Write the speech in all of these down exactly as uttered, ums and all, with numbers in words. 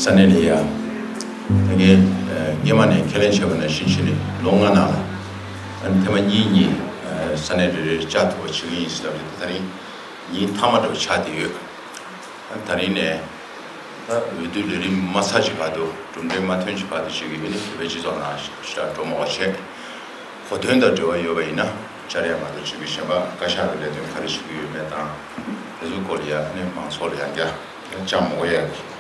ས་གནས་ལ་ཡ། ད་ངས་སྔས་མ་ནས་ཁས་ལེན་བྱས་པ་ནང་བཞིན་བྱས་ནས་ལོ་ལྔ་ནང་ལ་ཨ་ནི་ཐེངས་མ་གཉིས་གཉིས་ས་གནས་རེ་རེར་བཅར་ཐུབ་པ་བྱེད་ཀྱི་ཡིན་ཟེར་ལབ་རེད། ད་རིང་ཉིན་མཐའ་མ་འདྲ་བོ་ཆགས་བསྡད་ཡོད། ཨ་ནི་ད་རིང་ནས་ད་འོས་བསྡུ་ལས་རིམ་མ་ཚར་གྱི་བར་དུ་གྲུབ་འབྲས་མ་ཐོན་གྱི་བར་དུ་བྱེད་ཀྱི་ཡོད་ནི་བོད་པའི་སྤྱི་ཚོགས་ནང་ཞེ་དྲག་སྤྲོ་མོ་བ་བྱས། གོ་དོན་དང་འབྲེལ་བ་ཡོད་པ་ཡིན་ན་བཅར་ཡ་མ་གཏོགས་བྱེད་ཀྱི་གཞན་པ་བཀའ་ཤག་གི་ལས་དོན་ག་རེ་བྱེད་ཀྱི་ཡོད་མེད་དང་། དེ་ཚོའི་སྐོར་ལ་ཡ་ནས་མང་ཚོགས་ལ་ཡང་བསྐྱར་བཅར་མ་དགོས་ཡ་གི་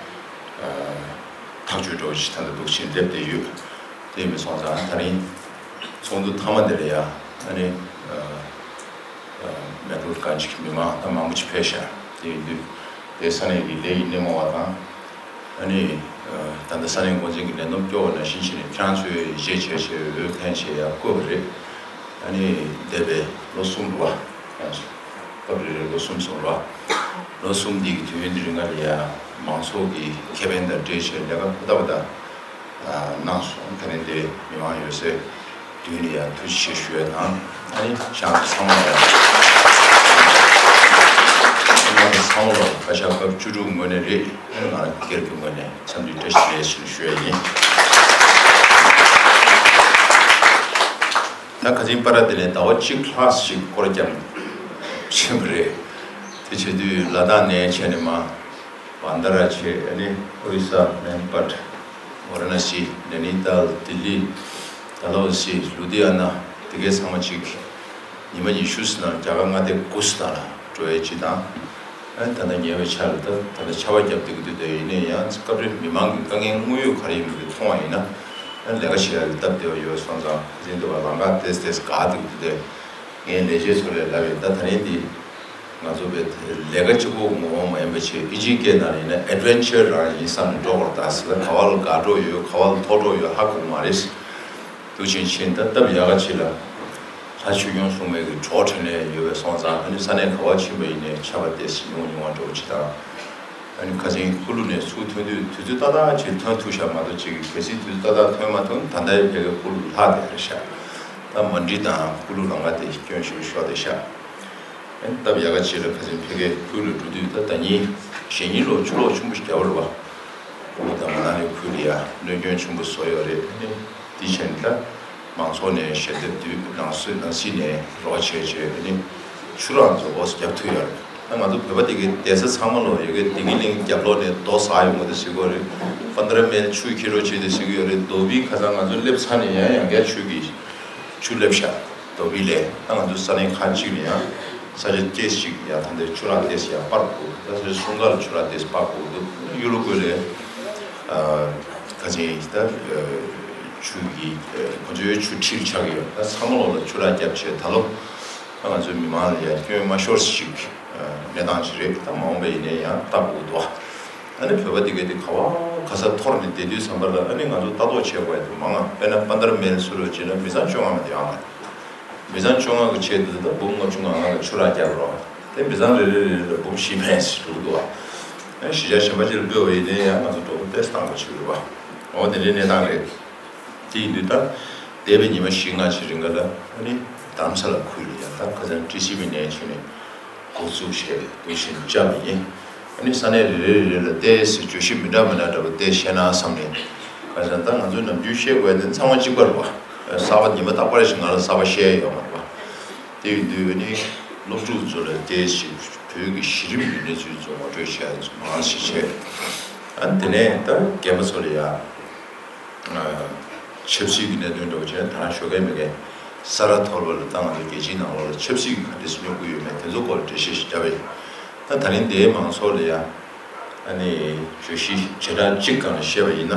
ཐག་གཅོད་འདྲ་བོ་ཞིག་ད་ལྟ་འདུག་བྱས་སླེབས་བསྡད་ཡོད། དེ་མི་སོང་ཙང་ད་རིང་ཚོགས་འདུ་མཐའ་མ་དེ་ལ་ཡ་ཨ་ནི་མེག་ལོར་གང་ཅིག་མི་མང་ད་མང་པོ་ཅིག་ཕེབས་ཤག་དེ་ཡིན་དུས་དེ་ས་གནས་ཀྱི་ལས་ཀྱི་སྣེ་མོ་བ་དང་། ཨ་ནི། ད་ལྟ་ས་གནས་འགོ་འཛིན་གྱི་ལས་བསྡོམས་སྐྱོར་བ་ནང་བཞིན་བྱས་ནས་ཁྱེད་རང་ཚོས་ཡིད་ཆེས་བྱས་བྱས་འོས་འཕེན་བྱས་ཡར་བསྐོས་པ་རེད། ཨ་ནི། འདས་པའི་ལོ་གསུམ་རེད་བ། སྐབས་རེ་རེ་ལོ་གསུམ་སོང་རེད་བ། ལོ་གསུམ་འདི་གི་དུས་ཡུན་འདི་རིང་ལ་ཡ་མང་ཚོགས་ཀྱི་ཁེ་ཕན་དང་འབྲེལ་བྱས་ལས་ཀ་ཧུར་ཐག་ཧུར་ཐག་གནང་སོང་། དེ་ནས་དེ་མི་མང་ཡོད་སའི་མདུན་ནས་ཡང་ཐུགས་རྗེ་ཆེ་ཞུ་ཡ་དང་། ཨ་ནི་ཤང་ཚང་མ་ལ་ཚང་མ་ལ་བཀའ་ཤག་སྐབས་བཅུ་དྲུག་ངོས་ནས་རེད། ཨ་ནི་ང་རང་སྒེར་གྱི་ངོས་ནས་འཚམས་འདྲི་བཀྲ་ཤིས་བདེ་ལེགས་ཞུ་ཞུ་ཡ་ཡིན། ད་ཁ་སང་པར་དེ་ནས་ཟླ་བ་གཅིག་ལྷག་ཞིག་སྐོར་རྒྱབ་ཕྱིན་པ་རེད། དེ་བྱེད་དུས་ལ་དྭགས་ནས་བྱས་ནས་མར་བན་ད་ར་བྱས། ཨ་ནི་ཨོ་རི་ས། མན་པད། ཝ་ར་ཎ་སི། ནེ་ནི་ཏཱལ། ལྡི་ལི། ཌལ་ཧོ་སི། ལུ་དྷི་ཡ་ན། དེ་གའི་ཚང་མ་གཅིག་ཉི་མ་ཉི་ཤུ་ཙམ་ནང་རྒྱ་གར་མངའ་སྡེ་དགུ་ཙམ་ནང་ལ་འགྲོ་ཡས་ཅིག་དང་། ཨ་ནི་ད་ལྟ་ཉེ་བའི་ཆར་ལ་ད་ད་ལྟ་ཆར་པ་བརྒྱབ་བསྡད་ཀྱི་འདུག་དེ་ཡིན་ན་ཡང་སྐབས་རེ་མི་མང་གི་དཀའ་ངལ་དངོས་ཡོད་ག་རེ་ཡིན་མིན་དེ་མཐོང་བ་ཡིན་ན། ཨ་ནི་ལས་ཀ་བྱེད་ཡག་གི་སྟབས་བདེ་བ་ཡོད་སོང་ཙང་ཁ་སང་འདི་བར་ལམ་ཁ་ཏོག་ཙམ་ཏོག་ཙམ་འགག་བསྡད་ཀྱི་འདུག་དེ་ངས་ལས་བྱེད་ཚོ་ལ་ལབ་ཡིན། ད་ད་རིང་འདི་ང་ཚོ་བས་ལས་ཀ་གཅིག་པོ་ངོ་མ་མ་ཡིན་པ་བྱས། ཨིན་ཇིའི་སྐད་ནང་ལ་ཡིན་ན་ཨེ་ཌི་ཝེན་ཅར་རང་ཡིན་བསམ་ནས་འགྲོ་དགོས་རེད། ད་ཟེར། ད་ག་བ་ལ་འགག་འགྲོ་ཡོད། ག་བ་ལ་མཐོ་འགྲོ་ཡོད་ཧ་གོ་མ་རེད། འདུག་ཕྱིན་ཕྱིན་ད་སྟབས་ཡག་ག་ཅིག་ལ་ལྷ་ཆོས་སྐྱོང་སྲུང་མའི་གི་གྲོགས་འཕྲིན་ལས་ཡོད་པའི་སོང་ཙང་། ཨ་ནི་ས་གནས་ག་བ་ཕྱིན་པ་ཡིན་ནའི་ཆར་པ་ཏོག་ཙམ་ཉུང་ཉུང་བ་འདྲ་བོ་ཅིག་དང་། ཨ་ནི་ཁ་སང་ཀུ་ལུ་ནས་ཚུར་ཐོན་དུས་དུས་ཚོད་ཏག་ཏག་ཅིག་ཐོན་ཐུབ་ཤག་མ་གཏོགས་ཅིག་གལ་སྲིད་དུས་ཚོད་ཏག་ཏག་ཐོན་མ་ཐུབ་ན་ད་ལྟའི་ཕ་གིའི་ཀུ་ལུ་ལྷག་བསྡད་རེད་ཤག་ད་མ་འགྲིག་དང་ཀུ་ལུ་ལམ་ཁ་དེ་སྐྱོན་ཞིག་ཤོར་བསྡད་ཤག་ཨ་ནི་སྟབས་ཡག་ག་ཅིག་ལ་ཁ་སང་ཕ་གིའི་ཁུལ་ལ་འགྲོ་དུས་ད་ཟླ་ཉིན་གཞེས་ཉིན་ལོ་ཆུ་ལོག་ཆེན་པོ་ཞིག་བརྒྱབ་པ་རེད་བ། ཀུ་ལུ་དང་མ་ན་ལི་ཁུལ་ལ་ཡ་གནོད་སྐྱོན་ཆེན་པོ་བཟོ་ཡོད་རེད། ཨ་ནི་དེ་བྱས་ནས་ད་མང་ཚོགས་ནས་ཞལ་འདེབས་བསྡུས། ནང་སྲིད་ནང་སྲིད་ནས་རོགས་བྱས་བྱས། ཨ་ནི་ཆུ་རགས་ཚོ་ཨོ་ཙམ་བརྒྱབ་ཐུབ་ཡོད་རེད། ད་ང་ཚོ་བོད་པ་དེ་གའི་བསྡད་ས་ཚང་མ་ལོ་ཡ་གི་བདེ་སྐྱིད་གླིང་རྒྱབ་ལོགས་ནས་རྡོ་ཟག་ཡོང་གི་འདུག་ཟེར་གྱི་ཡོད་རེད། པན་དྲ་མེལ་ཆུ་འཁྱིལ་རོགས་བྱེད་འདུག་ཟེར་གྱི་ཡོད་རེད། རྡོ་སྦིས་ཁ་སང་ང་ཚོ་སླེབས་ཚར་ནས་ཡང་ཡང་བསྐྱར་ཆུ་གི་ཆུ་སླེབས་ཤག་རྡོ་སྦིས་ལ། ད་ང་ཚོ་ས་གནས་ཁག་ཅིག་ནས་ཡང་ས་ཆ་ཏོག་ཙམ་ཅིག་ཡང་ད་ལྟའི་ཆུ་རགས་ཏོག་ཙམ་ཡང་སྤར་དགོས། ད་ས་ཆ་སུམ་ཀ་ལ་ཆུ་རགས་ཏོག་ཙམ་སྤར་དགོས་འདུག་ཡུ་རུ་ཀུའེ་ལ་ཁ་སང་ད་ཆུ་གི་ཁོ་ཚོའི་ཆུ་འཁྲིག་ཆགས་ཀྱི་ཡོད། ད་ཚང་མ་ལོ་ལ་ཆུ་རགས་བརྒྱབ་བྱས་ད་ལོ་ད་ང་ཚོའི་མི་མང་ལ་ཡང་སྐྱོན་མ་ཤོར་ཞིག་གནས་སྟངས་ཤིག་རེད། ད་མ་འོངས་པ་ཡིན་ནའི་ཡང་ལྟ་དགོས་འདུག་ཨ་ནི་བོད་པ་དེ་གས་དེ་ག་བ་ག་ས་འཐོར་ནས་བསྡད་དུས་ཙམ་པ་ལ་ཨ་ནི་ང་ཚོ་ལྟ་རྟོག་བྱེད་དགོས་ཡ་དེ་མང་ང་། དཔེར་ན་པན་དྲ་མེལ་ཟེར་རོགས་བྱས་ན་མི་ཚང་བཅོ་ལྔ་མ་དེ་ཡང་མ་རེད། མི་ཚང་བཅོ་ལྔ་གི་ཆེད་དུ་ད་འབུམ་ལྔ་བཅུ་ང་ལྔ་གི་ཆུ་རགས་བརྒྱབ་རོགས། དེ་མི་ཚང་རེ་རེ་རེ་རེ་ལ་འབུམ་བཞི་ཕན་ཞིག་འགྲོ་གི་འདུག་ཨ་ནི་གཞིས་ཆགས་གཞན་པ་ཅིག་ལ་སྤོས་པ་ཡིན་ནའི་ཡང་ང་ཚོ་འགྲོ་སྒོ་ཏོག་ཙམ་སྟངས་པ་ཆགས་ཀྱི་རེད་བ། འོ་དེ་འདྲའི་གནས་སྟངས་རེད། དེ་ཡིན་དུས་ད་འདས་པའི་ཉི་མ་བཞི་ལྔ་ཞིག་རིང་ག་ལ་ཨ་ནི་རྡ་རམ་ས་ལ་ཁུལ་ལ་ཡང་ད་ཁ་སང་ཊི་སི་བི་ནས་བྱས་ནས་འགོ་བཙུགས་བྱས་འདུག་བཞིན་བཅར་བ་ཡིན། ཨ་ནི་ས་གནས་རེ་རེ་རེ་རེ་ལ་ཏོག་ཙམ་བརྗོད་གཞི་མི་འདྲ་མི་འདྲ་འདྲ་པོ་ཏོག་ཙམ་བཤད་ན་བསམ་ནས། ཁ་སང་ད་ང་ཚོས་ནམ་རྒྱུན་བཤད་དགོས་དེ་ཚང་མ་གཅིག་པ་རེད་བ། གསར་པ་ཉི་མ་རྟག་པར་ཞིག་ང་ལ་གསར་པ་བཤད་ཡོད་མ་རེད་བ། དེ་ཡིན་དུས་ཨ་ནི་སློབ་ཕྲུག་ཚོ་ལ་ཏོག་ཙམ་བོད་ཀྱི་གཞི་རིམ་གྱི་གནས་ཚུལ་ཚོ་ངོ་སྤྲོད་བྱས་མང་ཞིག་བྱས། ཨ་ནི་དེ་ནས་ད་རྒན་པ་ཚོ་ལ་ཡ། ཆབ་སྲིད་ཀྱི་གནད་དོན་འདྲ་བོ་བྱས་ན་ད་ཞོགས་ཀས་མེད་མཁན་ས་རཱ་ཐོར་བ་ལ་ད་ང་ཚོ་རྒྱལ་སྤྱིའི་ནང་ལོགས་ལ་ཆབ་སྲིད་ཀྱི་ག་འདྲས་སེ་སྙོབ་ཀྱི་ཡོད་མེད་དེ་ཚོ་སྐོར་ལ་འགྲེལ་བཤད་ཞིག་བརྒྱབ་པ་ཡིན། ད་ད་རིང་འདིའི་མང་ཚོགས་ལ་ཡང་ཨ་ནི་བརྗོད་གཞི་བྱེ་བྲག་གཅིག་སྒང་ལ་བཤད་པ་ཡིན་ན།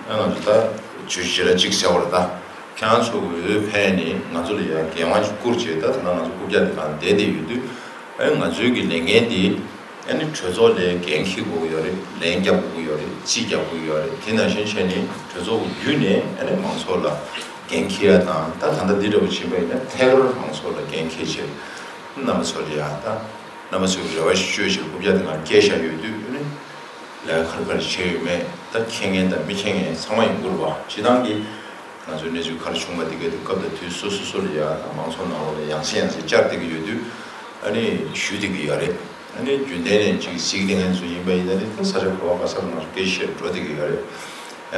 ཨ་ང་ཚོ་ད་བརྗོད་གཞི་བྱེ་བྲག་གཅིག་ཟེར་བ་རེད། ད་ཁྱེད་རང་ཚོ་འོས་འཕེན་ནས་ང་ཚོ་ལ་ཡང་འགན་དབང་ཞིག་བསྐུར་བྱས། ད་ད་ལྟ་ང་ཚོ་རྐུབ་བཀྱག་འདི་སྒང་བསྡད་བསྡད་ཡོད་དུས། ཨ་ནི་ང་ཚོའི་གི་ལས་འགན་འདི་ཨ་ནི་གྲོས་ཚོགས་ལ་འགན་འཁྱེར་དགོས་ཀྱི་ཡོད་རེད། ལན་རྒྱབ་དགོས་ཀྱི་ཡོད་རེད། རྩིས་རྒྱག་དགོས་ཀྱི་ཡོད་རེད། དེ་ནང་བཞིན་བྱས་ནས་གྲོས་ཚོགས་ཀྱི་བརྒྱུད་ནས་ཨ་ནི་མང་ཚོགས་ལ་འགན་འཁྱེར་ཡ་དང་། ད་ད་ལྟ་འདི་འདྲ་བོ་བྱེད་པ་ཡིན་ན་ཐད་ཀར་མང་ཚོགས་ལ་འགན་འཁྱེར་བྱས། རྣམ་པ་ཚོ་ལ་ཡ་ད་རྣམ་པ་ཚོའི་རེ་བ་ཞིག་བཅོལ་ཞིག་རྐུབ་བཀྱག་དེ་སྒང་བསྐྱལ་བཞག་ཡོད་དུས། ཨ་ནི་ལས་ཀ་ག་རེ་ག་རེ་བྱས་ཡོད་མེད་ད་མཁྱེན་མཁན་དང་མི་མཁྱེན་མཁན་ཚང་མ་ཡོང་གི་རེད་བ། སྤྱིར་བཏང་གི་ང་ཚོའི་གནས་ཚུལ་ག་རེ་བྱུང་བ་དེ་གའི་དུས་སྐབས་དང་དུས་སོ་སོ་སོ་ལ་ཡ་དང་མང་ཚོགས་ནང་ལོགས་ལ་ཡང་སེ་ཡང་སེ་བཅར་བསྡད་ཀྱི་ཡོད་དུས། ཨ་ནི་ཞུ་བསྡད་ཀྱི་ཡོད་རེད། ཨ་ནི་རྒྱུན་ལྡན་ནས་ཅིག་གཟིགས་བསྡད་མཁན་ཚོ་ཡིན་པ་ཡིན་ན་ནི་ད་ས་ཆ་ག་བ་ག་ས་ལ་ང་ཚོ་སྐད་ཆ་བཤད་འགྲོ་བསྡད་ཀྱི་ཡོད་རེད།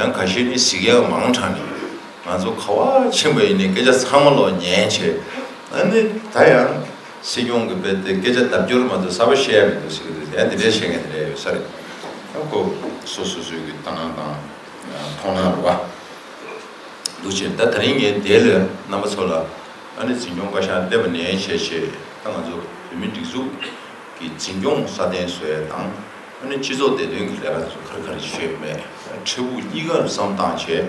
ཡང་ཁ་ཤས་ནི་གཟིགས་ཡག་མང་དྲགས་ནས་ང་ཚོ་ག་བ་ཕྱིན་པ་ཡིན་ནའི་སྐད་ཆ་ཚང་མ་ལོག་ཉན་བྱས། ཨ་ནི་ད་ཡང་སྲིད་སྐྱོང་གི་དཔེ་དེ་སྐད་ཆ་ལྡབ་སྐྱོར་མ་གཏོགས་གསར་པ་བཤད་ཡ་མི་འདུག་ཟེར་གྱི་འདུག་ཡང་འདི་འདྲའི་བཤད་མཁན་དེ་འདྲ་ཡོད་ས་རེད། ཡང་ཁོ་སོ་སོ་སོའི་གི་ལྟ་སྟངས་དང་མཐོང་སྣང་རེད་བ། འདུག་བྱས་ད་དེ་རིང་ངས་དེ་ལ་རྣམ་པ་ཚོ་ལ་ཨ་ནི་འཛིན་སྐྱོང་བཀའ་ཤག་སླེབས་པ་ནས་བྱས་བྱས་ད་ང་ཚོ་བོད་མི་སྒྲིག་འཛུགས་ཀྱི་འཛིན་སྐྱོང་སྲ་བརྟན་བཟོ་ཡ་དང་། ཨ་ནི་སྤྱི་ཚོགས་བདེ་དོན་གྱི་ལས་ཀ་དེ་ཚོ་ག་རེ་ག་རེ་བྱས་ཡོད་མེད། འཕྲལ་ཕུགས་གཉིས་ཀར་བསམ་བཏང་བྱས།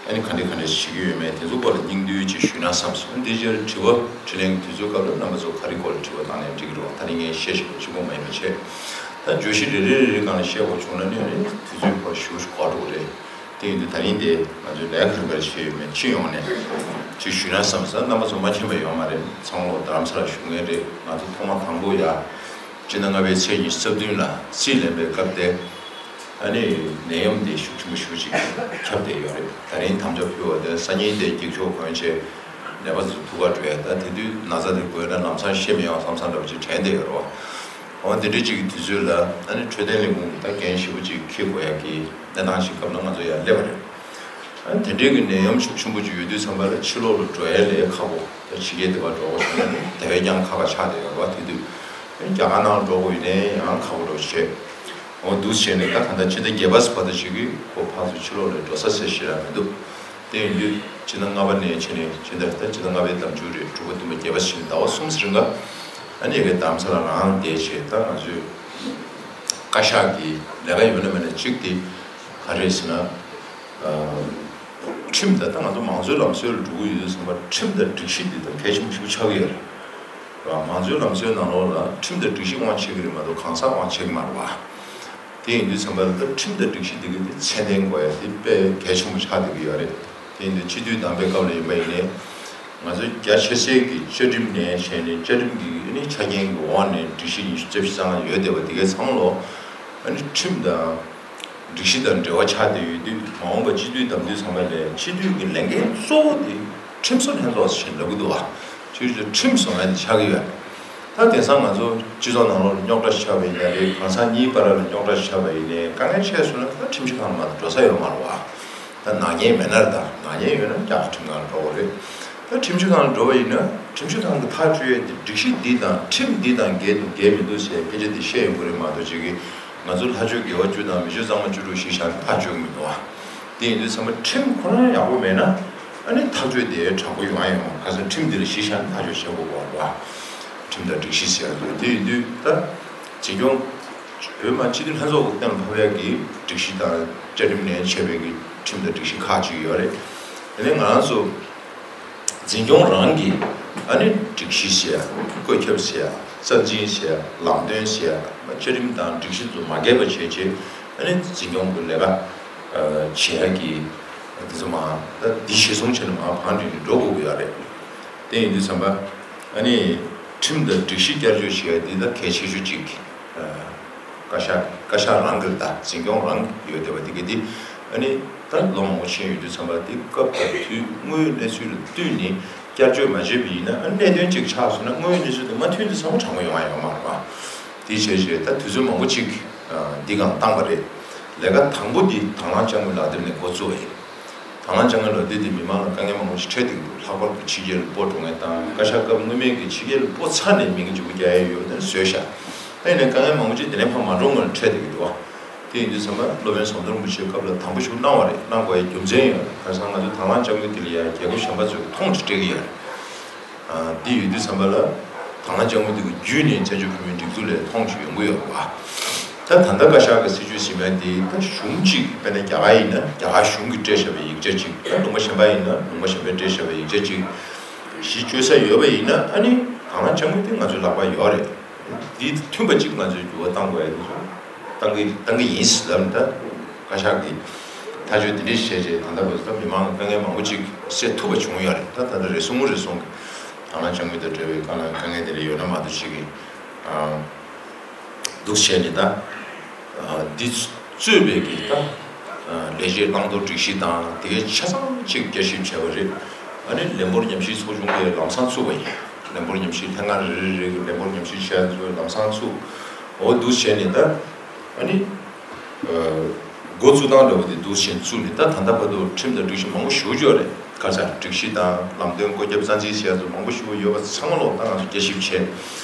ཨ་ནི་ག་འདྲ་ག་འདྲ་བྱེད་ཀྱི་ཡོད་མེད་དེ་ཚོ་སྐོར་ལ་སྙིང་བསྡུས་ཅིག་ཞུས་ན་བསམ་སོང་། དེ་རྗེས་དྲི་བ་དྲིས་ལན་གྱི་དུས་ཚོད་སྐབས་ལ་རྣམ་པ་ཚོ་ག་རེ་སྐོར་ལ་དྲི་བ་བཏང་ནའི་འགྲིག་གི་རེད་བ། ད་ནི་ངས་བཤད་བཞིན་པ་གཅིག་པོ་མ་ཡིན་པ་བྱས། ད་བརྗོད་གཞི་རེ་རེ་རེ་རེ་སྒང་ལ་བཤད་དགོས་བྱུང་ན་ནི་ཨ་ནི་དུས་ཚོད་ཁོ་ཞེ་པོ་ཞིག་འགོར་འགྲོ་གི་རེད། དེ་ཡིན་དུས་ད་རིང་དེ་ང་ཚོའི་ལས་ཀ་རིམ་པར་བྱས་ཡོད་མེད་སྤྱི་ཡོངས་ནས་ཅིག་ཞུས་ན་བསམ་ས། རྣམ་པ་ཚོ་མ་མཁྱེན་པ་ཡོད་མ་རེད། ཚང་མ་ལོག་རྡ་རམ་ས་ལ་བཞུགས་མཁན་རེད། ང་ཚོ་ཐོག་མ་དང་པོ་ཡ་སྤྱི་ཟླ་ལྔ་པའི་ཚེས་ཉི་ཤུ་རྩ་བདུན་ལ་རྩིས་ལེན་པའི་སྐབས་དེ་ཨ་ནི་ནད་ཡམས་དེ་ཤུགས་ཆེན་པོ་ཞེ་པོ་ཅིག་ཁྱབ་བསྡད་ཡོད་རེད། ད་རིང་དམ་བཅའ་ཕུལ་བ་དེ་སང་ཉིན་དེ་འགྱིག་ཤོག་གོན་བྱས་ནད་པ་ཚོ་ཐུག་ག་འགྲོ་ཡ། ད་དེ་དུས་ན་ཚ་དེ་འགོས་ན་ལམ་སང་ཤི་མི་ཡོང་བསམ་བསམ་འདྲ་པོ་ཅིག་དྲན་བསྡད་ཡོད་རེད་བ། འོ་དེ་འདྲ་ཅིག་གི་དུས་ཚོད་ལ་ཨ་ནི་འཕྲོད་བསྟེན་ལས་ཁུངས་ཀྱི་ད་འགན་ཞེ་པོ་ཅིག་འཁྱེར་དགོས་ཡ་གི་གནས་སྟངས་ཤིག་སྐབས་ལ་ང་ཚོ་ཡར་སླེབས་པ་རེད། ཨ་ནི་དེ་འདྲའི་གི་ནད་ཡམས་ཤུགས་ཆེན་པོ་ཅིག་ཡོད་དུས་ཙམ་པ་ལ་ཕྱི་ལོགས་ལ་འགྲོ་ཡ་ལས་ཁག་པོ། ད་ཕྱི་རྒྱལ་དེ་བར་འགྲོ་དགོས་བྱུང་ན་ནི་དེ་བས་ཀྱང་ཁག་ཁག་ཆགས་བསྡད་ཡོད་རེད་བ། དེ་དུས་ཨ་ནི་རྒྱ་གར་ནང་འགྲོ་དགོས་ཡིན་ནའི་ཡང་ཁག་པོ་འདྲ་བྱས། འོ་འདུག་བྱས་ནས་ད་གང་ལྟར་ཕྱི་ཟླ་བརྒྱད་པ་ཚོ་བར་དུ་ཅིག་གི་ཁོ་ཕར་ཚུར་ཕྱི་ལོགས་ལ་འགྲོ་ས་ཟེར་ཞེ་དྲག་མི་འདུག་དེ་ཡིན་དུས་ཕྱི་ཟླ་ལྔ་པ་ནས་བྱས་ནས་ཕྱི་ཟླ་ད་ཕྱི་ཟླ་ལྔ་པའི་ཟླ་མཇུག་རེད། དྲུག་པ་བདུན་པ་བརྒྱད་པ་ཕྱིན་ཟླ་བ་གསུམ་ཙམ་རིང་ག་ཨ་ནི་ཡ་གི་རྡ་རམ་ས་ལ་རང་བསྡད་བྱས། ད་ང་ཚོའི་བཀའ་ཤག་གི་ལས་ཀ་ཡོད་ན་མེད་ན་གཅིག་དེ་ག་རེ་ཟེར་ན། ཁྲིམས་དང་ད་ང་ཚོ་མང་གཙོའི་ལམ་སྲོལ་ལ་འགྲོ་གི་ཡོད་ཙང་ཁྲིམས་དང་སྒྲིག་གཞི་འདི་ད་གལ་ཆེན་པོ་ཞིག་ཆགས་ཀྱི་ཡོད་རེད། མང་གཙོའི་ལམ་སྲོལ་ནང་ལོགས་ལ་ཁྲིམས་དང་སྒྲིག་གཞི་དབང་ཆད་ཀྱི་རེད་མ་གཏོགས་གང་ཟག་དབང་ཆད་ཀྱི་མ་རེད་བ། དེ་ཡིན་དུས་ཙམ་པ་ལ་ད་ཁྲིམས་དང་སྒྲིག་གཞི་འདི་གི་འདི་ཚད་ལྡན་དགོས་ཡ་འདི་དཔེ་གལ་ཆེན་པོ་ཆགས་བསྡད་ཀྱི་ཡོད་རེད། དེ་ཡིན་དུས་སྤྱི་འཐུས་བདམས་པའི་སྐབས་ལ་ཡིན་པ་ཡིན་ནའི་ང་ཚོ་རྒྱ་ཆེ་སའི་གི་བཅའ་ཁྲིམས་ནས་བྱས་ནས་བཅའ་ཁྲིམས་ཀྱི་ཨ་ནི་ཆ་རྐྱེན་གྱི་འོག་ནས་སྒྲིག་གཞི་ཉི་ཤུ་རྩ་བཞི་ཙམ་ཡོད་བསྡད་པ་དེ་གའི་ཚང་མ་ལོ་ཨ་ནི་ཁྲིམས་དང་། སྒྲིག་གཞི་དང་འབྲེལ་བ་ཆགས་བསྡད་ཡོད་དུས་མ་འོངས་པ་སྤྱི་འཐུས་བདམས་དུས་ཙམ་པ་ལས་སྤྱི་འཐུས་ཀྱི་ལས་འགན་གཙོ་བོ་དེ་ཁྲིམས་བཟོ་ལྷན་ཚོགས་ཟེར་ལབ་ཀྱི་འདུག་བ། ཆོས་ཀྱི་ཁྲིམས་བཟོ་མཁན་དེ་ཆགས་ཀྱི་ཡོད། ད་དེང་སང་ང་ཚོ་སྤྱི་ཚོགས་ནང་ལོགས་ལ་རྙོག་དྲ་ཞིག་ཆགས་པ་ཡིན་ན་རེད། གང་ཟག་གཉིས་བར་ལ་རྙོག་དྲ་ཞིག་ཆགས་པ་ཡིན་ནའི་དཀའ་ངལ་ཆེ་སོང་ན་ད་ཁྲིམས་ཞིབ་ཁང་ལ་མ་གཏོགས་འགྲོ་ས་ཡོད་མ་རེད་བ། ད་ནག་ཉེས་མེད་ན་རེད། ད་ནག་ཉེས་ཡོད་ན་རྒྱ་གར་ཁྲིམས་ཁང་ལ་འགྲོ་དགོས་རེད། ད་ཁྲིམས་ཞིབ་ཁང་ལ་འགྲོ་བ་ཡིན་ན་ཁྲིམས་ཞིབ་ཁང་གི་ཐག་གཅོད་ཡས་དེ་སྒྲིག་གཞི་འདི་དང་ཁྲིམས་འདི་དང་འགལ་འདུག་འགལ་མི་འདུག་ཟེར་སྐད་ཆ་དེ་བཤད་ཡོང་གི་རེད་མ་གཏོགས་ཅིག་གིས་ང་ཚོ་ལྷ་ཆོས་དགེ་བ་བཅུ་དང་མི་ཆོས་གཙང་མ་བཅུ་དྲུག་གཞི་བཞག་ནས་ཐག་གཅོད་ཀྱི་མི་འདུག་བ། དེ་ཡིན་དུས་ཚང་མ་ཁྲིམས་ཁོ་རང་ཡག་པོ་མེད་ན་ཨ་ནི་ཐག་གཅོད་དེ་དྲག་པོ་ཡོང་ཡ་ཡོང་། ག་ཚོད་ཁྲིམས་འདི་ལ་གཞི་བཞག་ནས་ཐག་གཅོད་བྱེད་དགོས་པ་རེད་བ། ཁྲིམས་དང་སྒྲིག་གཞི་ཟེར་ཡ་དེ་ཡིན་དུས་ད་འཛིན་སྐྱོང་བོད་མི་སྤྱི་འཐུས་ལྷན་ཚོགས་ཀྱི་སྟེང་ལ་ཕབ་ཡ་གི་སྒྲིག་གཞི་དང་བཅའ་ཁྲིམས་ནས་བྱས་པའི་གི་ཁྲིམས་དང་སྒྲིག་གཞི་ཁག་ཅིག་ཡོད་རེད། དེ་ནས་ང་རང་ཚོ་འཛིན་སྐྱོང་རང་གི་ཨ་ནི་སྒྲིག་གཞི་ཟེར་ཡ། བཀོད་ཁྱབ་ཟེར་ཡ། རྩ་འཛིན་ཟེར་ཡ། ལམ་སྟོན་ཟེར་ཡ། བཅའ་ཁྲིམས་དང་སྒྲིག་གཞི་ཚོ་མ་འགལ་བ་བྱས་རྗེས་ཨ་ནི་འཛིན་སྐྱོང་གི་ལས་ཀ་བྱེད་ཡ་གི་དེ་ཚོ་མ་ད་འདི་གཞིར་བཟུང་བྱས་ནས་མ་བང་སྒྲིག་ནས་འགྲོ་དགོས་ཀྱི་ཡོད་རེད། དེ་ཡིན་དུས་ཙམ་པ་ཨ་ནི་ཁྲིམས་དང་སྒྲིག་གཞི་བསྐྱར་བཅོས་བྱེད་ཡ་འདི་ད་གལ་ཆེ་ཤོས་གཅིག་བཀའ་ཤག་བཀའ་ཤག་རང་གི་ད་འཛིན་སྐྱོང་རང་ཡོད་བསྡད་པ་འདི་ག་འདི་ཨ་ནི་ད་ལོ་མང་པོ་ཕྱིན་ཡོད་དུས་ཙམ་པ་འདི་སྐབས་དང་དུས་དངོས་ཡོད་གནས་ཚུལ་ལ་བསྟུན་ནས་བསྐྱར་བཅོས་མ་བྱས་པ་ཡིན་ན་ཨ་ནི་གནད་དོན་གཅིག་ཆགས་སོང་ན་དངོས་ཡོད་གནས་ཚུལ་དང་མ་མཐུན་དུས་ཚང་མ་དྲང་པོ་ཡོང་ཡ་ཡོད་མ་རེད་པ། དེ་བྱས་རྗེས་ད་དུས་ཚོད་མང་པོ་ཅིག་འདི་སྒང་བཏང་པ་རེད། ལས་ཀ་དང་པོ་འདི་དང་བླངས་དཔྱ་དངུལ་ལག་དེབ་ནས་འགོ་བཙུགས་པ་ཡིན། དང་བླངས་དཔྱ་དངུལ་ལག་དེབ་འདི་མི་མང་ལ་དཀའ་ངལ་མང་པོ་ཞིག་འཕྲད་བསྡད་ཀྱི་འདུག་ལྷག་པར་དུ་ཕྱི་རྒྱལ་ལ་སྤོ་འགྲོ་མཁན་དང་བཀའ་ཤག་སྐབས་སྔོན་མའི་གི་ཕྱི་རྒྱལ་ལ་སྤོ་ཚར་ནས་མིང་ལྗིད་པོ་རྒྱག་ཡ་ཡོད་ན་བཟོས་ཤག་ད་ཡིན་ནའི་དཀའ་ངལ་མང་པོ་ཅིག་དེ་ནས་ཕར་མ་འགྲོ་སྔོན་ལ་འཕྲད་བསྡད་ཀྱི་འདུག་བ། དེ་ཡིན་དུས་ཙམ་པ་སློབ་དཔོན་ཟམ་གདོང་རིན་པོ་ཆེའི་སྐབས་ལ་དམ་པོ་ཞིག་གནང་བ་རེད། གནང་དགོས་ཡ་རྒྱུ་མཚན་ཡོད་རེད། ཁ་སང་ང་ཚོས་དང་བླངས་དཔྱ་དངུལ་དེ་ལ་ཡ་རྒྱལ་ཁབ་གཞན་པ་ཚོས་མཐོང་ཆེན་སྤྲད་ཀྱི་ཡོད་རེད། འདི་ཡོད་དུས་ཙམ་པ་ལ་དང་བླངས་དཔྱ་དངུལ་དེ་གི་བརྒྱུད་ནས་བཙན་བྱོལ་བོད་མིའི་སྒྲིག་འཛུགས་ལ་མཐོང་ཆེན་ཡོང་གི་ཡོད་རེད་བ། ད་ད་ལྟ་བཀའ་ཤག་གི་སྲིད་བྱུས་ཟིན་པ་འདི་ད་གཞུང་གཅིག་དཔེར་ན་རྒྱ་གར་ཡིན་ན་རྒྱ་གར་གཞུང་གིས་སྤྲད་བཞག་པའི་ཡིག་ཆ་གཅིག་ད་ལུང་པ་གཞན་པ་ཡིན་ན་ལུང་པ་གཞན་པས་སྤྲད་བཞག་པའི་ཡིག་ཆ་གཅིག་གཞི་བཅོལ་ས་ཡོད་པ་ཡིན་ན་ཨ་ནི་དང་བླངས་དཔྱ་དངུལ་དེ་ང་ཚོའི་ལག་པར་ཡོད་རེད། འདི་མཐུན་པ་གཅིག་ང་ཚོས་འགྱུར་བ་གཏང་དགོས་ཡ་འདི་ཚོ་གཏང་གི་གཏང་གི་ཡིན་ཟེར་ལབ་ནས་ད་བཀའ་ཤག་གིས་ཐག་གཅོད་འདི་འདྲས་བྱས་རྗེས་ད་ལྟ་བར་དུ་ད་མི་མང་གི་དཀའ་ངལ་མང་པོ་ཅིག་སེལ་ཐུབ་པ་བྱུང་ཡོད་རེད། ད་ད་ལྟ་རེ་ཟུང་རེ་ཟུང་གི་དང་བླངས་དཔྱ་དངུལ་དང་འབྲེལ་བའི་དཀའ་ངལ་དཀའ་ངལ་དེ་འདྲ་ཡོད་ན་མ་གཏོགས་ཅིག་གི་འདུག་བྱས་ནས་ད་འདི་གཙོས་པའི་གི་ད་ལས་བྱེད་བླང་དོར་སྒྲིག་གཞི་དང་དེ་གའི་ཆ་ཚང་ཅིག་བསྐྱར་ཞིབ་བྱས་པ་རེད། ཨ་ནི་ལས་འབོར་ཉམས་ཞིབ་ཚོགས་ཆུང་གིས་ལམ་སང་ཚུགས་པ་ཡིན། ལས་འབོར་ཉམས་ཞིབ་ལྷན་ཁང་རེ་རེ་རེ་གི་ལས་འབོར་ཉམས་ཞིབ་བྱས་ཚོ་ལམ་སང་ཚུགས། འོ་འདུག་བྱས་ནས་ད་ཨ་ནི་འགོ་བཙུགས་སྟངས་འདྲ་བོ་དེ་འདུག་བྱས་བཙུགས་ནས། ད་ད་ལྟ་བར་དུ་ཁྲིམས་དང་སྒྲིག་གཞི་མང་པོ་ཞེ་པོ་ཅིག་ཡོད་རེད། ཁ་སང་སྒྲིག་གཞི་དང་ལམ་སྟོན་བཀོད་ཁྱབ་རྩ་འཛིན་བྱས་ཚོ་མང་པོ་ཞེ་པོ་ཡོད་པ་ཚང་མ་ལོག་ད་ང་ཚོ་བསྐྱར་ཞིབ་བྱས།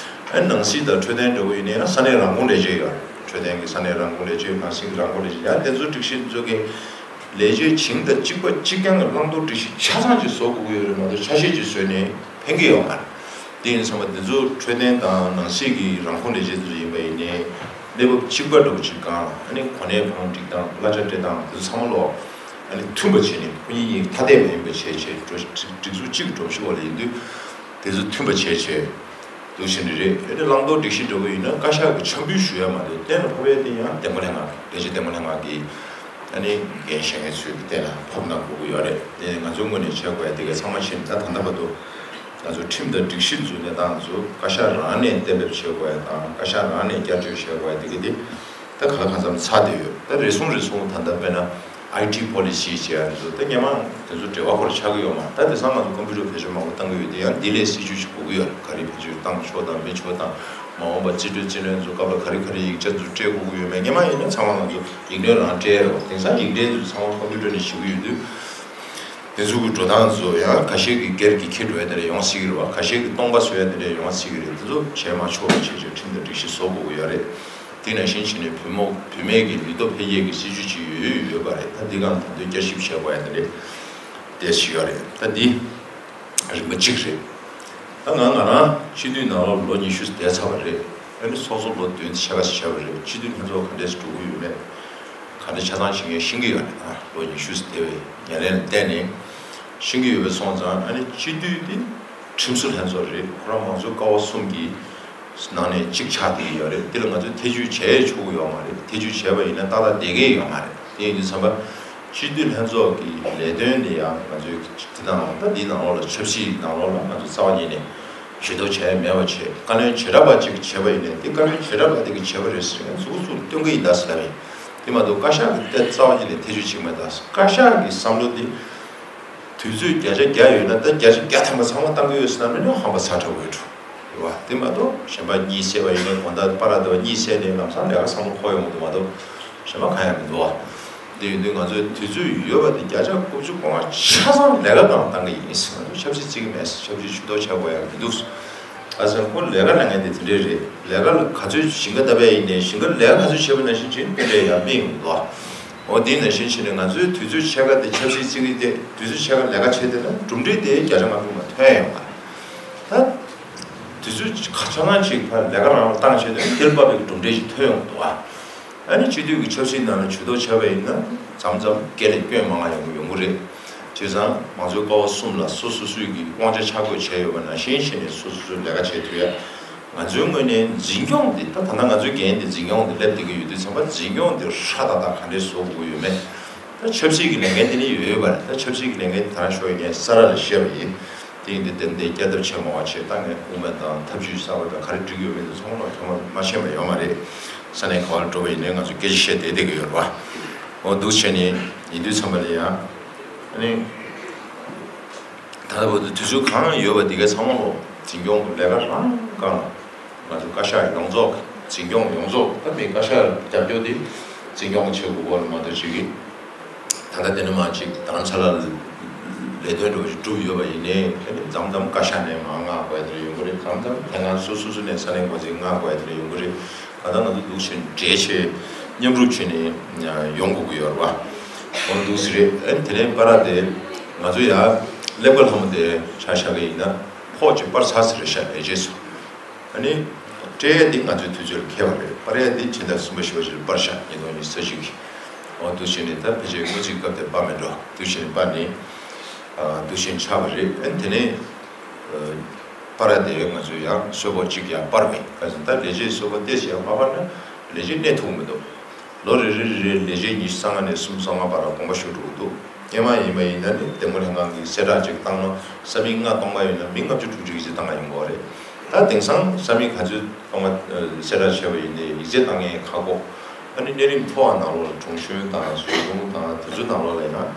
ཨ་ནི་ནང་སྲིད་དང་འཕྲོད་བསྟེན་འདྲ་བོ་ཡིན་ན་ཡང་ས་གནས་རང་ཁོངས་ལས་བྱེད་ཡོད་རེད། འཕྲོད་བསྟེན་གྱི་ས་གནས་རང་ཁོངས་ལས་བྱེད། ནང་སྲིད་ཀྱི་རང་ཁོངས་ལས་བྱེད། ཡང་དེ་ཚོ་སྒྲིག་གཞི་ཚོ་གི་ལས་བྱེད་བྱིངས་དང་གཅིག་པ་གཅིག་རྐྱང་གི་བླང་དོར་སྒྲིག་གཞི་ཆ་ཚང་ཅིག་བཟོ་དགོས་ཀྱི་ཡོད་རེད་མ་གཏོགས་ཆ་ཤས་ཅིག་བཟོས་ནས་ཕན་གྱི་ཡོད་མ་རེད། དེ་ཡིན་ཙང་མ་དེ་ཚོ་འཕྲོད་བསྟེན་དང་ནང་སྲིད་ཀྱི་རང་ཁོངས་ལས་བྱེད་ཚོ་ཡིན་པ་ཡིན་ནའི་གནས་བབ་གཅིག་པ་འདྲ་བོ་ཅིག་གང་། ཨ་ནི་གོ་གནས་བང་སྒྲིག་སྟངས། གླ་ཆ་སྤྲད་སྟངས། དེ་ཚོ་ཚང་མ་ལོག་ཨ་ནི་མཐུན་པ་བྱས་ནས་ཁོ་གཉིས་གཉིས་ཐ་དད་མ་ཡིན་པ་བྱས་བྱས་སྒྲིག་འཛུགས་གཅིག་གི་སྒྲོམ་གཞི་འོག་ལ་ཡིན་དུས་དེ་ཚོ་མཐུན་པ་བྱས་བྱས། འདུག་བྱས་ནས་རེད། ཨ་ནི་བླང་དོར་སྒྲིག་གཞི་འདྲ་བོ་ཡིན་ན་བཀའ་ཤག་གི་འཆམ་འབུལ་ཞུ་ཡ་མ་གཏོགས་གཏན་ལ་ཕབ་ཡ་དེ་ཡང་འདེམས་བསྐོ་ལྷན་ཁང་། ལས་བྱེད་འདེམས་བསྐོ་ལྷན་ཁང་གི་ཨ་ནི་འགན་བཞེས་མཁན་ཚོས་གཏན་ལ་ཕབ་གནང་དགོས་ཀྱི་ཡོད་རེད། དེ་ང་ཚོའི་ངོས་ནས་བྱེད་དགོས་ཡ་དེ་ག་ཚང་མ་བྱས་ནས། ད་ད་ལྟ་བར་དུ་ང་ཚོ་ཁྲིམས་དང་སྒྲིག་གཞི་འཛུགས་གནས་སྟངས་ཚོ་བཀའ་ཤག་རང་ནས་གཏན་འབེབས་བྱེད་དགོས་ཡ་དང་། བཀའ་ཤག་རང་ནས་བསྐྱར་བཅོས་བྱེད་དགོས་ཡ་དེ་ག་དེ་ད་ག་ལ་གང་འཚམ་ཚར་བསྡད་ཡོད། ད་རེ་ཟུང་རེ་ཟུང་ད་ལྟ་དཔེར་ན། ཨའི་ཊི་པོ་ལི་སི་བྱས་ཡ་དེ་ཚོ་ད་སྔོན་མ་དེ་ཚོ་འབྲེལ་བ་ཁོ་རང་ཆགས་ཀྱི་ཡོད་མ་རེད། ད་དེང་སང་ང་ཚོ་ཀམ་པུ་ཊར་བེད་སྤྱོད་མང་པོ་བཏང་གི་ཡོད་དེ། ཡང་འདི་ལས་སྲིད་ཇུས་ཤིག་དགོས་ཀྱི་ཡོད་རེད། ག་རེ་བེད་སྤྱོད་བཏང་ཆོག་དང་མི་ཆོག་དང་། མ་འོངས་པ་རྩིས་སྤྲོད་རྩིས་ལེན་ཚོ་སྐབས་ལ་ག་རེ་ག་རེ་ཡིག་ཆ་ཚོ་སྤྲད་དགོས་ཀྱི་ཡོད་མེད། སྔོན་མ་ཡིན་ན་ཚང་མ་ང་ཚོ་ཡིག་སྣོད་རང་སྤྲད་རེད་བ། དེང་སང་ཡིག་སྤྲད་ཚོ་ཚང་མ་ཀམ་པུ་ཊར་ནས་ཞུ་གི་ཡོད་དུས། དེ་ཚོ་གི་འགྲོ་སྟངས་ཚོ་ཡང་ཁ་ཤས་ཀྱིས་སྒེར་གྱི་འཁྱེར་འགྲོ་ཡ་དེ་འདྲ་ཡོང་སྲིད་ཀྱི་རེད་བ། ཁ་ཤས་ཀྱིས་སྟོང་པ་བཟོ་ཡ་དེ་འདྲ་ཡོང་སྲིད་ཀྱི་རེད། དེ་ཚོ་བྱས་མ་ཆོག་པ་བྱས་བྱས་ཁྲིམས་དང་སྒྲིག་གཞི་བཟོ་དགོས་ཀྱི་ཡོད་རེད། དེ་ནང་བཞིན་བྱས་ནས་བུ་མོ་བུད་མེད་ཀྱི་ལུས་སྟོབས་འཕེལ་རྒྱས་ཀྱི་སྲིད་ཇུས་ཅིག་ཡོད་ཡོད་པ་རེད། ད་འདི་སྒང་ད་དུང་བསྐྱར་ཞིབ་བྱེད་དགོས་ཡ་དེ་རེད། དེ་ཞིག་ཡོད་རེད། ད་འདི་རིམ་པ་གཅིག་རེད། ད་ང་ང་རང་སྤྱི་འཐུས་ནང་ལོགས་ལོ་ཉི་ཤུ་བསྡད་ཚར་བ་རེད། ཨ་ནི་ཚོགས་གཙོ་ལོ་བདུན་ཕྱེད་ཀ་ཞིག་བྱས་པ་རེད། སྤྱི་འཐུས་ལྷན་ཚོགས་ག་འདྲས་སུ་འགྲོ་གི་ཡོད་མེད། ག་འདྲ་ཆ་ཚང་བྱེད་མཁན་ཤེས་ཀྱི་ཡོད་རེད། ཨ་ལོ་ཉི་ཤུ་བསྡད་པའི་ཉམས་ལེན་ལ་བརྟེན་ནས་ཤེས་ཀྱི་ཡོད་པ་སོང་ཙང་། ཨ་ནི་སྤྱི་འཐུས་དེ་ཁྲིམས་བཟོ་ལྷན་ཚོགས་རེད། ཁོ་རང་མང་གཙོའི་ཀ་བ་གསུམ་གྱི་ནང་ནས་གཅིག་ཆགས་བསྡད་ཀྱི་ཡོད་རེད། དེ་ལ་ང་ཚོས་ཐེ་བྱུས་བྱས་ཆོག་གི་ཡོད་མ་རེད། ཐེ་བྱུས་བྱས་པ་ཡིན་ན་ཏག་ཏག་བསྡད་ཀྱི་ཡོད་མ་རེད། དེ་ཡིན་དུས་ཙམ་པ་སྤྱི་འཐུས་ལྷན་ཚོགས་ཀྱི་ལས་དོན་དེ་ཡང་ང་ཚོས་དེ་དང་ད་འདིའི་ནང་ལོགས་ལ་ཆབ་སྲིད་ནང་ལོགས་ལ་ང་ཚོ་རྩ་བ་ཉིད་ནས་ཇུས་གཏོགས་བྱས་མེད་པ་བྱས། བཀའ་བློན་བྱེ་བྲག་པ་གཅིག་བྱས་པ་ཡིན་ནའི་དེ་བཀའ་བློན་བྱེ་བྲག་པ་དེ་གིས་བྱས་པ་རེད་ཟེར་ནས་གཟུགས་གཟུགས་སྟོན་གྱི་ཡིན་ད་ཟེར་ལབ་ཡིན། དེ་མ་གཏོགས་བཀའ་ཤག་གིས་དེ་རྩ་བ་ཉིད་ནས་ཐེ་བྱུས་བྱེད་ཀྱི་མེད་ད་ཟེར། བཀའ་ཤག་གི་བསམ་བློ་དེ་དུས་ཚོད་བརྒྱ་ཆ་བརྒྱ་ཡོད་ན་ད་བརྒྱ་ཆ་བརྒྱ་ཐམ་པ་ཚང་མ་བཏང་གི་ཡོད་ཟེར་ན་མིན་ན་ཧམ་པ་ཚ་དྲགས་པོ་ཡོད་འགྲོ། རེད་བ། དེ་མ་གཏོགས་གཞན་པ་གཉིད་སད་པ་ཡིན་ན་དགོང་དག་པ་ར་དེ་བ་གཉིད་སད་ནས་ལམ་སང་ལས་ཀ་བཟང་པོ་འཁོར་ཡོང་གི་འདུག་མ་གཏོགས་གཞན་པ་གང་ཡང་མི་འདུག་བ། དེ་ཡིན་དུས་ང་ཚོས་དུས་ཚོད་ཡོད་པ་དེ་བརྒྱ་ཆ་དགུ་བཅུ་གོ་ལྔ་ཆ་ཚང་ལས་ཀ་སྒང་བཏང་གི་ཡིན་ཟེར། ང་ཚོས་ཆབ་སྲིད་བརྩི་གི་མེད་ཟེར། ཆབ་སྲིད་ཇུས་གཏོགས་བྱ་དགོས་ཡ་མི་འདུག་ཟེར། ཨ་ཟེར་ཁོ་ལས་ཀ་ལས་མཁན་དེ་དེ་འདྲས་རེད། ལས་ཀ་ལ་ག་ཚོད་ཞིང་ཁ་བཏབ་པ་ཡིན་ནའི་ཞིང་ཁ་ལས་ཀ་ག་ཚོད་བྱས་པ་ནང་བཞིན་བྱས་ནས་དེ་འདྲས་ཡ་མི་ཡོང་གི་འདུག་འོ་དེ་ནང་བཞིན་བྱས་ནས་ང་ཚོའི་དུས་ཚོད་ཕྱེད་ཀ་དེ་ཆབ་སྲིད་བརྩི་གི་དེ་དུས་ཚོད་ཕྱེད་ཀ་ལས་ཀ་བྱས་བསྡད་ན་གྲུབ་འབྲས་དེ་བརྒྱ་ཆ་ལྔ་བཅུ་མ་ཐོན་ཡོང་ག་རེད། ད་དུས་ཚོད་ཆ་ཚང་ཅིག་ཕར་ལས་ཀ་རང་ལ་བཏང་བྱས་ཏེ་དེར་དཔག་པའི་གྲུབ་འབྲས་ཅིག་ཐོན་ཡོང་གི་འདུག་ཨ། ཨ་ནི་སྤྱི་འཐུས་ཀྱི་ཆབ་སྲིད་ནང་ལ་ཇུས་གཏོགས་བྱས་པ་ཡིན་ན་མཚམས་མཚམས་སྐད་ལ་སྐྱོན་མང་ང་ཡོང་གི་ཡོང་གི་རེད། བྱས་ཙང་མང་གཙོའི་ཀ་བ་གསུམ་ལ་སོ་སོ་སོའི་གི་དབང་ཆ་ཆ་བགོས་བྱས་ཡོད་པ་ནང་བཞིན་བྱས་ནས་སོ་སོ་སོའི་ལས་ཀ་བྱེད་ཐུབ་ཡ། ང་ཚོའི་ངོས་ནས་འཛིན་སྐྱོང་འདི་ད་ད་ལྟ་ང་ཚོའི་འགན་འདི་འཛིན་སྐྱོང་འདི་སླེབས་བསྡད་ཀྱི་ཡོད་དུས་ཙམ་པ་འཛིན་སྐྱོང་འདི་ཧྲ་ཏག་ཏག་ག་འདྲས་བཟོ་དགོས་ཡོད་མེད། ད་ཆབ་སྲིད་ཀྱི་ལས་འགན་དེ་ནི་ཡོད་ཡོད་པ་རེད། ད་ཆབ་སྲིད་ཀྱི་ལས་འགན་དེ་ད་རང་ཤོག་ཡིན་ངས་ས་ར་ལ་བཤད་པ་ཡིན། དེ་ཡིན་དུས་དེ་འདི་བསྐྱར་ལྡབ་བྱེད་མ་བ་བྱས་ད་ངས་དབུ་མ་དང་ཐབས་ཇུས་གསར་པ་དང་ག་རེ་སྒྲིག་ཡོད་མེད་དེ་ཚང་མ་ལ་ཚང་མ་མ་ཤེས་པ་ཡོད་མ་རེད། ས་གནས་ག་བ་ལ་འགྲོ་བ་ཡིན་ནའི་ང་ཚོ་སྐད་ཆ་བཤད་བསྡད་བསྡད་ཀྱི་ཡོད་རེད་བ། འོ་འདུག་བྱས་ནས་ཡིན་དུས་ཙམ་པ་ལ་ཡང་ཨ་ནི། ད་ལྟ་བར་དུ་དུས་ཚོད་གང་ཡོད་པ་དེ་གའི་ཚང་མ་ལོ་འཛིན་སྐྱོང་གི་ལས་ཀ་རང་གང་ང་ཚོ་བཀའ་ཤག་ཡོངས་རྫོགས་འཛིན་སྐྱོང་ཡོངས་རྫོགས་ད་མི་བཀའ་ཤག་རྒྱབ་སྐྱོར་དེ་འཛིན་སྐྱོང་བྱེད་དགོས་པ་ལ་མ་གཏོགས་ཅིག་གིས་ད་ལྟ་དེ་ནས་མ་ཅིག་རྡ་རམ་ས་ལ་ལས་དོན་འགྲོ་བཞིན་གྲུབ་ཡོད་པ་ཡིན་ནའི་ཨ་ནི་མཚམས་མཚམས་བཀའ་ཤག་ནས་མར་མངགས་དགོས་དེ་འདྲ་ཡོང་གི་རེད། མཚམས་མཚམས་ལྷན་ཁང་སོ་སོ་སོ་ནས་ས་གནས་འགོ་འཛིན་མངགས་དགོས་དེ་འདྲ་ཡོང་གི་རེད། ད་ལྟ་ང་ཚོ་འདུག་བྱས་འབྲེལ་བྱས་མཉམ་རུབ་བྱས་ནས་ཡོང་དགོས་ཀྱི་ཡོད་རེད་བ། འོ་འདུག་སེ་རེད། ཨ་ནི་དེ་ནས་པ་ར་དེ་ང་ཚོ་ཡ་སླེབས་ཀ་ལྷ་མོ་དེ་ཆ་བཞག་གི་ཡིན་ན་ཕོགས་ཀྱི་པར་ཚར་ཚར་རེད་ཤག་ལས་བྱེད་ཚོ། ཨ་ནི་སྤྲད་ཡ་དེ་ང་ཚོའི་དུས་ཚོད་ལ་འཁེལ་བ་རེད། པར་ཡ་དེ་ཕྱི་ཟླ་གསུམ་པ་བཞི་པ་ཞིག་ལ་པར་ཤག་ཉིས་སྟོང་ཉི་ཤུ་རྩ་གཅིག་གི། འོ་འདུག་བྱས་ནས་ད་ཕལ་ཆེར་དངུལ་རྩིས་སྐབས་དེ་པར་མེད་འགྲོ། འདུག་བྱས་ནས་པར་ནི་འདུག་བྱས་ནས་ཆགས་པ་རེད། ཨ་ནི་དེ་ནས། པར་དེ་ང་ཚོས་ཡང་གསོལ་ཕོགས་གཅིག་ཀྱང་སྤར་མེད། ག་ཚོད་ད་ལས་བྱེད་གསོལ་ཕོགས་ཏོག་ཙམ་ཡང་མ་སྤར་ན་ལས་བྱེད་གནས་ཐུབ་མི་འདུག་ལོ་རེ་རེ་རེ་རེ་ལས་བྱེད་ཉི་ཤུ་རྩ་ལྔ་ནས་སུམ་ཅུ་སོ་ལྔ་བར་ལ་དགོངས་པ་ཞུ་འགྲོ་གི་འདུག་སྔོན་མ་ཡིན་པ་ཡིན་ན་ནི་འདེམས་བསྐོ་ལྷན་ཁང་གིས་གསལ་བསྒྲགས་ཅིག་བཏང་ན་ས་མིག་ལྔ་སྟོང་པ་ཡོད་ན་མི་ལྔ་བཅུ་དྲུག་ཅུ་ཡིག་ཚད་བཏང་ག་ཡོང་གི་རེད། ད་དེང་སང་ས་མིག་ག་ཚོད་སྟོང་པ་གསལ་བསྒྲགས་བྱས་པ་ཡིན་ཏེ་ཡིག་ཚད་བཏང་མཁན་ཁག་པོ། ཨ་ནི་གནས་རིམ་མཐོ་བ་ནང་ལོགས་ལ་དྲུང་གཞོན་དང་ཟུར་དྲུང་དང་དེ་ཚོའི་ནང་ལོགས་ལ་ཡང་།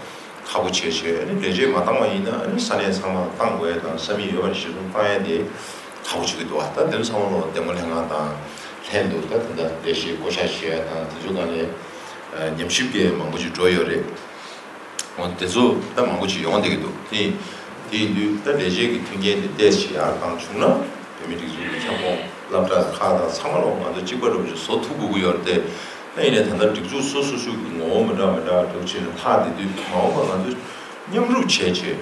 ཁག་པོ་བྱས་བྱས་ཨ་ནི་ལས་བྱེད་མ་བཏང་བ་ཡིན་ན་ཨ་ནི་ས་གནས་ཚང་མ་བཏང་དགོས་ཡ་དང་ས་མིག་ཡོད་པ་ནས་གཞི་བཟུང་བཏང་ཡ་དེ་ཁག་པོ་བྱེད་ཀྱི་འདུག་ད་དེ་ཚོ་ཚང་མ་ལོ་འདེམས་བསྐོ་ལྷན་ཁང་དང་ ལྷན་དུ་ད་ད་ལྟ་ལས་གཞི་བསྐོ་བཞག་བྱེད་ཡ་དང་དེ་ཚོ་སྒང་ནས་ཉམས་ཞིབ་ཀྱི་མང་པོ་ཅིག་འགྲོ་ཡོད་རེད། འོ་དེ་ཚོ་ད་མང་པོ་ཅིག་ཡོང་བསྡད་ཀྱི་འདུག་དེ་དེ་ཡིན་དུས་ད་ལས་བྱེད་ཀྱི་མཐུན་རྐྱེན་དེ་ཏོག་ཙམ་ཡར་བཏང་བྱུང་ན་བོད་མིའི་སྒྲིག་འཛུགས་ཀྱི་ཁྱབ་ཁོངས་སློབ་གྲྭ་ཁག་དང་ཚང་མ་ལོག་ང་ཚོ་གཅིག་པ་འདྲ་པོ་ཅིག་བཟོ་ཐུབ་དགོས་ཀྱི་ཡོད་རེད་དེ། ད་ཡིན་ནའི་ད་ལྟ་སྒྲིག་འཛུགས་སོ་སོ་སོ་གི་ངོ་བོ་མི་འདྲ་མི་འདྲ་འགྲོ་བྱས་ནས་ལྷག་བསྡད་དུས་མ་འོངས་པ་ང་ཚོ་མཉམ་རུབ་བྱས་བྱས།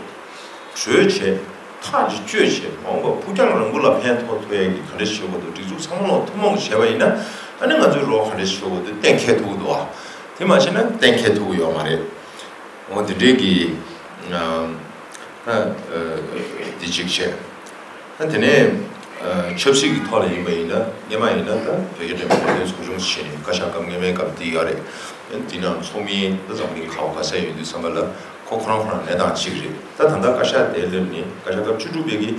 གྲོས་བྱས། ཐག་ཅིག་གཅོད་བྱས་མ་འོངས་པ་ཕུགས་རྒྱང་རིང་པོ་ལ་ཕན་ཐོགས་ཐུབ་ཡས་ཀྱི་ག་འདྲ་ཞིག་བྱེད་དགོས་འདུག་སྒྲིག་འཛུགས་ཚང་མ་ལ་ཐུན་མོང་བྱས་པ་ཡིན་ན་ཨ་ནི་ང་ཚོའི་རོགས་ག་འདྲ་ཞིག་བྱེད་དགོས་འདུག་གཏན་འཁེལ་ཐུབ་ཀྱི་འདུག་ཨ། དེ་མ་བྱས་ན་གཏན་འཁེལ་ཐུབ་ཀྱི་ཡོད་མ་རེད། འོ་འདི་འདྲའི་གི་ཨ་ཨ་འདི་གཅིག་བྱས། ཨ་དེ་ནས་ཨ་ཆབ་སྲིད་ཀྱི་ཐོག་ལ་ཡིན་པ་ཡིན་ན་སྔས་མ་ཡིན་ན་ད་བོད་རྒྱ་འབྲེལ་མོལ་གོ་སྟོན་ཚོགས་ཆུང་བྱས་ནས་བཀའ་ཤག་སྐབས་སྔས་མའི་སྐབས་འདི་ཡོད་རེད། དེ་ནང་ཚོགས་མི་ད་འཛམ་གླིང་ཁག་ག་ས་ཡོད་དུས་ཙམ་པ་ལ། ཁོ་ཁོ་རང་ཁོ་རང་གནས་སྟངས་གཅིག་རེད། ད་ད་ལྟ་བཀའ་ཤག་དེ་སླེབས་ནས་བཀའ་ཤག་སྐབས་བཅུ་དྲུག་པའི་གི་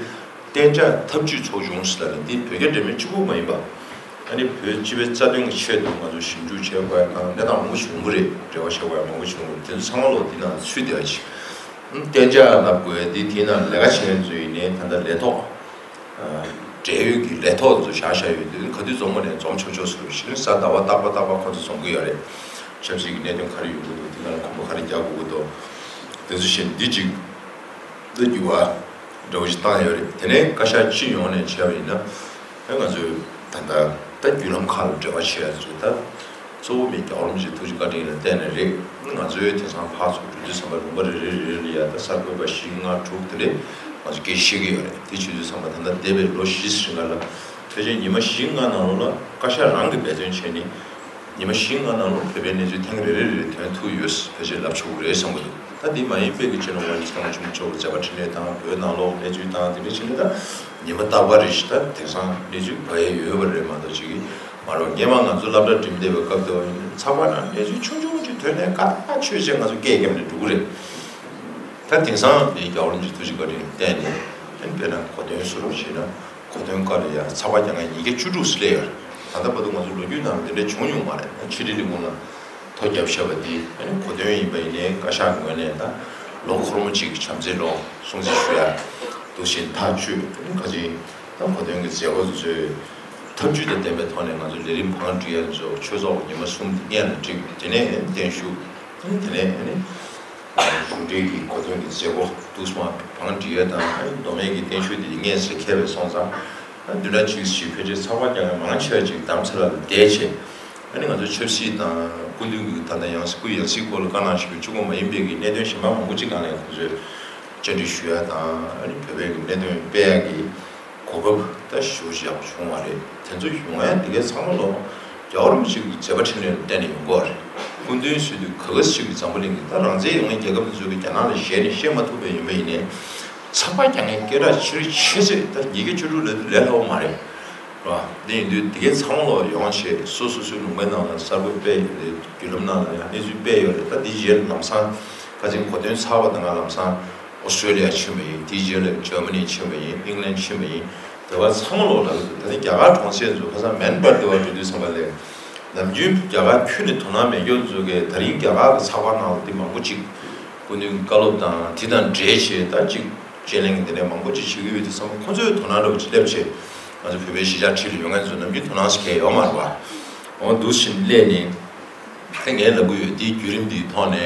གཏན་འཇགས་ཐབས་ཇུས་ཚོགས་ཆུང་ཟེར་ལ་ནི་འདི་བོད་རྒྱ་འབྲེལ་མོལ་གཅིག་པུ་མ་ཡིན་པ། ཨ་ནི་བོད་སྤྱི་པའི་རྩ་དོན་གྱི་ཆེད་དུ་ང་ཚོ་ཞིབ་འཇུག་བྱེད་དགོས་ཡ་དང་གནས་སྟངས་མང་པོ་བྱུང་གི་རེད། འབྲེལ་བ་བྱེད་དགོས་ཡ་མང་པོ་བྱུང་གི་རེད། དེ་ཚོ་ཚང་མ་ལོག་འདི་ནང་ཚུད་བསྡད་པ་ཅིག་གཏན་འཇགས་ལབ་དགོས་ཡ་འདི་དེའི་ནང་ལས་ཀ་བྱེད་མཁན་ཚོ་ཡིན་ནའི་ད་ལྟ་ལས་ཐོག་འབྲེལ་ཡོད་ཀྱི་ལས་ཐོག་ཚོ་བཞག་བཞག་ཡོད་དུས་ག་དུས་འཛོམས་དགོས་ནས་འཛོམས་ཆོག་ཆོག་ཟེར་བ་ཞིག་གཟའ་ཟླ་བ་རྟག་པ་རྟག་པ་ཁོ་ཚོ་འཛོམས་ཀྱི་ཡོད་རེད། ཆབ་སྲིད་ཀྱི་གནད་དོན་ག་རེ་ཡོང་གི་འདུག་དེ་ནང་ལ་གོམ་པ་ག་རེ་རྒྱག་དགོས་ཀྱི་འདུག་དེ་ཚོ་བཤད་འདི་གཅིག་ད་འགྱུར་བ་འདྲ་བོ་ཞིག་བཏང་ཡོད་རེད། དེ་ནས་བཀའ་ཤག་སྤྱི་ཡོངས་ནས་བྱས་པ་ཡིན་ན་ཨ་ང་ཚོས་ད་ལྟ་ད་བརྒྱུད་ལམ་ཁག་ལ་འབྲེལ་བ་བྱེད་ཡ་ཚོ་ད། གཙོ་བོ་མི་རྒྱལ་བ་རིན་པོ་ཆེའི་ཐུགས་རྗེ་བཀའ་དྲིན་ལ་བརྟེན་ནས་རེད། ང་ཚོའི་དེང་སང་ཕར་ཚུར་འགྲོ་དུས་ཙམ་པ་ལུང་པ་རེ་རེ་རེ་རེ་ལ་ཡ་ད་གསར་འགོད་པ་བཞི་ལྔ་དྲུག་དེ་འདྲས་ང་ཚོ་སྐད་ཆ་བཤད་ཀྱི་ཡོད་རེད། དེ་བྱེད་དུས་ཙམ་པ་ད་ལྟ་འདས་པའི་ལོ་བཞི་ཙམ་རིང་ལ་ཕལ་ཆེར་ཉི་མ་བཞི་ལྔ་ནང་ལོགས་ལ་བཀའ་ཤག་རང་གིས་འབད་བརྩོན་བྱས་ནས་ཉི་མ་བཞི་ལྔ་ནང་ལོགས་བོད་པའི་གནས་ཚུལ་ཐེངས་རེ་རེ་རེ་ཐོན་ཐུབ་ཡོད་ཕལ་ཆེར་ལབ་ཆོག་གི་རེད་བསམ་གྱི་འདུག་ད་འདི་མ་ཡིན་པའི་གི་ཕྱི་ལོགས་ལ་ཚང་མ་ཆུང་ཆོག་གི་མཛད་པ་འཕྲིན་ལས་དང་བོད་ནང་ལོགས་གནས་ཚུལ་དང་དེ་འདྲ་བྱས་ནས་ད་ཉི་མ་རྟག་པར་རེ་བཞིན་ད་དེང་སང་གནས་ཚུལ་བ་ཡས་ཡོད་པ་རེད་མ་གཏོགས་ཅིག་གི། མ་རེད། སྔོན་མ་ང་ཚོ་སློབ་གྲྭ་འགྲིམ་བསྡད་པའི་སྐབས་དེ་བ་ཡིན་ན་ཚགས་པར་ནང་གནས་ཚུལ་ཆུང་ཆུང་ཅིག་ཐོན་ནས་ཀ་ཐག་ཆོད་བྱས་ང་ཚོ་སྐད་བརྒྱབ་ནས་འགྲོ་གི་རེད། ད་དེང་སང་དེ་རྒྱལ་བ་རིན་པོ་ཆེའི་ཐུགས་རྗེ་བཀའ་དྲིན་བརྟེན་ནས་ཨ་ནི་དཔེར་ན་གོ་སྟོན་སུ་རུབ་བྱས་ན་གོ་སྟོན་སྐབས་ལ་ཡང་ཚགས་པར་རྒྱག་མཁན་ཉིས་བརྒྱ་བཅུ་དྲུག་སླེབས་ཡོད་རེད། ད་ལྟ་བར་དུ་ང་ཚོ་ལོ་རྒྱུས་ནང་དེ་འདྲ་བྱུང་མྱོང་མ་རེད། ཕྱི་དྲིལ་ལས་ཁུངས་ལ་ཐོ་བརྒྱབ་བཞག་པ་དེ་ཨ་ནི་གོ་སྟོན་ཡིན་པ་ཡིན་ནའི་བཀའ་ཤག་ངོས་ནས་ད་ལོ་འཁོར་མོ་གཅིག་གི་བྱམས་བརྩེའི་ལོ་སྲུང་བརྩི་ཞུ་ཡ་འདུག་བཞིན་ཐག་ཆོད་ཨ་ནི་ཁ་ཅིག་ད་གོ་སྟོན་གྱི་མཛད་སྒོ་ཚོའི་ཐབས་ཇུས་དང་ལྡན་པའི་ཐོག་ནས་ང་ཚོ་ལས་རིམ་བང་སྒྲིག་ཡ་ཚོ་ཆོས་ཚོགས་ཉི་མ་གསུམ་དེ་སྔོན་ལ་བསྒྲིགས། དེ་ནས་བརྟན་བཞུགས། དེ་ནས་ཨ་ནི་གཞུང་འབྲེལ་གྱི་གོ་སྟོན་གྱི་མཛད་སྒོ་འདུག་སེ་བང་སྒྲིག་ཡ་དང་ཨ་ནི་མདོ་སྨད་ཀྱི་བརྟན་བཞུགས་དེ་སྔོན་ཚེ་འཁེལ་བའི་སོང་ཙང་ཨ་ནི་བདུན་ཕྲག་གཅིག་ཞིག་ཕལ་ཆེར་ཚགས་པར་རྒྱག་མཁན་མང་ཆེ་བ་ཅིག་རྡ་རམ་ས་ལ་ལ་བསྡད་བྱས། ཨ་ནི་ང་ཚོ་ཆབ་སྲིད་དང་སྐུ་མདུན་གྱི་ད་ལྟ་ཡང་སྲིད་སྐུ་ཡང་སྲིད་སྐོར་ལ་བཀའ་གནང་བཞིན་པའི་གཅིག་པོ་མ་ཡིན་པའི་གི་གནད་དོན་གཞན་པ་མང་པོ་ཅིག་སྒང་ལ་ང་ཚོས་བཅར་འདྲི་ཞུ་ཡ་དང་ཨ་ནི་བོད་པའི་གི་གནད་དོན་སྤེལ་ཡ་གི་གོ་སྐབས་ད་ཞེ་པོ་ཅིག་ཡག་པོ་བྱུང་བ་རེད། དེ་ཚོ་ཡོང་ཡ་དེ་གའི་ཚང་མ་ལོ་རྒྱལ་བ་རིན་པོ་ཆེ་གི་མཛད་པ་འཕྲིན་ལས་ལ་བརྟེན་ནས་ཡོང་གི་ཡོད་རེད། སྐུ་མདུན་ཟེར་དུས་ག་ག་ཟེར་གི་འཛམ་བུ་གླིང་གི་ད་རང་བཙན་ཡོད་མཁན་རྒྱལ་ཁབ་དེ་ཚོ་གི་རྒྱ་ནག་ལ་ཞེད་ནས་བཤད་མ་ཐུབ་པ་ཡིན་པ་ཡིན་ནའི་ཚགས་པར་རྒྱག་མཁན་སྐད་གྲགས་ཆེ་རུ་ཆེ་ཚད་ད་ཉིས་བརྒྱ་བཅུ་དྲུག་ལས་ལས་སླ་པོ་མ་རེད། ར། དེ་ཡིན་དུས་དེ་གའི་ཚང་མ་ལོ་ཡོང་བྱས་སོ་སོ་སོའི་ལུང་པའི་ནང་ལ་གསར་འགོད་སྤེལ་ཡོད་རེད། བརྒྱུད་ལམ་ནང་ལ་ཡང་གནས་ཚུལ་སྤེལ་ཡོད་རེད། ད་དེའི་རྗེས་ལ་ལམ་སང་ཁ་ཅིག་གོ་སྟོན་ཚར་བ་དང་ང་ལམ་སང་ཨོ་སི་ཀྲོ་ལི་ཡ་ཕྱིན་པ་ཡིན། དེའི་རྗེས་ལ་འཇར་མ་ནི་ཕྱིན་པ་ཡིན། ཨིང་ལན་ཕྱིན་པ་ཡིན། དེ་བ་ཚང་མ་ལོ་ལ་ད་ནི་རྒྱ་གར་གྲོང་གསེབ་ཚོ་ཁ་སང་མེན་པར་དེ་བ་འགྲོ་དུས་ཚང་མ་ལས་ནམ་རྒྱུན་རྒྱ་གར་ཁྱོན་ནས་དོ་སྣང་མེད་མཁན་ཚོ་གིས་ད་རིང་རྒྱ་གར་གྱི་ཚགས་པར་ནང་ལ་དེ་མང་པོ་ཅིག་སྐུ་མདུན་བཀའ་སློབ་དང་དེ་དང་འབྲེལ་བྱས་ད་ཅིག་དཔྱད་གླེང་དེ་འདྲ་མང་པོ་ཅིག་བྱེད་ཀྱི་ཡོད་དུས་ཙམ་པ་ཁོ་ཚོའི་དོ་སྣང་འདྲ་པོ་ཅིག་སླེབས་བྱས། ང་ཚོ་བོད་པའི་གཞིས་ཆགས་འཁྲིས་ལ་ཡོད་མཁན་ཚོ་ནམ་རྒྱུན་དོ་སྣང་ཞིག་གས་ཡོད་མ་རེད་པ། འོ་འདུག་བཞིན་སླེབས་ནས་ད་ངས་ལབ་ཀྱི་ཡོད། དེའི་བརྒྱུད་རིམ་འདིའི་ཐོག་ནས་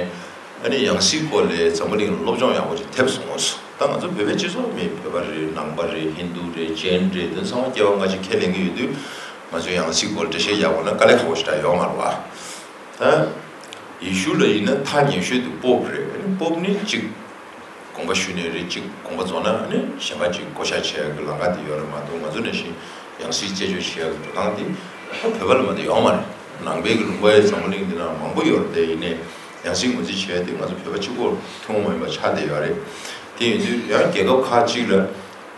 ཨ་ནི་ཡང་སྲིད་སྐོར་ལ་འཛམ་བུ་གླིང་ལ་སློབ་སྦྱོང་ཡག་པོ་ཅིག་ཐེབས་སོང་ངོ་། ད་ང་ཚོ་བོད་པའི་སྤྱི་ཚོགས་མི་བོད་པ་རེད། ནང་པ་རེད། ཧིན་རྡུ་རེད། ཇེན་རེད། དེ་ཚང་མ་སྐྱེ་བ་སྔ་ཕྱི་ཁས་ལེན་གྱི་ཡོད་དུས་ང་ཚོས་ཡང་སྲིད་སྐོར་འགྲེལ་བཤད་རྒྱག་དགོས་ན་དཀའ་ལས་ཁག་པོ་ཞིག་འདྲ་ཡོད་མ་རེད་པ། ད་ཡེ་ཤུ་ལ་ཡིན་ན་ཐག་ཉེ་ཤོས་དེ་པོབ་རེད། ཨ་ནི་པོབ་ནི་གཅིག་དགོངས་པ་ཞུས་ནས་རེད། གཅིག་དགོངས་པ་རྫོགས་ན་ཨ་ནི་གཞན་པ་གཅིག་བསྐོ་བཞག་བྱེད་ཡག་གི་ལམ་ཁ་དེ་ཡོད་རེད་མ་གཏོགས་ང་ཚོ་ནང་བཞིན་ཡང་སྲིད་རྩད་གཅོད་བྱེད་ཡག་གི་འགྲོ་སྟངས་དེ་ད་བོད་པ་ལ་མ་གཏོགས་ཡོད་མ་རེད། ནང་པའི་གི་ལུང་པའི་འཛམ་བུ་གླིང་འདི་ན་མང་པོ་ཡོད་རེད། དེ་ཡིན་ནའི་ཡང་སྲིད་ངོས་འཛིན་བྱེད་ཡག་དེ་ང་ཚོ་བོད་པ་གཅིག་པོ་ཐུན་མོང་མ་ཡིན་པ་ཆགས་བསྡད་ཡོད་རེད། དེ་ཡིན་དུས་ཡང་རྒྱལ་ཁབ་ཁག་ཅིག་ལ་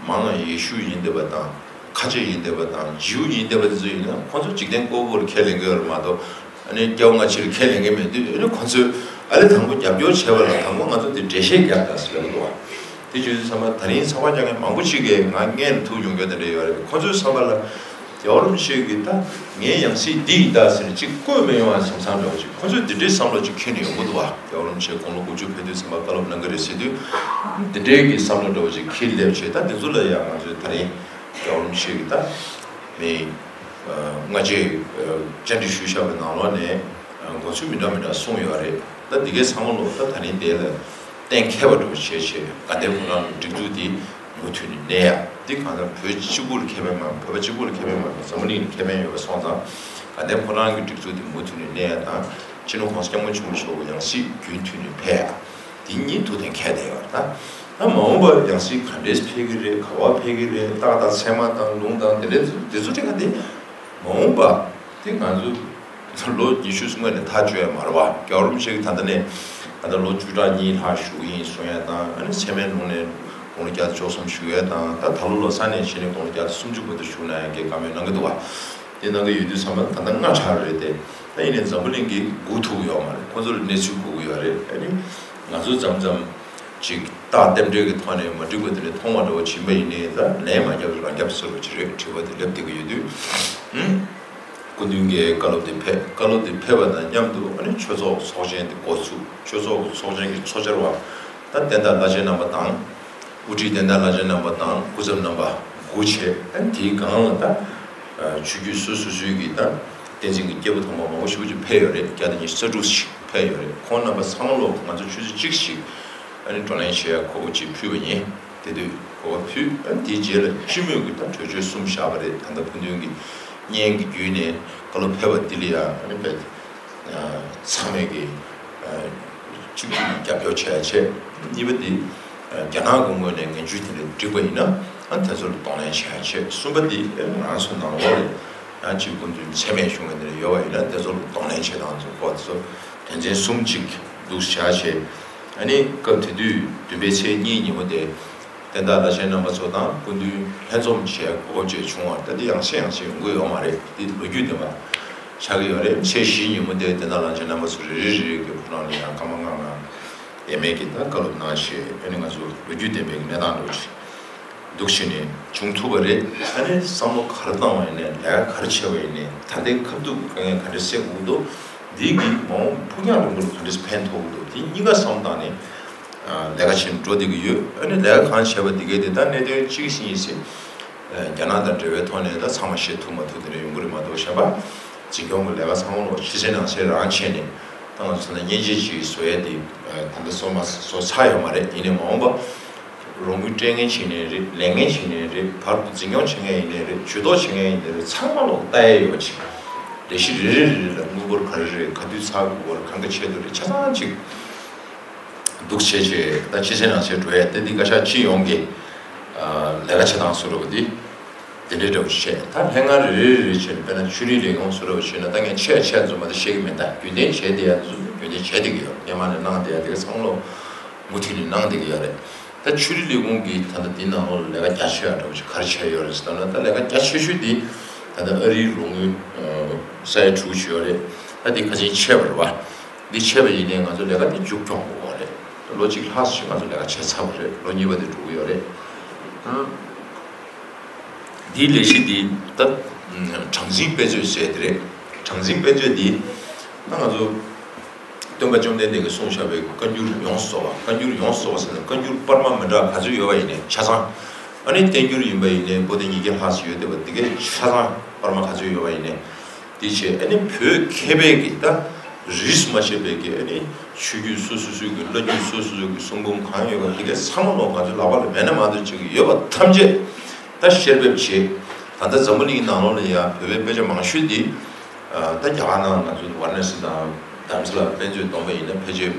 མང་ཡེ་ཤུ་ཡིན་བསྡད་པ་དང་། ཁ་ཆེ་ཡིན་བསྡད་པ་དང་ཇིའུ་ཡིན་བསྡད་པ་དེ་ཚོ་ཡིན་ན་ཁོ་ཚོ་འཇིག་རྟེན་ལྐོག་གུ་ལ་ཁས་ལེན་གྱི་ཡོད་རེད་མ་གཏོགས་ཨ་ནི་སྐྱེ་བ་སྔ་ཕྱི་ལ་ཁས་ལེན་གྱི་མེད་དུས་ཨ་ནི་ཁོ་ཚོས་ཨ་ལེ་དང་པོ་རྒྱབ་སྐྱོར་བྱས་པ་ལ་དང་པོ་ང་ཚོ་དེ་འགྲེལ་བཤད་རྒྱག་དང་ཟེར་ལབ་འདུག་བ། དེ་བྱས་དུས་ཚང་མ་ད་རིང་ཚགས་པར་རྒྱག་མཁན་མང་པོ་ཅིག་གིས་ང་སྔོན་ལ་ཐུག་ཡོང་རྒྱུ་དེ་འདྲ་ཡོད་རེད། ཁོ་ཚོའི་བསམ་པ་ལ་རྒྱལ་བ་རིན་པོ་ཆེ་གིས་ད་ངའི་ཡང་སྲིད་འདི་ཡིན་ད་ཟེར་ནས་གཅིག་བཀོད་མི་ཡོང་བ་བསམ་བསམ་འདྲ་བོ་ཅིག་ཁོ་ཚོས་དེ་འདྲའི་བསམ་བློ་ཅིག་འཁྱེར་ནས་ཡོང་གི་འདུག་བ། རྒྱལ་བ་རིན་པོ་ཆེ་དགུང་ལོ་དགུ་བཅུ་ཕེབས་དུས་ཚང་མ་བཀའ་སློབ་གནང་གི་རེད་ཟེར་དུས་དེ་འདྲའི་གི་བསམ་བློ་འདྲ་བོ་ཅིག་འཁྱེར་སླེབས་བྱས། ད་དེ་ཚོ་ལ་ཡང་ང་ཚོས་ད་རིང་རྒྱལ་བ་རིན་པོ་ཆེ་གི་ད་མི་ སྔ་རྗེས་བཅར་འདྲི་ཞུས་བཞག་པའི་ནང་ལོགས་ནས་དགོངས་ཚུལ་མི་འདྲ་མི་འདྲ་གསུངས་ཡོད་རེད། ད་འདི་གའི་ཚང་མ་ལོ་ད་ད་ནི་དེ་ལ་གཏན་འཁེལ་བ་འགྲོ་བྱས་བྱས་དགའ་ལྡན་ཕོ་བྲང་གི་སྒྲིག་འཛུགས་དེ་མུ་མཐུད་ནས་གནས་ཡ། འདི་གང་ལྟར་བོད་གཅིག་པུར་ཁེ་ཕན་མ་བོད་པ་གཅིག་པུར་ཁེ་ཕན་མ་འཛམ་བུ་གླིང་ལ་ཁེ་ཕན་ཡོད་པ་སོང་ཙང་དགའ་ལྡན་ཕོ་བྲང་གི་སྒྲིག་འཛུགས་དེ་མུ་མཐུད་ནས་གནས་ཡ་དང་། སྤྱི་ནོར་༸གོང་ས་༸སྐྱབས་མགོན་ཆེན་པོ་མཆོག་གི་ཡང་སྲིད་རྒྱུན་མཐུད་ནས་ཕེབས་ཡ། དེ་གཉིས་ཐུགས་གཏན་འཁེལ་བསྡད་ཡོད་རེད། ད་ད་མ་འོངས་པར་ཡང་སྲིད་ག་འདྲས་ཕེབས་ཀྱི་རེད། ག་བ་ཕེབས་ཀྱི་རེད། རྟགས་དང་མཚན་མ་དང་ལུང་དང་དེ་འདྲས་དེ་ཚོ་དེ་ག་དེ་མ་འོངས་པ་དེ་ང་ཚོ་ལོ་ཉི་ཤུ་སྔོན་ནས་ཐག་གཅོད་ཡ་མ་རེད་བ། རྒྱལ་བ་རིན་པོ་ཆེ་གིས་ད་ལྟ་ནས་ད་ལྟ་ལོ་བཅུ་ཕྲག་གཉིས་ལྷག་བཞུགས་ཀྱི་ཡིན་གསུང་ཡ་དང་། ཨ་ནི་མཚན་མའི་ལུང་ནས་དགུང་ལོ་བརྒྱ་དང་བཅུ་གསུམ་བཞུགས་ཡ་དང་། ད་ད་ལོ་ལོ་གསར་ནས་བྱས་ནས་དགུང་ལོ་བརྒྱ་དང་སུམ་ཅུ་བར་དུ་བཞུགས་གནང་ཡ་གི་བཀའ་མོལ་གནང་གི་འདུག་བ། དེ་གནང་གི་ཡོད་དུས་ཙམ་པ་ད་ལྟ་སྔ་དྲགས་རེད་དེ། ད་ཡིན་ནའི་འཛམ་བུ་གླིང་གིས་སྒུག་ཐུབ་ཀྱི་ཡོད་མ་རེད། ཁོ་ཚོར་གནས་ཚུལ་དགོས་ཀྱི་ཡོད་རེད། ཨ་ནི་ང་ཚོ་མཚམས་མཚམས་ཅིག་རྟགས་རྟེན་འབྲེལ་གྱི་ཐོག་ནས་མ་འགྲིག་པ་དེ་འདྲ་མཐོང་བ་འདྲ་བོ་ཕྱིན་པ་ཡིན་ནའི་ད་ལན་མ་རྒྱབ་རང་རྒྱབ་ཟེར་བ་ཅིག་རེད། དྲི་བ་དེ་སླེབས་བསྡད་ཀྱི་ཡོད་དུས། ཧུམ། སྐུ་མདུན་གྱིས་བཀའ་སློབ་དེ་ཕེབས། བཀའ་སློབ་དེ་ཕེབས་པ་དང་མཉམ་དུ་ཨ་ནི་ཆོས་ཚོགས་ཚོགས་ཆེན་དེ་འགོ་ཚུགས། ཆོས་ཚོགས་ཀྱི་ཚོགས་ཆེན་གྱི་ཚོགས་བཅར་བ་ད་བསྟན་བདག་བླ་ཆེན་རྣམ་པ་དང་། དབུ་ཁྲིད་བསྟན་བདག་བླ་ཆེན་རྣམ་པ་དང་སྐུ་ཚབ་རྣམ་པ་དགུ་བྱས། ཨ་ནི་དེའི་སྒང་ལ་ད་ཆོས་བརྒྱུད་སོ་སོ་སོའི་གི་ད་བསྟན་འཛིན་གྱི་སྐྱེས་བུ་དམ་པ་མང་པོ་ཞེ་པོ་ཅིག་ཕེབས་ཡོད་རེད། བརྒྱ་དང་ཉི་ཤུ་རྩ་དྲུག་ཞིག་ཕེབས་ཡོད་རེད། ཁོང་རྣམ་པ་ཚང་མ་ལོ་ང་ཚོ་ཆུ་ཚོད་གཅིག་ཞིག་ཨ་ནི་བགྲོ་གླེང་བྱེད་ཡ་གོ་སྐབས་ཅིག་ཕུལ་བ་ཡིན། དེ་དུས་གོ་སྐབས་ཕུལ། ཨ་ནི་དེའི་རྗེས་ལ་སྤྱི་མོས་ཀྱི་ད་གྲོས་ཆོད་གསུམ་བཞག་པ་རེད། ད་ལྟ་སྐུ་མདུན་གྱི་བརྙན་གྱི་བརྒྱུད་ནས་བཀའ་སློབ་ཕེབས་པ་འདི་ལ་ཡང་ཨ་ནི་ཕེབས། ཚང་མས་ཀྱི་གཅིག་གྱུར་རྒྱབ་སྐྱོར་བྱས་བྱས། གཉིས་པ་དེ་རྒྱ་ནག་གི་ངོས་ནས་ངན་ཇུས་དེ་འདྲ་བསྒྲིགས་པ་ཡིན་ན་ཨ་དེ་ཚོ་ལ་གདོང་ལེན་བྱས་བྱས། གསུམ་པ་དེ་ང་རང་ཚོ་ནང་ལོགས་ལ་ཡང་གཅིག་སྐུ་མདུན་མཚན་སྨད་བྱུང་བ་དེ་འདྲ་ཡོད་པ་ཡིན་ན་དེ་ཚོ་ལ་གདོང་ལེན་བྱེད་སྟངས་ཚོ་ཁོ་དེ་ཚོ་དོན་ཚན་གསུམ་གཅིག་འདུག་བྱས་བྱས། ཨ་ནི་སྐབས་དེ་དུས་བདུན་པའི་ཚེས་གཉིས་ཉིན་མོ་དེ། བསྟན་བདག་བླ་ཆེན་རྣམ་པ་ཚོ་དང་སྐུ་མདུན་ལྷན་འཛོམས་བྱས་གོ་སྐབས་ཅིག་བྱུང་བ་ད་འདི་ཡང་སེ་ཡང་སེ་ཡོང་གི་ཡོད་མ་རེད། འདི་ལོ་རྒྱུས་ལྡན་པ་ཆགས་ཀྱི་ཡོད་རེད། ཚེས་བཞི་ཉིན་མོ་དེ་བསྟན་བདག་བླ་ཆེན་རྣམ་པ་ཚོ་རེ་རེ་རེ་རེ་གི་ཁོ་རང་ལ་ཡང་སྐར་མ་ལྔ་ལྔ་ཡས་མས་ཀྱི་ད་བཀའ་སློབ་གནང་བྱས། ཨ་ནི་ང་ཚོ་ལོ་རྒྱུས་ལྡན་པའི་གནས་སྟངས་འདྲ་བོ་ཞིག་འདུག་བྱས་ནས་བྱུང་ཐུབ་པ་རེད། ཨ་ནི་བསམ་བློ་ག་རེ་བཏང་བ་ཡིན་ནའི་ལས་ཀ་ག་རེ་བྱས་པ་ཡིན་ནའི་ད་ལྟའི་ཁ་ཐུག་གི་དཀའ་ངལ་ག་འདྲ་སེལ་དགོས་འདུག་འདི་གི་མ་འོངས་ཕུགས་རྒྱང་རིང་པོ་ལ་ག་འདྲ་ཕན་ཐོགས་འདུག་དེ་གཉིས་ཀ་བསམ་བཏང་ནས་ལས་ཀ་བྱེད་འགྲོ་བསྡད་ཀྱི་ཡོད། ཨ་ནི་ལས་ཀ་གང་བྱས་པ་འདི་གའི་དེ་ད་གནད་དོན་གཅིག་ཤིང་ཡིན་སྲིད། རྒྱ་ནག་དང་འབྲེལ་བའི་ཐོག་ནས་ད་ཚང་མ་བཤད་ཐུབ་མ་ཐུབ་དེ་འདྲ་ཡོང་གི་རེད་མ་གཏོགས་གཞན་པ་འཛིན་སྐྱོང་གི་ལས་ཀ་ཚང་མ་ལོག་ཕྱི་གསལ་ནང་གསལ་རང་བྱས་ནས་ད་ང་ཚོ་ད་མཉེན་ཆས་ཅིག་བཟོ་ཡས་དེ་ད་ལྟ་བཟོ་མ་བཟོ་ཚར་ཡོད་མ་རེད། ཡིན་ནའི་མ་འོངས་པ། རོགས་དངུལ་སྤྲད་མཁན་བྱེད་ནའི་རེད། ལེན་མཁན་བྱེད་ནའི་རེད། བར་དུ་འཛིན་སྐྱོང་བྱེད་མཁན་ཡིན་ནའི་རེད། ཇུས་གཏོགས་བྱེད་མཁན་ཡིན་ནའི་རེད། ཚང་མ་ལོག་ལྟ་ཡས་ཡོད་ཅིག་རེ་ཞིག་རེ་རེ་རེ་རེ་ལ་དངུལ་འབོར་ག་རེ་རེད། ག་དུས་ཚར་དགོས་པ་རེད། གང་ག་ཆེད་དུ་རེད། ཆ་ཚང་ཅིག་འདུག་བྱས་བྱས་ད་ཕྱི་གསལ་ནང་གསལ་འགྲོ་ཡས་དེ་འདི་བཀའ་ཤག་སྤྱི་ཡོངས་ཀྱི་ལས་ཀ་བྱེད་སྟངས་བཟོ་འདྲ་པོ་འདི་དེ་འདྲའི་འདྲ་པོ་བྱས། ད་ལྷན་ཁང་རེ་རེ་རེ་རེ་བྱས་ནས་དཔེར་ན་ཆོས་རིག་ལས་ཁུངས་བཟོ་འདྲ་པོ་བྱས་ན་ད་ངས་ཆེ་ཆེ་ཚོ་མ་ད་བཤད་ཀྱི་མེད། ད་རྒྱུན་ལྡན་བྱས་བསྡད་ཡ་ཚོ་རྒྱུན་ལྡན་བྱས་བསྡད་ཀྱི་ཡོད། སྔོན་མ་ནས་གནང་བསྡད་ཡ་དེ་ག་ཚང་མ་ལོ་མུ་མཐུད་ནས་གནང་བསྡད་ཀྱི་ཡོད་རེད། ད་ཆོས་རིག་ལས་ཁུངས་ཀྱིས་ད་ལྟ་འདི་ནང་ལོགས་ལ་ལས་ཀ་རྒྱ་ཆེ་བ་འདྲ་བོ་ཞིག་ག་རེ་བྱས་ཡོད་རེད་ཟེར་ན། ད་ལས་ཀ་རྒྱ་ཆེ་ཤོས་འདི་ད་ལྟ་ཨ་རིའི་རོགས་དངུལ་ས་ཡ་དྲུག་ཅུ་ཡོད་རེད། ད་འདི་ཁ་ཆེན་ཆད་པ་རེད་བ། འདི་ཆད་པ་ཡིན་ནའི་ང་ཚོ་ལས་ཀ་འདི་མཇུག་སྐྱོང་དགོས་པ་རེད། ད་ལོ་གཅིག་ལྷག་ཙམ་ང་ཚོ་ལས་ཀ་བྱས་ཚར་བ་རེད། ལོ་གཉིས་པ་འདི་འགྲོ་གི་ཡོད་རེད། ཨང་། འདིའི་ལས་གཞི་འདི་ད་གྲངས་འཛིན་དཔེ་མཛོད་ཟེར་དེ་རེད། གྲངས་འཛིན་དཔེ་མཛོད་འདི་ད་ང་ཚོ་སྟོན་པ་བཅོམ་ལྡན་འདས་ཀྱིས་གསུངས་བཞག་པའི་བཀའ་འགྱུར་ཡོངས་སུ་རྫོགས་པ། བཀའ་འགྱུར་ཡོངས་སུ་རྫོགས་པ་ཟེར་ན་བཀའ་འགྱུར་སྤར་མ་མི་འདྲ་ག་ཚོད་ཡོད་པ་ཡིན་ནའི་ཆ་ཚང་། ཨ་ནི་བསྟན་འགྱུར་ཡིན་པ་ཡིན་ནའི་པོ་ཏི་ཉིས་བརྒྱ་ལྷག་ཙམ་ཡོད་བསྡད་པ་འདི་གའི་ཆ་ཚང་སྤར་མ་ག་ཚོད་ཡོད་པ་ཡིན་ནའི་འདི་བྱས། ཨ་ནི་བོད་མཁས་པའི་གི་ད་རིས་སུ་མ་ཆད་པའི་གི་ཨ་ནི་ཆོས་བརྒྱུད་སོ་སོ་སོའི་གི་བླ་བརྒྱུད་སོ་སོ་སོའི་གི་གསུང་འབུམ་གང་ཡོད་པ་འདི་གའི་ཚང་མ་ལོག་ང་ཚོའི་ལག་པ་ལ་མེད་ན་མ་གཏོགས་ཅིག་ཡོད་པ་ཐམས་ཅད་ད་བཤེར་འབེབས་བྱས། ད་ལྟ་འཛམ་བུ་གླིང་ནང་ལོགས་ལ་ཡང་བོད་པའི་དཔེ་ཆ་མང་ཤོས་འདི་ད་རྒྱ་གར་ནང་ང་ཚོ་ཝཱ་ར་ཎ་སི་དང་རྡ་རམ་ས་ལ་དཔེ་མཛོད་བསྡོམས་པ་ཡིན་ན་ཕལ་ཆེར་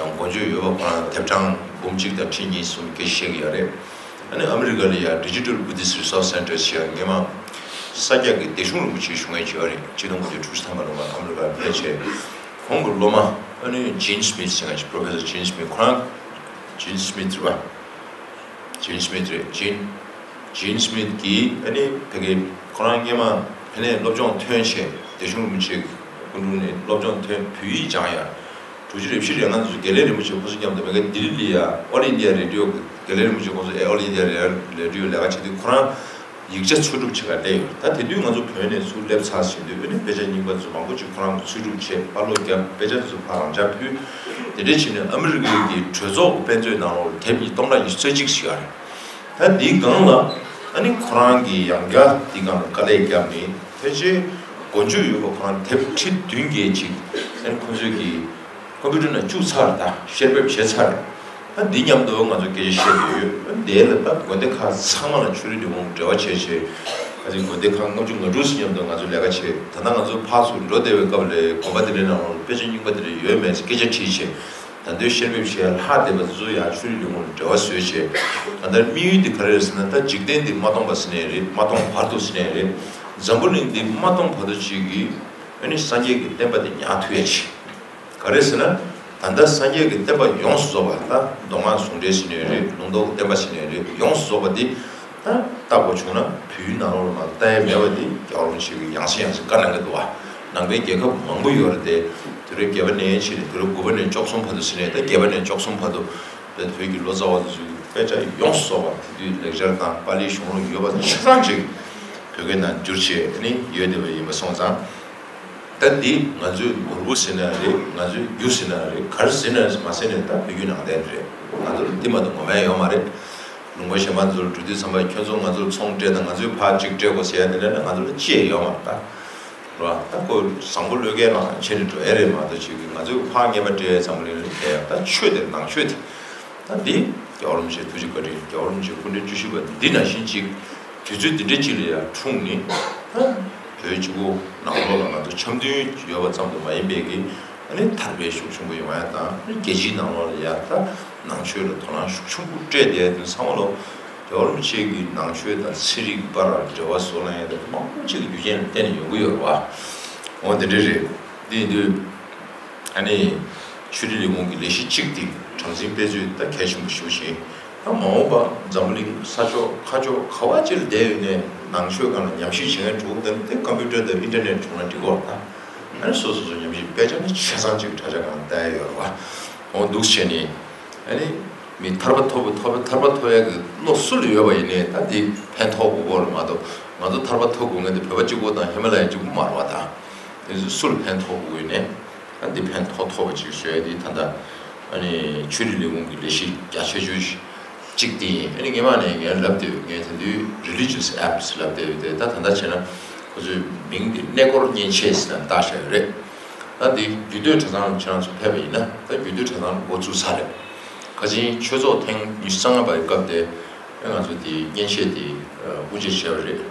མགོ་མཇུག་ཡོད་པ་ཁོ་རང་དེབ་གྲངས་འབུམ་གཅིག་དང་ཁྲི་གཉིས་གསུམ་སྐད་ཆ་བཤད་ཀྱི་ཡོད་རེད། ཨ་ནི་ཨ་མི་རི་ཀ་ལ་ཡང་Digital Buddhist Resource Center ཞེས་སྔོན་མ་ས་སྐྱ་གི་བདེ་སྲུང་རིན་པོ་ཆེའི་ཞུ་མཁན་ཅིག་ཡོད་རེད། ཆིག་སྟོང་དགུ་བརྒྱ་དྲུག་ཅུ་ཐམ་པ་ལོ་མ་ཨ་མི་རི་ཀར་ཕེབས་བྱས་ཁོང་གི་སློབ་མ་ཨ་ནི་Gene Smith ཟེར་མཁན་ཅིག Professor Gene Smith ཁོ་རང་Gene Smith རེད་པ། Gene Smith རེད། Gene Gene Smith གིས་ཨ་ནི་ཕ་གི་ཁོ་རང་སྔོན་མ་ཕ་ནས་སློབ་སྦྱོང་ཐོན་བྱས་བདེ་སྲུང་རིན་པོ་ཆེ་སྐུ་དྲུང་ནས་སློབ་སྦྱོང་ཐོན་བོད་ཡིག་སྦྱང་ཡ། དྲུག་ཅུ་རེ་བཞི་རེ་ལྔ་ཚོ་དགེ་ལེགས་རིན་པོ་ཆེ་ཁོང་ཚོ་མཉམ་དུ་མ་གི་ལྡི་ལི་ལ་ཡ་All India Radio དགེ་ལེགས་རིན་པོ་ཆེ་ཁོང་ཚོ་ཨེ་All India Radio ལས་ཀ་བྱེད་དུས་ཁོ་རང་ཡིག་ཆ་འཚོལ་སྒྲུབ་བྱེད་གར་སླེབས་ཡོད། ད་དེ་དུས་ང་ཚོ་བོད་ནས་ཚུར་སླེབས་ཚར་ཟིན་དུས་ཨ་ནི་དཔེ་ཆ་རྙིང་པ་ཚོ་མང་པོ་ཅིག་ཁོ་རང་གིས་འཚོལ་སྒྲུབ་བྱས་ཕར་སློག་བརྒྱབ། དཔེ་ཆ་དེ་ཚོ་ཕར་རང་འཇགས་ཕུལ། དེ་འདྲ་བྱས་ནས་ཨ་མི་རི་ཀའི་གི་གྲོས་ཚོགས་ཀྱི་དཔེ་མཛོད་ནང་ལོགས་ལ་དེབ་ཉིས་སྟོང་ཕྲག་ཉི་ཤུ་རྩ་གཅིག་ཞིག་ཡོད་རེད། ད་འདིའི་སྒང་ལ་ཨ་ནི་ཁོ་རང་གིས་ཡང་བསྐྱར་འདིའི་སྒང་ལ་དཀའ་ལས་བརྒྱབ་ནས་ ཕལ་ཆེར་མགོ་མཇུག་ཡོད་པ་གང་དེབ་ཁྲི་བདུན་བརྒྱད་ཅིག་ཨ་ནི་ཁོང་ཚོས་ཀྱི་ཀམ་པུ་ཊར་ནང་བཅུག་ཚར། ད་བཤེར་འབེབས་བྱས་ཚར། ད་འདི་མཉམ་དུ་ང་ཚོ་སྐད་ཆ་བཤད་བསྡད་ཡོད། འདིའི་ལ་ད་དགོན་སྡེ་ཁག་ཚང་མ་ལ་ཆོས་རིག་ལས་ཁུངས་འབྲེལ་བ་བྱས་བྱས། ཨ་ནི་དགོན་སྡེ་ཁག་ལྔ་བཅུ་ང་དྲུག་ཙམ་མཉམ་དུ་ང་ཚོ་ལས་ཀ་བྱས། ད་ལྟ་ང་ཚོ་ཕར་ཚུར་འགྲོ་བསྡད་པའི་སྐབས་ལ་དགོན་པ་དེ་འདྲའི་ནང་ལ་དཔེ་ཆ་རྙིང་པ་དེ་འདྲ་ཡོད་མེད་སྐད་ཆ་དྲིས་བྱས། ད་དུང་བཤེར་འབེབས་བྱས་ལྷག་བསྡད་པ་དེ་ཚོ་ཡང་ཆོས་རིག་ལས་ཁུངས་ལ་འབྲེལ་བ་བཟོས་བྱས། ད་ལྟ་དམིགས་ཡུལ་དེ་ག་རེ་རེད་ཟེར་ན། ད་འཇིག་རྟེན་འདི་མ་སྟོངས་པ་ཟེར་ནའི་རེད། མ་སྟོངས་བར་དུ་ཟེར་ནའི་རེད། འཛམ་བུ་གླིང་འདི་མ་སྟོངས་བར་དུ་ཅིག་གི་ཨ་ནི་སངས་རྒྱས་ཀྱི་བསྟན་པ་དེ་ཉར་ཐུབ་ཡ་ཅིག་ག་རེ་ཟེར་ན། ད་ལྟ་སངས་རྒྱས་ཀྱི་བསྟན་པ་ཡོངས་སུ་རྫོགས་པ། ད་མདོ་སྔགས་ཟུང་འབྲེལ་ཟེར་ནའི་རེད། ལུང་རྟོགས་ཀྱི་བསྟན་པ་ཟེར་ནའི་རེད། ཡོངས་སུ་རྫོགས་པ་འདི་ད་ལྟ་བ་བྱུང་ན་བོད་ཡུལ་ནང་ལོགས་ལ་མ་ལྟ་ཡ་མེད་པ་འདི། རྒྱལ་བ་རིན་པོ་ཆེ་གིས་ཡང་སེ་ཡང་སེ་བཀའ་གནང་གི་འདུག་བ། ནང་པའི་རྒྱལ་ཁབ་མང་པོ་ཡོད་རེད་དེ། དེ་རིང་རྒྱལ་བ་ནས་ཕྱིན་ནས་དེ་རིང་དགུ་པ་ནས་བཅུ་གསུམ་བར་དུ་ཟེར་ནས། ད་བརྒྱད་པ་ནས་བཅུ་གསུམ་བར་དུ་བོད་ཀྱི་ལོ་ཙཱ་བ་དེ་ཚོས་དཔེ་ཆ་ཡོངས་སུ་རྫོགས་པ་དེ་དུས་ལེགས་སྦྱར་དང་པཱ་ལིའི་གཞུང་ལུགས་ཡོད་པ་ཆ་ཚང་ཅིག་བོད་སྐད་ནང་བསྒྱུར་བྱས་ནི་ཡོད་བསྡད་པ་ཡིན་པ་སོང་ཙང་། ད་འདི་ང་ཚོའི་ནོར་བུ་ཟེར་ན་རེད། ང་ཚོའི་རྒྱུ་ཟེར་ན་རེད། ག་རེ་ཟེར་ན་མ་ཟེར་ནས་ད་བོད་བརྒྱུད་ནང་བསྟན་རེད། ང་ཚོར་འདི་མ་གཏོགས་ངོ་མ་ཡོད་མ་རེད། ལུང་པ་གཞན་པ་ཚོར་འགྲོ་དུས་ཙམ་པ་ཁྱོད་ཚོ་ང་ཚོར་ཚོང་སྤྲད་དང་། ང་ཚོས་ཕར་གཅིག་སྤྲད་དགོས་ཟེར་ཡ་དེ་འདྲ་ན་ང་ཚོ་ལ་ཅི་ཡང་ཡོད་མ་རེད་ད། རེད་བ། ད་ཁོ་བཟང་པོ་བློས་འགེལ་རང་བྱས་ནས་འགྲོ་ཡ་རེད་མ་གཏོགས། ཅིག་གིས་ང་ཚོས་ཕར་རྔན་པ་སྤྲད་ཙམ་ལས་ལས་ཀ་ཡ། ད་ཆོས་དེ་ནང་ཆོས་དེ། ད་འདི་རྒྱལ་བ་རིན་པོ་ཆེ་ཐུགས་རྗེ་བཀའ་དྲིན། རྒྱལ་བ་རིན་པོ་ཆེ་སྐུ་ཕྲེང་བཅུ་བཞི་པ་འདི་ནང་བཞིན་ཅིག་དུས་ཚོད་འདི་འདྲ་ཅིག་ལ་ཡ་འཁྲུངས་ནས། ད་བོད་སྤྱི་བོ་ནང་ལོགས་ལ་ང་ཚོ་འཆམ་མཐུན་ཡོད་པ་ཙམ་དུ་མ་ཡིན་པའི་གི་ཨ་ནི་དར་སྤེལ་ཤུགས་ཆེན་པོ་ཡོང་ཡ་དང་། ཨ་ནི་རྒྱལ་སྤྱིའི་ནང་ལོགས་ལ་ཡ་ད་ནང་ཆོས་ལ་དོ་སྣང་ཤུགས་ཆེན་པོ་སྤྲད་བསྡད་དུས་ཚང་མ་ལོ། རྒྱལ་བ་རིན་པོ་ཆེ་གིས་ནང་ཆོས་དང་ཚན་རིག་བར་འབྲེལ་བ་བཟོ་གནང་ཡ་དེ་མང་པོ་ཅིག་གི་རྒྱུ་རྐྱེན་ལ་བརྟེན་ནས་ཡོང་གི་ཡོད་རེད་བ། འོ་དེ་འདྲ་རེད། དེ་ཡིན་དུས་ཨ་ནི་ཆོས་རིག་ལས་ཁུངས་ཀྱི་ལས་གཞི་གཅིག་དེ་གྲངས་འཛིན་སྤེལ་ཚུལ་ད་གལ་ཆེན་པོ་ཞེ་པོ་ཅིག་ཡིན། ད་མ་འོངས་པ་འཛམ་བུ་གླིང་ས་ཕྱོགས་ཁ་ཕྱོགས་ག་བ་ཅིག་ལ་བསྡད་ཡོད་ནའི་ནང་ཆོས་སྒང་ལ་ཉམས་ཞིབ་བྱེད་མཁན་འདྲ་བོ་དེ་དེ་ཀམ་པུ་ཊར་དང་ཨིན་ཊར་ནེཊ་བྱུང་ན་འགྲིག་གི་རེད་ད། ཨ་ནི་སོ་སོ་སོ་ཉམས་ཞིབ་དཔེ་ཆ་ནི་ཆ་ཚང་ཅིག་གྲྭ་ཆ་སྒང་ལ་བལྟ་ཡ་ཡོད་རེད་བ། འོ་འདུག་བྱས་ནས། ཨ་ནི་མི་ཐར་པ་ཐོབ་པ་ཐོབ་པ་ཐར་པ་ཐོབ་ཡ་གི་བློ་སུ་ལ་ཡོད་པ་ཡིན་ནའི་ད་འདི་ཕན་ཐོགས་དགོས་སྐོར་ལ་མ་གཏོགས། ང་ཚོ་ཐར་པ་ཐོབ་དགོས་མཁན་དེ་བོད་པ་གཅིག་པོ་དང་ཧི་མ་ལ་ཡ་གཅིག་པོ་མ་རེད་བ་ད། དེ་ཚོ་སུ་ལ་ཕན་ཐོགས་དགོས་ཡིན་ནའི་ད་འདི་ཕན་ཐོགས་ཐོགས་པ་ཅིག་ཞུ་ཡ་དེ་ད་ལྟ་ཨ་ནི་ཆོས་རིག་ལས་ཁུངས་ཀྱི་ལས་གཞི་རྒྱ་ཆེ་ཤོས་གཅིག་དེ་ཡིན། ཨ་ནི་སྔོན་མ་ནས་ངས་ལབ་བསྡད་ཡོད། ངས་དེ་དུས་Religious Apps ལབ་བསྡད་ཡོད་དེ། ད་ད་ལྟ་བྱས་ན་ཁོ་ཚོའི་མིང་དེ་གནས་སྐོར་མཉེན་ཆས་ཟེར་ནས་བཏགས་བཞག་ཡོད་རེད། ད་འདི་རྒྱུད་སྟོད་གྲྭ་ཚང་ལ་ཁྱེད་རང་ཚོ་ཕེབས་པ་ཡིན་ན། ད་རྒྱུད་སྟོད་གྲྭ་ཚང་ལ་འགོ་བཙུགས་ཚར་རེད། ཁ་ཆེན་ཆོས་ཚོགས་ཐེངས་ཉི་ཤུ་རྩ་ལྔ་པའི་སྐབས་དེ་ང་ཚོ་དེ་མཉེན་ཆས་དེ་དབུ་འབྱེད་བྱས་པ་རེད།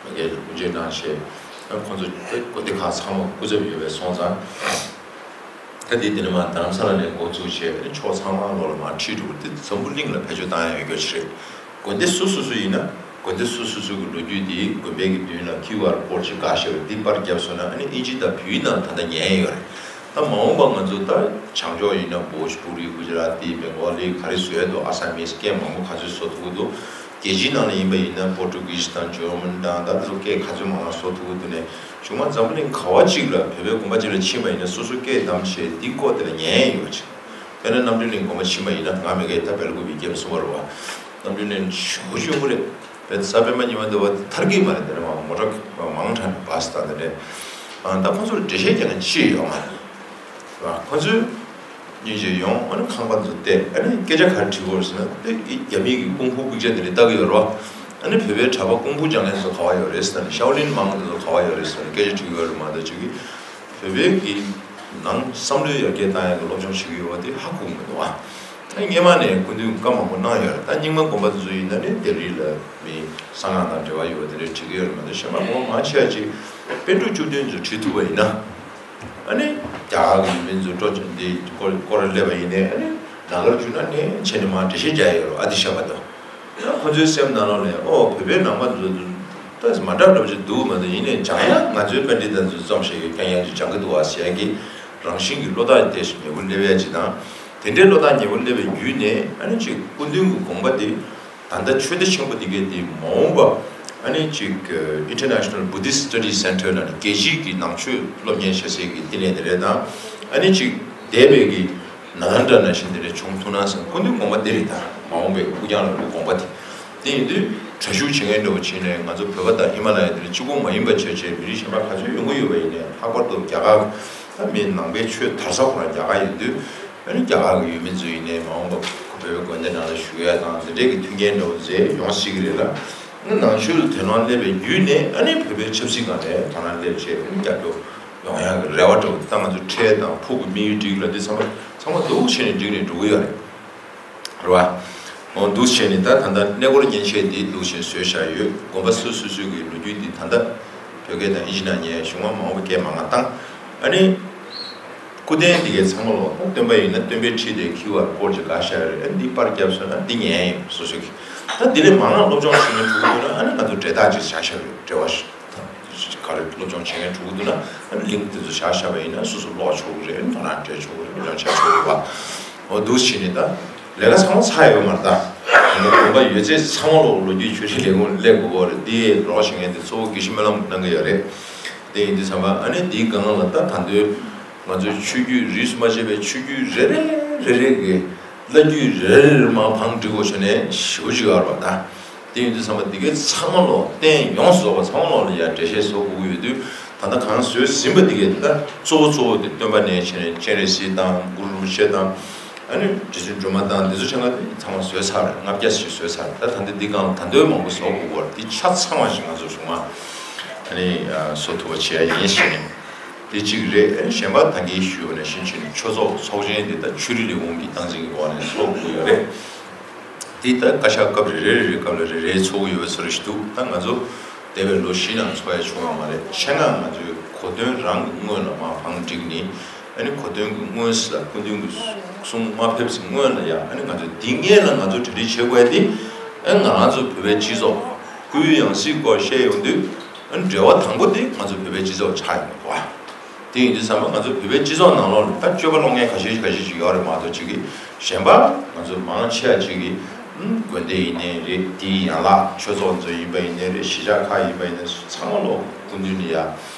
མ་གིར་དབུ་འབྱེད་གནང་བྱས། ཁོང་ཚོ་དགོན་སྡེ་ཁག་ཚང་མ་སྐུ་ཚབ་ཡོད་པའི་སོང་ཙང་། ད་དེ་དེ་ནས་མར་རྡ་རམ་ས་ལ་ནས་འགོ་བཙུགས་བྱས། ཕྱོགས་ཚང་མ་ལོགས་ལ་མར་ཁྲིད་འགྲོ་གི་རེད། དེ་འཛམ་བུ་གླིང་ལ་བེད་སྤྱོད་བཏང་ཡ་ཡོད་རྒྱུ་ཞིག་རེད། དགོན་སྡེ་སོ་སོ་སོ་ཡིན་ན་དགོན་སྡེ་སོ་སོ་སོ་གི་ལོ་རྒྱུས་དེ་དགོན་པའི་གི་མདུན་ལ་ཁིའུ་ཨར་ཀོཌ་ཅིག་བཀག་བཞག་པ་འདི་པར་བརྒྱབ་སོང་ན། ཨ་ནི་ཨིན་ཇི་དང་བོད་ཡིག་ནང་ད་ལྟ་ཉན་ཡ་ཡོད་རེད། ད་མ་འོངས་པ་ང་ཚོ་ད་བྱང་ཕྱོགས་ཡིན་ན་བྷོ་ཇ་པུ་རི། གུ་ཇ་ར་ཏི། བེང་གོ་ལི། ག་རེ་བཟོ་ཡ་འདུག་ཨ་སམ་མིས། སྐད་མང་པོ་ག་ཚོད་བཟོ་ཐུབ་ཀྱི་འདུག་རྒྱལ་སྤྱིའི་ནང་ལ་ཡིན་པ་ཡིན་ན་པོར་ཊུ་གིས་དང་ཇར་མན་དང་། ད་དེ་ཚོ་སྐད་ག་ཚོད་མང་མང་བཟོ་ཐུབ་ཀྱི་འདུག་ནས། གཞུག་མ་འཛམ་བུ་གླིང་ག་བ་ཅིག་ལ་བོད་པའི་དགོན་པ་ཅིག་ལ་ཕྱིན་པ་ཡིན་ན་སོ་སོ་སྐད་བདམས་བྱས་འདི་སྐོར་དེ་ལ་ཉན་ཡ་ཡོད་པ་ཅིག་དཔེར་ན་རྣམ་གྲོལ་གླིང་དགོན་པ་ཕྱིན་པ་ཡིན་ན། ང་མི་སྐད་ད་བལ་ཀོ་བི་སྐད་མ་གསུང་བ་རེད་བ། རྣམ་གྲོལ་གླིང་ཞེ་པོ་ཅིག་ཡོང་གི་རེད། བོད་གསར་སྤེལ་མ་ཉི་མ་འདི་བ་ཐར་གི་མ་རེད། དེ་ནས་མ་མོ་ཊ་མང་དྲགས་ནས་བྷ་སི་དང་དེ་འདྲས། ཨ་ད་ཁོ་ཚོར་འགྲེལ་བཤད་རྒྱག་མཁན་ཅི་ཡོད་མ་རེད་བ། ཁོ་ཚོས་སྙིང་རྗེ་ཡོང་། ཨ་ནི་ཁང་པ་ཚོ་བལྟས། ཨ་ནི་སྐད་ཆ་ག་རེ་དྲིས་དགོས་ཟེར་ན། དེ་རྒྱ་མི་གི་ཀུང་ཧྥུ་པིག་ཅར་དེ་འདྲས་ལྟ་གི་ཡོད་རེད་བ། ཨ་ནི་བོད་པའི་གྲྭ་པ་ཀུང་ཧྥུ་སྦྱང་མཁན་ཚོ་ག་བ་ཡོད་རེད་ཟེར་ནས། ཤའོ་ལིན་མང་དེ་ཚོ་ག་བ་ཡོད་རེད་ཟེར་ནས་སྐད་ཆ་དྲི་གི་ཡོད་རེད་མ་གཏོགས། ཅིག་གིས་བོད་པའི་གི་ནང་བསམ་བློའི་ཡར་རྒྱས་བཏང་ཡག་གི་སློབ་སྦྱོང་བྱེད་ཀྱི་ཡོད་པ་དེ་ཧ་གོ་གི་མི་འདུག་བ། ད་སྔོན་མ་ནས་སྐུ་མདུན་བཀའ་མང་པོ་གནང་ཡོད་རེད། ད་རྙིང་མ་དགོན་པ་དེ་ཚོ་ཡིན་ན་ནི་ལྡི་ལི་ལ་མི་གསང་སྔགས་དང་འབྲེལ་བ་ཡོད་པ་དེ་འདྲས་དྲི་གི་ཡོད་རེད་མ་གཏོགས། གཞན་པ་ངོ་མ་ཆེ་བ་ཅིག་པཎ་གྲུབ་བཅུ་བདུན་ཚོ་བྲིས་ཐུབ་པ་ཡིན་ན། ཨ་ནི་རྒྱ་གར་གྱི་ཡུལ་མི་ཚོ་སྤྲོ་འཆམ་འདི་སྐོར་སྐོར་སླེབས་པ་ཡིན་ནའི། ཨ་ནི་ནཱ་གཱར་ཇུ་ན་ནས་བྱས་ནས་མར་འགྲེལ་བཤད་རྒྱག་ཡ་ཡོད་རེད། ཨ་ཏི་ཤ་པ་དང་། ཡང་ཁོ་ཚོའི་སེམས་ནང་ལོགས་ནས། ཨོ་བོད་པའི་ནང་པ་ཚོ་ད་མ་འདྲ་འདྲ་པོ་ཅིག་འདུག་མ་གཏོགས། ཡིན་ནའི་སྦྱང་ཡ་ང་ཚོའི་པཎྜི་ཏ་ཚོས་རྩོམ་བྱས་ཡོད་ཀྱང་ཡང་ཅིག་སྦྱང་གི་འདུག་བ་ཟེར་ཡ་གི་རང་བཞིན་གྱི་བློ་ཐག་དེ་ཉེ་པོ་སླེབས་ཡ་ཅིག་དང་། དེ་འདྲའི་བློ་ཐག་ཉེ་པོ་སླེབས་པའི་བརྒྱུད་ནས། ཨ་ནི་ཅིག་སྐུ་མདུན་གྱི་དགོངས་པ་དེ། ད་ལྟ་ཆོས་སྡེ་ཆེན་པོ་འདི་གའི་དེ་མ་འོངས་པ་ཨ་ནི་ཅིག་International Buddhist Studies Center ལ་ནི་རྒྱལ་སྤྱིའི་གི་ནང་ཆོས་སློབ་གཉེར་བྱ་སའི་གི་བསྟི་གནས་དེ་རེད་དང་། ཨ་ནི་ཅིག་འདས་པའི་གི་ནཱ་ལེནྡྲ་ནང་བཞིན་དེ་འདྲ་བྱུང་ཐུབ་ན་བསམ། སྐུ་མདུན་དགོངས་པ་འདི་རེད། ད་མ་འོངས་པའི་སྐུ་རྐྱང་ལ་དགོངས་པ་དེ། དེ་ཡིན་དུས་གྲྭ་ཞུགས་བྱེད་མཁན་འདྲ་བོ་བྱས་ནས་ང་ཚོ་བོད་པ་དང་ཧི་མ་ལ་ཡ་དེ་འདྲ་གཅིག་པོ་མ་ཡིན་པ་བྱས་བྱས། མི་རིགས་གཞན་པ་ག་ཚོད་ཡོང་གི་ཡོད་པ་ཡིན་ནའི། ལྷག་པར་དུ་རྒྱ་གར་ད་མི་ནང་པའི་ཆོས་དར་ས་ཁོ་རང་རྒྱ་གར་ཡིན་དུས། ཨ་ནི་རྒྱ་གར་གྱི་ཡུལ་མི་ཚོ་ཡིན་ནའི་མ་འོངས་པ་བོད་པའི་དགོན་སྡེ་ནང་ལ་བཞུགས་ཡ་དང་དེ་འདྲའི་གི་མཐུན་རྐྱེན་འདྲ་བོ་མཛད་ཡོང་སྲིད་ཀྱི་རེད་ལ། ནང་ཆོས་ལ་དོ་སྣང་སླེབས་པའི་བརྒྱུད་ནས་ཨ་ནི་བོད་པའི་ཆབ་སྲིད་སྒང་ལ་དོ་སྣང་སླེབས་བྱས་རྒྱབ་སྐྱོར་ཡོང་ཡག་གི་རེ་བ་འདྲ་བོ་ད་ང་ཚོ་འཕྲལ་དང་ཕུགས་ཀྱི་དམིགས་ཡུལ་འགྲིག་ལ་འདི་ཚང་མ་ཚང་མ་སྡུག་བྱས་ནས་འགྲིག་ནས་འགྲོ་གི་ཡོད་རེད། རེད་བ། འོ་འདུག་བྱས་ནས་ད་ད་ལྟ་གནས་སྐོར་མཉེན་ཆས་འདི་འདུག་བྱས་བཟོས་བཞག་ཡོད། དགོན་པ་སོ་སོ་སོའི་གི་ལོ་རྒྱུས་འདི་ད་ལྟ་བོད་སྐད་དང་ཨིན་ཇི་ནང་ཉན་གཞུང་མ་མང་པོ་སྐད་མང་ང་བཏང་། ཨ་ནི། སྐུ་རྟེན་འདི་གའི་ཚང་མ་ལོ་ད་སྟོན་པ་ཡིན་ན་སྟོན་པའི་ཁྲི་དེ་ཁྱི་བར་བསྐོར་གྱི་དགའ་ཤ་རེད། ཨ་ནི་འདི་པར་བརྒྱབ་སོང་ན་འདི་ཉན་ཡིན་སོ་སོ་གི། ད་འདི་ལས་མང་ང་སློབ་སྦྱོང་བྱེད་མཁན་འགྲོ་གི་འདུག་ན་ཨ་ནི་ང་ཚོ་འབྲེལ་ཐག་ཅིག་བཞག་ཤ་རེད་འབྲེལ་བ་ཞིག་ག་རེ་སློབ་སྦྱོང་བྱེད་མཁན་འགྲོ་གི་འདུག་ན་ཨ་ནི་ལིང་ཀི་དེ་ཚོ་བཞག་བཞག་པ་ཡིན་ན་སོ་སོ་ཀློག་ཆོག་གི་རེད། དོ་སྣང་སྤྲད་ཆོག་གི་རེད། སློབ་སྦྱོང་བྱ་ཆོག་གི་རེད་བ། འོ་འདུག་བྱས་ནས་ད་ལས་ཀ་ཚང་མ་ཚར་ཡོད་མ་རེད་ད། ང་ཚོ་དགོན་པ་ཡོད་ཚད་ཚང་མ་ལོ་ལོ་རྒྱུས་ཆོས་རིག་ལས་ཁུངས་སླེབས་དགོས་གོ་རེད། འདི་རོགས་བྱེད་མཁན་དེ་གཙོ་བོ་དགེ་བཤེས་སྨོན་ལམ་གནང་གི་ཡོད་རེད། དེ་ཡིན་དུས་ཙམ་པ་ཨ་ནི་འདིའི་སྒང་ལ་ད་ད་འདོད་ང་ཚོའི་ཆོས་བརྒྱུད་རིས་སུ་མ་ཆད་པའི་ཆོས་བརྒྱུད་རེ་རེ་རེ་རེ་གི་བླ་བརྒྱུད་རེ་རེ་རེ་མར་བང་སྒྲིག་དགོས་བྱས་ནས་ཞེ་པོ་ཅིག་ཡོད་རེད་པ་ད། དེ་ཡིན་དུས་ཙམ་པ་འདི་གའི་ཚང་མ་ལོ་རྟེན་ཡོངས་སུ་རྫོགས་པ་ཚང་མ་ལོ་ལ་ཡ་འགྲེལ་བཤད་བཟོ་དགོས་ཀྱི་ཡོད་དུས་ད་ལྟ་གང་བཟོས་ཟིན་པ་འདི་གའི་ད་གཙོ་བོ་གཙོ་བོ་དེ་སྟོན་པ་ནས་བྱས་ནས་སྤྱན་རས་གཟིགས་དང་གུ་རུ་རིན་པོ་ཆེ་དང་ཨ་ནི་རྗེ་བཙུན་སྒྲོལ་མ་དང་འདི་ཚོ་ཆ་ང་ཚང་མ་བཟོས་ཚར་རེད། ལྔ་བརྒྱ་ཞིག་བཟོས་ཚར་རེད། ད་ད་འདི་འདི་གང་ད་འདོད་མང་པོ་བཟོ་དགོས་ཀྱི་ཡོད་རེད། འདི་ཆ་ཚང་བ་ཞིག་ང་ཚོ་གཞུང་མ་ཨ་ནི་བཟོ་ཐུབ་པ་བྱེད་ཡ་ཡིན་ཞེས་ནས་དེ་གཅིག་རེད། ཨ་ནི་གཞན་པ་ད་གིན་ཞུས་པ་ནང་བཞིན་བྱས་ནས་ཆོས་ཚོགས་ཚོགས་ཆེན་འདི་ད་ཆོས་རིག་ལས་ཁུངས་ཀྱི་སྟངས་འཛིན་གྱི་འོག་ནས་ཚོགས་དགོས་ཀྱི་ཡོད་རེད། དེ་ལྟར་བཀའ་ཤག་སྐབས་རེ་རེ་རེ་རེའི་སྐབས་ལ་རེ་རེའི་ཚོགས་ཀྱི་ཡོད་པའི་ཚོད་ཞིག་འདུག་ད་ང་ཚོ་འདས་པའི་ལོ་བཞི་ནང་ཚོགས་ཡ་བྱུང་བ་མ་རེད། ཆེད་མངགས་ང་ཚོའི་གོ་སྟོན་རང་གི་སྔོན་ལ་མར་བང་བསྒྲིགས་ནས་ཨ་ནི་གོ་སྟོན་གྱི་སྔོན་ལ་སྐུ་མདུན་གྱི་གསུང་མ་ཕེབས་སྔོན་ལ་ཡང་ཨ་ནི་ང་ཚོ་འདི་སྔོན་ལ་ང་ཚོ་གྲ་སྒྲིག་བྱེད་དགོས་ཡ་དེ་ཨ་ང་རང་ཚོ་བོད་པའི་སྤྱི་ཚོགས་སྐུའི་ཡང་སྲིད་སྐོར་བཤད་ཡོང་དུས་ཨ་ནི་འབྲེལ་བ་དང་པོ་དེ་ང་ཚོ་བོད་པའི་སྤྱི་ཚོགས་ཆགས་ཡོང་གི་འདུག་ཨ། དེ་ཡིན་དུས་ཙམ་པ་ང་ཚོ་བོད་པའི་སྤྱི་ཚོགས་ནང་ལོགས་ལ་ད་སྤྱོད་པ་སློང་མཁན་ཁ་ཤས་ཁ་ཤས་ཤིག་ཡོད་རེད་མ་གཏོགས་ཅིག་གིས་གཞན་པ་ང་ཚོ་མང་ཆེ་བ་ཅིག་གིས་དགོན་སྡེ་ཡིན་ནའི་རེད། དེའི་ཡན་ལག་ཆོས་ཚོགས་ཚོ་ཡིན་པ་ཡིན་ནའི་རེད། གཞིས་ཆགས་ཁག་ཡིན་པ་ཡིན་ནའི་ཚང་མ་ལོ་སྐུ་མདུན་ནས་ཡ་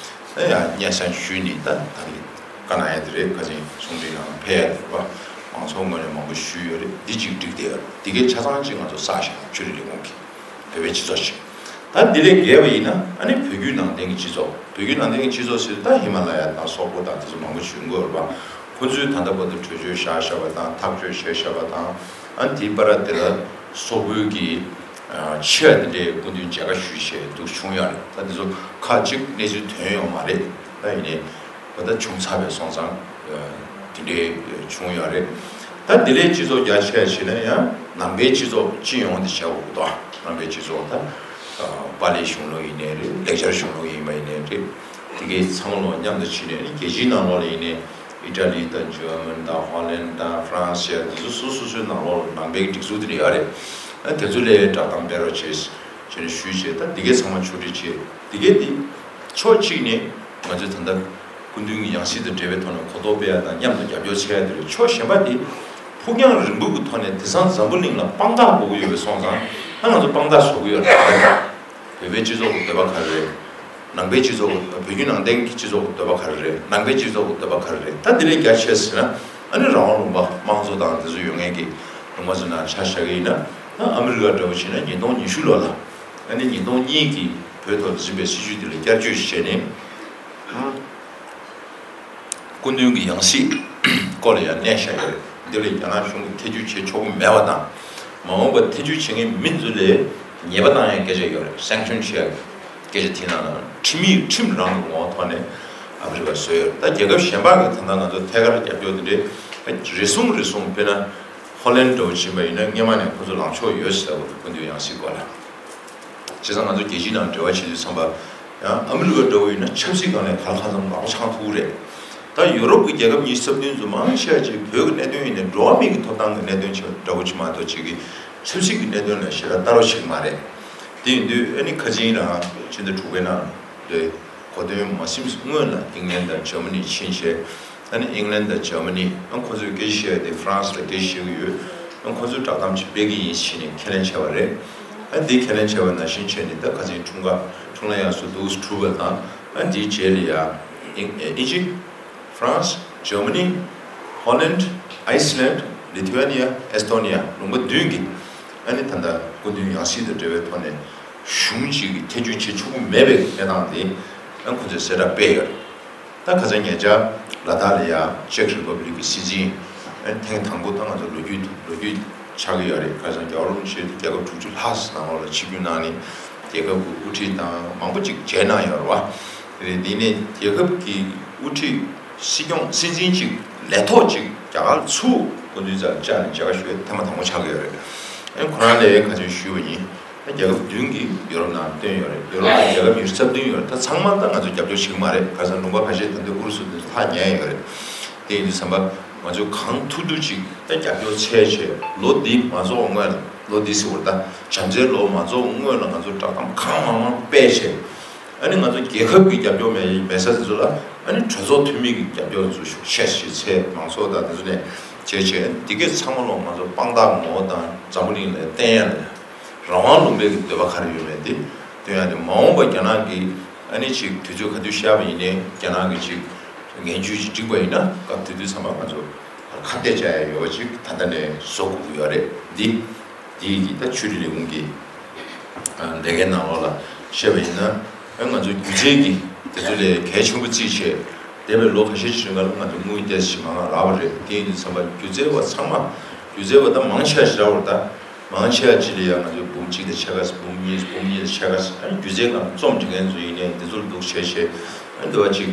ཡ་སྙན་སེང་ཞུས་ནས་ད་ད་གིན་བཀའ་གནང་ཡ་དེ་རེད། ཁ་ཆེན་གསུང་འཕྲིན་ནང་ཕེབས་ཡ་དེ་རེད་པ། མང་ཚོགས་ངོས་ནས་མང་པོ་ཞུས་ཡོད་རེད། འདི་གཅིག་འགྲིག་བསྡད་ཡོད་རེད། འདི་གའི་ཆ་ཚང་གཅིག་ང་ཚོ་བསགས་ཤིང་ཆོས་རིག་ལས་ཁུངས་ཀྱིས། བོད་པའི་སྤྱི་ཚོགས་ཤིག་ད་འདི་ལས་བརྒལ་བ་ཡིན་ན་ཨ་ནི་བོད་བརྒྱུད་ནང་བསྟན་གྱི་སྤྱི་ཚོགས། བོད་བརྒྱུད་ནང་བསྟན་གྱི་སྤྱི་ཚོགས་ཟེར་ད་ཧི་མ་ལ་ཡ་དང་སོག་པོ་དང་དེ་ཚོ་མང་པོ་ཞིག་ཡོད་རེད་པ། ཁོ་ཚོས་ད་ལྟ་བར་དུ་གྲོས་ཆོད་བཞག་བཞག་པ་དང་ཐག་གཅོད་བྱས་བཞག་པ་དང་ཨ་ནི་དེའི་བར་དེ་ལ་སོག་པོའི་གི་ཆེ་བ་དེ་འདྲའི་སྐུ་མདུན་མཇལ་ཁ་ཞུས་བྱས་འདུག་བྱུང་ཡོད་རེད། ད་དེ་ཚོ་ཁག་ཅིག་གནས་ཚུལ་ཐོན་ཡོད་མ་རེད། ད་ཡིན་ནའི། ད་ལྟ་བྱུང་ཚར་བའི་སོང་ཙང་དེ་འདྲའི་བྱུང་ཡོད་རེད། ད་དེ་ལས་སྤྱི་ཚོགས་རྒྱ་ཆེ་བ་བྱས་ན་ཡང་ནང་པའི་སྤྱི་ཚོགས་སྤྱི་ཡོངས་དེ་བྱ་དགོས་ཀྱི་འདུག་ནང་པའི་སྤྱི་ཚོགས་ད་པཱ་ལིའི་གཞུང་ལུགས་ཡིན་ནའི་རེད། ལེགས་སྦྱར་གཞུང་ལུགས་ཡིན་པ་ཡིན་ནའི་རེད། དེ་གའི་ཚང་མ་ལོ་མཉམ་དུ་ཕྱིན་ནས་རྒྱལ་སྤྱིའི་ནང་ལོགས་ལ་ཡིན་ནའི་ཨི་ཊ་ལི་དང་འཇར་མན་དང་ཧོ་ལན་དང་ཧྥ་རན་སི་ཡ་དེ་ཚོ་སོ་སོ་སོའི་ནང་ལོགས་ལ་ནང་པའི་སྒྲིག་འཛུགས་དེ་འདྲ་ཡོད་རེད། ད་དེ་ཚོ་ལ་བསྒྲགས་གཏམ་སྤེལ་རོགས་བྱེད་ཅེས་ནས་ཞུས་བྱས། ད་དེ་གའི་ཚང་མ་ཕྱོགས་སྒྲིག་བྱས། དེ་གའི་དེ་ཕྱོགས་གཅིག་ནས་ང་ཚོས་ད་ལྟ་སྐུ་མདུན་གྱི་ཡང་སྲིད་དང་འབྲེལ་བའི་ཐོག་ནས་གོ་རྟོགས་སྤེལ་ཡ་དང་མཉམ་དུ་རྒྱབ་སྐྱོར་བྱེད་ཡ་དེ་རེད། ཕྱོགས་གཞན་པ་དེ་ཕུགས་རྒྱང་རིང་པོ་གི་ཐོག་ནས་དེང་སང་འཛམ་བུ་གླིང་ལ་དཔང་རྟགས་དགོས་ཀྱི་ཡོད་པའི་སོང་ཙང་ད་ང་ཚོ་དཔང་རྟགས་བཟོ་གི་ཡོད་རེད། བོད་པའི་སྤྱི་ཚོགས་ཀྱི་འདོད་པ་ག་རེ་རེད། ནང་པའི་སྤྱི་ཚོགས་ཀྱི་བོད་བརྒྱུད་ནང་བསྟན་གྱི་སྤྱི་ཚོགས་ཀྱི་འདོད་པ་ག་རེ་རེད། ནང་པའི་སྤྱི་ཚོགས་ཀྱི་འདོད་པ་ག་རེ་རེད། ད་དེ་ལས་རྒྱ་ཆེ་ཟེར་ན་ཨ་ནི་རང་དབང་ལུང་པ་དམངས་གཙོ་དང་དེ་ཚོ་ཡོད་མཁན་གྱི་ལུང་པ་ཚོ་ནང་ཆ་བཞག་གི་ཡིན་ན་ཨ་མི་རི་ཀ་འདྲ་བོ་བྱས་ན་ཉིས་སྟོང་ཉི་ཤུ་ལོ་ལ་ཨ་ནི་ཉིས་སྟོང་གཉིས་ཀྱི་བོད་ཐོག་ཏུ་འཛིན་པའི་སྲིད་བྱུས་དེ་ལ་བསྐྱར་བཅོས་བྱས་ནས། སྐུ་མདུན་གྱི་ཡང་སྲིད་སྐོར་ལ་ཡང་གནས་བཞག་ཡོད་རེད། འདི་ལ་རྒྱ་ནག་གཞུང་གིས་ཐེ་བྱུས་བྱེད་ཆོག་གི་མེད་པ་དང་། མ་འོངས་པར་ཐེ་བྱུས་བྱེད་མཁན་མི་ཚོ་ལ་ཉེས་པ་བཏང་ཡའི་སྐད་ཆ་ཡོད་རེད། སེང་ཤོན་བྱེད་ཡའི་སྐད་ཆ་དེ་ནང་ལ་ཁྲིམས་ཡིག་ཁྲིམས་རང་གི་ངོ་བོ་ཐོག་ནས་ཨ་མི་རི་ཀ་བཟོས་ཡོད་རེད། ད་རྒྱལ་ཁབ་གཞན་པ་གིས་ད་ལྟ་ང་ཚོ་ཐད་ཀར་རྒྱབ་སྐྱོར་དེ་འདྲའི་རེ་ཟུང་རེ་ཟུང་། དཔེར་ན་ཧོ་ལན་འདྲ་བོ་ཕྱིན་པ་ཡིན་ན་སྔོན་མ་ནས་ཁོ་ཚོ་ལངས་ཕྱོགས་ཡོད་ཟེར་བ་རེད། སྐུ་མདུན་ཡང་སྲིད་སྐོར་ལ། བྱས་ཙང་ང་ཚོ་རྒྱལ་སྤྱིའི་ནང་འབྲེལ་བ་བྱེད་དུས་ཙམ་པ། ཡང་ཨ་མི་རི་ཀ་འདྲ་བོ་ཡིན་ན་ཆབ་སྲིད་སྒང་ནས་གང་ལ་གང་འཚམ་ལག་པ་འཆང་ཐུབ་ཀྱི་རེད། ད་ཡུ་རོབ་ཀྱི་རྒྱལ་ཁབ་ཉི་ཤུ་རྩ་བདུན་ཚོ་མང་ཆེ་བ་ཅིག་བོད་ཀྱི་གནད་དོན་ཡིན་ནའི་འགྲོ་བ་མིའི་གི་ཐོབ་ཐང་གི་གནད་དོན་ཆེ་འདྲ་བོ་ཅིག་མ་གཏོགས་ཅིག་གི་ཆབ་སྲིད་ཀྱི་གནད་དོན་ལ་ཞེ་དྲག་ལྟ་རོགས་བྱེད་ཀྱི་མ་རེད། དེ་ཡིན་དུས་ཨ་ནི་ཁ་ཆེན་རང་ཕྱི་ཟླ་དྲུག་པའི་ནང་ལོའི་གོ་སྟོན་མ་ཟིན་སྔོན་ལ་ཨིང་ལན་དང་འཇར་མ་ནི་ཕྱིན་བྱས། ཨ་ནི་ཨིང་ལན་དང་འཇར་མ་ནི། ཨ་ཁོ་ཚོས་སྐད་ཆ་བཤད་ཡ་དེ་ཧྥ་རན་སི་ལ་སྐད་ཆ་བཤད་ཀྱི་ཡོད། ཨ་ཁོ་ཚོས་བསྒྲགས་གཏམ་ཅིག་སྤེལ་གྱི་ཡིན་ཟེར་ནས་ཁས་ལེན་བྱས་པ་རེད། ཨ་འདི་ཁས་ལེན་བྱས་པ་ནང་བཞིན་བྱས་ནས་ད་ཁ་སང་འཁྲུངས་སྐར་འཁྲུངས་ལྷ་དབྱངས་སུ་འདུག་སྤྲུལ་པ་དང་། ཨ་འདིའི་རྗེས་ལ་ཡ་ཨིང་ཨེ་ཨི་ཇིབ། ཧྥ་རན་སི། འཇར་མ་ནི། ཧོ་ལན། ཨའི་སི་ལན། ལི་ཐུ་ཝེ་ནི་ཡ། ཨེ་སི་ཐོ་ནི་ཡ། ལུང་པ་བདུན་གྱིས་ཨ་ནི་ད་ལྟ་སྐུ་མདུན་ཡང་སྲིད་དང་འབྲེལ་བའི་ཐོག་ནས་གཞུང་གཅིག་གིས་ཐེ་བྱུས་བྱེད་ཆོག་གི་མེད་པའི་གནས་སྟངས་དེ་ཨ་ཁོ་ཚོས་གསལ་བསྒྲགས་སྤེལ་ཡོད་རེད། ད་ཁ་སང་ཉེ་ཆར་ལ་དྭགས་ལ་ཡ་ཅེག་རི་པབ་ལིག་གི་སྲིད་འཛིན་ཨ་ཐེངས་དང་པོ་ད་ང་ཚོ་ལོ་རྒྱུས་ལོ་རྒྱུས་ཆགས་ཀྱི་ཡོད་རེད། ཁ་སང་རྒྱལ་བ་རིན་པོ་ཆེ་རྒྱལ་ཁབ་དྲུག་ཅུ་ལྷག་ཙམ་ནང་ལོགས་ལ་ཆིབས་བསྒྱུར་གནང་ནས་ རྒྱལ་ཁབ་ཀྱི་དབུ་ཁྲིད་དང་མང་པོ་ཅིག་མཇལ་གནང་ཡོད་རེད་བ། རེད། དེ་ནས་རྒྱལ་ཁབ་ཀྱི་དབུ་ཁྲིད་སྲིད་སྐྱོང་སྲིད་འཛིན་ཅིག་ལས་ཐོག་ཅིག་རྒྱ་གར་ཚུར་སྐུ་མདུན་རྩ་བཅར་ནས་མཇལ་ཁ་ཞུ་བའི་ཐེངས་མ་དང་པོ་ཆགས་ཀྱི་ཡོད་རེད། ཨ་ནི་ཁོ་རང་ལ་ཁ་ཆེམས་ཞུས་པ་ཡིན། ཨ་རྒྱལ་ཁབ་བདུན་གྱིས་ཡོ་རོབ་ནང་བཏོན་ཡོད་རེད། ཡོ་རོབ་ནང་རྒྱལ་ཁབ་ཉི་ཤུ་རྩ་བདུན་ཡོད་རེད། ད་ཚང་མ་ད་ང་ཚོ་རྒྱབ་སྐྱོར་བྱེད་ཀྱི་མ་རེད། ག་ས་ལུང་པ་ཁ་ཤས་ད་ལྟ་ཨུ་རུ་སུ་དེ་ཚོ་ཐག་ཉེ་ཡོད་རེད། དེ་ཡིན་དུས་ཙམ་པ་ང་ཚོས་གང་ཐུབ་ཐུབ་ཅིག་ད་རྒྱབ་སྐྱོར་བྱས་བྱས་ལོ་འདི་མ་རྫོགས་སྔོན་ལ། ལོ་འདི་ཟེར་བ་ད་བྱམས་བརྩེའི་ལོ་མ་རྫོགས་སྔོན་ལ་ང་ཚོ་བསྒྲགས་གཏམ་གང་མང་མང་སྤེལ་བྱས། ཨ་ནི་ང་ཚོ་རྒྱལ་ཁབ་ཀྱི་རྒྱབ་སྐྱོར་མེད་མེད་ས་དེ་ཚོ་ལ་ཨ་ནི་གྲོས་ཚོགས་འཐུས་མི་གི་རྒྱབ་སྐྱོར་ཚོ་ཤུགས་ཆེ་ཞིག་བྱས། མང་ཚོགས་དང་དེ་ཚོ་ནས་བྱས་བྱས་འདི་གས་ཚང་མ་ལོ་ང་ཚོ་དཔང་རྟགས་ངོ་བོ་དང་འཛམ་བུ་གླིང་ལ་བསྟན་ཡ་ལ་རང་དབང་ལུང་པའི་གི་འདོད་པ་ག་རེ་ཡོད་མེད་དེ་སྟོན་ཡ་དེ། མ་འོངས་པ་རྒྱ་ནག་གི་ཨ་ནི་ཅིག་དུས་ཚོད་ག་དུས་ཤར་བ་ཡིན་ནའི་རྒྱ་ནག་གི་ཅིག་ངན་ཇུས་ཅིག་བསྒྲིགས་པ་ཡིན་ན་སྐབས་དེ་དུས་ཚང་མ་ང་ཚོ་ཁ་གཏད་བཅག་ཡ་ཡོད་པ་ཅིག་ད་ལྟ་ནས་བཟོ་དགོས་ཀྱི་ཡོད་རེད། འདི་འདི་ཡི་ད་ཆོས་རིག་ལས་ཁུངས་ཀྱི་ཨ་ལས་ཀའི་ནང་ལོགས་ལ་བཤད་པ་ཡིན་ན། ཨ་ང་ཚོ་སྒྱུ་རྩལ་གྱི་དེ་ཚོ་ལས་གལ་ཆེན་པོ་བརྩིས་བྱས་འདས་པའི་ལོ་ཁ་ཤས་ཤིག་རིང་ལ་ང་ཚོ་དངུལ་ཏོག་ཙམ་མང་རག་པ་རེད། དེ་ཡིན་དུས་ཙམ་པ་སྒྱུ་རྩལ་བ་ཚང་མ་སྒྱུ་རྩལ་བ་ད་མང་ཆེ་བ་ཞིག་རག་པ་རེད། ད་མང་ཆེ་བ་ཅིག་ལ་ཡང་ང་ཚོ་འབུམ་གཅིག་དང་ཕྱེད་ཀ། འབུམ་གཉིས། འབུམ་གཉིས་དང་ཕྱེད་ཀ། ཨ་ནི་སྒྱུ་རྩལ་སྒང་རྩོམ་འབྲི་མཁན་ཚོ་ཡིན་ནའི་འདི་ཚོ་ལ་འདུག་བྱས་བྱས་ཨ་ནི་འདི་བ་ཅིག་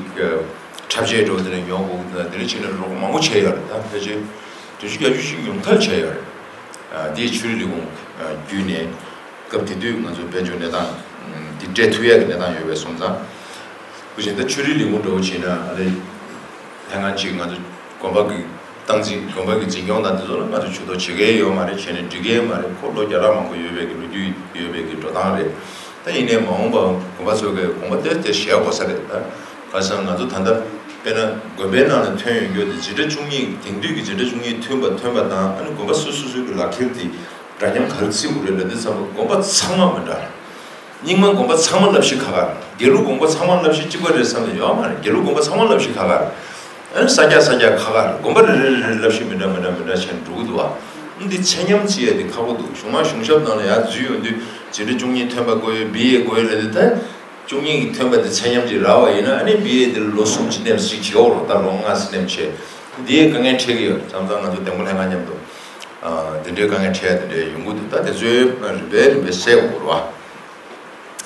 འཁྲབ་ཆས་འགྲོ་དེ་ནས་ཉོ་དགོས་དེ་ནས་དེ་འདྲ་བྱས་ནས་རོགས་མང་པོ་བྱས་ཡོད་རེད། ད་ཕལ་ཆེར་བདུན་ཅུ་བརྒྱད་ཅུ་ཞིག་ཉུང་མཐར་བྱས་ཡོད་རེད། ཨ་འདིའི་ཆོས་རིག་ལས་ཁུངས་བརྒྱུད་ནས་སྐབས་དེ་དུས་ང་ཚོ་དཔལ་འབྱོར་གནས་སྟངས་འདི་སྤྲད་ཐུབ་ཡག་གི་གནས་སྟངས་ཡོད་པས་སོང་ཙང་། དེ་བཞིན་ད་ཆོས་རིག་ལས་ཁུངས་འདྲ་བོ་བྱས་ན་ཨ་ནི་ལྷན་ཁང་གཅིག་ང་ཚོ་དགོན་པ་གི་སྟངས་འཛིན། དགོན་པ་གི་འཛིན་སྐྱོང་དང་དེ་ཚོ་ལ་ང་ཚོ་ཇུས་གཏོགས་བྱེད་མཁན་ཡོད་མ་རེད། བྱས་ནས་འགྲིག་གི་མ་རེད། ཁོ་ལོ་བརྒྱ་ཕྲག་མང་པོ་ཡོད་པའི་གི་ལོ་རྒྱུས་ཡོད་པའི་གི་འགྲོ་སྟངས་རེད། ད་ཡིན་ནའི་མ་འོངས་པ་དགོན་པ་ཚོ་གི་དགོངས་པ་དེ་དེ་བཞེས་དགོས་ས་རེད། ད་ག་ས་ང་ཚོ་ད་ལྟ་དཔེར་ན་དགོན་པའི་ནང་ལ་ཐོན་ཡོང་རྒྱུ་དེ་འཛིན་གྲྭ་བཅུ་གཉིས། དེང་དུས་ཀྱི་འཛིན་གྲྭ་བཅུ་གཉིས་ཐོན་པ་ཐོན་པ་དང་ཨ་ནི་དགོན་པ་སོ་སོ་སོ་གི་ལག་ཁྱེར་དེ་འདྲ་མཉམ་ག་རེ་བརྩི་དགོས་རེད་ལབ་དུས་ཙམ་པ་དགོན་པ་ཚང་མ་མི་འདྲ། རྙིང་མ་དགོན་པ་ཚང་མ་བསླབ་གཞི་ཁག་ཁག་རེད། དགེ་ལུགས་དགོན་པ་ཚང་མ་བསླབ་གཞི་གཅིག་པ་རེད་བསམ་ནས་ཡོད་མ་རེད། དགེ་ལུགས་དགོན་པ་ཚང་མ་བསླབ་གཞི་ཁག་ཁག་རེད། ཨ་ནི་ས་སྐྱ་ས་སྐྱ་ཁག་ཁག་རེད། དགོན་པ་རེ་རེ་རེ་བསླབ་གཞི་མི་འདྲ་མི་འདྲ་མི་འདྲ་བྱས་ནས་འགྲོ་གི་འདུག་བ། ཨ་འདི་ཚད་མཉམ་བརྩི་ཡ་དེ་ཁག་པོ་འདུག་གཞུང་མང་གཞུང་ཞབས་ནང་ལ་ཡར་འཛུལ་ཡོང་དུས་འཛིན་གྲྭ་བཅུ་གཉིས་ཐོན་པ་དགོས་ཡོད། བི་ཨེ་དགོས་ཡོད་ལབ་དུས་ད་བཅུ་གཉིས་ཀྱི་ཐོན་པ་དེ་ཚད་མཉམ་ཅིག་རག་པ་ཡིན་ན་ཨ་ནི་བི་ཨེ་དེ་ལ་ལོ་གསུམ་ཅིག་ནེམ་ཅིག་བྱེད་འོ་རོགས། ད་ལོ་ལྔ་ཙམ་ནེམ་བྱས་འདི་ཡའི་དཀའ་ངལ་འཕྲད་ཀྱི་ཡོད། མཚམས་མཚམས་ང་ཚོ་དེ་མོ་ལྷན་ཁང་མཉམ་དུ་ཨ་དེ་འདྲའི་དཀའ་ངལ་འཕྲད་ཡ་དེ་འདྲའི་ཡོང་གི་འདུག་ད་དེ་ཚོའི་རིམ་པས་རིམ་པས་སེལ་དགོས་རེད་བ།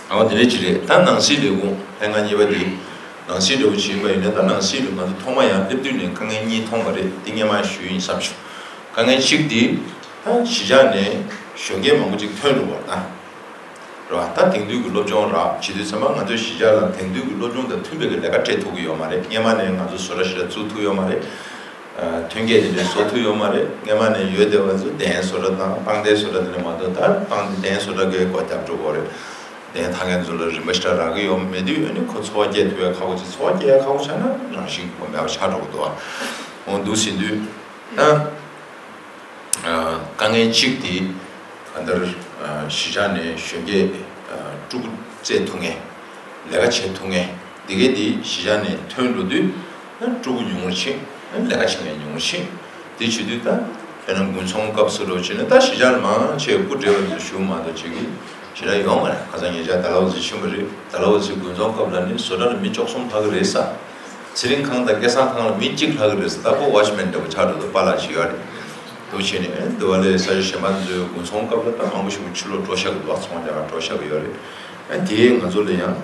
ཨ་འོ་དེ་འདྲ་ཅིག་རེད། ད་ནང་སྲིད་ལས་ཁུངས་ལྷན་ཁང་གཉིས་པ་དེ་ནང་སྲིད་འདྲ་བོ་ཅིག་ཡིན་པ་ཡིན་ན། ད་ནང་སྲིད་ལ་ང་ཚོ་ཐོག་མ་ཡང་སླེབས་དུས་ནས་དཀའ་ངལ་གཉིས་མཐོང་བ་རེད། འདི་སྔོན་མ་ཞུས་ཡིན་བསམ་བྱུང་། དཀའ་ངལ་གཅིག་དེ་ད་གཞིས་ཆགས་ནས་གཞོན་སྐྱེས་མང་པོ་ཅིག་ཐོན་འགྲོ་བ་ད་རེད་བ། ད་དེང་དུས་ཀྱི་སློབ་སྦྱོང་རག་བྱེད་དུས་ཙམ་པ་ང་ཚོའི་གཞིས་ཆགས་ལ་དེང་དུས་ཀྱི་སློབ་སྦྱོང་དང་མཐུན་པའི་གི་ལས་ཀ་སྤྲད་ཐུབ་ཀྱི་ཡོད་མ་རེད། སྔོན་མ་ནས་ང་ཚོ་བཟོ་གྲྭ་ཞིག་ལ་བཙུགས་ཐུབ་ཡོད་མ་རེད། ཐོན་སྐྱེད་དེ་འདྲ་བཟོ་ཐུབ་ཡོད་མ་རེད། སྔོན་མ་ནས་ཡོད་བསྡད་པ་ཚོ་གདན་བཟོ་གྲྭ་དང་ཏང་སྡེ་བཟོ་གྲྭ་དེ་འདྲ་མ་གཏོགས། ད་ཏང་གདན་བཟོ་གྲྭ་གི་སྒོ་རྒྱབ་འགྲོ་གི་རེད། གདན་འཐག་མཁན་ཚོ་ལ་རིན་པ་ཞེ་དྲག་རག་གི་ཡོད་མེད་དུས་ཨ་ནི་ཁོ་འཚོ་བ་སྐྱེལ་ཐུབ་ཡ་ཁག་པོ་ཅིག་འཚོ་བ་སྐྱེལ་ཡ་ཁག་པོ་ཆགས་ན་རང་བཞིན་གྱི་མེད་པ་ཆགས་འགྲོ་གི་འདུག་བ། འོ་འདུག་ཟིན་དུས་ད་དཀའ་ངལ་གཅིག་དེ་ག་འདར་གཞིས་ཆགས་ནས་གཞོན་སྐྱེས་ཕྲུ་གུ་བཙས་ཐུབ་མཁན། ལས་ཀ་བྱེད་ཐུབ་མཁན་འདི་གས་འདི་གཞིས་ཆགས་ནས་ཐོན་འགྲོ་དུས་ཕྲུ་གུ་ཉུང་རུ་ཕྱིན། ལས་ཀ་བྱེད་མཁན་ཉུང་རུ་ཕྱིན། དེ་བྱེད་དུས་ད་དཔེར་ན་དགུན་ཚོང་སྐབས་སུ་འགྲོ་བྱས་ན་ད་གཞིས་ཆགས་ལ་མང་ཆེ་སྐུ་བགྲེས་པ་ཚོ་བཞུགས་མ་གཏོགས་བྱེད་ཀྱི་ཞེ་དྲག་ཡོད་མ་རེད། ཁ་སང་ཉེ་ཆར་ད་ལའོ་ཙི་ཕྱིན་པ་རེད། ད་ལའོ་ཙི་དགུན་ཚོང་སྐབས་ལ་ནི་བཟོ་གྲྭ་ལ་མི་བཅུ་གསུམ་ལྷག་གི་རེད་ས། ཚེ་རིང་ཁང་དང་སྐལ་བཟང་ཁང་ལ་མི་གཅིག་ལྷག་གི་རེད་ས། ད་ཁོ་ཝ་ཆི་མེན་འདྲ་པོ་ཆགས་འགྲོ་འདུག་པཱ་ལགས་ཤིག་ཡོད་རེད། འདུག་བྱས་ནས་འདི་བ་ལས་ས་ཆ་གཞན་པ་ཚོའི་དགུན་ཚོང་སྐབས་ལ་ད་མང་པོ་ཞིག་ཕྱི་ལོགས་འགྲོ་བཞག་གི་འདུག་ཚོང་རྒྱག་ག་འགྲོ་བཞག་གི་ཡོད་རེད། ཨ་དེས་ང་ཚོ་ལ་ཡང་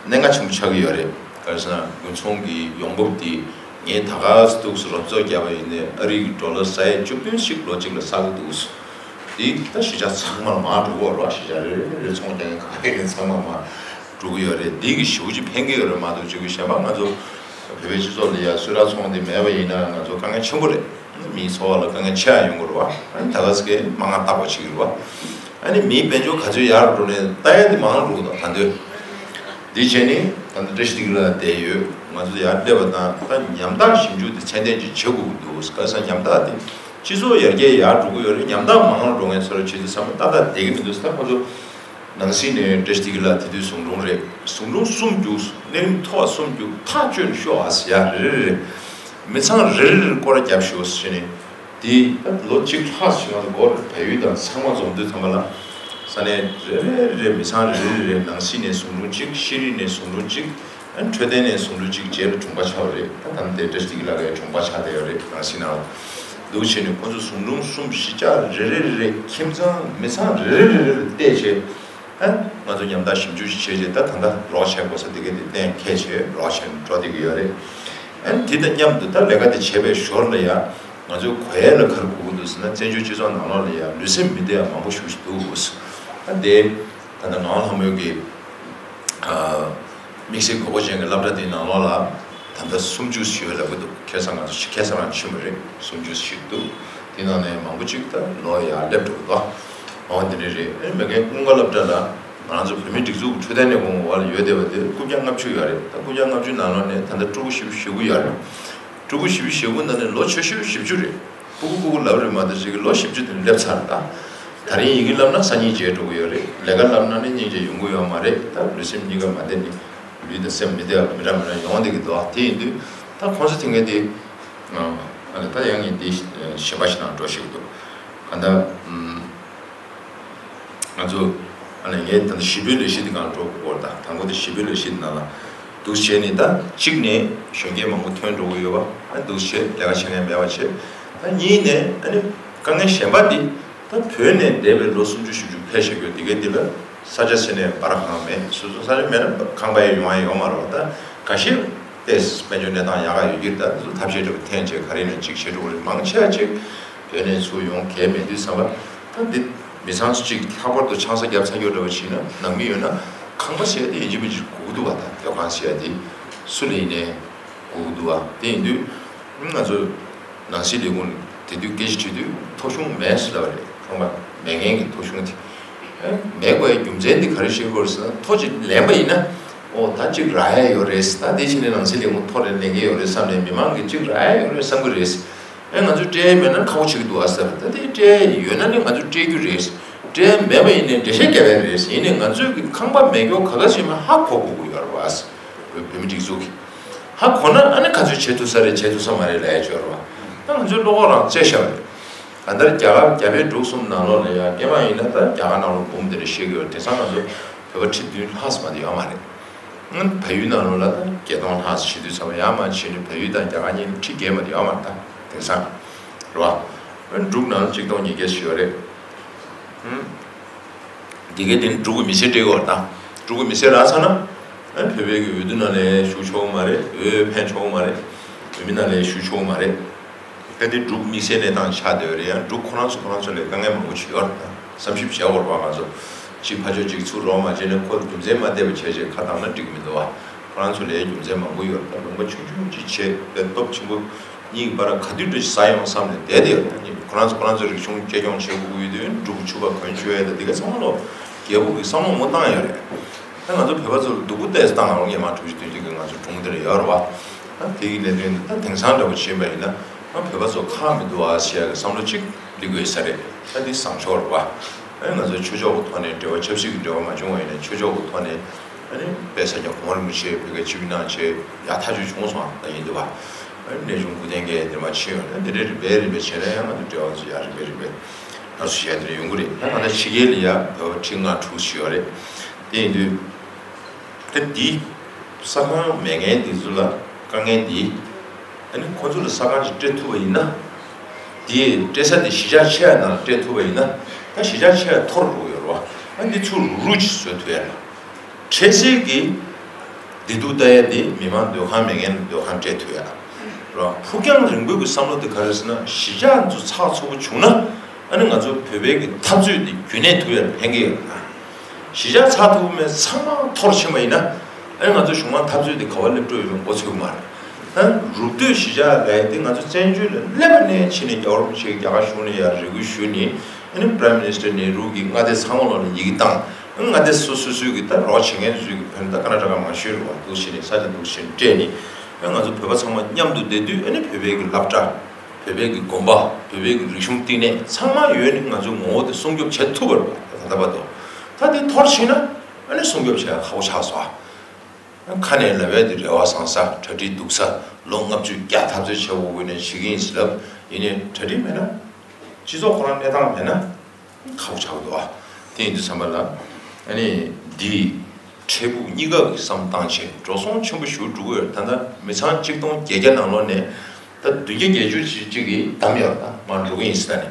གནད་འགག་ཆེན་པོ་ཆགས་ཀྱི་ཡོད་རེད། ག་རེ་ཟེར་ན་དགུན་ཚོང་གི་ཡོང་འབབ་འདི་ངས་ད་ག་ཙམ་འདུག་སེ་རོབ་ཙོག་བརྒྱབ་པ་ཡིན་ནའི་ཨ་རི་གི་ཌོ་ལར་ས་ཡ་བཅུ་བདུན་ཞིག་ལོ་གཅིག་ལ་བསགས་ཀྱི་འདུག་འདི་ད་གཞིས་ཆགས་ཚང་མ་ལ་མར་འགྲོ་གི་ཡོད་རེད་བ། གཞིས་ཆགས་རེ་རེ་རེ་ཚོང་རྒྱག་མཁན་ག་རེ་རེ་ཚང་མ་མར་འགྲོ་གི་ཡོད་རེད། འདི་གི་ཞེ་པོ་ཅིག་ཕན་གྱི་ཡོད་རེད་མ་གཏོགས་ཅིག་གཞན་པ་ང་ཚོ་བོད་པའི་སྤྱི་ཚོགས་ལ་ཡ་གསོལ་རས་ཚོང་འདི་མེད་པ་ཡིན་ན་ང་ཚོ་དཀའ་ངལ་ཆེན་པོ་རེད། མིའི་འཚོ་བ་ལ་དཀའ་ངལ་ཆེ་ཡང་ཡོང་གི་རེད་བ། ཨ་ནི་ད་ག་ཟེ་གའི་མ་ང་རྟག་པ་བྱེད་ཀྱི་རེད་བ། ཨ་ནི་མིའི་དཔལ་འབྱོར་ག་ཚོད་ཡར་འགྲོ་ནས་ལྟ་ཡ་དེ་མང་རུ་འགྲོ་གི་འདུག་ད་འདོད་འདི་བྱས་ནི་ད་ལྟ་བཀྲ་ཤིས་བདེ་སྐྱིད་ལ་བསྡད་ཡོད། ང་ཚོ་ཡར་སླེབས་པ་དང་ད་ཉམ་ཐག་ཞིབ་འཇུག་དེ་ཚད་ལྡན་ཅིག་བྱེད་དགོས་ཀྱི་འདུག་ག་ས་ཉམ་ཐག་དེ་སྤྱི་ཚོགས་ཡར་རྒྱས་ཡར་འགྲོ་གི་ཡོད་རེད། ཉམ་ཐག་མང་རུ་འགྲོ་མཁན་ཚོ་ལ་བྱེད་དུས་བསམ་བློ་ཏག་ཏག་བསྡད་ཀྱི་མི་འདུག་ད་ཁོ་ཚོ་ནང་སྲིད་ནས་བཀྲ་ཤིས་བདེ་སྐྱིད་ལགས་དེ་དུས་ཟུང་དྲུང་རེད། ཟུང་དྲུང་གསུམ་རྒྱུགས། གནས་རིམ་མཐོ་བ་གསུམ་རྒྱུགས། ཐག་གཅོད་ནས་ཤོག་ཨ་ཟེར་ཡ་རེ་རེ་རེ། མི་ཚང་རེ་རེ་རེ་སྐོར་ར་རྒྱབ་ཤོག་ཟེར་ནས། དེ་ད་ལོ་གཅིག་ལྷག་ཞིག་ང་ཚོ་སྒོར་བལ་ཡུལ་དང་ཚང་མ་འཛོམས་དུས་ཙམ་པ་ལ། ས་གནས་རེ་རེ་རེ་མི་ཚང་རེ་རེ་རེ་ནང་སྲིད་ནས་ཟུང་དྲུང་གཅིག་ཤེས་རིག་ནས་ཟུང་དྲུང་གཅིག་ཨ་ནི་འཕྲོད་བསྟེན་ནས་ཟུང་དྲུང་གཅིག་རྗེས་ལ་དྲུང་པ་ཆགས་པ་རེད། ད་ད་ལྟ་དེ་བཀྲ་ཤིས་བདེ་སྐྱིད་ལགས་ཀྱི་དྲུང་པ་ཆགས་བསྡད་ཡོད་རེད་ནང་སྲིད་ནང་ལ། འདུག་བྱས་ནས་ཁོ་ཚོ་ཟུང་དྲུང་གསུམ་གཞིས་ཆགས་རེ་རེ་རེ་རེ་ཁྱིམ་ཚང་མི་ཚང་རེ་རེ་རེ་རེ་ལ་བལྟས་བྱས། ཨ་ང་ཚོ་ཉམ་ཐག་ཞིབ་འཇུག་བྱས་རྗེས་ད་ད་ལྟ་རོགས་བྱེད་དགོས་ས་དེ་ག་དེ་གཏན་འཁེལ་བྱས་རོགས་བྱེད་འགྲོ་བསྡད་ཀྱི་ཡོད་རེད། ཨ་དེ་དང་མཉམ་དུ་ད་ལས་ཀ་དེ་བྱས་པའི་ཞོར་ལ་ཡང་ང་ཚོའི་གོ་ཡ་ལ་ག་རེ་དགོས་ཀྱི་འདུག་ཟེར་ན། བཙན་བྱོལ་སྤྱི་ཚོགས་ནང་ལོགས་ལ་ཡང་ལུས་སེམས་མི་བདེ་བ་མང་པོ་ཞེ་པོ་ཞིག་འདུག་ཟེར། ཨ་དེ་ད་ལྟ་ངག་དབང་ལྷ་མོའི་གི་དམིགས་བསལ་དགོས་མཁོ་ཅན་གྱི་སློབ་གྲྭ་དེའི་ནང་ལོགས་ལ་ད་ལྟ་སུམ་ཅུ་ཞིག་ཡོད་ལབ་ཀྱི་འདུག་ཁ་སང་ང་ཚོ་ཁ་སང་རང་ཕྱིན་པ་རེད། སུམ་ཅུ་ཞིག་འདུག་དེའི་ནང་ནས་མང་པོ་ཅིག་ད་ལོ་ཡར་སླེབས་འགྲོ་གི་འདུག་འོ་དེ་འདྲ་རེད། ཨེ་མ་གིའི་ཀུན་དགའ་སློབ་གྲྭ་ལ་ང་རང་ཚོ་བོད་མིའི་སྒྲིག་འཛུགས་ཀྱི་འཕྲོད་བསྟེན་ལས་ཁུངས་འོག་ལ་ཡོད་བསྡད་པ་དེ་རྐུབ་བཀྱག་ལྔ་བཅུ་ཡོད་རེད། ད་རྐུབ་བཀྱག་ལྔ་བཅུ་ནང་ལོགས་ནས་ད་ལྟ་ཕྲུ་གུ་བཞི་བཅུ་ཞེ་དགུ་ཡོད་རེད། ཕྲུ་གུ་བཞི་བཅུ་ཞེ་དགུ་ནང་ནས་ལོ་ཆུང་ཤོས་བཞི་བཅུ་རེད། ཕྲུ་གུ་ཕྲུ་གུ་ལབ་རེད་མ་གཏོགས་ཅིག་གི་ལོ་བཞི་བཅུ་དེ་སླེབས་ཚར། ད་ད་རིང་ཡི་གེ་བསླབ་ན་སང་ཉིན་བརྗེད་འགྲོ་གི་ཡོད་རེད། ལས་ཀ་བསླབ་ན་ནི་སྙིང་རྗེ་ཡོང་གི་ཡོད་མ་རེད། ད་ལུས་སེམས་གཉིས་ཀ་མ་བདེ་ནི་ལུས་དང་སེམས་མི་བདེ་བ་མི་འདྲ་མི་འདྲ་ཡོང་བསྡད་ཀྱི་འདུག་དེ་ཡིན་དུས་ད་ཁོང་ཚོ་དེ་ག་དེ་ཨ་ནི་ད་ཡང་ངས་འདི་གཞན་པ་ཞིག་ནང་འགྲོ་ཤེས་ཀྱི་འདུག་ག་ད་ཨུམ། ང་ཚོ་ཨ་ནི་ངས་ད་ལྟ་ཞི་བའི་ལས་གཞི་འདི་སྒང་འགྲོ་དགོས་ད། དང་པོ་དེ་ཞི་བའི་ལས་གཞི་འདི་ནང་ལ་འདུག་བྱས་ནས་ད་གཅིག་ནས་གཞོན་སྐྱེས་མང་པོ་ཐོན་འགྲོ་གི་ཡོད་པ། ཨ་འདུག་བྱས་ལས་ཀ་བྱེད་མཁན་མེད་པ་བྱས། ད་གཉིས་ནས་ཨ་ནི་དཀའ་ངལ་གཞན་པ་འདི་ད་བོད་ནས་འདས་པའི་ལོ་སུམ་ཅུ་བཞི་བཅུ་ཕལ་ཆེར་གྱི་དེ་གའི་འདི་ལ་ས་ཆ་ཟེར་ནས་སྦ་ར་ཁང་མེད། སོ་སོ་ས་ཆ་མེད་ན་ཁང་པ་ཡང་ཡོང་ཡ་ཡོད་མ་རེད་པ། ད་ག་ཤེད་ཏེས་དཔལ་འབྱོར་གནས་སྟངས་ཡག་ག་ཡོད་ཀྱི་རེད། ད་སོ་ཐབས་ཤེས་འདྲ་པོ་འཐེན་བྱས་ག་རེ་ནས་ཅིག་བྱེད་འགྲོ་གི་རེད། མང་ཆེ་བ་ཅིག་བོད་ནས་ཚུར་ཡོང་གལ་མེད་དུས་ཙམ་པ། ད་འདི་མི་ཚང་སུ་གཅིག་ལྷག་པར་དུ་ཆང་ས་བརྒྱབ་ཚར་རྒྱུ་འདྲ་བ་བྱས་ན་ནང་མི་ཡོད་ན་ཁང་པ་ཟེར་ཡ་དེ་ཡིན་གཅིག་མིན་གཅིག་དགོས་ཀྱི་འདུག་བ། ད་སྡོད་ཁང་ཟེར་ཡ་དེ་སུ་ལ་ཡིན་ནའི་དགོས་ཀྱི་འདུག་བ། དེ་ཡིན་དུས་ང་ཚོ་ནང་སྲིད་ལས་ཁུངས་དེ་དུས་སྐད་ཆ་དྲིས་དུས་ཐོ་གཞུང་མེད་ཟེར་ལབ་པ་རེད། ཁང་པ་མེད་མཁན་གྱི་ཐོ་གཞུང་དེ། མེད་དགོས་ཡ་རྒྱུ་མཚན་དེ་ག་རེ་ཤེས་དགོས་རེད་ཟེར་ན། ཐོ་གཅིག་ལེན་པ་ཡིན་ན་ཨོ་ད་གཅིག་རག་ཡ་ཡོད་རེད། ད་དེ་བྱས་ནས་ནང་སྲིད་ལས་ཁུངས་ཐོ་རེ་ལེན་གྱི་ཡོད་རེད་བསམ་ནས་མི་མང་གིས་གཅིག་རག་ཡ་ཡོད་རེད་བསམ་གྱི་རེད། ཨེ་ང་ཚོས་སྤྲད་ཡ་མེད་ན་ཁག་པོ་ཆགས་ཀྱི་འདུག་ཨ་ཟེར། ད་དེ་སྤྲད་ཡ་ཡོད་ན་ནི་ང་ཚོས་སྤྲད་རྒྱུ་རེད། སྤྲད་ཡ་མེད་པ་ཡིན་ནའི་འགྲེལ་བཤད་རྒྱབ་ཡ་རེད། ཡིན་ནའི་ང་ཚོས་ཀྱི་ཁང་པ་མེད་སྐྱོ་ག་ག་ཞིག་མ་ཧ་གོ་དགོས་ཀྱི་ཡོད་རེད་བ། བོད་མི་སྒྲིག་འཛུགས་ཀྱི་ཧ་གོ་ན་ཨ་ནི་ག་ཚོད་བྱེད་ཐུབ་ས་རེད་བྱེད་ཐུབ་ས་མ་རེད་ལབ་ཡ་ཅིག་ཡོད་རེད་བ། ད་ང་ཚོས་བློ་ཁོག་རང་བཙལ་བཞག་པ་རེད། གང་ལྟར་རྒྱ་གར་རྒྱ་བལ་འབྲུག་གསུམ་ནང་ལོགས་ལ་ཡ་སྐྱེས་པ་ཡིན་ན་ད་རྒྱ་གར་ནང་ལོགས་འབུམ་དེ་འདྲ་བཤད་ཀྱི་ཡོད་རེད། དེང་སང་ང་ཚོ་བོད་པ་ཁྲི་བདུན་ལྷག་ཙམ་མ་གཏོགས་ཡོད་མ་རེད། ཨང་བལ་ཡུལ་ནང་ལོགས་ལ་ད་བརྒྱད་སྟོང་ལྷག་ཙམ་བྱེད་དུས་ཙམ་པ་ཡར་མར་བྱས་ནས་བལ་ཡུལ་དང་རྒྱ་གར་གཉིས་ཁྲི་བརྒལ་མ་གཏོགས་ཡོད་མ་རེད་ད་དེང་སང་། རེད་བ། ཨ་འབྲུག་ནང་ལ་གཅིག་སྟོང་ཉིས་བརྒྱ་ཞིག་ཡོད་རེད། ཨང་། འདི་གའི་དེ་ནི་འབྲུག་གི་མི་སེར་སྤྲད་ཀྱི་ཡོད་རེད་ད། འབྲུག་གི་མི་སེར་རག་ཚར་ན། ཨ་བོད་པའི་གི་འོས་བསྡུ་ནང་ལ་ཞུགས་ཆོག་གི་མ་རེད། འོས་འཕེན་ཆོག་གི་མ་རེད། འོས་མི་ནང་ལ་ཞུགས་ཆོག་གི་མ་རེད། གལ་ཏེ་འབྲུག་དམིགས་བསལ་གནས་སྟངས་ཆགས་བསྡད་ཡོད་རེད། ཡང་འབྲུག་ཁོ་རང་ཚོ་ཁོ་རང་ཚོ་ལ་དཀའ་ངལ་མང་པོ་ཅིག་ཡོད་རེད་ད། བསམ་ཞིབ་བྱེད་དགོས་རེད་བ་ང་ཚོ། གཅིག་ཕར་ཕྱོགས་གཅིག་ཚུར་རོགས་མ་བྱས་ནས་ཁོ་རྒྱུ་མཚན་མ་བལྟས་པ་བྱས་བྱས་ཁ་བཏང་ན་འགྲིག་གི་མི་འདུག་བ། ཁོ་རང་ཚོ་ལ་རྒྱུ་མཚན་མང་པོ་ཡོད་རེད་ད། ལུང་པ་ཆུང་ཆུང་ཅིག་བྱས་པའི་སྟོབས་ཆེན་པོ་གཉིས་ཀྱི་བར་ག་དུས་འགྲོ་ས་ཡོང་བསམ་ནས་བསྡད་དེ་ཡོད་རེད་ད། ཁོ་རང་ཚོ་ཁོ་རང་ཚོའི་རིག་གཞུང་གཅེས་སྐྱོང་བྱེད་དགོས་ཀྱི་ཡོད་དུས་འབྲུག་ཕྱུ་པ་གོན་ཆོད་ཡས་ད་འདི་ག་ཚང་མ་ལོ་རྒྱལ་པོ་གི་བསམ་བློ་མོ་བཏང་ཡོད་རེད། ད་ང་ཚོ་བོད་པ་ཚོ་ལ་སྡུག་པོ་ཏོག་ཙམ་བཏང་ཡོང་། སྔོན་མ་དྲུག་ཅུ་བདུན་ཅུ་གི་ང་ཚོ་གྲོངས་དེ་ལ་ཡོད་རེད་བ། ད་དེ་གི་གནད་དོན་འདི་ད་དེང་སང་འདྲ་པོ་བྱས་པ་ཡིན་ན་ང་བོད་པ་ཚོ་ཁག་མི་འདུག་ཨ་ཞེས་ཀྱི་བསམ་བློ་གཅིག་སླེབས་དགོས་ས་རེད། ད་འདི་བཟང་ཕྱོགས་རེད་བ། ཨ་ནི་ང་ཚོ་ཆོས་ཕྱོགས་ཀྱི་ཐོག་ནས་འབྲེལ་བ་ཆབ་སྲིད་ཀྱི་འབྲེལ་བ་མ་བྱུང་བ་ཡིན་ན་ཆོས་ཕྱོགས་ཀྱི་ཐོག་ནས་ཨ་ནི་དཔལ་ས་སྐྱ་གོང་རིན་པོ་ཆེ་བོད་སྐད་ཆིབས་གནང་བྱས་ཡག་ཐག་ཆོད་བྱུང་སོང་ད་ཡིན་འདུག་བ། ཨ་ནི་གནས་ཆུང་སྐུ་རྟེན་གྱི་འདིར་མ་ཕྱིན་ཡོད་ན་འདི་འདྲའི་རིམ་པས་རིམ་པས་བྱས་ན་ཡང་ང་ཚོ་འབྲེལ་བ་ཚོ་ཡག་རིམ་པས་རིམ་པས་ང་ཚོ་བྱས་འདིར་ཡོང་གི་རེད། ད་ད་ལྟ་ཕྱི་རྒྱལ་ལ་ཡ་བོད་པ་ཁྲི་ལྔ་དྲུག་ཞིག་ཡོད་རེད། དེ་ཡིན་དུས། ད་འདི་ས་ཁང་མེད་མཁན་འདི་ཚོ་ལ་དཀའ་ངལ་འདི། ཨ་ནི་ཁོ་ཚོ་ལ་ས་ཁང་ཞིག་སྤྲད་ཐུབ་པ་ཡིན་ན། དེ་སྤྲད་ས་དེ་གཞིས་ཆགས་ཆེ་བ་ནང་ལ་སྤྲད་ཐུབ་པ་ཡིན་ན། ད་གཞིས་ཆགས་ཆེ་བ་མཐོ་རུ་འགྲོ་གི་ཡོད་རེད་བ། ཨ་འདི་ཚུར་རུ་རུ་ཅིག་བཟོ་ཐུབ་ཡ་ལ། འཕྲལ་སེལ་གྱི་བདེ་སྡུག་ལྟ་ཡ་དེ་མི་མང་སྡོད་ཁང་མེད་མཁན་ལ་སྡོད་ཁང་སྤྲད་ཐུབ་ཡ་ལ། རེད་བ། ཕུགས་རྒྱང་རིང་པོའི་གི་བསམ་བློ་དེ་ག་རེ་ཟེར་ན་གཞིས་ཆགས་ཚོ་ཚགས་ཚུད་པོ་བྱུང་ན། ཨ་ནི་ང་ཚོ་བོད་པའི་གི་འཐབ་རྩོད་འདི་རྒྱུན་གནས་ཐུབ་ཡ་ལ་ཕན་གི་ཡོད་ན། གཞིས་ཆགས་ཚགས་ཐུབ་མེད་ཚང་མ་འཐོར་ཕྱིན་པ་ཡིན་ན། ཨ་ནི་ང་ཚོ་གཞུང་མང་འཐབ་རྩོད་འདི་ག་བ་སླེབས་འགྲོ་ཡོད་མགོ་ཚོད་མ་རེད། ད་རུབ་སྟོད་གཞིས་ཆགས་ལ་ཡ་དེ་ང་ཚོ་བཙན་བྱོལ་ལ་སླེབས་པ་ནས་ཕྱིན་ནས་རྒྱལ་བ་རིན་པོ་ཆེ་གི་རྒྱ་གར་གཞུང་ལ་ཡ་རེ་སྐུལ་ཞུས་ནས། ཨ་ནི་Prime Minister ནེ་རུ་གི་མངའ་སྡེ་ཚང་མ་ལོག་ལ་ཡི་གེ་བཏང་། ཨ་ནི་མངའ་སྡེ་སོ་སོ་སོའི་གི་ད་རོགས་བྱེད་མཁན་ཚོའི་གི་བོད་ད་ཀར་ནཱ་ཊ་ཀ་མང་ཤོས་རེད་བ། འདུག་བྱས་ནས་ས་ཆ་འདུག་བྱས་ནས་སྤྲད་ནས། ཨ་ནི་ང་ཚོ་བོད་པ་ཚང་མ་མཉམ་དུ་བསྡད་དུས་ཨ་ནི་བོད་པའི་གི་སློབ་གྲྭ། བོད་པའི་གི་དགོན་པ། བོད་པའི་གི་རིག་གཞུང་བསྟི་གནས་ཚང་མ་ཡོད་ནི་ང་ཚོའི་ངོ་བོ་དེ་སྲུང་སྐྱོབ་བྱེད་ཐུབ་པ་རེད་པ། ད་ལྟ་བར་དུ། ད་དེ་འཐོར་ཕྱིན་ན་ཨ་ནི་སྲུང་སྐྱོབ་བྱེད་ཡ་ཁག་པོ་ཆགས་སོང་ཨ། ཁ་ནས་ལབ་ཡ་དེ་རེ་བ་བཟང་ས་གྲ་སྒྲིག་སྡུག་ས་ལོ་ལྔ་བཅུ་བརྒྱ་འཐབ་རྩོད་བྱེད་དགོས་ནས་བྱེད་ཀྱི་ཡིན་ཟེར་ལབ་ཡིན་ནའི་གྲ་སྒྲིག་མེད་ན་སྤྱི་ཚོགས་ཁོ་རང་གནས་སྟངས་མེད་ན། ཁག་པོ་ཆགས་འདུག་ཨ། དེ་ཡིན་དུས་ཙམ་པ་ལ། ཨ་ནི་འདི་འཕྲལ་ཕུགས་གཉིས་ཀ་གི་བསམ་བཏང་བྱས་འགྲོ་སོང་ཆེན་པོ་ཞེ་པོ་འགྲོ་གི་ཡོད། ད་ལྟ་མི་ཚང་ཆིག་སྟོང་བརྒྱད་བརྒྱ་ནང་ལོགས་ནས་ད་བདུན་བརྒྱ་བརྒྱད་ཅུ་ཅིག་ཅིག་གིས་བདམས་ཡོད་རེད། ད་མར་འགྲོ་གི་ཡིན་ཟེར་ད་ནི།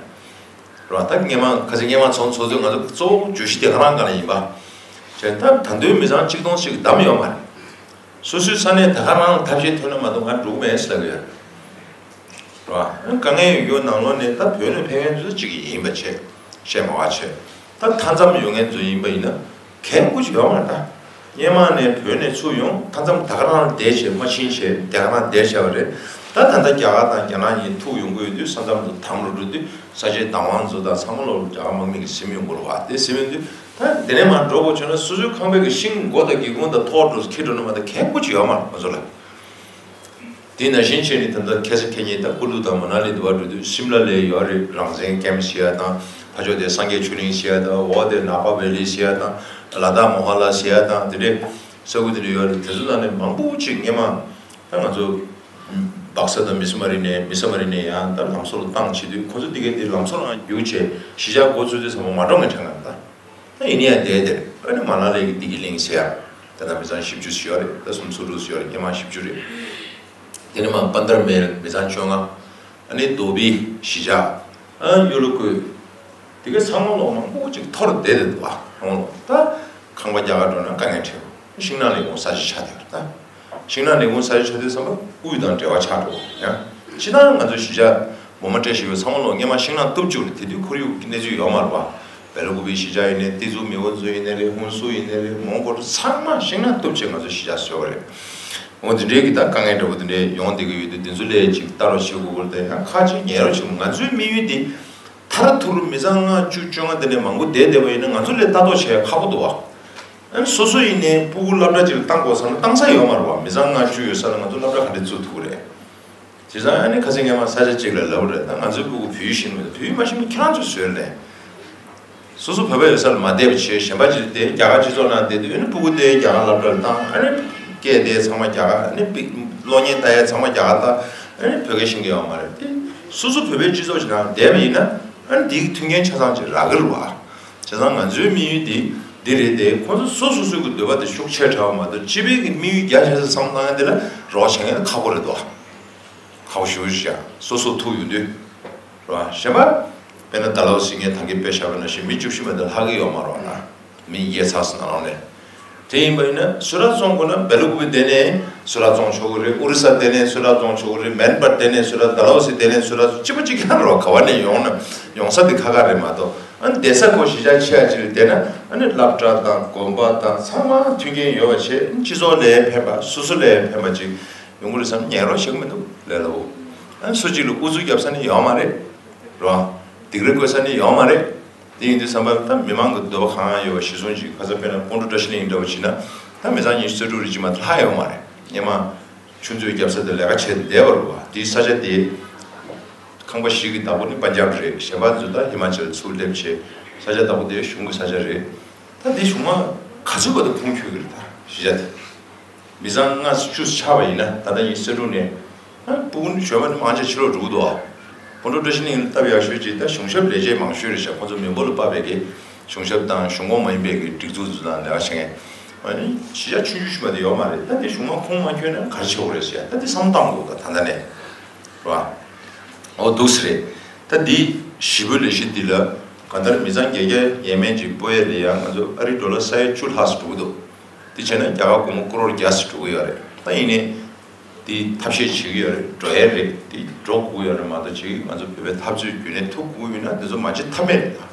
རེད་བ། ད་སྔས་མ་ཁ་སང་སྔས་མ་ཚོགས་ཚོགས་དུས་ང་ཚོ་གཙོ་བོ་བརྗོད་གཞི་དེ་ག་རང་སྒང་ལ་ཡིན་པ། བྱས་ད་ད་དུང་མི་ཚང་གཅིག་སྟོང་ཞིག་བདམས་ཡོད་མ་རེད། སོ་སོའི་ས་གནས་ད་ག་རང་ལ་ཐབས་ཤེས་ཐོན་ན་མ་གཏོགས་ང་འགྲོ་གི་མེད་ཟེར་ལབ་ཀྱི་ཡོད་རེད་བ། དཀའ་ངལ་ཡོད་ནང་ལོགས་ནས་ད་བོད་ནས་ཕེབས་མཁན་ཚོ་གཅིག་ཡིན་པ་བྱས་བཤད་མ་བ་བྱས། ད་མཐའ་མཚམས་ཡོད་མཁན་ཚོ་ཡིན་པ་ཡིན་ན་གལ་འགུལ་ཅིག་ཡོད་མ་རེད་ད། སྔོན་མ་ནས་བོད་ནས་ཚུར་ཡོང་མཐའ་མཚམས་ད་ག་རང་ལ་བསྡད་བྱས་མ་ཕྱིན་བྱས་དེ་ག་རང་བསྡད་བྱས་པ་རེད། ད་ད་ལྟ་རྒྱ་གར་དང་རྒྱ་ནག་གཉིས་ཐུག་ཡོང་གི་ཡོད་དུས་ས་མཚམས་དུ་དམ་རུ་འགྲོ་དུས་ས་ཆའི་བདག་དབང་ཚོ་དང་ཚང་མ་ལོ་རྒྱ་གར་དམག་མི་གིས་ཟིན་ཡོང་གི་རེད་བ། དེ་ཟིན་ཡོང་དུས་ད་དེ་ནས་མར་འགྲོ་དགོས་བྱུང་ན་སོ་སོའི་ཁང་པའི་གི་ཤིང་སྒོ་དང་སྒེའུ་ཁུང་དང་ཐོག་འགྲོ་འཁྱེར་འགྲོ་ན་མ་གཏོགས་གལ་འགུལ་ཅིག་ཡོད་མ་རེད་ང་ཚོ་ལ། དེ་ནང་བཞིན་བྱས་ནས་ད་ལྟ་ཁ་སང་ཁ་ཉིན་ད་ཀུ་ལུ་དང་མ་ན་ལི་དུ་བ་འགྲོ་དུས་ཤིམ་ལ་ལ་ཡོད་རེད། རང་བཙན་ཀེམ་ཟེར་ཡ་དང་ཕ་ཕྱོགས་དེ་སངས་རྒྱས་ཆོས་གླིང་ཟེར་ཡ་དང་འོག་དེ་ནག་པ་ཝེ་ལི་ཟེར་ཡ་དང་ལ་དྭགས་མོ་ཧ་ལ་ཟེར་ཡ་དང་དེ་འདྲའི་ས་ཁུལ་དེ་འདྲ་ཡོད་རེད། དེ་ཚོ་ནང་ནས་མང་པོ་ཅིག་སྔོན་མ་ད་ང་ཚོ་སྦག་ས་དང་མི་སི་མ་རི་ནས་མི་ས་མ་རི་ནས་ཡང་ད་ལམ་བཟོ་ལ་བཏང་བྱེད་དུས་ཁོ་ཚོ་དེ་གའི་དེ་ལམ་བཟོ་ལ་རྒྱུགས་བྱས་གཞིས་ཆགས་འགོ་ཚུགས་དུས་ཚང་མ་མ་འགྲོ་ངེས་དྲན་ག་ད། ད་ཡིན་ཡང་བསྡད་དེར་ཨ་ནི་མ་ན་ལི་གི་བདེ་སྐྱིད་གླིང་ཟེར་ཡ། ད་ལྟ་མི་ཚང་བཞི་བཅུ་ཞིག་ཡོད་རེད། ད་སུམ་ཅུ་དྲུག་ཅུ་ཡོད་རེད། སྔོན་མ་བཞི་བཅུ་རེད། དེ་ནས་མ་པན་དར་མེལ་མི་ཚང་བཅོ་ལྔ། ཨ་ནི་རྡོ་སྦིས་གཞིས་ཆགས། ཨ་གཡོ་ལོ་ཀོས། དེ་གའི་ཚང་མ་ལོ་མང་པོ་ཅིག་འཐོར་བསྡད་དེ་འདུག་བ། ཨོ་ད་ཁང་པ་རྒྱག་ག་འགྲོ་ན་དཀའ་ངལ་འཕྲད། ཤིང་ནགས་ལས་ཁུངས་ས་ཆ་ཆགས་བསྡད་པ་རེད་ད། ཤིང་ནགས་ལས་ཁུངས་ས་ཆ་ཆགས་དུས་ཙམ་པ་དབུས་དང་འབྲེལ་བ་ཆགས་འགྲོ་ཡང་། སྤྱིར་བཏང་ང་ཚོ་གཞིས་ཆགས་ངོ་མ་བཀྲ་ཤིས་ཡོད་ཚང་མ་ལོ་སྔོན་མ་ཤིང་ནགས་གཏུབ་བཅུག་རེད། དེ་དུས་ཁོར་ཡུག་གི་གནས་ཚུལ་ཡོད་མ་རེད་བ། སྦེལ་ཀོབ་གཞིས་ཆགས་ཡིན་ནའི་ཏི་ཛུ་མེ་ཝོན་ཛུ་ཡིན་ནའི་རེད། ཧུན་སུར་ཡིན་ནའི་རེད། མོན་གྷོ་ཚང་མ་ཤིང་ནགས་གཏུབ་བྱས་ང་ཚོ་གཞིས་ཆགས་བཟོས་པ་རེད། འོ་དེ་འདྲའི་གི་ད་དཀའ་ངལ་འདྲ་པོ་དེ་འདྲའི་ཡོང་བསྡད་ཀྱི་ཡོད་དུས་དེ་ཚོ་ལས་ཅིག་ལྟ་རོགས་བྱེད་དགོས་ཀྱི་རེད། དེ་ཡང་ཁག་ཅིག་ཉན་རོགས་བྱེད་དགོས། ང་ཚོའི་དམིགས་ཡུལ་དེ། ཐ་ར་ཐུ་རུ་མི་ཚང་ལྔ་བཅུ་བཅོ་ལྔ་དེ་ནས་མང་པོ་བསྡད་བསྡད་པ་ཡིན་ན་ང་ཚོ་ལས་ལྟ་རྟོག་བྱེད་ཡ་ཁག་པོ་འདུག་བ། ཨ་ནི་སོ་སོ་ཡིན་ནའི་སྤུ་གུ་སློབ་གྲྭ་ཅིག་ལ་བཏང་དགོས་ས་ན་བཏང་ས་ཡོད་མ་རེད་བ། མི་ཚང་ལྔ་བཅུ་ཡོད་ས་ལ་ང་ཚོ་སློབ་གྲྭ་ག་འདྲས་བཙུགས་ཐུབ་ཀྱི་རེད། བྱས་ཙང་ཨ་ནི་ཁ་སང་སྔོན་མ་ས་ཆ་གཅིག་ལ་ལབ་པ་རེད། ད་ང་ཚོའི་སྤུ་གུ་བོད་ཡིག་ཤེས་ཀྱི་མེད། བོད་ཡིག་མ་ཤེས་ན་ཁྱེད་རང་ཚོས་བཟོས་ལས། སོ་སོ་བོད་པ་ཡོད་ས་ལ་མ་བསྡད་པ་བྱས་གཞན་པ་ཅིག་ལ་བསྡད། རྒྱ་གར་སྤྱི་ཚོགས་ནང་བསྡད་དུས་ཨ་ནི་སྤུ་གུ་དེ་རྒྱ་གར་སློབ་གྲྭ་ལ་བཏང་། ཨ་ནི་སྐད་དེ་ཚང་མ་རྒྱ་གར། ཨ་ནི་པི་གློག་བརྙན་ལྟ་ཡ་ཚང་མ་རྒྱ་གར་ལྟ། ཨ་ནི་བོད་སྐད་ཤེས་ཀྱི་ཡོད་མ་རེད་དེ། སོ་སོ་བོད་པའི་སྤྱི་ཚོགས་ཤིག་ནང་བསྡད་པ་ཡིན་ན་ཨ་ནི་དེའི་མཐུན་རྐྱེན་ཆ་ཚང་ཅིག་རག་གི་རེད་བ། བྱས་ཙང་ང་ཚོའི་དམིགས་ཡུལ་དེ་འདི་རེད་དེ། ཁོ་ཚོ་སོ་སོ་སོ་སོའི་གི་འདོད་པ་དེ་ཤུགས་ཆེ་དྲགས་པ་མ་གཏོགས་སྤྱི་པའི་གི་དམིགས་ཡུལ་རྒྱ་ཆེ་ས་བསམ་བློ་བཏང་ཡ་དེ་ལ་རོགས་བྱེད་མཁན་ཁག་པོ་རེད་དོ། ཁག་པོ་ཞེ་པོ་ཞིག་བྱ། སོ་སོ་ཐུག་ཡོང་དུས། རེད་བ། གཞན་པ། དཔེར་ན་ད་ལོ་ཟིན་ངས་ད་གིན་དཔེ་བཞག་པ་ནང་བཞིན་མི་བཅུ་བཞི་མ་གཏོགས་ལྷག་གི་ཡོད་མ་རེད་བ་ན། མི་བརྒྱད་ཚར་སོང་ནང་ལོགས་ནས། དེ་ཡིན་པ་ཡིན་ན་སུ་ར་བཙོང་དགོས་ན་སྦེལ་ཀོབ་དེ་ནས་སུ་ར་བཙོང་ཆོག་གི་རེད། ཨོ་རི་ས་དེ་ནས་སུ་ར་བཙོང་ཆོག་གི་རེད། མེན་པར་དེ་ནས་སུ་ར། ད་ལོ་ཟིན་དེ་ནས་སུ་ར། གཅིག་པ་གཅིག་རྐྱང་རེད་བ། ག་བ་ནས་ཡོང་ན་ཡོང་ས་དེ་ཁག་ཁག་རེད་མ་གཏོགས། ཨ་ནི་བསྡད་ས་ཁོ་གཞིས་ཆགས་ཆེ་བ་ཅིག་ལ་བསྡད་ན་ཨ་ནི་སློབ་གྲྭ་དང་དགོན་པ་དང་ཚང་མ་མཐུན་རྐྱེན་ཡོད་པ་བྱས། སྤྱི་ཚོགས་ལ་ཕན་པ་སོ་སོ་ལ་ཕན་པ་ཅིག་ཡོང་གི་རེད་བསམ་ཉན་རོགས་བྱེད་ཀྱི་མི་འདུག་ལས་སླ་པོ། ཨ་ནི་སུ་གཅིག་ལ་ཨུ་ཚུགས་རྒྱབ་ས་ནི་ཡོད་མ་རེད། རེད་བ། སྡིགས་ར་བསྐུལ་ས་ནི་ཡོད་མ་རེད། དེ་ཡིན་དུས་ཙམ་པ་ད་མི་མང་གི་འདོད་པ་གང་ཡོད་པ་གཞི་བཟུང་ཅིག་ཁ་ཚ་དཔེར་ན་སྤོན་ཊོ་བཀྲ་ཤིས་གླིང་འདྲ་བོ་བྱས་ན་ད་མི་ཚང་ཉི་ཤུ་རྩ་དྲུག་རེ་གཅིག་མ་གཏོགས་ལྷག་ཡོད་མ་རེད། སྔོན་མ་ཆུ་མཛོད་རྒྱབ་ས་དེ་ལས་ཀ་བྱས་ཏེ་བསྡད་པ་རེད་བ། དེའི་ས་ཆ་དེ་ཁང་པ་བཞི་གི་བདག་པོ་ནི་པན་ཇབ་རེད། གཞན་པ་ཚོ་ད་ཧི་མ་ཅལ་ཚུར་སླེབས་བྱས། ས་ཆ་བདག་པོ་དེ་གཞུང་གི་ས་ཆ་རེད། ད་དེ་གཞུང་མ་ག་ཚོད་བར་དུ་ཁུངས་འཁྱོལ་གི་རེད། ད་གཞིས་ཆགས་དེ། མི་ཚང་ལྔ་བཅུ་ཆགས་པ་ཡིན་ན་ད་ལྟ་ཉི་ཤུ་རྩ་དྲུག་ནས་ཨ་སྤུ་གུ་ནི་གཞོན་པ་ནི་མང་ཆེ་ཕྱི་ལོགས་འགྲོ་གི་འདུག་ཨ། སྤོན་ཊོ་བཀྲ་ཤིས་གླིང་ལ་སྟབས་ཡག་ཤོས་ཅིག་ད་གཞུང་ཞབས་ལས་བྱེད་མང་ཤོས་རེད་ཤག་ཁོ་ཚོ་མི་འབོར་ལ་དཔག་པའི་གི་གཞུང་ཞབས་དང་གཞུང་གོང་མ་ཡིན་པའི་གི་སྒྲིག་འཛུགས་ཚོ་དང་ལས་ཀ་བྱེད་མཁན། ཨ་ནི་གཞིས་ཆགས་ཆུང་ཆུང་ཞིག་མ་གཏོགས་ཡོད་མ་རེད། ད་དེ་གཞུང་མ་ཁུངས་མ་འཁྱོལ་ན་ག་རེ་བྱེད་དགོས་རེད་ཟེར་ཡ། ད་དེ་བསམ་བློ་གཏོང་དགོས། ད་ད་ལྟ་ནས་རེད་བ། འོ་འདུག་སེ་རེད། ད་འདི་ཞི་བའི་ལས་གཞི་འདི་ལ་གང་ལྟར་མི་ཚང་བརྒྱད་བརྒྱ་ཡས་མས་ཅིག་སྤོ་ཡས་ལ་ཡང་ང་ཚོ་ཨ་རིའི་ཌོ་ལར་ས་ཡ་བཅུ་ལྷག་ཙམ་འགྲོ་གི་འདུག་དེ་བྱས་ན་རྒྱ་གར་སྒོར་མོ་ཀོ་རོར་བརྒྱ་ཙམ་འགྲོ་གི་ཡོད་རེད། ད་ཡིན་ནའི་དེ་ཐབས་ཤེས་བྱེད་ཀྱི་ཡོད་རེད། འགྲོ་ཡས་རེད། དེ་འགྲོ་དགོས་ཀྱི་ཡོད་རེད་མ་གཏོགས་ཅིག་ང་ཚོ་བོད་པའི་འཐབ་རྩོད་རྒྱུན་ལས་ཐུབ་དགོས་ཡོད་ན་དེ་ཚོ་མ་བྱེད་ཐབས་མེད་རེད་ད།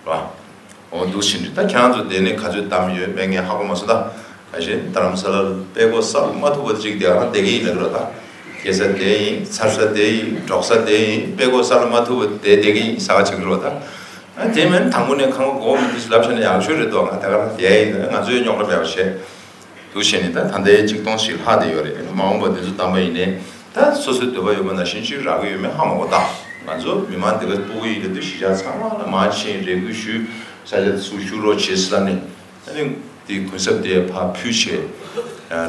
རེད་བ། འོ་འདུག་ཕྱིན་དུས་ད་ཁྱེད་རང་ཚོ་དེ་ནས་ག་ཚོད་བདམས་ཡོད་མེད་ངས་ཧ་གོ་མ་སོང་ད། ག་ཞེ་རྡ་རམ་ས་ལ་ལ་དཔྲལ་མགོ་ས་ལ་མ་ཐུག་པ་ཅིག་དེ་ག་རང་བསྡད་ཀྱི་ཡིན་ལབ་ཀྱི་རེད་ད། སྐྱེ་ས་དེ་ཡིན། འཚར་ས་དེ་ཡིན། འབྲོག་ས་དེ་ཡིན། དཔྲལ་མགོ་ས་ལ་མ་ཐུག་པ་དེ་བསྡད་ཀྱི་ཡིན་ས་ག་བྱེད་ཀྱི་རེད་ད། ཨ་དེ་མིན་དང་པོ་ནས་ཁང་པ་སྒོ་མི་འདུག་ལབ་བྱས་ན་ཡག་ཤོས་རེད་དོ། ང་དེ་ག་རང་བསྡད་ཡིན། ང་ཚོའི་རྙོག་དྲ་མེད་པ་བྱས། འདུག་བྱས་ནས་ད་ད་ལྟའི་གཅིག་སྟོང་ཞིག་ལྷག་བསྡད་ཡོད་རེད། མ་འོངས་པ་འདི་ཚོ་བདམས་པ་ཡིན་ནའི་ད་སོ་སོའི་འདོད་པ་ཡོད་པ་ནང་བཞིན་ཅིག་རག་གི་ཡོད་མེད་ཧ་མ་གོ་ད། ང་ཚོ་མི་མང་འདི་ག་སྤུ་གུ་ཡིན་ལབ་དུས་གཞིས་ཆགས་ཚང་མ་ལ་མར་ཕྱིན་རེ་སྐུལ་ཞུས། ས་ཆ་དེ་ཚུར་བཞུགས་རོགས་བྱེད་ཟེར་ལབ་ནས་ཨ་ནི་དེའི་གུན་གསབ་དེ་ཕར་ཕུལ་བྱས་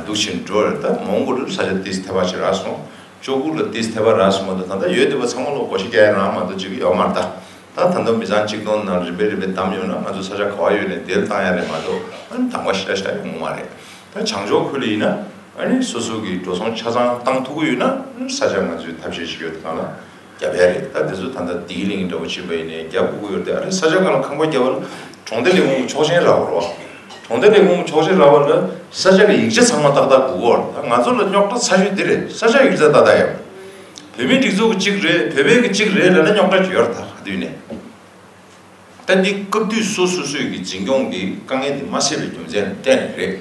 འདུག་བྱས་འགྲོ་རེད། ད་མ་འོངས་པ་ལ་ས་ཆ་ཏིས་ཐེ་བ་ཞིག་རག་སོང་། ལྕོག་གུ་ལ་ཏིས་ཐེ་བ་རག་སོང་མ་གཏོགས་ད་ལྟ་ཡོད་བསྡད་པ་ཚང་མ་ལ་བགོ་བཤའ་རྒྱག་ཡ་རང་མ་གཏོགས་ཅིག་ཡོད་མ་རེད་ད། ད་ད་ལྟ་མི་ཚང་གཅིག་སྟོང་ནང་རིམ་པས་རིམ་པས་བདམས་ཡོང་ན་ང་ཚོ་ས་ཆ་ག་བ་ཡོད་ནས་དེར་བཏང་ཡ་རེད་མ་གཏོགས་ཨ་ནི་དང་པ་ཤི་ཤ་ཤ་ཡོང་གི་མ་རེད། ད་བྱང་ཕྱོགས་ཁུལ་ལ་ཡིན་ན་ཨ་ནི་སོ་སོ་གི་འགྲོ་སོང་ཆ་ཚང་བཏང་ཐུབ་ཀྱི་ཡོད་ན་ཨ་ནི་ས་ཆ་ང་ཚོའི་ཐབས་ཤེས་ཤིག་ཡོད་དེ་གང་ལ་རྒྱབ་ཡ་རེད། ད་དེ་ཚོ་ད་ལྟ་བདེ་སྐྱིད་གླིང་འདྲ་བོ་ཕྱིན་པ་ཡིན་ནའི་རྒྱབ་དགོས་ཀྱི་ཡོད་དེ། ཨ་ནི་ས་ཆ་གང་ལ་ཁང་པ་བརྒྱབ་པ་ལ་གྲོང་སྡེ་ལས་ཁུངས་ཀྱི་ཆོག་མཆན་རག་དགོས་རེད་བ། གྲོང་སྡེ་ལས་ཁུངས་ཕྱོགས་ཞེ་ར་བ་ལ་ས་ཆ་གི་ཡིག་ཆ་ཚང་མ་ཏག་ཏག་དགོས་ཀྱི་ཡོད་རེད། ད་ང་ཚོ་ལ་རྙོག་དྲ་ཚ་ཤོས་འདི་རེད། ས་ཆ་ཡིག་ཆ་ཏག་ཏག་ཡོད། བོད་མིའི་སྒྲིག་འཛུགས་ཀྱི་གཅིག་རེད། བོད་པའི་གི་གཅིག་རེད་ལབ་ན་རྙོག་དྲ་ཅིག་ཡོད་རེད། ད་ག་དུས་ནས། ད་འདི་སྐབས་དུས་སོ་སོ་སོའི་གི་འཛིན་སྐྱོང་གི་དཀའ་ངལ་འདི་མ་སེལ་བའི་རྒྱུ་མཚན་ལ་བརྟེན་ནས་རེད།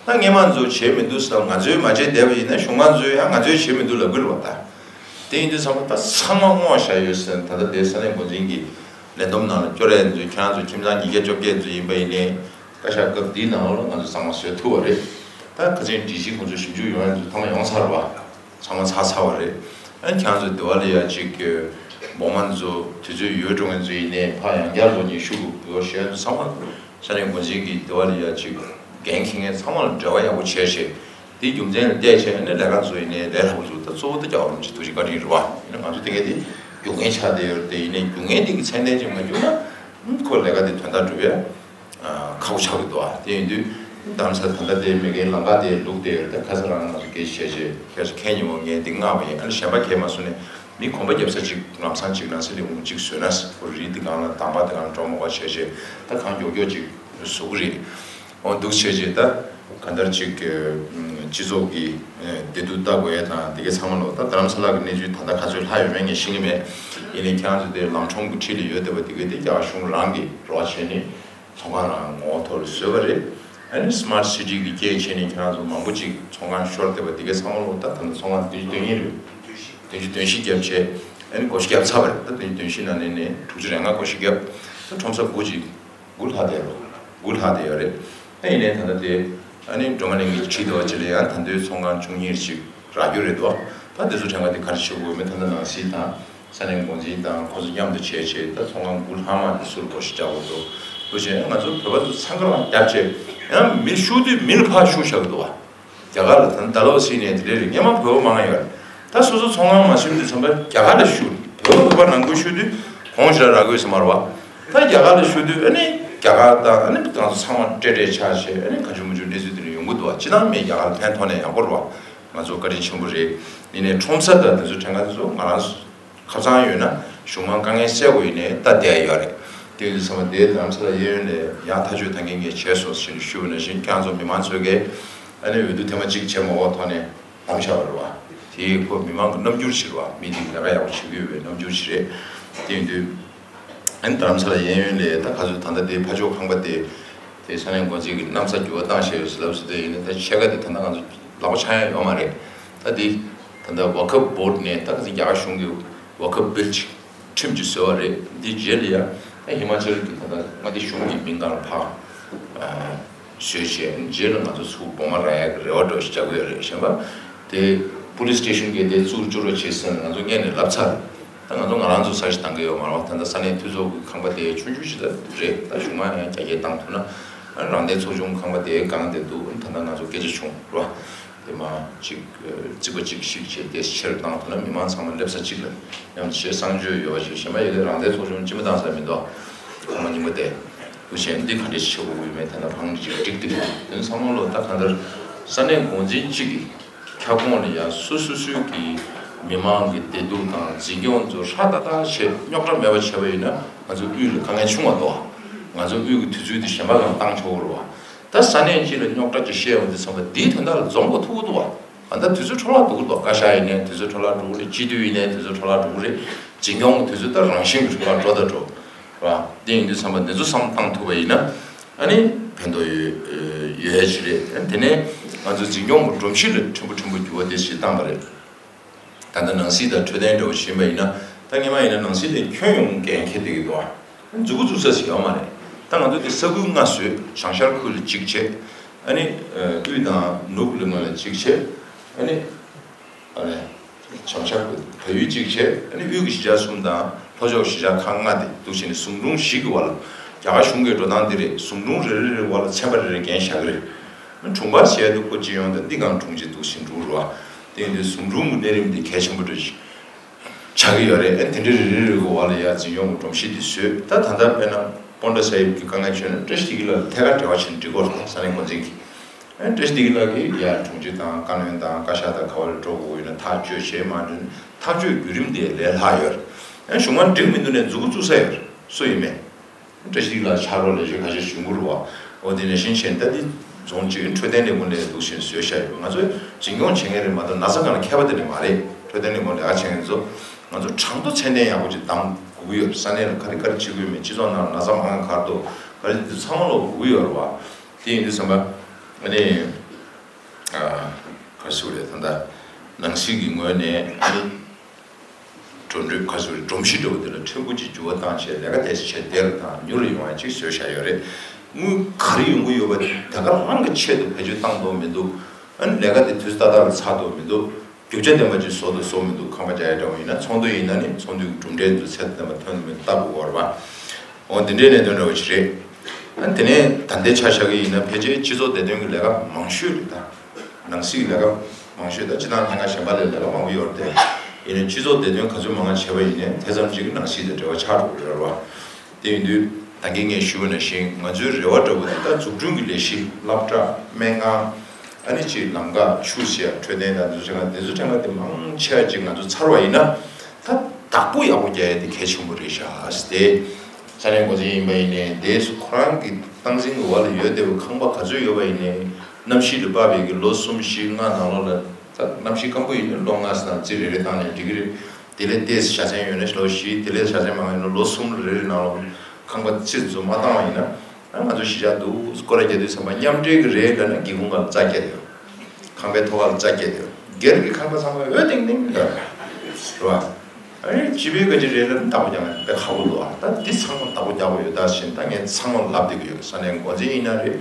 ད་སྔས་མ་ཚོ་བྱས་མི་འདུག་ཟེར། ང་ཚོས་མ་བྱས་བསྡད་པ་ཡིན་ན་གཞུང་མང་ཚོས་ཡང་ང་ཚོས་བྱས་མི་འདུག་ལབ་ཀྱི་རེད་པ། ད་དེ་ཡིན་དུས་ཚང་མ་ད་ཚང་མ་བསྔོགས་བཞག་ཡོད་ཟེར། ད་ལྟ་དེ་ས་གནས་འགོ་འཛིན་གྱི་ལས་བསྡོམས་ནང་ལ་སྐྱོར་ཡས་ཚོས། ཁྱེད་རང་ཚོ་ཁྱིམ་ཚང་ཉིས་བརྒྱ་བཅོ་བརྒྱད་ཚོ་ཡིན་པ་ཡིན་ནའི་བཀའ་ཤག་སྐབས་འདིའི་ནང་ལོགས་ལ་ང་ཚོ་གཙང་མ་བཟོས་ཐུབ་པ་རེད། ད་ཁ་སང་སྒྲིག་གཞི་ཁོང་ཚོ་ཞིབ་འཇུག་ཡོང་ཡས་ཚོ་ཐ་མ་ཡོང་ཚར་བ། ཚང་མ་ཚར་ཚར་བ་རེད། ཨ་ནི་ཁྱེད་རང་ཚོ་དེ་བ་ལ་ཡ་ཅིག་གི་བོགས་མ་ཚོ་དུས་ཚོད་ཡོལ་འགྲོ་མཁན་ཚོ་ཡིན་ནའི་ཕར་ཡང་བསྐྱར་ལོག་ནས་ཤུགས་དགོས་ཞེས་ཚང་མ་ས་གནས་འགོ་འཛིན་གྱིས་དེ་བ་ལ་ཡ་ཅིག་འགན་འཁྱེར་མཁན་ཚང་མ་ལ་འབྲེལ་བ་ཡག་པོ་བྱས་བྱས། དེའི་རྒྱུ་མཚན་ལ་བལྟས་བྱས་ནས་ལས་ཀ་ཚོ་ཡིན་ནའི་ལས་སླ་པོ་བཟོས། ད་གཙོ་བོ་ད་རྒྱལ་བ་རིན་པོ་ཆེ་ཐུགས་རྗེ་བཀའ་དྲིན་རེད་པ། ཡིན་ན་ང་ཚོ་དེ་གའི་དེ་རྒྱུ་འགན་ཆགས་བསྡད་ཡོད་རེད། དེ་ཡིན་ནའི་རྒྱུ་འགན་དེ་གི་ཚད་ལྡན་ཅིག་མ་བསྒྱུར་ན་ཁོ་ལས་ཀ་དེ་དོན་དག་འགྲུབ་ཡ་ཁག་པོ་ཆགས་ཀྱི་འདུག་ཨ། དེ་ཡིན་དུས་རྡ་རམ་ས་ལ་ད་ལྟ་དེ་མེ་གེའི་ལམ་ཁ་དེ་ལུག་དེ་ཡོད་རེད། ད་ཁ་སང་རང་ང་ཚོ་སྐད་ཆ་བཤད་བྱས་ཁྱེད་ཚོ་ཁས་ཉིན་མོ་ངས་འདི་མངགས་པ་ཡིན། ཨ་ནི་གཞན་པ་གས་མ་བཟོས་ནས་མི་གོམ་པ་རྒྱབ་ས་ཅིག་ལམ་སང་ཅིག་ནང་སྲིད་ལས་ཁུངས་ཅིག་བཟོས་ན་ཁོ་རི་དེ་སྒང་ལ་འདམ་པ་དེ་སྒང་ལ་འགྲོ་མ་དགོས་བྱས་བྱས་ད་གང་མགྱོགས་མགྱོགས་ཅིག་བཟོ་གི་རེད། འོ་འདུག་བྱས་བྱས་ད་ག་འདྲ་ཅིག་སྤྱི་ཚོགས་ཀྱི་བདེ་སྡུག་ལྟ་དགོས་ཡ་དང་དེ་གའི་ཚང་མ་ལོ། ད་རྡ་རམ་ས་ལ་གི་གནས་ཚུལ་ད་ལྟ་ག་ཚོད་ལྷག་ཡོད་མེད་ངས་ཤེས་ཀྱི་མེད། ཡིན་ནའི་ཁྱེད་རང་ཚོ་དེ་ལམ་ཁྲོམ་གྱི་འཁྲིས་ལ་ཡོད་བསྡད་པ་དེ་གའི་དེ་རྒྱ་གར་གཞུང་རང་གིས་རོགས་བྱས་ནས། ཚོང་ཁང་རང་ངོ་ཐོག་ལ་བཟོས་པ་རེད། ཨ་ནི་Smart City་གི་སྐད་བྱས་ནས་ཁྱེད་རང་ཚོ་མང་པོ་ཅིག་ཚོང་ཁང་ཤོར་བསྡད་པ་དེ་གའི་ཚང་མ་ལོ། ད་ད་ནི་ཚོང་ཁང་བདུན་ཅུ་དོན་གཉིས་རེད། བདུན་ཅུ་དོན་བཞི་བརྒྱབ་བྱས་ཨ་ནི་བགོ་བཤའ་བརྒྱབ་ཚར་བ་རེད། ད་བདུན་ཅུ་དོན་བཞི་ནང་ནས་ནས་དྲུག་ཅུ་རེ་ལྔ་བགོ་བཤའ་བརྒྱབ། ད་ཁྲོམ་ས་དགུ་ཅིག་དགུ་ལྷག་བསྡད་རོ། དགུ་ལྷག་བསྡད་ཡོད་རེད། ཨ་ཡིན་ནའི་ད་ལྟ་དེ་ཨ་ནི་སྒྲོལ་མ་གླིང་གི་ཁྲིད་དོ་ཅི་ལ་ཡང་ད་དུང་ཚོང་ཁང་བཅུ་གཉིས་ཅིག་རག་རྒྱུ་རེད་དོ། ད་དེ་ཚོ་ཕྲན་བུ་དེ་ག་རེ་བྱེད་དགོས་མིན་ད་ལྟ་ནང་སྲིད་དང་ས་གནས་འགོ་འཛིན་དང་ཁོ་ཚོ་མཉམ་དུ་བྱས་བྱས་ད་ཚོང་ཁང་དགུ་ལྷག་མ་དེ་སུ་ལ་བགོ་བཤའ་རྒྱག་དགོས་འདུག་དུ་བྱས་ང་ཚོ་བོད་པ་ཚོ་འཚང་ཁ་རང་རྒྱབ་བྱས་ཡང་མི་ཤོར་དུས་མི་ལ་ཕར་ཤོར་བཞག་གི་འདུག་བ། རྒྱ་གར་ལ་ད་ལྟ་ལོ་སྲིད་ནས་དེ་འདྲས་རེད། སྔོན་མ་བོད་པ་མང་ཡོད་རེད། ད་སོ་སོ་ཚོང་ཁང་མ་ཤོར་དུས་ཙམ་པ་རྒྱ་གར་ལ་ཤོར། བོད་པ་བོད་པ་ནང་ཁུལ་ཤོར་དུས་གོང་ཞིག་ལ་རག་དགོས་སུ་མ་རེད་བ། ད་རྒྱ་གར་ལ་ཤོར་དུས་ཨ་ནི་རྒྱ་གར་དང་ཨ་ནི་ང་ཚོ་ཚང་མ་སྤྲེལ་སྤྲེལ་ཆགས་བྱས་ཨ་ནི་ག་ཅུ་མུ་ཅུ་གནས་ཚུལ་དེ་འདྲ་ཡོང་གི་འདུག་བ། ཅི་ནང་མེད་རྒྱ་གར་ལ་ཕན་ཐོགས་ནས་ཡག་པོ་རེད་བ། ང་ཚོ་བཀའ་དྲིན་ཆེན་པོ་རེད། ཡིན་ནའི་ཁྲོམ་ས་དང་དེ་ཚོ་གྲངས་ཀ་དེ་ཚོ་ང་རང་ཚོ་ཁ་སང་ཡོད་ན་གཞུང་མང་དཀའ་ངལ་སེལ་དགོས་ཡིན་ནའི་ད་བསྡད་ཡོད་རེད། དེ་ཡིན་དུས་ཚང་མ་དེའི་རྡ་རམ་ས་ལ་གཡས་གཡོན་ལ་ཡང་ཐག་གཅོད་ད་གིན་ངས་བྱས་སོང་ཞེས་ཞུས་པ་ནང་བཞིན་ཁྱེད་ཚོ་མི་མང་ཚོས་ཀྱིས་ཨ་ནི་འོས་བསྡུ་ཐེངས་མ་གཅིག་བྱས་མ་དགོས་ཐོག་ནས་ལམ་བཞག་པ་རེད་བ། དེ་ཁོ་མི་མང་གི་རྣམ་འགྱུར་ཞིག་རེད་བ། མི་དེ་ལས་ཀ་ཡག་པོ་བྱེད་ཀྱི་ཡོད་པའི་རྣམ་འགྱུར་ཞིག་རེད། དེ་ཡིན་དུས་ཨ་ནི་རྡ་རམ་ས་ལ་གཡས་གཡོན་ལ་ད་ག་ཚོད་ད་ལྟ་དེའི་ཕ་ཕྱོགས་ཁང་པ་དེ་དེ་ས་གནས་འགོ་འཛིན་གྱི་གནམ་ས་འགྱུར་བ་བཏང་བཞག་ཡོད་ཟེར་ལབ་སོང་། དེ་ཡིན་ན་ད་ཕྱེད་ཀ་དེ་ད་ལྟ་ང་ཚོ་ལག་པ་འཆང་ཡ་ཡོད་མ་རེད། ད་དེ་ད་ལྟ་Waqf Board་ནས་ད་ག་ཚོད་རྒྱ་གར་གཞུང་གི་Waqf Bill་ཅིག་ཁྲིམས་ཅིག་བཟོས་པ་རེད། འདི་རྗེས་ལ་ཡང་ད་ཧི་མ་ཅལ་གྱི་ད་ལྟ་མངའ་སྡེ་གཞུང་གི་མིང་སྒང་ལ་ཕར་བཟོས་བྱས་རྗེས་ལ་ང་ཚོ་ཚུར་བོགས་མ་རག་ཡག་གི་རེ་བ་འདྲ་ཞིག་རྒྱག་གི་ཡོད་རེད། གཞན་པ་དེ་police station་གི་དེ་བཙུགས་བཅུག་རོགས་བྱེད་ཟེར་ནས་ང་ཚོ་སྔོན་ནས་ལབ་ཚར། ད་ང་ཚོ་ང་རང་ཚོ་ས་ཞིག་བཏང་གི་ཡོད་མ་རེད་བ། ད་ལྟ་ས་གནས་འཐུས་ཚོགས་ཀྱི་ཁང་པ་དེ་ཆུང་ཆུང་ཞིག་ད་རེད། ད་གཞུང་མང་ཡང་རྒྱ་སྐྱེད་བཏང་ཐུབ་ན་རང་བདེན་ཚོགས་ཆུང་ཁང་པ་དེ་གང་དེ་འདུག་ད་ལྟ་ང་ཚོ་སྐད་ཆ་བྱུང་རོགས། དེ་མ་གཅིག་རྩིག་པ་གཅིག་ཞིག་བྱས་ཏེ་ཆེར་བཏང་ཐུབ་ན་མི་མང་ཚང་མ་སླེབས་ས་གཅིག་ལ་མཉམ་དུ་བྱས་གསང་སྤྱོད་ཡོད་པ་ཞིག་གཞན་པ་ཡོད་དེ་རང་བདེན་ཚོགས་ཆུང་ཅི་མ་བཏང་ས་མི་འདུག་ཁོ་མ་རྙིང་པ་དེ་འདུག་བྱས་འདི་ག་འདྲས་བྱེད་དགོས་ཀྱི་མེད། ད་ལྟ་བང་གཅིག་འགྲིག་འདུག་དེ་ཚང་མ་ལོ་ད་གང་ལྟར་ས་གནས་འགོ་འཛིན་གཅིག་གི་ཁྱབ་ཁོངས་ལ་ཡང་སོ་སོ་སོའི་གི་མི་མང་གི་བདེ་སྡུག་དང་འཛིན་སྐྱོང་ཚོ་ཧྲ་ཏག་ཏག་བྱས་རྙོག་དྲ་མེད་པ་བྱས་པ་ཡིན་ན་ང་ཚོ་དབུས་ལ་དཀའ་ངལ་ཆུང་བ་འདུག་ང་ཚོ་དབུས་ཀྱི་དུས་ཚོད་དེ་གཞན་པ་གང་བཏང་ཆོག་གི་རེད་བ། ད་ས་གནས་གཅིག་ལ་རྙོག་དྲ་ཅིག་བཤད་ཡོང་དུས་ཙམ་པ་འདིའི་དོན་དག་ལ་འཛོམས་དགོས་ཐུག་གི་འདུག་བ། ད་ལྟ་དུས་ཚོད་འཕྲོ་བརླག་འགྲོ་གི་འདུག་བཀའ་ཤག་ཡིན་ནའི་དུས་ཚོད་འཕྲོ་བརླག་འགྲོ་གི་རེད། སྤྱི་འཐུས་ཡིན་ནའི་དུས་ཚོད་འཕྲོ་བརླག་འགྲོ་གི་རེད། འཛིན་སྐྱོང་གི་དུས་ཚོད་ད་རང་བཞིན་གྱི་འཕྲོ་བརླག་འགྲོ་ད་འགྲོ་བ། དེ་ཡིན་དུས་ཙམ་པ་འདི་ཚོ་བསམ་བློ་བཏང་ཐུབ་པ་ཡིན་ན་ཨ་ནི་ཕན་ཐོགས་ཡོད་ཡོད་ཡ་ཅིག་རེད། དེ་ནས་ང་ཚོ་འཛིན་སྐྱོང་གི་སྒྲོམ་གཞི་ལ་ཕྲན་བུ་ཕྲན་བུ་འགྱུར་བ་དེ་ཞིག་བཏང་པ་རེད། ད་ལྟ་ནང་སྲིད་དང་འཕྲོད་བསྟེན་འདྲ་བོ་ཞིག་ཡིན་པ་ཡིན་ན་ད་སྔོན་མ་ཡིན་ན་ནང་སྲིད་དེ་ཁྱོན་ཡོངས་འགན་འཁྱེར་བསྡད་ཀྱི་འདུག་ཨ། མཛུབ་གུ་བཙུགས་ས་ཞིག་ཡོད་མ་རེད། ད་ང་ཚོ་དེ་ས་ཁུལ་ལྔ་བཟོས། བྱང་ཤར་ཁུལ་ལ་གཅིག་བྱས། ཨ་ནི་དབུས་དང་ནུབ་ལ་ང་ལ་གཅིག་བྱས། ཨ་ནི་ཨ་ནི་བྱང་ཤར་ཁུལ་བལ་ཡུལ་གཅིག་བྱས། ཨ་ནི་དབུས་ཀྱི་གཞིས་ཆགས་གསུམ་དང་ལྷོ་ཕྱོགས་གཞིས་ཆགས་ཁག་ལྔ་དེ་འདུག་བྱས་ནས་ཟུང་དྲུང་བཞི་གི་བར་ལ་རྒྱ་གར་གཞུང་གི་འགྲོ་སྟངས་འདི་རེད། ཟུང་དྲུང་རེ་རེ་རེ་བར་ལ་ཚན་པ་རེ་རེ་འགན་བཞག་གི་རེད། དྲུང་འཕར་བྱས་འདུག་ཁོ་སྤྱི་ཡོངས་དང་འདི་སྒང་དྲུང་ཆེ་འདུག་བཞིན་འགྲོ་རུ་བ། དེ་ཡིན་དུས་ཟུང་དྲུང་གི་གནས་རིམ་འདི་གལ་ཆེན་པོ་འདྲ་ཞིག་ཆགས་ཀྱི་ཡོད་རེད། ཨ་དེ་འདྲ་རེ་རེ་རེ་གི་བར་ལ་ཡ་འཛིན་སྐྱོང་གི་སྒྲོམ་གཞི་འདི་བཟོས། ད་ད་ལྟ་དཔེར་ན་པོན་ཌ་ས་ཧིབ་ཀྱི་དཀའ་ངལ་བྱུང་ན་བཀྲ་ཤིས་བདེ་སྐྱིད་ལགས་ལ་ཐད་ཀར་འབྲེལ་བ་བྱས་ནས་འགྲིག་གི་རེད། ས་གནས་འགོ་འཛིན་གྱིས་ཨ་བཀྲ་ཤིས་བདེ་སྐྱིད་ལགས་ཀྱིས་ཡ་དྲུང་ཆེ་དང་བཀའ་བློན་དང་བཀའ་ཤག་དང་ག་བ་ལ་འགྲོ་དགོས་ཡོད་ན་ཐག་གཅོད་བྱས་མ་འགྲོ་ན་ཐག་གཅོད་བརྒྱུད་རིམ་དེ་ལས་སླ་ཡོད་རེད། ཨ་གཞུང་མང་འགྲིག་མི་འདུག་ནས་མཛུབ་གུ་བཙུགས་ས་ཡོད་རེད། སུ་ཡིན་མེད། བཀྲ་ཤིས་ལགས་ཕྱག་རོགས་ལས་བྱེད་ཁ་ཤས་ཞུ་གི་རེད་བ། འོ་དེ་ནས་ཤིང་ཆེན་ད་འདི་རྫོང་གཅིག་འཕྲོད་བསྟེན་ལས་ཁུངས་ལས་འདུག་ཤིང་བཟོས་བཞག་ཡོད། ང་ཚོས་འཛིན་སྐྱོང་བྱེད་མཁན་རེད་མ་གཏོགས་ན་ཚ་སྒང་ལ་མཁས་པ་དེ་འདྲ་མ་རེད། འཕྲོད་བསྟེན་ལས་ཁུངས་ལས་ཀ་བྱེད་མཁན་ཚོ་ང་ཚོ་གྲངས་ཐོ་ཚད་ལྡན་ཡག་པོ་ཅིག་བདམས་དགོས་ཀྱི་ཡོད། ས་གནས་ལ་ག་རེ་ག་རེ་བྱེད་དགོས་མེད། སྤྱི་ཚོགས་ནང་ན་ཚ་མང་ག་རེ་འདུག་ག་རེ་འདུག་ཚང་མ་ལོག་དགོས་ཀྱི་ཡོད་རེད་བ། དེ་ཡིན་དུས་ཙམ་པ་ཨ་ནི་ག་རེ་ཞུ་དགོས་རེད། ད་ལྟ་ནང་སྲིད་ཀྱི་ངོས་ནས་ཨ་ནི། འགྲོ་གྲོན་ག་ཚོད་སྒྲོམ་གཞི་འདྲ་བོ་དེ་ལ་ཕྲན་བུ་ཅིག་འགྱུར་བ་བཏང་བྱས་ལས་ཀ་དེ་བྱས་བདེ་རུ་དང་མྱུར་རུ་ཡོང་བ་ཅིག་བཟོས་བཞག་ཡོད་རེད། དངུལ་ག་རེ་ཡོང་གི་ཡོད་པ་དེ་ག་རང་གི་ཆེད་དུ་བེད་སྤྱོད་བཏང་འདུག་མི་འདུག་ཨ་ནི་ལས་ཀ་དེ་དུས་ཏག་ཏག་ལ་ཚར་འདུག་མི་འདུག་རྒྱུ་ཆ་ལྡན་པ་ཅིག་བཟོ་འདུག་བཟོ་མི་འདུག་ཁང་པ་རྒྱག་ཡ་འདྲ་བོ་ཡིན་ན་ཚོགས་འདུ་ཡིན་ན་ནི་ཚོགས་འདུའི་གྲུབ་འབྲས་དེ་ཚོ་ཚད་དང་ལྡན་པ་ཐོན་འདུག་མི་འདུག་ལྟ་དགོས་ཀྱི་ཡོད་རེད་པ། འོ་འདི་འདྲའི་གནད་དོན་འདྲ་བོ་ཞིག་རེད། ཨ་ནི་དེ་ནས་ད་ལྟའི་ཆ་བཞག་གི་ཡིན་ན་ཕལ་ཆེར་སྤྱི་ཚོགས་བདེ་དོན་གྱི་ལས་ཀ་མང་ཤོས་རེད་ད། ནང་སྲིད་ཀྱི་ལས་ཀ་མང་ཤོས་ད་སྤྱི་བཏང་ལྷན་ཁང་གཞན་པ་ལས་ལས་ཀ་མང་པོ་ཡོད་རེད་དེ། ཡིན་ནའི་སྤྱི་ཚོགས་བདེ་དོན་ག་ཚོད་མང་ང་བྱས་པ་ཡིན་ནའི་དེ་ཙམ་ཞིག་གི་ནང་སྲིད་དང་འབྲེལ་བ་ཆགས་འགྲོ་གི་ཡོད་རེད་བ། དེ་ཡིན་དུས་ད་གིན་ངས་ཞུས་པ་ནང་བཞིན་ང་ཚོའི་རེ་བ་འདྲ་བོ་དེ་ད་འཛུགས་སྐྲུན་གྱི་ལས་གཞི་སློབ་གྲྭ་སྨན་ཁང་ཨ་ནི་ཅིག་ལམ་ཁ་ཆུ་བཞི་འཕྲོད་བསྟེན་དང་དེ་ཚོ་བྱེད་ཁང་དེ་ཚོ་བྱེད་ཁང་དེ་མང་ཆེ་བ་ཅིག་ང་ཚོ་ཚར་བ་ཡིན་ན་ད་བདག་པོ་ཡག་པོ་རྒྱག་ཡ་དེ་གལ་ཆེན་པོ་རེད་ཤག་ཟེར་ཏེ། ས་གནས་འགོ་འཛིན་ཡིན་པ་ཡིན་ནའི་དེས་ཁོ་རང་གི་སྟངས་འཛིན་གྱི་འོག་ལ་ཡོད་བསྡད་པའི་ཁང་པ་ག་ཚོད་ཡོད་པ་ཡིན་ནའི་གནམ་གཤིས་ལ་དཔག་པའི་གི་ལོ་གསུམ་བཞི་ལྔ་ནང་ལོགས་ལ་ད་གནམ་གཤིས་སྐམ་པོ་ཡིན་ན་ལོ་ལྔ་ཙམ་རྩི་རེ་རེ་བཏང་ནས་འགྲིག་གི་རེད། དེ་ལས་ཏོག་ཙམ་བཞའ་ཚན་ཡོད་ན་ལོ་བཞི། དེ་ལས་བཞའ་ཚན་མང་ཡིན་ན་ལོ་གསུམ་རེ་རེ་ནང་ལོགས་ཁང་པ་རྩི་ཚོ་མ་བཏང་བ་ཡིན་ན་ཨ་ང་ཚོ་གཞིས་ཆགས་འདུག་སྐོར་ར་རྒྱག་དུས་ཙམ་པ་མཉམ་འབྲེལ་གི་རེད་ལབ་ན་སྒེའུ་ཁུང་སྒང་ལ་རྩྭ་བརྒྱབ་ཡོད། ཁང་པའི་ཐོག་ཁ་ལ་རྩྭ་བརྒྱབ་དེ་སྒེར་གྱི་ཁང་པ་ཚང་མ་འོད་ལྡིང་ལྡིང་ལ་རེད་བ། ཨ་ནི་སྤྱི་པའི་བཀའ་ཅི་རེད་ལབ་ན་བདག་པོ་རྒྱག་ན་དཔེ་ཁག་པོ་འདུག་ཨ་ད་འདི་ཚང་མ་བདག་པོ་རྒྱག་དགོས་ཡོད་ད་ཟེར་ད་ངས་ཚང་མ་ལབ་བསྡད་ཀྱི་ཡོད། ས་གནས་འགོ་འཛིན་ཡིན་ན་རེད།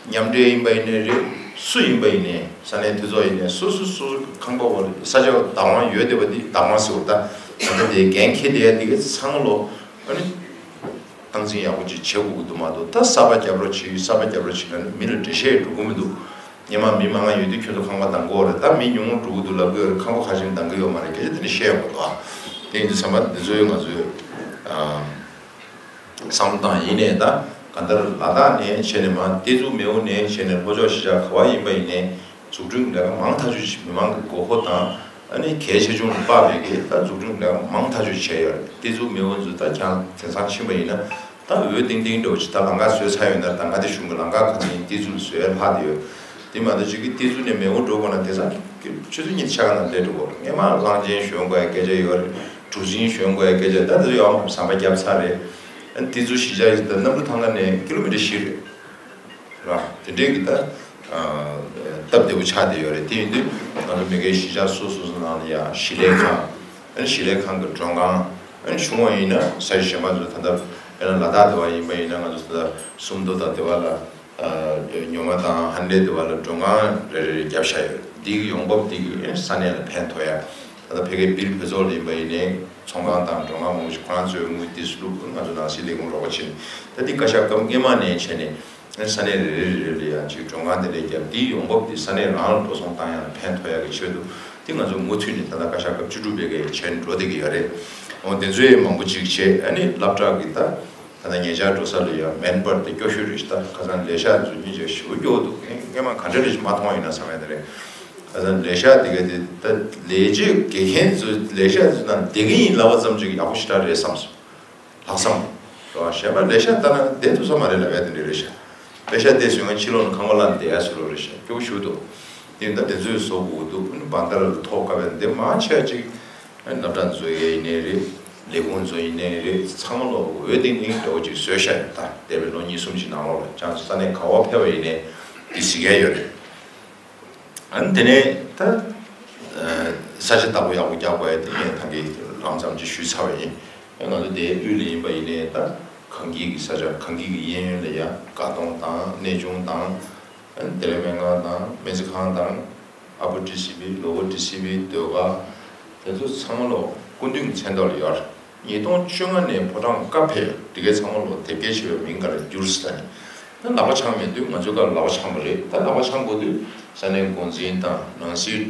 མཉམ་འབྲེལ་ཡིན་པ་ཡིན་ནའི་རེད། སུ་ཡིན་པ་ཡིན་ནའི་ས་གནས་དེ་ཚོ་ཡིན་ནའི་སོ་སོ་སོ་སོ་ཁང་པ་བ་ས་ཆ་བདག་དབང་ཡོད་བསྡད་པ་འདི་བདག་དབང་ཟེར་བ་ད་ད་ལྟ་དེའི་འགན་འཁྱེར་བསྡད་ཡ་འདི་གའི་ཚང་མ་ལོ་ཨ་ནི། སྟངས་འཛིན་ཡག་པོ་ཅིག་བྱེད་དགོས་ཀྱི་འདུག་མ་གཏོགས་ད་གསར་པ་རྒྱབ་རོགས་བྱེད། གསར་པ་རྒྱབ་རོགས་བྱེད་ལབ་ནས་མི་ལ་འགྲེལ་བཤད་འགྲོ་གི་མི་འདུག་སྔོན་མ་མི་མང་ང་ཡོད་དུས་ཁྱོད་ཚོ་ཁང་པ་འདང་གི་ཡོད་རེད། ད་མི་ཉུང་ངུ་འགྲོ་གི་འདུག་ལབ་ཀྱི་ཡོད་རེད། ཁང་པ་ཁ་ཤས་འདང་གི་ཡོད་མ་རེད། སྐད་ཆ་དེ་འདྲ་བཤད་ཡོང་གི་འདུག་ཨ། དེ་ཡིན་དུས་ཙམ་པ་འདི་ཚོའི་ང་ཚོའི་ཨ་བསམ་བློ་བཏང་ཡིན་ནའི་ད་གང་ལྟར་ལ་དྭགས་ནས་བྱས་ནས་མར་གཏེར་མཛོད་མེའོ་ནས་བྱས་ནས་ལྷོ་ཕྱོགས་གཞིས་ཆགས་ག་བ་ཡིན་པ་ཡིན་ནའི། འཛུགས་སྐྲུན་ལས་ཀ་མང་ཐག་ཆོད་ཅིག་མི་མང་གི་དགོས་མཁོ་དང་ཨ་ནི་གལ་ཆེ་ཆུང་ལ་དཔག་པའི་གི་ད་འཛུགས་སྐྲུན་ལས་ཀ་མང་ཐག་ཆོད་ཅིག་བྱས་ཡོད་རེད། གཏེར་མཛོད་མེའོ་ཚོ་ད་ཀྱང་དེང་སང་ཕྱིན་པ་ཡིན་ན་ད་འོད་ལྡིང་ལྡིང་འདྲ་བོ་ཅིག་ད་ལམ་ཁ་བཟོས་ཚར་ཡོད་ན་ད་མངའ་སྡེ་གཞུང་གི་ལམ་ཁ་ག་ཚོད་ཡིན་གཏེར་མཛོད་ལ་བཟོས་ཡ་ལྷག་བསྡད་ཡོད། དེ་མ་གཏོགས་ཅིག་གི་གཏེར་མཛོད་ནས་མེའོ་འགྲོ་དགོས་ན་དེང་སང་ཆུ་ཚོད་གཉིས་ཆ་ག་ནང་སླེབས་འགྲོ་གི་རེད། སྔོན་མ་གླང་ཆེན་ཞོན་དགོས་ཡ་སྐད་ཆ་ཡོད་རེད། གྲུ་གཟིངས་ཞོན་དགོས་ཡ་སྐད་ཆ་ད་དེ་ཚོ་ཡོང་ཟམ་པ་བརྒྱབ་ཚར་རེད། ཨ་ནི་གཏེར་མཛོད་གཞིས་ཆགས་ཡིན་ད་གནམ་གྲུ་ཐང་ག་ནས་ཀི་ལོ་མི་ཊར་བཞི་རེད། ར། དེ་འདྲའི་གི་ད། སྟབས་བདེ་པོ་ཆགས་བསྡད་ཡོད་རེད། དེ་ཡིན་དུས་ང་ཚོ་མི་སྒེར་གཞིས་ཆགས་སོ་སོ་སོ་ནང་ལ་ཡང་གཞིས་ལས་ཁང་། ཨ་ནི་གཞིས་ལས་ཁང་གི་མགྲོན་ཁང་། ཨ་ནི་ཆུང་བ་ཡིན་ན་ས་གཞི་གཞན་པ་ཚོ་ད་ལྟ་དཔེར་ན་ལ་དྭགས་དེ་བ་ཡིན་པ་ཡིན་ན་ང་ཚོ་ད་ལྟ་སུམ་མདོ་དང་དེ་བ་ལ་ཉོ་མ་དང་ཧན་ལེ་དེ་བ་ལ་མགྲོན་ཁང་རེ་རེ་རེ་བརྒྱབ་བཞག་ཡོད། འདི་གི་ཡོང་འབབ་འདི་གི་ཨ་ནི་ས་གནས་ལ་ཕན་ཐོགས་ཡ། ད་ལྟ་ཕ་གིའི་སྦིལ་བོད་ཚོགས་ལ་ཡིན་པ་ཡིན་ནའི་ཚོང་ཁང་དང་མགྲོན་ཁང་མང་པོ་ཞིག་ཁོ་རང་ཚོའི་དངུལ་ཏིས་བླུགས། ང་ཚོ་ནང་སྲིད་ལས་ཁུངས་རོགས་པ་བྱེད། ད་འདི་བཀའ་ཤག་སྐབས་སྔོན་མ་ནས་བྱས་ནས་ས་གནས་རེ་རེ་རེ་རེ་ལ་ཡང་ཅིག་མགྲོན་ཁང་དེ་འདྲ་བརྒྱབ། འདིའི་ཡོང་འབབ་འདི་ས་གནས་རང་ལ་འགྲོ་སོང་བཏང་ཡག་ལ་ཕན་ཐོགས་ཡག་གི་ཆེད་དུ་འདི་ང་ཚོ་མུ་མཐུད་ནས་ད་ལྟ་བཀའ་ཤག་སྐབས་བཅུ་དྲུག་པའི་གི་བྱས་ནས་འགྲོ་བསྡད་ཀྱི་ཡོད་རེད། འོ་དེ་ཚོའི་མང་པོ་ཅིག་བྱས། ཨ་ནི་སློབ་གྲྭ་གི་ད་ད་ལྟ་ཉེ་ཆར་འགྲོ་ས་ལ་ཡང་མེན་པར་དེ་སྐྱོ་ཤོས་རེད་ཤག་ད་ཁ་སང་ལས་ཤག་ཚོ་སྙིང་རྗེ་ཞེ་པོ་སྐྱོ་འདུག་སྔོན་མ་ག་འདྲ་རེད་ཅིག་མ་མཐོང་བ་ཡིན་ན་བསམ་ཡ་དེ་རེད། ཁ་སང་ལས་ཤག་དེ་ག་དེ་ད་ལས་བྱེད་དགེ་རྒན་ཚོ་ལས་ཤག་ཚོ་ནང་བསྡད་ཀྱི་ཡིན་ལབ་པ་ཙམ་ཅིག་ཡག་པོ་ཞེ་དྲག་རེད་བསམ་སོང་། ལྷག་བསམ་རེད་བ། གཞན་པ་ལས་ཤག་ལྟ་ན་བསྡད་ཐུབ་ས་མ་རེད་ལབ་ཡ་དེ་འདྲ་རེད་ཤག་ལས་ཤག་བསྡད་སོང་ཡང་ཕྱི་ལོགས་ནས་ཁང་པ་བླངས་བསྡད་ཡ་བཟོ་འདྲ་རེད་ཤག་སྐྱོ་པོ་ཞེ་པོ་འདུག་དེ་ཡིན་ད་དེ་ཚོས་བཟོ་དགོས་འདུག་ཨ་ནི་བང་ཏར་ལ་ཐོག་ཁ་བའི་འདི་མང་ཆེ་བ་ཅིག་ཨ་ནི་སློབ་གྲྭ་བཟོ་ཡས་ཡིན་ནའི་རེད། ལས་ཁུངས་བཟོ་ཡིན་ནའི་རེད། ཚང་མ་ལོག་འོད་ལྡིང་ལྡིང་འདྲ་བོ་ཅིག་བཟོས་ཤག་ཡོད། ད་འདས་པའི་ལོ་གཉིས་གསུམ་ཅིག་ནང་ལོགས་ལ་ཅང་ས་གནས་ག་བ་ཕེབས་པ་ཡིན་ནའི་འདི་གཟིགས་ཡ་ཡོད་རེད། ཨ་ནི་དེ་ནས་ད་ས་ཆ་བདག་པོ་ཡག་པོ་རྒྱག་དགོས་ཡ་དེ་ངས་ད་གིན་ལམ་ཙམ་ཅིག་ཞུས་ཚར་བ་ཡིན། ཨ་ང་ཚོ་དེའི་དབུས་ལ་ཡིན་པ་ཡིན་ནའི་ད་གངས་སྐྱིད་ཀྱི་ས་ཆ་གངས་སྐྱིད་ཀྱི་གཡས་གཡོན་ལ་ཡ་དགའ་གདོང་དང་གནས་ཆུང་དང་། ཨ་ནི་དེ་ལས་སྨན་ཁང་དང་སྨན་རྩིས་ཁང་དང་། ཨ་པར་ཊི་སི་བི་ལོ་ཝར་ཊི་སི་བི་ཟློས་གར་དེ་ཚོ་ཚང་མ་ལོ་སྐུ་མདུན་མཚན་ཐོག་ལ་ཡོད་རེད། ཉིས་སྟོང་བཅོ་ལྔ་ནས་ཕོ་བྲང་བཀའ་ཕེབས་ཡོད། དེ་གའི་ཚང་མ་ལོ་དེབ་སྐྱེལ་བྱས་པའི་མིང་ག་ལ་བསྒྱུར་ཟེར་ནས། ད་ལག་པ་འཆང་མེད་དུས་ང་ཚོའི་སྐབས་ལག་པ་འཆང་བ་རེད། ད་ལག་པ་འཆང་དགོས་དུས་ས་གནས་འགོ་འཛིན་དང་ནང་སྲིད་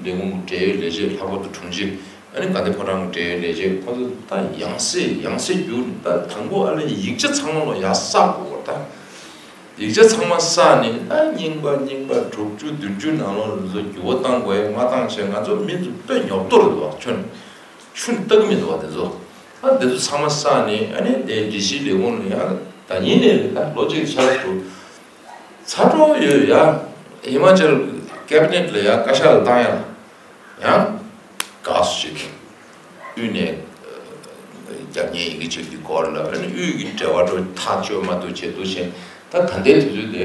ལས་ཁུངས་འབྲེལ་ཡོད་ལས་བྱེད་ལྷག་པར་དུ་དྲུང་ཆེ། ཨ་ནི་དགའ་ལྡན་ཕོ་བྲང་གི་འབྲེལ་ཡོད་ལས་བྱེད་ཁོ་ཚོ་ད་ཡང་སེ་ཡང་སེ་བསྒྱུར་ནས་ད་དང་པོ་ཨ་ལས་ཡིག་ཆ་ཚང་མ་ལོ་ཡར་བསགས་དགོས་པ་ད། ཡིག་ཆ་ཚང་མ་བསགས་ནས་ད་རྙིང་པ་རྙིང་པ་དྲུག་ཅུ་བདུན་ཅུ་ནང་ལོགས་ལ་ཚོ་འགྱུར་བ་བཏང་དགོས་ཡ་མ་བཏང་བྱས་ང་ཚོ་མི་ཚོ་དཔེ་ཉོབ་ཏོ་རེད་འདུག་ཁྱོན་ཆུ་ལྟ་གི་མི་འདུག་བ་དེ་ཚོ། ད་དེ་ཚོ་ཚང་མ་བསགས་ནས་ཨ་ནི་དེ་སྒྲིག་གཞི་ལས་ཁུངས་ལ་ཡང་ད་ཉིན་ནས་རེད། ད་ལོ་གཅིག་ཆ་ལ་འགྲོ། ཚ་དྲོ་ཡོད་ཡ། ཧི་མ་ཅལ་ཀེ་བི་ནེཊ་ལ་ཡ་བཀའ་ཤག་ལ་བཏང་ཡ་ལ་ཡང་དགའ་སུ་ཞིག་དབུས་ནས་རྒྱབ་གཉེར་ཡི་གེ་གཅིག་གི་སྐོར་ལ་ཨ་ནི་དབུས་ཀྱི་འབྲེལ་བ་འགྲོ་ཐག་གཅོད་མ་ཐུབ་བྱས་འདུག་བཞིན་ད་ད་ལྟའི་དུས་ཚོད་དེ་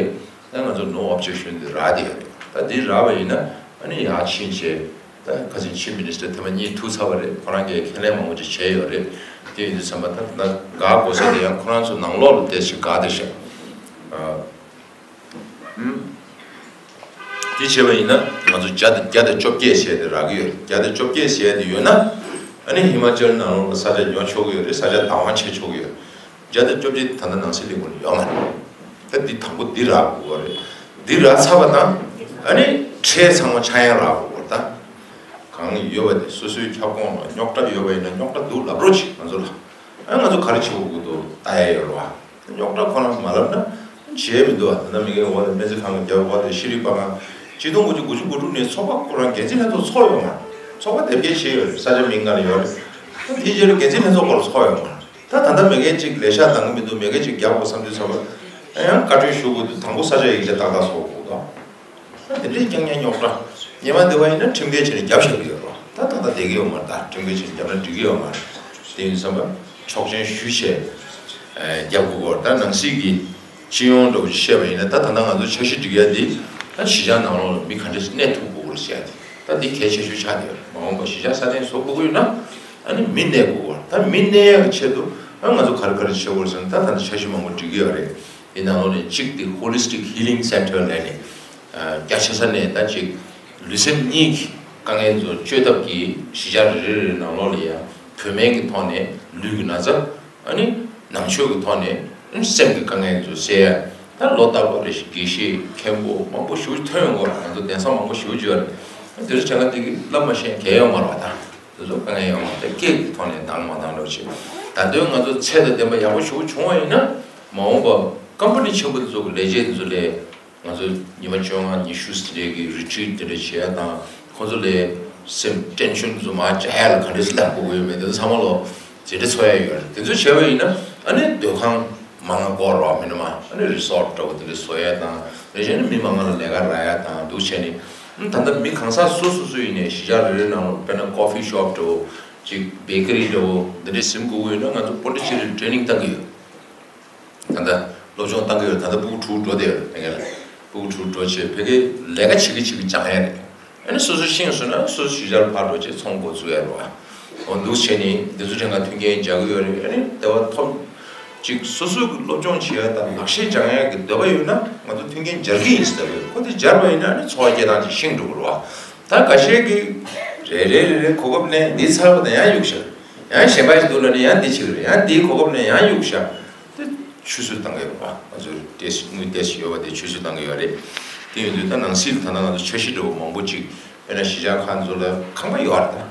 ད་ང་ཚོ་ནོ་ཨོབ་ཇེག་ཤན་དེ་རག་བསྡད་ཡོད་རེད། ད་འདི་རག་པ་ཡིན་ན་ཨ་ནི་ཡར་ཕྱིན་བྱས། ད་ཁ་སང་ཕྱི་མི་ནི་སི་ཊར་ཐེངས་མ་གཉིས་ཐུག་ཚར་བ་རེད། ཁོ་རང་གིས་ཁས་ལེན་མང་པོ་ཅིག་བྱས་ཡོད་རེད། དེ་ཡིན་དུས་ཙམ་པ་ད་ད་དགའ་དགོས་ས་དེ་ཡང་ཁོ་རང་ཚོ་ནང་ལོགས་ལ་བལྟས་ཤིག་དགའ་བསྡད་ཤག་དེ་བྱས་པ་ཡིན་ན་ང་ཚོ་བརྒྱ་དང་བརྒྱ་དང་བཅོ་བརྒྱད་བྱས་ཏེ་རག་གི་ཡོད་རེད། བརྒྱ་དང་བཅོ་བརྒྱད་བྱས་ཏེ་ཡོད་ན་ཨ་ནི་ཧི་མ་ཅལ་ནང་ལོགས་ལ་ས་ཆ་ཉོ་ཆོག་གི་ཡོད་རེད། ས་ཆ་བདག་དབང་བྱེད་ཆོག་གི་ཡོད་རེད། བརྒྱ་དང་བཅོ་བརྒྱད་ད་ལྟ་ནང་སྲིད་ལས་ཁུངས་ལ་ཡོད་མ་རེད། ད་འདི་དང་པོ་འདི་རག་དགོས་པ་རེད། འདི་རག་ཚར་བ་དང་ཨ་ནི་ཁྲལ་ཚང་མ་ཆག་ཡང་རག་དགོས་པ་རེད། ད་གང་ཡོད་པ་དེ་སོ་སོའི་ཁྱབ་ཁོངས་ལ་རྙོག་དྲ་ཡོད་པ་ཡིན་ན་རྙོག་དྲ་འདུག་ལབ་རོགས་བྱེད་ང་ཚོ་ལ། ཨ་ང་ཚོ་ག་རེ་བྱེད་དགོས་ཀྱི་འདུག་ལྟ་ཡ་ཡོད་རེད་བ། རྙོག་དྲ་ཁོ་རང་མ་ལབ་ན་བྱེད་མི་འདུག་བ། ད་ལྟ་མི་ངན་འོག་ལ་སྨན་རྩིས་ཁང་གི་རྒྱབ་འོག་དེ་ཤེས་རིག་པ་ཁང་ཆིག་སྟོང་དགུ་བརྒྱ་དགུ་བཅུ་གོ་དྲུག་ནས་ཚོགས་པ་ཁོ་རང་འགན་འཛིན་ལྷན་ཚོགས་ཚོགས་ཡོད་མ་རེད། ཚོགས་པ་དེབ་སྐྱེལ་བྱས་ཡོད་རེད། ས་ཆ་མིང་ང་ལ་ཡོད་རེད། ད་དེའི་རྗེས་ལ་འགན་འཛིན་ལྷན་ཚོགས་སྐོར་ཚོགས་ཡོད་མ་རེད། ད་ད་ལྟ་མེ་སྐད་ཅིག་ལས་ཤག་འདང་གི་མི་འདུག་མེ་སྐད་ཅིག་རྒྱབ་དགོས་བསམ་དུས་ཚོགས་པ་ཡང་བཀའ་འཁྲོལ་ཞུ་དགོས་དུས་དང་པོ་ས་ཆ་ཡིག་ཆ་ཏག་ཏག་བཟོ་དགོས་འདུག་ད་དེ་འདྲའི་རྐྱང་རྐྱང་རྙོག་དྲ། ཉེ་མ་འདི་བ་ཡིན་ན་ཁྲིམས་འགལ་བྱས་ནས་རྒྱབ་བཞག་གི་ཡོད་རེད། ད་ད་ལྟ་བསྡད་ཀྱི་ཡོད་མ་རེད། ད་ཁྲིམས་འགལ་བྱས་ནས་རྒྱབ་ན་འགྲིག་གི་ཡོད་མ་རེད། དེ་ཡིན་ཙམ་པ་ཆོག་མཆན་ཞུ་བྱས་རྒྱབ་དགོས་སྐོར། ད་ནང་སྲིད་ཀྱི་སྤྱི་ཡོངས་འདྲ་བོ་ཞིག་བཤད་པ་ཡིན་ན་ད་ད་ལྟ་ང་ཚོ་འཆར་གཞི་སྒྲིག་ཡ་འདི་ད་གཞིས་ཆགས་ནང་ལོགས་ལ་མི་ག་འདྲ་ཞིག་གནས་ཐུབ་དགོས་སྐོར་བཤད་དེ་ད་འདི་གལ་ཆེ་ཤོས་ཆགས་བསྡད་ཡོད་རེད། མ་འོངས་པ་གཞིས་ཆགས་སྲ་བརྟན་བཟོ་དགོས་ཀྱི་ཡོད་ན་ཨ་ནི་མི་གནས་དགོས་སྐོར། ད་མི་གནས་ཡ་གི་ཆེད་དུ་ཨ་ང་ཚོ་ག་རེ་ག་རེ་བྱེད་དགོས་རེད་ཟེར་ན་ད་ད་ལྟ་འཆར་གཞི་མང་པོ་སྒྲིག་གི་ཡོད་རེད། དེ་ནང་ལོགས་ནས་གཅིག་དེ་Holistic Healing Center ལབ་ནས་རྒྱ་ཆེ་ས་ནས་ད་ཅིག་ལུས་སེམས་གཉིས་ཀྱི་དཀའ་ངལ་ཚོ་བཅོས་ཐབས་ཀྱིས་གཞིས་ཆགས་རེ་རེ་རེ་ནང་ལོགས་ལ་ཡང་བོད་སྨན་གྱི་ཐོག་ནས་ལུས་ཀྱི་ན་ཚ་ཨ་ནི་ནང་ཆོས་ཀྱི་ཐོག་ནས་སེམས་ཀྱི་དཀའ་ངལ་ཚོ་སེལ་ཡ། ད་ལོ་རྟག་པར་རེ་བཞིན་དགེ་བཤེས་མཁན་པོ་མང་པོ་ཞེ་པོ་ཐོན་ཡོང་གི་རེད། ང་ཚོ་གདན་ས་མང་པོ་ཞེ་པོ་ཅིག་ཡོད་རེད། དེ་ཚོ་བྱས་ན་དེ་གི་བསླབ་མ་ཤེས་མཁན་ཡོད་མ་རེད་བ། ད་དེ་ཚོ་དཀའ་ངལ་ཡོད་མ་རེད། སྐད་ཀྱི་ཐོག་ནས་འདང་མ་འདང་འདྲ་བོ་བྱེད། ད་དུང་ང་ཚོ་ཚད་དང་ལྡན་པ་ཡག་པོ་ཞེ་པོ་བྱུང་བ་ཡིན་ན་མ་འོངས་པ་ཀམ་པ་ནི་ཆེན་པོ་དེ་ཚོ་གི་ལས་བྱེད་དེ་ཚོ་ལས། ང་ཚོ་ཉི་མ་བཅོ་ལྔ་ཉི་ཤུ་ཙམ་རེ་གི་རི་ཊི་རིཊ་དེ་འདྲ་བྱེད་ཡ་དང་ཁོང་ཚོ་ལ་སེམས་ཊེན་ཤན་དེ་ཚོ་མར་བཅག་ཡ་ལ་ག་འདྲ་སེ་ལབ་དགོས་ཀྱི་ཡོད་མེད་དེ་ཚོ་ཚང་མ་ལོ་ཇི་འདྲ་འཚོ་ཡ་ཡོད་རེད། དེ་ཚོ་བྱས་པ་ཡིན་ན་ཨ་ནི་སྡོད་ཁང་མང་ང་དགོས་རེད་བ། མི་ནི་མ་ཨ་ནི་རི་སོཊ་འདྲ་བོ་དེ་འདྲ་བཟོ་ཡ་དང་རེ་བྱས་ནས་མི་མང་ང་ལ་ལས་ཀ་རག་ཡ་དང་འདུག་བྱས་ནས་ཨ་ད་ལྟ་མི་གང་ཟག་སོ་སོ་སོ་ཡིན་ནའི་གཞིས་ཆགས་རེ་རེ་ནང་ལ་དཔེར་ན་ཀོ་ཕི་ཤོབ་འདྲ་བོ་ཅིག་བེ་ཀ་རི་འདྲ་བོ་འདི་འདྲ་ཟིན་དགོས་ཀྱི་ཡོད་ན་ང་ཚོ་པོན་ཌི་ཆེ་རི་ཊེ་ནིང་བཏང་གི་ཡོད། ད་ལྟ་སློབ་སྦྱོང་བཏང་གི་ཡོད། ད་ལྟ་ཕྲུ་གུ་དྲུག་འགྲོ་བསྡད་ཡོད་རེད། ཕ་གི་ལ་ཕྲུ་གུ་དྲུག་འགྲོ་བྱས་ཕ་གི་ལས་ཀ་བྱེད་ཀྱི་བྱེད་ཀྱི་སྦྱང་ཡ་རེད། ཨ་ནི་སོ་སོ་ཤེས་སོང་ན་སོ་སོ་གཞིས་ཆགས་ལ་ཕར་འགྲོ་བྱས་ཚོང་འགོ་བཙུགས་ཡ་རེད་བ། འོ་འདུག་བྱས་ནས་འདི་ཚོ་ཕྲན་ཁ་མཐུན་རྐྱེན་སྦྱར་གི་ཡོད་རེད། ཨ་ནི་དེ་བ་ཐོབ་ཅིག་སོ་སོ་གི་སློབ་སྦྱོང་བྱེད་ཡ་དང་ལག་ཤེས་སྦྱང་ཡ་གི་འདོད་པ་ཡོད་ན་ང་ཚོ་མཐུན་རྐྱེན་སྦྱར་གི་ཡིན་ཟེར་བས་ཁོ་དེ་སྦྱར་བ་ཡིན་ན་ཨ་ནི་འཚོ་བ་སྐྱེལ་སྟངས་ཅིག་ཤེས་འགྲོ་གི་རེད་བ། ད་འགའ་ཤས་ཀྱིས་རེ་རེ་རེ་རེ་གོ་སྐབས་ནས་འདི་ཚར་བ་དང་ཡང་གཡུག་བཞག་ཡང་གཞན་པ་ཞིག་འདུག་ལབ་ནས་ཡང་འདི་བྱེད་གི་རེད། ཡང་འདིའི་གོ་སྐབས་ནས་ཡང་གཡུག་བཞག་དེ་ཆུད་ཟོས་བཏང་གི་ཡོད་པ། ང་ཚོའི་ཏེས་དངུལ་ཏེས་ཡོད་པ་དེ་ཆུད་ཟོས་བཏང་གི་ཡོད་རེད། དེ་ཡིན་དུས་ད་ནང་སྲིད་ད་ལྟ་ང་ཚོ་འཆར་གཞི་འདྲ་བོ་མང་པོ་ཅིག་དཔེར་ན་གཞིས་ཆགས་ཁག་ཚོ་ལ་ཁང་པ་ཡོད་རེད། ད་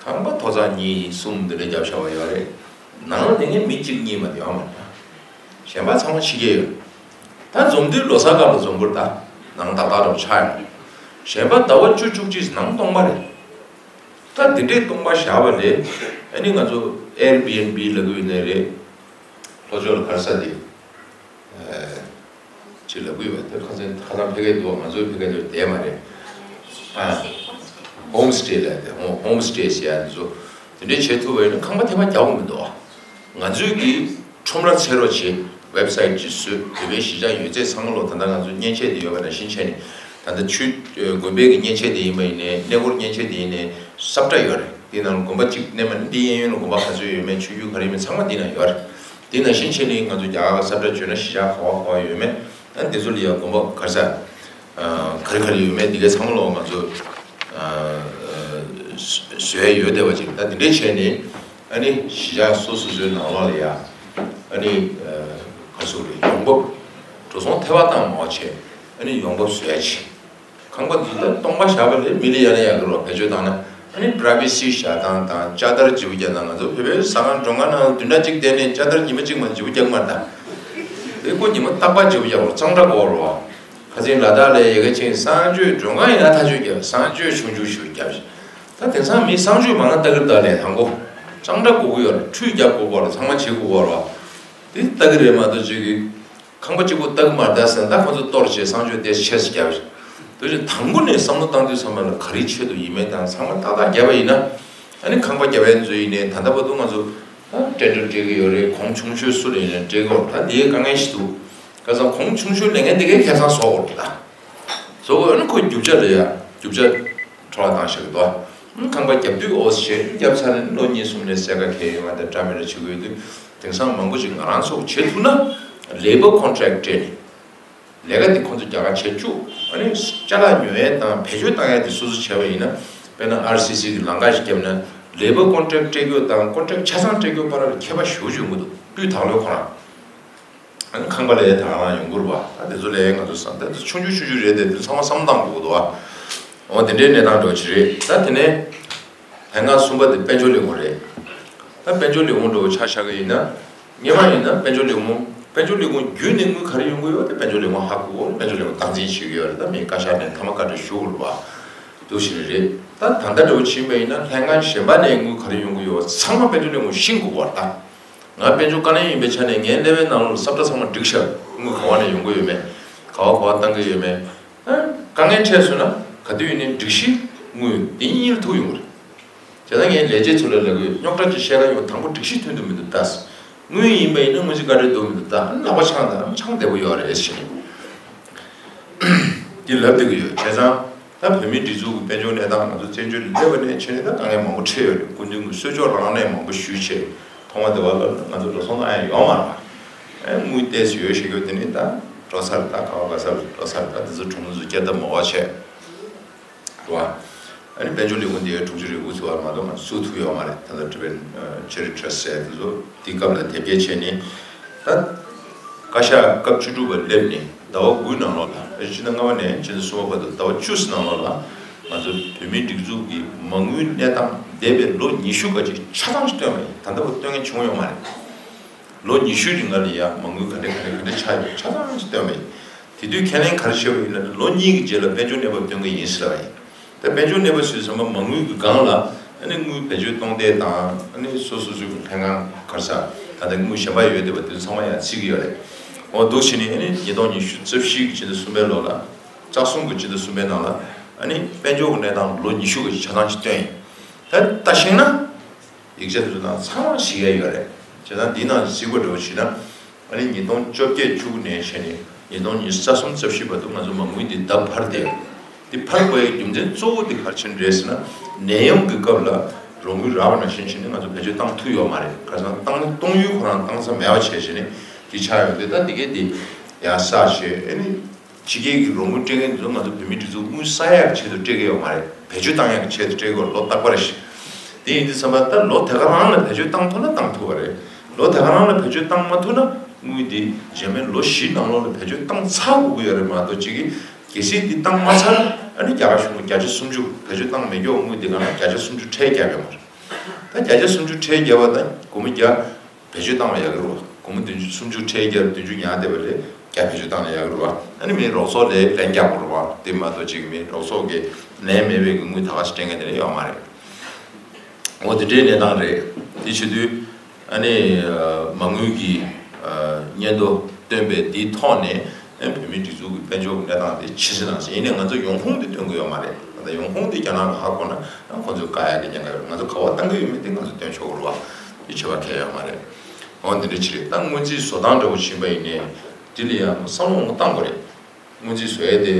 ཁང་པ་ཐོག་བརྩེགས་གཉིས་གསུམ་འདི་འདྲ་བརྒྱབ་བཞག་པ་ཡོད་རེད། ནང་ལ་དེ་ངས་མི་གཅིག་གཉིས་མ་གཏོགས་ཡོད་མ་རེད། གཞན་པ་ཚང་མ་ཕྱི་རྒྱལ་ཡོད། ད་འཛོམས་དུས་ལོ་གསར་སྐབས་ལ་འཛོམས་དགོས་རེད། ད་ནང་ཏག་ཏག་འདྲ་བོ་ཆགས་ཡོད། གཞན་པ་ཟླ་བ་བཅུ་བཅུ་གཅིག་ནང་སྟོང་པ་རེད། ད་འདི་འདྲའི་སྟོང་པ་བཞག་པ་ལས་ཨ་ནི་ང་ཚོ་ཨེར་བི་ཨེན་བི་ལབ་ཀྱི་ཡོད་ནའི་རེད། ལྷོ་ཕྱོགས་ལ་ག་རེ་ཟེར་དེ། ཅི་ལབ་ཀྱི་ཡོད་པ་དེ་ཁ་སང་ཁ་སང་ཕ་གིར་འདུག་ང་ཚོའི་ཕ་གིར་འདུག་བསྡད་མ་རེད། ཨ། ཧོམ་སི་ཊེ་ལབ་དེ་ཧོམ་ཧོམ་སི་ཊེ་ཟེར་ཡ་འདི་ཚོ་དེ་འདྲའི་བྱེད་ཐུབ་པ་ཡིན་ན་ཁང་པ་ཐེ་བ་རྒྱག་དགོས་མི་འདུག་ང་ཚོས་ཀྱི་ཁྲོམ་ར་འཚོལ་རོགས་བྱེད། ཝེབ་སའིཊ་ཅིག་བཟོས། བོད་པའི་གཞིས་ཆགས་ཡོད་ཚད་ཚང་མ་ལོ་ད་ལྟ་ང་ཚོ་མཉེན་ཆས་དེ་ཡོད་པ་ནང་བཞིན་བྱས་ནས་ད་ལྟ་ཆུ་དགོན་པའི་གི་མཉེན་ཆས་དེ་ཡིན་པ་ཡིན་ནའི་གནས་སྐོར་མཉེན་ཆས་དེ་ཡིན་ནའི་སབ་ཊ་ཡོད་རེད། དེའི་ནང་ལ་དགོན་པ་གཅིག་གནས་མ་ནི་འདི་གཡས་གཡོན་ལ་དགོན་པ་ག་ཚོད་ཡོད་མེད་ཆོས་བརྒྱུད་ག་རེ་ཡོད་མེད་ཚང་མ་འདི་ན་ཡོད་རེད། དེ་ནང་བཞིན་བྱས་ནས་ང་ཚོ་རྒྱ་གར་སབ་ཊ་བྱོས་ན་གཞིས་ཆགས་ག་བ་ག་བ་ཡོད་མེད་ཨ་འདི་ཚོ་ལ་ཡང་དགོན་པ་ག་རེ་ཟེར་ག་རེ་ག་རེ་ཡོད་མེད་འདི་གའི་ཚང་མ་ལོ་ང་ཚོ་བཟོས་ཡོད་བསྡད་པ་ཅིག་ད་འདི་འདྲས་བྱས་ནས་ཨ་ནི་གཞིས་ཆགས་སོ་སོ་སོའི་ནང་ལོགས་ལ་ཡ་ཨ་ནི་ག་རེ་ཟེར་དགོས་རེད། ཡོང་འབབ་འགྲོ་སོང་ཐེ་བ་བཏང་མང་བ་བྱས་ཨ་ནི་ཡོང་འབབ་བཟོ་ཡ་བྱེད། ཁང་པ་འདི་ལྟར་སྟོང་པ་བཞག་པ་ལས་མི་ལ་ཡ་ན་ཡག་གི་རོ། བེད་སྤྱོད་བཏང་ན་ཨ་ནི་པྲ་བེ་སི་བཞག་སྟངས་དང་དཔྱ་དར་བརྗེ་པོ་རྒྱག་སྟངས། ང་ཚོ་བོད་པའི་ཟ་ཁང་མགྲོན་ཁང་ནང་བདུན་ཕྲག་གཅིག་བསྡད་ནས་དཔྱ་དར་ཉི་མ་གཅིག་མ་བརྗེ་པོ་རྒྱག་མ་ད། དེ་ཁོ་ཉི་མ་རྟག་པར་བརྗེ་པོ་རྒྱག་རོ། གཙང་སྦྲ་དགོས་རོ། ཁ་སང་ལ་དྭགས་ལ་ཡ་གི་ཆེན་གསང་སྤྱོད་མགྲོན་ཁང་ཡིན་ན་ཐག་གཅོད་རྒྱག་གསང་སྤྱོད་ཆུང་ཆུང་ཞུ་རྒྱག་ད་དེང་སང་མི་གསང་སྤྱོད་མང་ན་ལྟ་གི་ད་ལས་དང་པོ་གཙང་སྦྲ་དགོས་ཀྱི་ཡོད་རེད། ཁྲུས་རྒྱག་དགོས་པ་རེད། ཚང་མ་བྱེད་དགོས་པ་རེད། དེ་ལྟ་གི་རེད་མ་གཏོགས་ཅིག་གི་ཁང་པ་གཅིག་པོ་ལྟ་གི་མ་རེད་ཟེར་ན། ད་ཁོ་ཚོ་གཏོར་བྱས་གསང་སྤྱོད་དེ་ཆེ་ས་བརྒྱབ་རེད། དེ་བཞིན་དང་པོ་ནས་བསམ་བློ་བཏང་དུས་ཙམ་པ་ལ་ག་རེའི་ཆེད་དུ་ཡིན་མིན་དང་ཚང་མ་ཏག་ཏག་བརྒྱབ་པ་ཡིན་ན། ཨ་ནི་ཁང་པ་བརྒྱབ་པའི་མཛོད་ཡིན་ནའི་ད་ལྟ་བར་དུ་ང་ཚོ་ད་ཊེན་ཌར་སྤྲད་ཀྱི་ཡོད་རེད། གོང་ཆུང་ཤོས་སུ་ལ་ཡིན་ནའི་སྤྲད་ཀྱི་ཡོད་རེད། ད་དེའི་དཀའ་ངལ་ཞིག་འདུག་ཁ་སང་གོང་ཆུང་ཤོས་ལེན་མཁན་དེ་གའི་ཁེ་བཟང་བཟོ་དགོས་རེད། ད་བཟོ་དགོས་ན་ཁོ་རྒྱུ་ཆ་རེད་ཡ། རྒྱུ་ཆ་འཕྲོ་བརླག་བཏང་བཞག་གི་འདུག་ཁང་པ་བརྒྱབ་དུས་ཨོ་ཞེ་བརྒྱབ་ཚར་ནས་ལོ་གཉིས་གསུམ་ནས་སེ་ཀ་ཁེ་ཡོང་བ་དེ་འདྲ་མི་འདྲ་བྱེད་དགོས་དུས། དེང་སང་མང་པོ་ཞིག་ང་རང་ཚོ་བྱེད་ཐུབ་ན་ལེ་བར་ཀོན་ཊེག་སྤྲད་ནས་ལས་ཀ་དེ་ཁོང་ཚོ་རྒྱ་གར་བྱེད་བཅུག་ཨ་ནི་ཅ་ལག་ཉོ་ཡས་དང་བེད་སྤྱོད་བཏང་ཡས་དེ་སོ་སོ་བྱས་པ་ཡིན་ན། དཔེར་ན་ཨར་སི་སི་གི་ལམ་ཁ་ཞིག་བརྒྱབ་ན་ལེ་བར་ཀོན་ཊེག་སྤྲད་རྒྱུ་དང་ཀོན་ཊེག་ཆ་ཚང་སྤྲད་རྒྱུ་བར་ལ་ཁྱད་པར་ཞེ་པོ་ཅིག་ཡོང་གི་འདུག་སྤུས་དག་ལོས་ཁོ་རང་། ཨ་ནི་ཁང་པ་ལས་ད་ག་རང་ཡོང་གི་རེད་པ། ད་དེ་ཚོ་ལས་ང་ཚོ་བསམ་ད་དེ་ཆུང་ཆུང་ཆུང་ཆུང་རེད་དེ། དེ་ཚང་མ་བསམ་བློ་བཏང་དགོས་ཀྱི་འདུག་ཨ། འོ་དེ་འདྲའི་གནས་སྟངས་འདྲ་བོ་ཅིག་རེད། ད་དེ་ནས་ལྷན་ཁང་གསུམ་པ་དེ་དཔལ་འབྱོར་ལས་ཁུངས་རེད། ད་དཔལ་འབྱོར་ལས་ཁུངས་འདྲ་བོ་ཆ་བཞག་གི་ཡིན་ན། སྔོན་མ་ཡིན་ན་དཔལ་འབྱོར་ལས་ཁུངས་དཔལ་འབྱོར་ལས་ཁུངས་བརྒྱུད་ནས་དངུལ་ག་རེ་ཡོང་གི་ཡོད་དེ་དཔལ་འབྱོར་ལས་ཁུངས་ཧ་གོ་གི་ཡོད། དཔལ་འབྱོར་ལས་ཁུངས་སྟངས་འཛིན་བྱེད་ཀྱི་ཡོད་རེད། ད་མི་བཀའ་ཤག་ནས་མཐའ་མ་བཀའ་འཁྲོལ་ཞུ་དགོས་རེད་པ། འདུག་བཞིན་རེད། ད་ད་ལྟ་འདྲ་བོ་ཕྱིན་པ་ཡིན་ན་ལྷན་ཁང་གཞན་པ་ནས་དངུལ་ག་རེ་ཡོང་གི་ཡོད་ཚང་མ་དཔལ་འབྱོར་ལས་ཁུངས་ཤེས་དགོས་པ་རེད་ད། ང་དཔལ་འབྱོར་བཀའ་བློན་ཡིན་པའི་ཆ་ནས་ངའི་ཀླད་པའི་ནང་ལོགས་ས་བཀྲ་ཚང་མ་སྒྲིག་ཤག་དངུལ་ག་བ་ནས་ཡོང་གི་ཡོད་མེད། ག་བ་ག་བ་བཏང་གི་ཡོད་མེད། ཨ། དཀའ་ངལ་འཕྲད་སོང་ན་ག་དུས་ཡིན་ནའི་སྒྲིག་གཞི་དངུལ་དེ་གཉིས་ལ་ཐུག་ཡོང་གི་རེད། བྱས་ཙང་ངས་ལས་བྱེད་ཚོ་ལ་ལབ་ཀྱི་ཡོད། རྙོག་དྲ་ཅིག་བཤད་ག་ཡོང་དང་པོ་སྒྲིག་གཞི་མཐུན་འདུག་མི་འདུག་ལྟ། དངུལ་ཡིན་པ་ཡིན་ན་དངུལ་ཆུ་བཀའ་འཁྲོལ་འདུག་མི་འདུག་ལྟ། ལག་པ་འཆང་དང་འཆང་བདེ་པོ་ཡོད་རེད་ཟེར་ནས། འདི་ལབ་བསྡད་ཀྱི་ཡོད། བྱས་ཙང་ད་བོད་མིའི་སྒྲིག་འཛུགས་ཀྱི་དཔལ་འབྱོར་གནས་སྟངས་ང་ཚོ་བཙན་བྱོལ་ལ་སླེབས་པ་ནས་བྱས་ནས་ད་དཀའ་ངལ་མང་པོ་འཕྲད་ཡོད་རེད། སྐུ་མདུན་གྱི་གསོལ་ལྕོག་རང་ནས་མང་པོ་ཞུས་བྱས། ཐོག་མ་དེ་བ་ལ་ང་ཚོ་འགྲོ་སོང་གནང་ཡ་ཡོད་མ་རེད་པ། ཨེ། དངུལ་ཏོག་ཙམ་ཡོད་བཤད་རྒྱུ་དེ་ནི་ད་འགྲོ་ས་རེད། ད་ག་བ་ག་ས་རེད། འགྲོ་ས་རེད། ད་དེ་ཚོ་གྲོང་ཚོ་སྐྱེལ་ཐབས་མང་བ་བྱས། རེད་པ། ཨ་ནི་དཔལ་འབྱོར་ལས་ཁུངས་དེ་དྲུག་ཅུ་རེ་དགུ་ཚོ་བར་མ་གཏོགས་ང་ཚོ་ཚུགས་ཐུབ་ཡོད་མ་རེད། ད་ལྟ་ཊི་རི་ཊི་བན་ཆེ་རི་ཊི་ར་སི་ཊི་ཟེར་དེ་ཚོ་དེའི་སྐབས་ལ་དེབ་སྐྱེལ་བྱས་ནས། ད་བཀའ་ཤག་སྐབས་བཅུ་དྲུག་པ་སླེབས་ནས་ཟླ་བ་དགུའི་ནང་ལོགས་ལ། ཨ། ཕྱི་ཟླ་ལྔ་པ་ནས་ཕྱི་ཟླ་གསུམ་པ་བར་དུ་ཟླ་བ་བཅུ་ཙམ་ནང་ལོགས་ལ་ང་ཚོ་བོད་མིའི་སྒྲིག་འཛུགས་ཀྱི་མ་དངུལ་གནས་སྟངས་འདས་པའི་ལོ་ཉི་ཤུ་ག་ཅིག་ཆ་ཚང་ཞིག་སྟོན་པ་ཡིན། ད་ལྟ་བར་སྟོན་མཁན་བྱུང་ཡོད་མ་རེད། ལོ་ཉི་ཤུའི་རིང་ལ་ཡ་མ་དངུལ་ག་འདྲ་ག་འདྲ་ག་འདྲ་ཆགས་ཡོད་ཆ་ཚང་ཞིག་སྟོན་པ་ཡིན། དེ་དུས་ཁས་ལེན་ག་རེ་བྱས་པ་ཡིན་ལབ་ན། ལོ་གཉིས་ཀྱི་རྗེས་ལ་དཔལ་འབྱོར་གནས་བབ་སྟོན་གྱི་ཡིན་ཟེར་བ་ཡིན། ད་དཔལ་འབྱོར་གནས་བབ་ཟེར་དུས་ཙམ་པ་མ་དངུལ་གྱི་སྒང་ལ་ཨ་ནི་དངུལ་བེད་སྤྱོད་གཏོང་སྟངས་དང་། ཨ་ནི་སོ་སོ་སོའི་ལྷན་ཁང་ག་རེ་ཟེར། ད་ལྟ་དངུལ་གཞན་པ་ཡོད་བསྡད་པ་དེ་ཚོ་ཚང་མ་ཡང་རྩིས་ཀྱི་ཡོད་རེད། འོ་འདུག་བྱས་ནས་ཨ་ནི་ཉིས་སྟོང་ཉི་ཤུ་རྩ་བཞི་གི་ཕྱི་ཟླ་གསུམ་པའི་ལོ་ལ། རྩ་གསུམ་གྱི་ཕྱི་ཟླ་གསུམ་པའི་ནང་ལ་ཨ་ནི་དཔལ་འབྱོར་གྱི་གནས་སྟངས་ལོ་ཉི་ཤུ་ག་ཅིག་ཆ་ཚང་ཞིག་སྟོན་ཡིན། ད་ལྟ་བཞིན་ན། ཡིག་ཆ་དེ་ཚོ་ནང་ཚང་མ་ཞིག་ཡ་ཡོད་རེད། བྱས་ཙང་འདི་ནང་གཟིགས་པ་འདྲ་བོ་བྱས་ན། ཨ་ནི་ཉིས་སྟོང་བཅོ་བརྒྱད་བཅུ་དགུ་ནས་བྱས་ནས་ཉིས་སྟོང་ཉི་ཤུ་རྩ་གསུམ་རྩ་བཞི་བར་དུ་ང་ཚོ་མ་དངུལ་འདི་ལྡབ་འཕར་བསྡད་ཡོད། འདི་འཕར་དགོས་ཡའི་རྒྱུ་མཚན་གཙོ་བོ་དེ་ག་རེ་བྱས་ནས་རེད་ཟེར་ན། ནད་ཡམས་ཀྱི་སྐབས་ལ་རོགས་དངུལ་རག་པ་ནང་བཞིན་བྱས་ནས་ང་ཚོ་བེད་སྤྱོད་བཏང་ཐུབ་ཡོད་མ་རེད། ག་རེ་ཟེར་ན་བཏང་གཏོང་ཡུལ་ཁོ་རང་བཏང་ས་མེད་པ་བྱས་བྱས་ནས་འདི་ཆགས་ཡོད་དུས། ད་འདི་གའི་འདི་ཡར་གསར་བྱས། ཨ་ནི། ཕྱི་རྒྱལ་གྱི་རོགས་དངུལ་སྤྲད་མཁན་ཚོ་ང་ཚོ་བོད་མིའི་སྒྲིག་འཛུགས་དངུལ་བསགས་ཡག་ཆེད་དུ་སྤྲད་ཀྱི་ཡོད་མ་རེད། བེད་སྤྱོད་བཏང་ཡག་ཆེད་དུ་སྤྲད་ཀྱི་ཡོད། ལོ་རྟག་པར་རེ་བཞིན། དེ་ཡིན་དུས་ཙམ་པ་ད་ལོ་དེ་ག་རང་ལ་བེད་སྤྱོད་བཏང་ཐུབ་ན་བཏང་ཐུབ་པ་རེད། ལོ་དེ་ག་རང་ལ་བེད་སྤྱོད་བཏང་མ་ཐུབ་ན་དངུལ་འདི་རྗེས་མའི་ལོ་བཞི་ནང་ལོགས་ལ་བེད་སྤྱོད་བཏང་ཚར་དགོས་ཀྱི་ཡོད་རེད་མ་གཏོགས། གཅིག་གིས་གལ་སྲིད་འདི་བཏང་མ་ཚར་ན་ཨ་ནི་རྒྱ་གར་གཞུང་གིས་བརྒྱ་ཆ་སུམ་ཅུ་བེད་སྤྱོད་བཏང་མི་རྒྱུ་དངུལ་འདི་ག་ན་བརྒྱ་ཆ་སུམ་ཅུ་ཁྲལ་བརྒྱབ་ཡོད་མ་རེད། ད་བརྒྱ་ཆ་སུམ་ཅུ་ཁྲལ་བརྒྱབ་པ་དང་སྒོར་མོ་བརྒྱ། བེད་སྤྱོད་བཏང་བ་ཡག་གི་རེད་པ། སྒོར་མོ་བདུན་ཅུ་སུམ་ཅུ་ཁྲལ་བརྒྱབ་བདུན་ཅུ་ཉར་བསྡད་པ་ལས་བརྒྱ་བེད་སྤྱོད་བཏང་ན་ཡག་གི་རེད་པ། ཨ་ནི་མི་རོགས་ཚོགས་ལ་ལན་རྒྱག་དགོས་རེད་པ། དེ་མ་གཏོགས་གཅིག་མི་རོགས་ཚོགས་ཀྱི་ལན་མེད་པའི་གི་དངུལ་ད་ག་ཞིག་སྤྲད་མཁན་དེ་འདྲ་ཡོད་མ་རེད། འོ་དེ་འདྲའི་གནས་སྟངས་རེད། དེ་བྱེད་དུས་ཨ་ནི་མ་དངུལ་གྱི་སྙན་ཐོ་བཏོན་པའི་དེའི་ཐོག་ནས་ཨ་ནི་བོད་མིའི་སྒྲིག་འཛུགས་ཀྱི་དཔལ་འབྱོར་གྱི་གནས་སྟངས་དེ་ཇེ་ཆེ་ནང་ཕྱིན། ཡིན་ནའི་ང་ཚོ་ཡོང་ཁུངས་དེ་སྟོན་གྱི་ཡོད་མ་རེད། ད་ལྟ་ཡོང་ཁུངས་དེ་རྒྱ་ནག་ལ་ཧ་གོ་ན་ཨ་ཁོ་ཚོས་བཀག་ཡག་གི་ཉེན་ཁ་ཡོད་རེད། ང་ཚོ་ག་པར་བཏང་གི་ཡོད་མེད་དེ་ང་ཚོ་སྟོན་ཆོག་གི་རེད་པ། དེ་བྱེད་པ་གལ་ཡོད་མ་རེད། འོ་འདི་འདྲ་ཅིག་རེད། ད་སྔོན་རྩིས་བཟོ་སྟངས་འདྲ་བོ་ཕྱིན་པ་ཡིན་ནའི་འདི་ལ་ཡང་བསམ་བློ་ངོ་བཏང་དགོས་རེད། སྔོན་རྩིས་བཟོ་ཡས་དེ་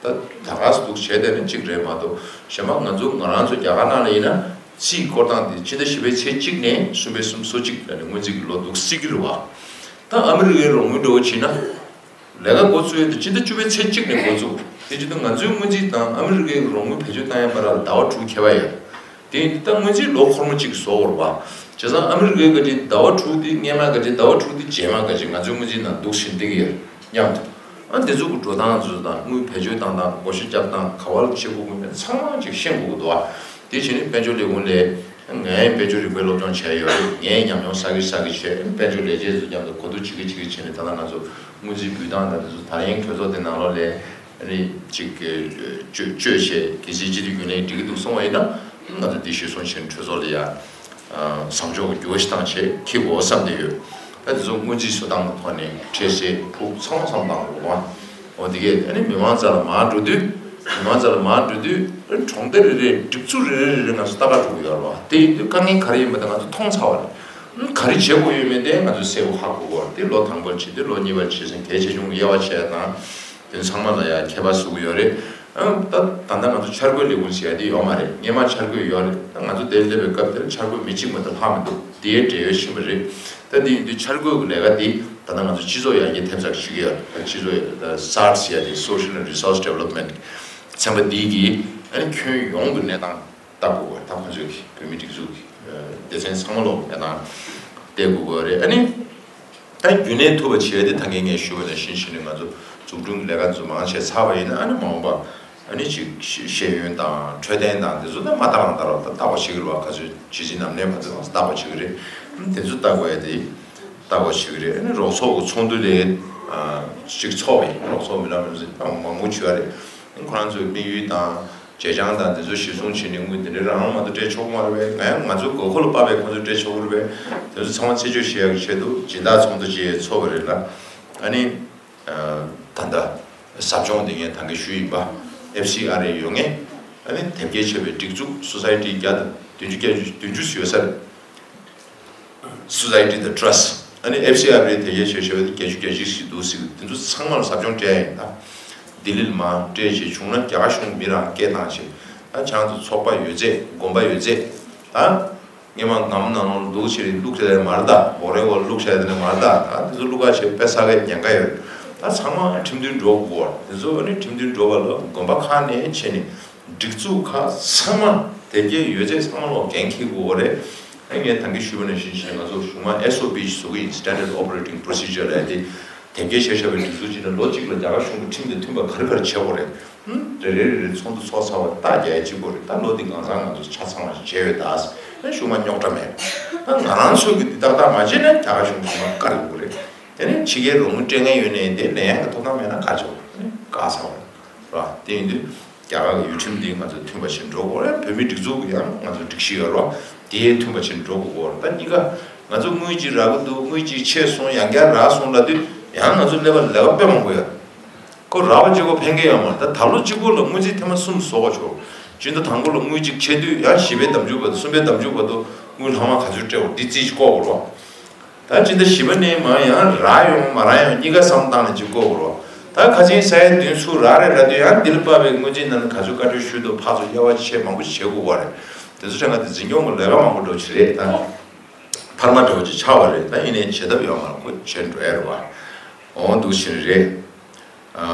ད་ད་ག་སེ་འདུག་བྱས་བསྡད་ན་གཅིག་རེད་མ་གཏོགས། གཞན་པ་ང་ཚོ་ང་རང་ཚོ་རྒྱ་གར་ནང་ལ་ཡིན་ན་རྩིས་སྐོར་སྟངས་དེ་ཕྱི་ཟླ་བཞི་པའི་ཚེས་གཅིག་ནས་གསུམ་པའི་གསུམ་སོ་གཅིག་ལ་ནི་སྔོན་རྩིས་ཀྱི་ལོ་འདུག་སྲིད་ཀྱི་རེད་པ། ད་ཨ་མི་རི་ཀའི་རོགས་དངུལ་འདྲ་བོ་བྱས་ན། ལས་ཀ་འགོ་བཙུགས་ཡས་དེ་ཕྱི་ཟླ་བཅུ་པའི་ཚེས་གཅིག་ནས་འགོ་བཙུགས། དེ་བྱེད་དུས་ང་ཚོའི་སྔོན་རྩིས་དང་ཨ་མི་རི་ཀའི་རོགས་དངུལ་བེད་སྤྱོད་བཏང་ཡས་བར་ལ་ཟླ་བ་དྲུག་ཁྱད་པར་ཡོད། དེ་ཡིན་དུས་ད་སྔོན་རྩིས་ལོ་འཁོར་མོ་གཅིག་བཟོ་དགོས་རེད་པ། བྱས་ཙང་ཨ་མི་རི་ཀའི་ག་ཅིག་ཟླ་བ་དྲུག་དེ་སྔོན་མ་ག་ཅིག་ཟླ་བ་དྲུག་དེ་རྗེས་མ་ག་ཅིག་ང་ཚོའི་སྔོན་རྩིས་ནང་འདུག་བཞིན་བསྡད་ཀྱི་ཡོད་མཉམ་དུ། ཨ་འདི་ཚོ་གི་འགྲོ་སྟངས་ཚོ་དང་དངུལ་བེད་སྤྱོད་བཏང་སྟངས། བགོ་བཤའ་རྒྱབ་སྟངས། ག་པར་བྱེད་དགོས་དགོས་མིན་ཚང་མ་ཅིག་ཤེས་དགོས་ཀྱི་འདུག་པ། དེ་བྱས་ནས་དཔལ་འབྱོར་ལས་ཁུངས་ལ། ངས་དཔལ་འབྱོར་རིག་པའི་སློབ་སྦྱོང་བྱས་ཡོད་རེད། ངས་ཉམས་མྱོང་བསགས་ཀྱི་བསགས་ཀྱི་བྱས། དཔལ་འབྱོར་ལས་བྱེད་ཚོ་མཉམ་དུ་གོ་བསྡུར་བྱེད་ཀྱི་བྱེད་ཀྱི་བྱས་ནས། ད་ལྟ་ང་ཚོ་སྔོན་རྩིས་འབུལ་སྟངས་དང་དེ་ཚོ་ད་རིང་གྲོས་ཚོགས་དེ་ནང་ལོགས་ལ་ཨ་ནི་ཅིག་བཅོས་བཅོས་བྱས། གལ་སྲིད་སྤྱི་འཐུས་རྒྱུན་ལས་འགྲིག་གི་འདུག་གསུངས་པ་ཡིན་ན། ང་ཚོ་འདི་གཞིར་བཟུང་བྱས་ནས་གྲོས་ཚོགས་ལ་ཡ་བཟང་ཕྱོགས་ཀྱི་འགྱུར་བ་ཞིག་བཏང་བྱས་འཁྱེར་དགོས་བསམ་བསྡད་ཡོད། ད་དེ་ཚོ་སྔོན་རྩིས་བཟོ་སྟངས་ཀྱི་ཐོག་ནས་འཕྲལ་སེལ་ཕུགས་ཚང་མ་བསམ་བཏང་དགོས་པ། འོ་དེ་གས་ཨ་ནི་མི་མང་རྩ་ལ་མར་འགྲོ་དུས། མི་མང་རྩ་ལ་མར་འགྲོ་དུས་ཨ་ནི་གྲོང་སྡེ་རེ་རེ་སྒྲིག་འཛུགས་རེ་རེ་རེ་རེ་ང་ཚོ་ལྟ་ག་འགྲོ་གི་ཡོད་རེད་བ། དེ་ཡིན་དུས་དཀའ་ངལ་ག་རེ་ཡིན་པ་དེ་ང་ཚོ་མཐོང་ཚར་བ་རེད། ཨ་ནི་ག་རེ་བྱེད་དགོས་ཡོད་མེད་དེ་ང་ཚོ་གསལ་པོ་ཧ་གོ་གི་ཡོད་རེད། དེ་ལོ་དང་པོར་བྱེད་དུས་ལོ་གཉིས་པར་བྱེད་ཟིན་གལ་ཆེ་ཆུང་དབྱེ་བ་ཕྱེ་དང་། དེ་ཚང་མ་ལ་ཡང་ཁྱད་པར་བཟོ་གི་ཡོད་རེད། ཨ་ད་ད་ལྟ་ང་ཚོ་འཆར་འགོད་ལས་ཁུངས་ཟེར་ཡ་དེ་ཡོད་མ་རེད། སྔོན་མ་འཆར་འགོད་ཡོད་རེད། ད་ང་ཚོ་དེར་སླེབས་པའི་སྐབས་དེར་འཆར་འགོད་མི་གཅིག་མ་གཏོགས་ལྷག་མི་འདུག་དེའི་འབྲེལ་ཡོད་ཤེས་པ་རེད། ད་དེ་ཡིན་དུས་འཆར་འགོད་ཀྱི་ལས་ཀ་དེ་ད་ལྟ་ང་ཚོ་སྤྱི་ཚོགས་ཡར་རྒྱས་ཐེབས་རྩ་ཞུ་གི་ཡོད་རེད། ད་སྤྱི་ཚོགས་ད་སར་ཟེར་ཡ་དེ་Social and Resource Development ཚན་པ་འདི་གིས་ཨ་ནི་ཁྱོན་ཡོངས་ཀྱི་གནས་སྟངས་ལྟ་དགོས་པ། ད་ཁོང་ཚོས་བོད་མིའི་སྒྲིག་འཛུགས་ཀྱི་སྡེ་ཚན་ཚང་མ་ལོག་གནས་སྟངས་བལྟ་དགོས་པ་རེད། ཨ་ནི། ད་རྒྱུན་གནས་ཐུབ་པ་བྱས་ཏེ་ད་གིན་ངས་ཞུས་པ་ནང་བཞིན་བྱས་ནས་ང་ཚོ་འཛུགས་སྐྲུན་གྱི་ལས་ཀ་ཚོ་མང་ཆེ་ཚར་བ་ཡིན་ན། ཨ་ནི་མ་འོངས་པ་ཨ་ནི་ཅིག་ཤེས་ཤེས་ཡོན་དང་འཕྲོད་བསྟེན་དང་དེ་ཚོ་ད་མ་ལྟ་རང་ལྟ་རོགས། ད་བལྟ་དགོས་བྱེད་ཀྱི་རེད་བ། ག་ཚོད་ཇི་ཇི་ནམ་ནས་བར་དུ་བལྟ་དགོས་བྱེད་ཀྱི་རེད། དེ་ཚོ་ལྟ་དགོས་ཡ་དེ་ལྟ་དགོས་བྱེད་ཀྱི་རེད། ཨ་ནི་རོགས་ཚོགས་ཀྱི་ཚོགས་འདུ་ལས་ཅིག་ཚོགས་པ་ཡིན། རོགས་ཚོགས་མི་ལ་མི་ཚོ་མང་པོ་བྱུང་བ་རེད། ཁོ་རང་ཚོའི་དམིགས་ཡུལ་དང་། ཇེ་ཆང་དང་དེ་ཚོ་གཞིར་བཟུང་བྱས་ནས་དངུལ་དེ་འདྲའི་རང་མ་གཏོགས་སྤྲད་ཆོག་གི་མ་རེད་པས། ང་ཡང་ང་ཚོའི་དགོས་མཁོ་ལ་དཔག་པའི་ཁོ་ཚོས་སྤྲད་ཆོག་གི་རེད་པས། དེ་ཚོ་ཚང་མ་རྩད་གཅོད་བྱེད་ཡག་གི་ཆེད་དུ་སྦྱིན་བདག་ཚོགས་འདུ་ཅིག་ཚོགས་པ་རེད་ལ། ཨ་ནི། ད་ལྟ་ཟབ་སྦྱོང་དེ་ངས་ད་གིན་ཞུས་ཡིན་པ། F C R A ཡོད་ངེས། ཨ་ནི་དེབ་སྐྱེལ་བྱས་པའི་སྒྲིག་འཛུགས་Society བརྒྱ་དང་བདུན་ཅུ། བརྒྱད་ཅུ་བདུན་ཅུ་ཡོད་ས་རེད། Society དང་Trust ཨ་ནི་F C R A དེ་ཡས་བྱས་བྱས་པ་དེ་བརྒྱད་ཅུ་གྱ་གཅིག་ཞིག་འདུག་ཟེར་གི། དེ་ཚོ་ཚང་མ་ལ་ཟབ་སྦྱོང་སྤྲད་ཡིན་ད། ལྡི་ལི་ལ་མར་སྤྲད་བྱས་བྱུང་ན་རྒྱ་གར་གཞུང་མི་རང་སྐད་བཏང་བྱས། ད་ཆང་དུ་ཚོགས་པ་ཡོད་ཚད་དགོན་པ་ཡོད་ཚད་ད། སྔོན་མ་སྒམ་ནང་ལོགས་འདུག་བྱས་བླུགས་བྱས་མ་རེད་ད། འོག་རའི་འོག་བླུགས་བྱས་དེ་ནས་མ་རེད་ད། ད་དེ་ཚོ་བླུགས་ག་བྱས་དཔེ་ས་གའི་ཉེན་ཁ་ཡོད། ད་ཚང་མ་ཁྲིམས་མཐུན་འགྲོ་དགོས། དེ་ཚོ་ཨ་ནི་ཁྲིམས་མཐུན་འགྲོ་བ་ལ་དགོན་པ་ཁག་ནས་བྱས་ནས། སྒྲིག་འཛུགས་ཁག་ཚང་མ་དེབ་སྐྱེལ་ཡོད་ཚད་ཚང་མ་ལོག་འགན་འཁྱེར་དགོས་རེད། ཨ་ངས་ད་གིན་ཞུས་པ་ནང་བཞིན་བྱས་ང་ཚོ་གཞུང་མང་S O P ཞིག་བཟོ་གི་ཡིན། Standard Operating Procedure ལབ་ཡ་དེ། དེབ་སྐྱེལ་བྱས་བཞག་པའི་སྒྲིག་འཛུགས་ཅིག་ནང་ལོ་གཅིག་ལ་རྒྱ་གར་གཞུང་གི་ཁྲིམས་དང་མཐུན་པ་ག་རེ་ག་རེ་བྱེད་དགོས་རེད། ཧུམ། རེ་རེ་རེ་རེ་ཚོགས་འདུ་ཚོགས་ཚར་བ་ད་རྒྱ་ཡ་གཅིག་པོ་རེད། ད་ལོ་འདི་གང་ཚང་ང་ཚོ་ཆ་ཚང་བ་ཞིག་བྱས་ཡོད་ད། ཨ་གཞུང་མང་རྙོག་དྲ་མེད། ད་ང་རང་ཚོ་གི་འདི་ཏག་ཏག་མ་བྱས་ན་རྒྱ་གར་གཞུང་གི་མ་བཀར་ཡོང་གི་རེད། དེ་ནས་ཕྱི་རྒྱལ་རོགས་དངུལ་སྤྲད་མཁན་ཡོད་ནའི་དེ་ལེན་ཡག་གི་ཐོབ་ཐང་མེད་ན་ག་རེ་བྱེད་དགོས་རེད། བཀག་ཚར་བ་རེད་བ། དེ་ཡིན་དུས། རྒྱ་གར་གྱི་ཡུལ་ཁྲིམས་འདི་ང་ཚོ་མཐུན་པ་བྱས་འགྲོ་དགོས་རེད། བོད་མིའི་སྒྲིག་འཛུགས་ཀྱི་ཡང་ང་ཚོ་སྒྲིག་གཞི་ཡོད་རེད་བ། དེའི་མཐུན་པ་བྱས་འགྲོ་དགོས་རེད། ད་གཉིས་ཀ་ང་ཚོ་དངུལ་གཅིག་རག་གི་འདུག་དངུལ་གཅིག་ཆད་སོང་། ཡང་བསྐྱར་རག་སོང་ལབ་དུས་ཡང་ང་ཚོ་ཀླད་པ་ལས་ཀ་དཔེ་མང་པོ་ཡོད། ཁོ་རག་པ་གཅིག་པོ་ཕན་གྱི་ཡོད་མ་རེད། ད་ད་ལོ་གཅིག་པོ་ལ་དངུལ་རྩིས་ཐེངས་མ་གསུམ་བཟོ་དགོས་ཆོག་སྤྱི་ཟླ་དང་པོ་ལ་དངུལ་གཅིག་ཆད་དུས་ཡང་བཞི་པའི་ཟླ་མཇུག་བར་དུ་གསུམ་པའི་ཟླ་མཇུག་བར་དུ་དངུལ་ལྷག་མ་ག་ཚོད་སྤྲད་དགོས་འདི་རྩིས་ཅིག་བཀོག་དགོས་རེད་བ། ད་སྤྱི་ཟླ་བཞི་པ་ནས་མར་ཡང་རག་ཡོང་མ་རག་ཡོང་གཉིས་ཀ་བསམ་བཏང་ནས་ཅིག་བཀོག་དགོས་རེད་བ། ད་ཁ་ཆེན་ས་ཡ་བདུན་ཚུར་རག་རེད་ལབ་དུས་ཡང་འདི་ལ་དཔག་པའི་དངུལ་རྩིས་ནང་ལ་ག་ཚོད་བཀའ་འཁྲོལ་ཞུས་འདུག་ཕར་ཚུར་དབྱེ་བ་ཕྱེ་མང་པོ་བྱེད་དགོས་པ་རེད། དེ་ཚོ་བྱས་ན་དེ་འཛིན་སྐྱོང་གི་ལས་ཀ་མང་པོ་འགྲོ་གི་རེད། ད་འཕར་མ་འདྲ་བོ་ཅིག་ཆགས་པ་རེད། ད་ཡིན་ནའི་བྱེད་ཐབས་ཡོད་མ་རེད། ཁོ་བྱས་འགྲོ་ཡ་རེད་བ། འོ་འདུག་བྱས་རེད།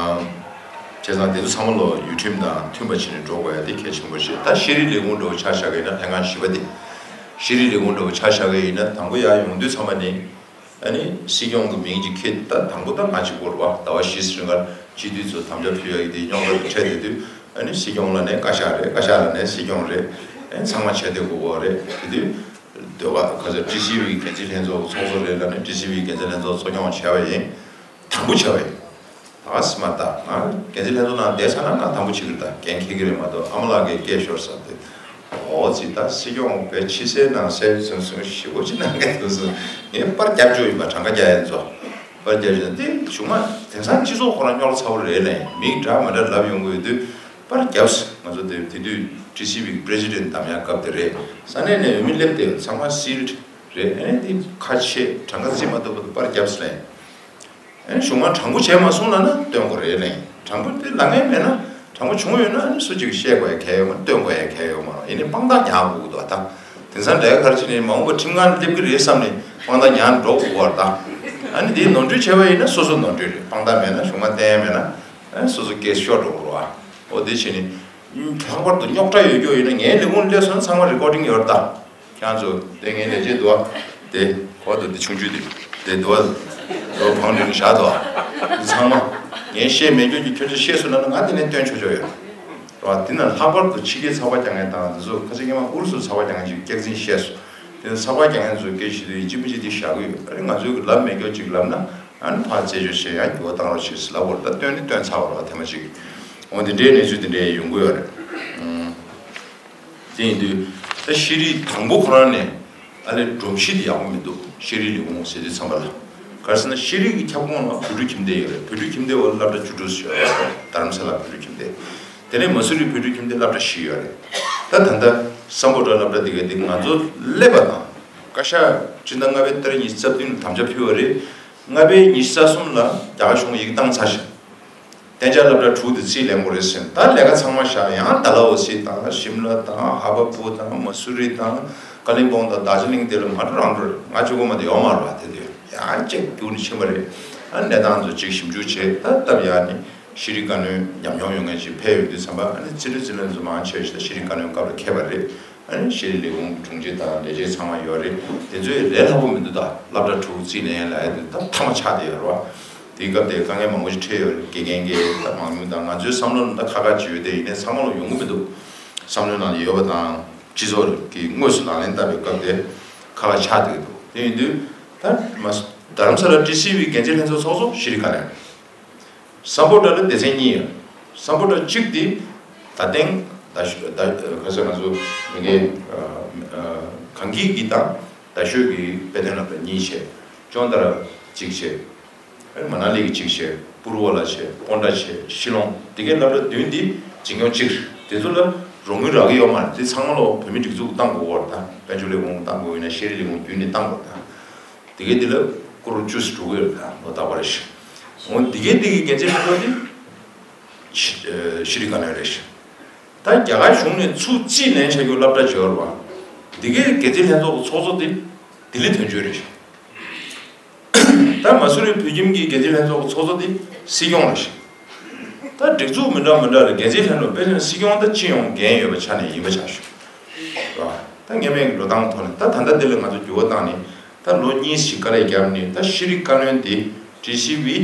བྱས་ཙང་དེ་ཚོ་ཚང་མ་ལོ་ཡུལ་ཁྲིམས་དང་མཐུན་པ་བྱས་ནས་འགྲོ་དགོས་ཡ་དེ་གལ་ཆེན་པོ་རེད། ད་ཤེས་རིག་ལས་ཁུངས་འདྲ་བོ་ཆ་བཞག་གི་ཡིན་ན་ལྷན་ཁང་བཞི་པ་དེ། ཤེས་རིག་ལས་ཁུངས་འདྲ་བོ་ཆ་བཞག་གི་ཡིན་ན་དང་པོ་ཡར་ཡོང་དུས་ཚང་མ་ནི། ཨ་ནི་སྲིད་སྐྱོང་གི་མིང་ཅིག་འཁྱེར། ད་དང་པོ་ད་ང་གཅིག་པོ་རེད་བ། ཟླ་བ་བཞི་རིང་ལ་སྤྱི་འཐུས་ཚོ་དམ་བཅའ་ཕུལ་ཡ་ཡིན་དེ་རྙོག་དྲ་འཕྲད་བསྡད་དུས། ཨ་ནི་སྲིད་སྐྱོང་ལབ་ནས་བཀའ་ཤག་རེད། བཀའ་ཤག་ལབ་ནས་སྲིད་སྐྱོང་རེད། ཨ་ནི་ཚང་མ་བྱས་བསྡད་དགོས་ཀྱི་རེད། དེ་དུས་ཟློས་གར་ག་ཚོད་ཊི་སི་ཝི་འགན་འཛིན་ལྷན་ཚོགས་ཚོགས་གཙོ་རེད་ལབ་ནས་ཊི་སི་ཝི་འགན་འཛིན་ལྷན་ཚོགས་གཙོ་སྐྱོང་བྱས་པ་ཡིན། དང་པོ་བྱས་པ་ཡིན། ད་སི་མ་ད་ང་འགན་འཛིན་ལྷན་ཚོགས་ནང་བསྡད་ཚར་ན་ང་དང་པོ་བྱེད་ཀྱི་རེད། ད་འགན་འཁྱེར་གྱི་རེད་མ་གཏོགས། ཨ་མ་ལགས་ཀྱིས་སྐད་ཤོར་ཟེར་ཏེ། འོ་ཙི་ད་སྲིད་སྐྱོང་བས་ཕྱི་གསལ་ནང་གསལ་ཟེར་སོང་། ཞེ་པོ་ཅིག་གནང་མཁན་འདུག་ཟེར། ངས་པར་རྒྱབ་འཇུག་ཡིན་པ། གྲངས་ཀ་རྒྱག་ཡ་ཚོ་པར་རྒྱབ་བཞག་དེ་གཞུག་མ་དེང་སང་སྤྱི་ཚོགས་ཁོ་རང་རྙོག་དྲ་ཚ་པོ་རེད་ལབ་ཡིན། མིང་འདྲ་མི་འདྲ་ལབ་ཡོང་གི་ཡོད་དུས་པར་རྒྱབ་ཟེར། ང་ཚོ་དེ་དེ་དུས་ཊི་སི་ཝི་གི་པི་རེ་སི་ཌེན་ཊི་བདམས་ཡ་སྐབས་དེ་རེད། ས་གནས་ནས་འོས་མི་སླེབས་ཏེ་ཚང་མ་སིལ་ཌི་རེད། ཨ་ནི་དེ་ཁ་ཕྱེ་གྲངས་ཀ་རྩིས་མ་ཐུབ་བར་དུ་པར་རྒྱབ་ཟེར་ལབ་ཡིན། ཨ་ནི་གཞུག་མ་དྲང་པོ་བྱས་མ་སོང་ལབ་ན་སྟོན་དགོས་རེད་ལབ་ཡིན། དྲང་པོ་དེ་ལབ་མཁན་མེད་ན། དྲང་པོ་བྱུང་ཡོད་ན་ཨ་ནི་སུ་གཅིག་བཤད་དགོས་ཡ་གལ་ཡོད་མ་རེད། སྟོན་དགོས་ཡ་གལ་ཡོད་མ་རེད། ཡིན་ནའི་དཔང་རྟགས་ཉར་དགོས་ཀྱི་འདུག་ད་དེང་སང་ལས་ཀ་ག་རེ་བྱས་ནའི་མ་འོངས་པ་ཁྲིམས་ཁང་སླེབས་ཀྱི་རེད་བསམ་ནས་དཔང་རྟགས་ཉར་འགྲོ་དགོས་པ་རེད་ད། ཨ་ནི་དེའི་ནོར་འཁྲུལ་བྱས་པ་ཡིན་ན་སོ་སོ་ནོར་འཁྲུལ་རེད། དཔང་རྟགས་མེད་ན། གཞུག་མ་བསྟན་ཡ་མེད་ན། ཨ་ནི་སོ་སོ་ཀེ་སི་ཤོར་འགྲོ་དགོས་རེད་བ། འོ་དེ་བྱས་ནས་ལྷག་པར་དུ་རྙོག་དྲ་ཡོད་རྒྱུ་ཡིན་ན་ངའི་ལས་ཁུངས་སླེབས་སོང་ན་ཚང་མ་རི་ཀོར་ཌིང་ཡོད་རེད་ད། ཁྱེད་རང་ཚོ་དེ་ངའི་ལས་བྱེད་འདུག་ཨ། དེ་གོ་འདུག་དེ་ཆུང་ཆུང་དེ་དེ་འདུག་ཨ། དེ་བང་སྒྲིག་བཞག་འདུག་ཨ། འདི་ཚང་མ་ངས་བཤད་མེད་རྒྱུ་གི་ཁྱོད་ཚོས་ཤེས་སོང་ན་ང་དེ་ནས་སྟོན་ཆོག་ཆོག་ཡོད་རེད་བ། དེ་ན་ལྷག་པར་དུ་ཕྱི་རྒྱལ་ཚགས་པར་རྒྱག་མཁན་དང་དེ་ཚོ་ཁ་སང་སྔོན་མ་ཨུ་རུ་སུ་ཚགས་པར་རྒྱག་མཁན་ཅིག་སྐྱག་རྫུན་བཤད་སོང་། དེ་ཚགས་པར་རྒྱག་མཁན་ཚོས་སྐད་ཆ་དེ་ཡིན་གཅིག་མིན་གཅིག་དེ་བཞག་གི་ཡོད། ཨ་ནི་ང་ཚོས་གི་ལབ་མེད་རྒྱུ་ཅིག་ལབ་ན། ཨ་ནི་ཕར་རྩད་གཅོད་བྱས་ཡང་འགྱུར་བ་བཏང་རོགས་བྱེད་ཟེར་ལབ་པ་རེད། ད་སྟོན་ནི་སྟོན་ཚར་བ་རེད་བ། ཐེངས་མ་གཅིག་གི། འོ་འདི་འདྲའི་གནས་ཚུལ་འདི་འདྲའི་ཡོང་གི་ཡོད་རེད། ཨང་། དེ་ཡིན་དུས་ད་ཤེས་རིག་དང་པོ་ཁོ་རང་ནས་ ཨ་ལས་སྒྲོམ་གཞི་དེ་ཡག་པོ་མི་འདུག་ཤེས་རིག་ལས་ཁུངས་ཟེར་དུས་ཙམ་པ་ལ། ག་རེ་ཟེར་ན་ཤེས་རིག་གི་ཁྱབ་ཁོངས་ལ་བོད་ཕྲུག་ཁྱིམ་སྡེ་ཡོད་རེད། བོད་ཕྲུག་ཁྱིམ་སྡེ་བ་ལ་སློབ་གྲྭ་བཅུ་དྲུག་ཡོད་རེད། རྡ་རམ་ས་ལ་བོད་ཕྲུག་ཁྱིམ་སྡེ། དེ་ནས་མ་སུ་རི་བོད་ཕྲུག་ཁྱིམ་སྡེ་སློབ་གྲྭ་བཞི་ཡོད་རེད། ད་ད་ལྟ་སམ་བྷོ་ཊ་སློབ་གྲྭ་དེ་ག་དེ་ང་ཚོ་སླེབས་པ་དང་། བཀའ་ཤག་སྤྱི་ཟླ་ལྔ་པའི་ཏ་རིག་ཉི་ཤུ་རྩ་བདུན་ལ་དམ་བཅའ་ཕུལ་བ་རེད། ལྔ་པའི་ཉི་ཤུ་རྩ་གསུམ་ལ་རྒྱ་གར་གཞུང་ཡིག་བཏང་ཚར་ཤག་གཏན་འཇགས་སློབ་གྲྭ་དྲུག་དེ་རྩིས་ལེན་དགོས་རེད་ཟེར། ད་ལས་ཀ་ཚང་མ་བཞག་ཡང་ཌལ་ཧོ་སི་དང་ཤིམ་ལ་དང་ཧ་བ་པུ་དང་མ་སུ་རི་དང་ཀ་ལིམ་པོང་དང་དར་ཇི་ལིང་དེ་ལ་མ་འགྲོ་རང་འགྲོ་རེད། ང་གཅིག་པོ་མ་གཏོགས་ཡོད་མ་རེད་པ། དེ་དུས་ཡང་གཅིག་རྒྱུགས་ནས་ཕྱིན་པ་རེད། ཨ་གནས་སྟངས་ཚོ་གཅིག་ཞིབ་འཇུག་བྱས། ད་སྟབས་ཡག་ནས་ཤེས་རིག་བཀའ་བློན་ཉམས་མྱོང་ཡོད་མཁན་ཞིག་ཕེབས་ཡོང་དུས་ཙམ་པ། ཨ་ནི་རྩིས་སྤྲོད་རྩིས་ལེན་ཚོ་མང་ཆེ་ཞིག་ད་ཤེས་རིག་བཀའ་བློན་སྐབས་ལ་འཁེལ་བ་རེད། ཨ་ནི་ཤེས་རིག་ལས་ཁུངས་ཀྱི་དྲུང་ཆེ་དང་ལས་བྱེད་ཚང་མ་ཡོད་རེད། དེ་ཚོས་ལས་སླ་པོ་མི་འདུག་ད་སློབ་གྲྭ་དྲུག་རྩིས་ལེན་ཡ་ལབ་ཡ་དེ་ད་མཐའ་མ་ཆགས་བསྡད་ཡོད་རེད་པ། དེའི་སྐབས་དེ་དཀའ་ངལ་མང་པོ་ཞིག་འཕྲད་ཡོད་རེད། དགེ་རྒན་གྱི་ད་མང་ཉུང་དང་། ང་ཚོའི་བསམ་བློ་ལ་ད་ཁག་ཁག་ཅིག་ཡོད་དེ། ཡིན་ནའི་ཚང་མ་ལ་ཡོང་གི་མི་འདུག་བསམ་བློའི་ནང་ལ་ཡོད་པ་དང་། སྤྱི་ཚོགས་ཀྱིས་དངོས་སུ་ལག་ལེན་བསྟར་བའི་སྐབས་དེ་ཁག་ཁག་ཆགས་བསྡད་ཀྱི་འདུག་དེ་ཡིན་དུས་ད་མ་རྡ་རམ་ས་ལ་ཊི་སི་ཝི་འགན་འཛིན་ལྷན་ཚོགས་ཚོགས་གཙོ་ཤེས་རིག་བཀའ་བློན། སམ་བྷོ་ཊ་ལ་སྡེ་ཚན་གཉིས་ཡོད། སམ་བྷོ་ཊ་གཅིག་དེ་ད་ཐེངས་རྡ་ཤོད་ད་ག་ས་ང་ཚོ་མི་སྒེར་གངས་སྐྱིད་ཀྱི་དང་རྡ་ཤོད་ཀྱི་དཔེ་སྟོན་སློབ་གྲྭ་གཉིས་བྱས། ཅོང་ཏ་ར་གཅིག་བྱས། མ་ན་ལི་གི་གཅིག་བྱས། པུ་རུ་ཝ་ལ་བྱས། པོན་ཏྲ་བྱས། ཤི་ལོང་། དེ་གའི་སློབ་གྲྭ་བདུན་འདི་འཛིན་སྐྱོང་གཅིག་དེ་ཚོ་ལ་རོགས་དངུལ་རག་གི་ཡོད་མ་རེད། དེ་ཚང་མ་ལ་བོད་མིའི་སྒྲིག་འཛུགས་བཏང་དགོས་ཀྱི་ཡོད་རེད། ད་དཔལ་འབྱོར་ལས་ཁུངས་བཏང་དགོས་ཡིན་ན་ཤེས་རིག་ལས་ཁུངས་བརྒྱུད་ནས་བཏང་དགོས། ད་དེ་གའི་དེ་ལ་ཀོ་རོར་བཅུ་ཙམ་འགྲོ་གི་ཡོད་རེད། ད་ལོ་རྟག་པར་རེ་བཞིན། འོ་དེ་གའི་དེ་གི་འགན་འཛིན་ལྷན་ཚོགས་དེ་ཤེས་རིག་བཀའ་བློན་རེད་ཤག་ད་རྒྱ་གར་གཞུང་ནས་ཚུར་རྩིས་ལེན་བྱ་རྒྱུ་སློབ་གྲྭ་བྱས་ཡོད་རེད་པ། དེ་གའི་འགན་འཛིན་ལྷན་ཚོགས་ཀྱི་ཚོགས་གཙོ་དེ་ལྡི་ལི་དོན་གཅོད་རེད་ཤག་ད་མ་སུ་རི་བོད་ཁྱིམ་གྱི་འགན་འཛིན་ལྷན་ཚོགས་ཚོགས་གཙོ་དེ་སྲིད་སྐྱོང་རེད་ཤག་ད་སྒྲིག་འཛུགས་མི་འདྲ་མི་འདྲ་ལ་འགན་འཛིན་ལྷན་ཚོགས་དཔེར་ན་སྲིད་སྐྱོང་ད་སྤྱི་ཡོངས་འགན་ཡོད་པའི་ཆ་ནས་ཡིན་པ་ཆགས་ཤག་རེད་པ། ད་སྔོན་མའི་འགྲོ་སྟངས་ཐོག་ནས་ད་ད་ལྟ་འདི་ལ་ང་ཚོ་འགྱུར་བ་བཏང་ནས་ད་ལོ་གཉིས་ཤིག་དཀའ་ལས་བརྒྱབ་ནས། ད་ཤེས་རིག་བཀའ་བློན་དེ་ཊི་སི་ཝི་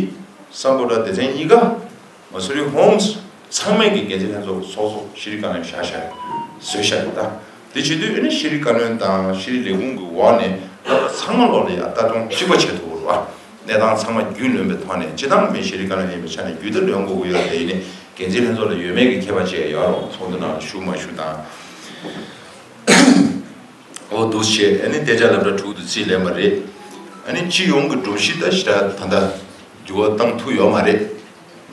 སམ་བྷོ་ཊ་སྡེ་ཚན་གཉིས་ཀ་མ་སུ་རི་ཧོམ་སི་ཚང་མས་ཀྱི་འགན་འཛིན་ལྷན་ཚོགས་ཚོགས་གཙོ་ཤེས་རིག་བཀའ་བློན་བཞག་བཞག་བཟོས་བཞག་ཡོད། ད་དེ་བྱེད་དུས་ཨ་ནི་ཤེས་རིག་བཀའ་བློན་དང་ཤེས་རིག་ལས་ཁུངས་ཀྱི་འོག་ནས་སློབ་གྲྭ་ཚང་མ་ལོག་ལ་ཡ་ལྟ་སྐྱོང་གཅིག་པ་བྱེད་ཐུབ་པ་རེད་པ། གནས་སྟངས་ཚང་མ་རྒྱུས་ལོན་པའི་ཐོག་ནས། སྤྱི་བཏང་མི་ཤེས་རིག་བཀའ་བློན་ཡིན་པའི་ཆ་ནས་རྒྱུས་ད་ལོན་དགོས་ཀྱི་ཡོད་རེད། ཡིན་ནའི་འགན་འཛིན་ལྷན་ཚོགས་ལ་ཡོད་མེད་ཀྱི་ཁྱད་པར་ཅིག་ཡོད་རེད། ཚོགས་འདུ་ནང་ཞུགས་མ་ཞུགས་དང་། འོ་འདུག་བྱས་ཨ་ནི་གཏན་འཇགས་སློབ་གྲྭ་དྲུག་ཏུ་རྩིས་ལེན་པ་རེད། ཨ་ནི་སྤྱི་ཡོངས་ཀྱི་སྒྲོམ་གཞི་ད་ཞེ་དྲག་ད་ལྟ་འགྱུར་བ་བཏང་ཐུབ་ཡོད་མ་རེད།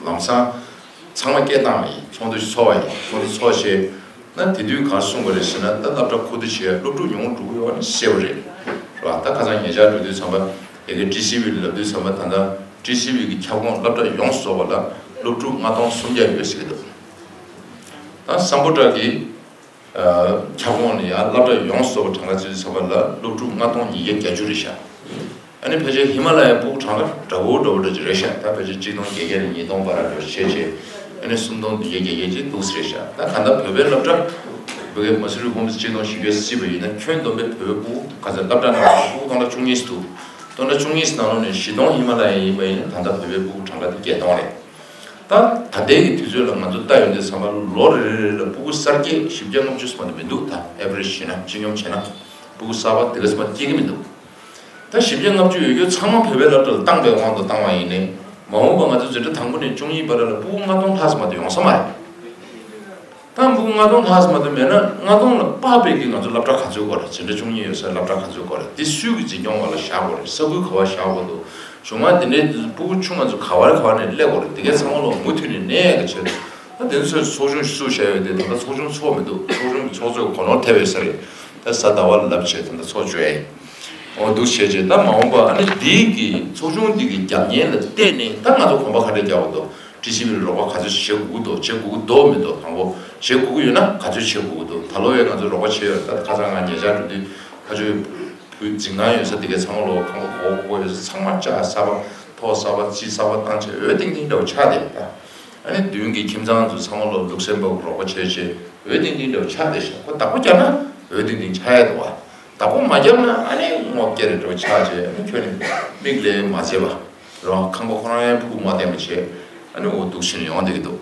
ལམ་སང་ཚང་མ་སྐད་བཏང་བ་ཡིན། ཚོགས་འདུ་ཞིག་ཚོགས་པ་ཡིན། ཚོགས་འདུ་ཚོགས་བྱས་ན་དེ་དུས་གང་གསུངས་པ་རེད་ཟེར་ན། ད་སློབ་གྲྭ་མཁོ་བསྡུ་བྱས། སློབ་ཕྲུག་ཉུང་འགྲོ་གི་ཡོད་པ་ནི་གསལ་པོ་རེད། རེད་པ། ད་ཁ་སང་ཉེ་ཆར་འགྲོ་དུས་ཙམ་པ་ཡ་གི་ཊི་སི་ཝི་ལ་ལབ་དུས་ཙམ་པ། ད་ལྟ་ཊི་སི་ཝི་གི་ཁྱབ་ཁོངས་སློབ་གྲྭ་ཡོངས་སུ་རྫོགས་པ་ལ་སློབ་ཕྲུག་ལྔ་སྟོང་སུམ་བརྒྱ་ཡོད་ཟེར་གྱི་འདུག་ད་སམ་བྷོ་ཊ་གི་ཁྱབ་ཁོངས་ལ་ཡང་སློབ་གྲྭ་ཡོངས་སུ་རྫོགས་པ་གྲངས་ཀ་བརྩིས་ཚར་བ་ལ་སློབ་ཕྲུག་ལྔ་སྟོང་ཉིས་བརྒྱ་གྱ་བཅུ་རེད་ཤག་ཨ་ནི་ཕལ་ཆེར་ཧི་མ་ལ་ཡའི་སྤུ་གུ་གྲངས་ཀ་འདྲ་པོ་འདྲ་པོ་འདྲ་ཅིག་རེད་ཤག་ད་ཕལ་ཆེར་གཅིག་སྟོང་བརྒྱད་བརྒྱ་ནས་ཉིས་སྟོང་བར་འདྲ་བྱས་བྱས། ཨ་ནི་སུམ་སྟོང་བདུན་བརྒྱ་བརྒྱད་བརྒྱ་ཅིག་འདུག་ཟེར་ཤག་ད་གང་ལྟར་བོད་པའི་སློབ་གྲྭ་བོད་པའི་མ་སུ་རི་ཧོམ་སི་གཅིག་སྟོང་བཞི་བརྒྱ་བརྩིས་པ་ཡིན་ན། ཁྱོན་བསྡོམས་པའི་བོད་པའི་སྤུ་གུ་ག་ཚོད་སློབ་གྲྭ་ནང་སྤུ་གུ་སྟོང་ཕྲག་བཅུ་གཉིས་འདུག་སྟོང་ཕྲག་བཅུ་གཉིས་ནང་ལོགས་ནས་བཞི་སྟོང་ཧི་མ་ལ་ཡ་ཡིན་པ་ཡིན་ན། ད་ལྟ་བོད་པའི་སྤུ་གུ་གྲངས་ཀ་དེ་བརྒྱད་སྟོང་རེད། ད་ད་ལྟའི་གི་དུས་ཚོད་ལ་ང་ཚོ་ལྟ་ཡོང་དུས་ཙམ་པ་ལོ་རེ་རེ་ལ་སྤུ་གུ་གསར་སྐྱེས་བཞི་བརྒྱ་ལྔ་བཅུ་ཙམ་དུ་མི་འདུག་ད་ཨེ་བྷ་རེཇ་བྱས་ན། སྤྱི་སྙོམས་བྱས་ན་སྤུ་གུ་གསར་པ་དེ་ག་ཙམ་སྐྱེ་གི་མི་འདུག་ད་བཞི་བརྒྱ་ལྔ་བཅུ་ཡོད་རྒྱུ་ཚང་མ་བོད་པའི་སློབ་གྲྭ་ལ་བཏང་པའི་དབང་དུ་བཏང་བ་ཡིན་ནའི། མ་འོངས་པ་ང་ཚོ་འཛིན་གྲྭ་དང་པོ་ནས་བཅུ་གཉིས་བར་ལ་སྤུ་གུ་ལྔ་སྟོང་ལྷག་ཙམ་མ་གཏོགས་ཡོང་ས་མ་རེད། ད་སྤུ་གུ་ལྔ་སྟོང་ལྷག་ཙམ་མ་གཏོགས་མེད་ན། ལྔ་སྟོང་ལ་དཔག་པའི་གི་ང་ཚོ་སློབ་གྲྭ་ག་ཚོད་དགོས་རེད། འཛིན་གྲྭ་བཅུ་གཉིས་ཡོད་སའི་སློབ་གྲྭ་ག་ཚོད་དགོས་རེད། དེ་སུས་གི་འཛིན་སྐྱོང་འོག་ལ་བཞག་དགོས་རེད། ས་ཁུལ་ག་པར་བཞག་དགོས་འདུག་གཞུང་མང་དེ་འདྲའི་སྤུ་གུ་ཆུང་ང་ཚོ་ག་པར་ག་པར་ནས་སླེབས་དགོས་རེད། དེ་གའི་ཚང་མ་ལ་མུ་མཐུད་ནས་གནས་ཡག་གི་ཆེད་དུ། ད་དེ་ཚོའི་ཚོགས་ཆུང་ཞིག་བཟོས་ཡོད་དེ། ད་ལྟ་ཚོགས་ཆུང་ཚོགས་མི་འདུག་ཚོགས་ཆུང་གི་ཚོགས་གཙོས་གོ་ནོར་ཐེབས་ཡོད་ས་རེད། ད་གཟའ་ཟླ་བ་ལ་ལབ་བྱས་ད་ལྟ་ཚོགས་བཅོས་ཡིན། འོ་འདུག་བྱས་བྱས། ད་མ་འོངས་པ་ཨ་ནི་འདིའི་གི་ཚོགས་ཆུང་འདི་གི་རྒྱབ་གཉེར་ལ་བལྟས་ནས་ད་ང་ཚོ་གོམ་པ་ག་འདྲ་རྒྱག་དགོས་འདུག་ཊི་སི་ཝི་ལ་རོགས་པ་ག་ཚོད་བྱེད་དགོས་ཀྱི་འདུག་བྱེད་དགོས་ཀྱི་འདུག་མི་འདུག་དང་པོ་བྱེད་དགོས་ཀྱི་ཡོད་ན་ག་ཚོད་བྱེད་དགོས་ཀྱི་འདུག་ད་ལོ་ཡང་ང་ཚོ་རོགས་པ་བྱས་ཡོད་རེད། ད་ཁ་སང་ང་ཉེ་ཆར་འགྲོ་དུས་ཁ་ཆོས་བུ་འཛིན་ཁང་ཡོད་ས་དེ་གའི་ཚང་མ་ལོ་ཁང་པ་གོ་གོ་ཡོད་ས་ཚང་མ་ལྕགས་གསར་པ། ཐོག་གསར་པ། རྩིག་གསར་པ་བཏང་བྱས་འོད་ཐིང་ཐིང་འདྲ་བོ་ཆགས་བསྡད་ཡོད་ད། ཨ་ནི་མདུན་གྱི་ཁྱིམ་ཚང་ཚོ་ཚང་མ་ལོ་ལུག་སེམས་པ་རོགས་པ་བྱས་བྱས་འོད་ཐིང་ཐིང་འདྲ་བོ་ཆགས་བསྡད་ཤག་ཁོ་བདག་པོ་རྒྱབ་ན་འོད་ཐིང་ཐིང་ཆགས་ཡ་འདུག་བ། བདག་པོ་མ་རྒྱབ་ན་ཨ་ནི་ངོ་སྐྱ་རེ་འདྲ་བོ་ཆགས་བྱས། ཨ་ནི་ཁྱོད་ནི་མིག་ལས་མ་བྱས་པ་རང་ཁང་པ་ཁོ་རང་ཡང་ཕུག་མ་བསྟན་པ་བྱས། ཨ་ནི་འོ་འདུག་ཕྱིན་ཡོང་བསྡད་ཀྱི་འདུག་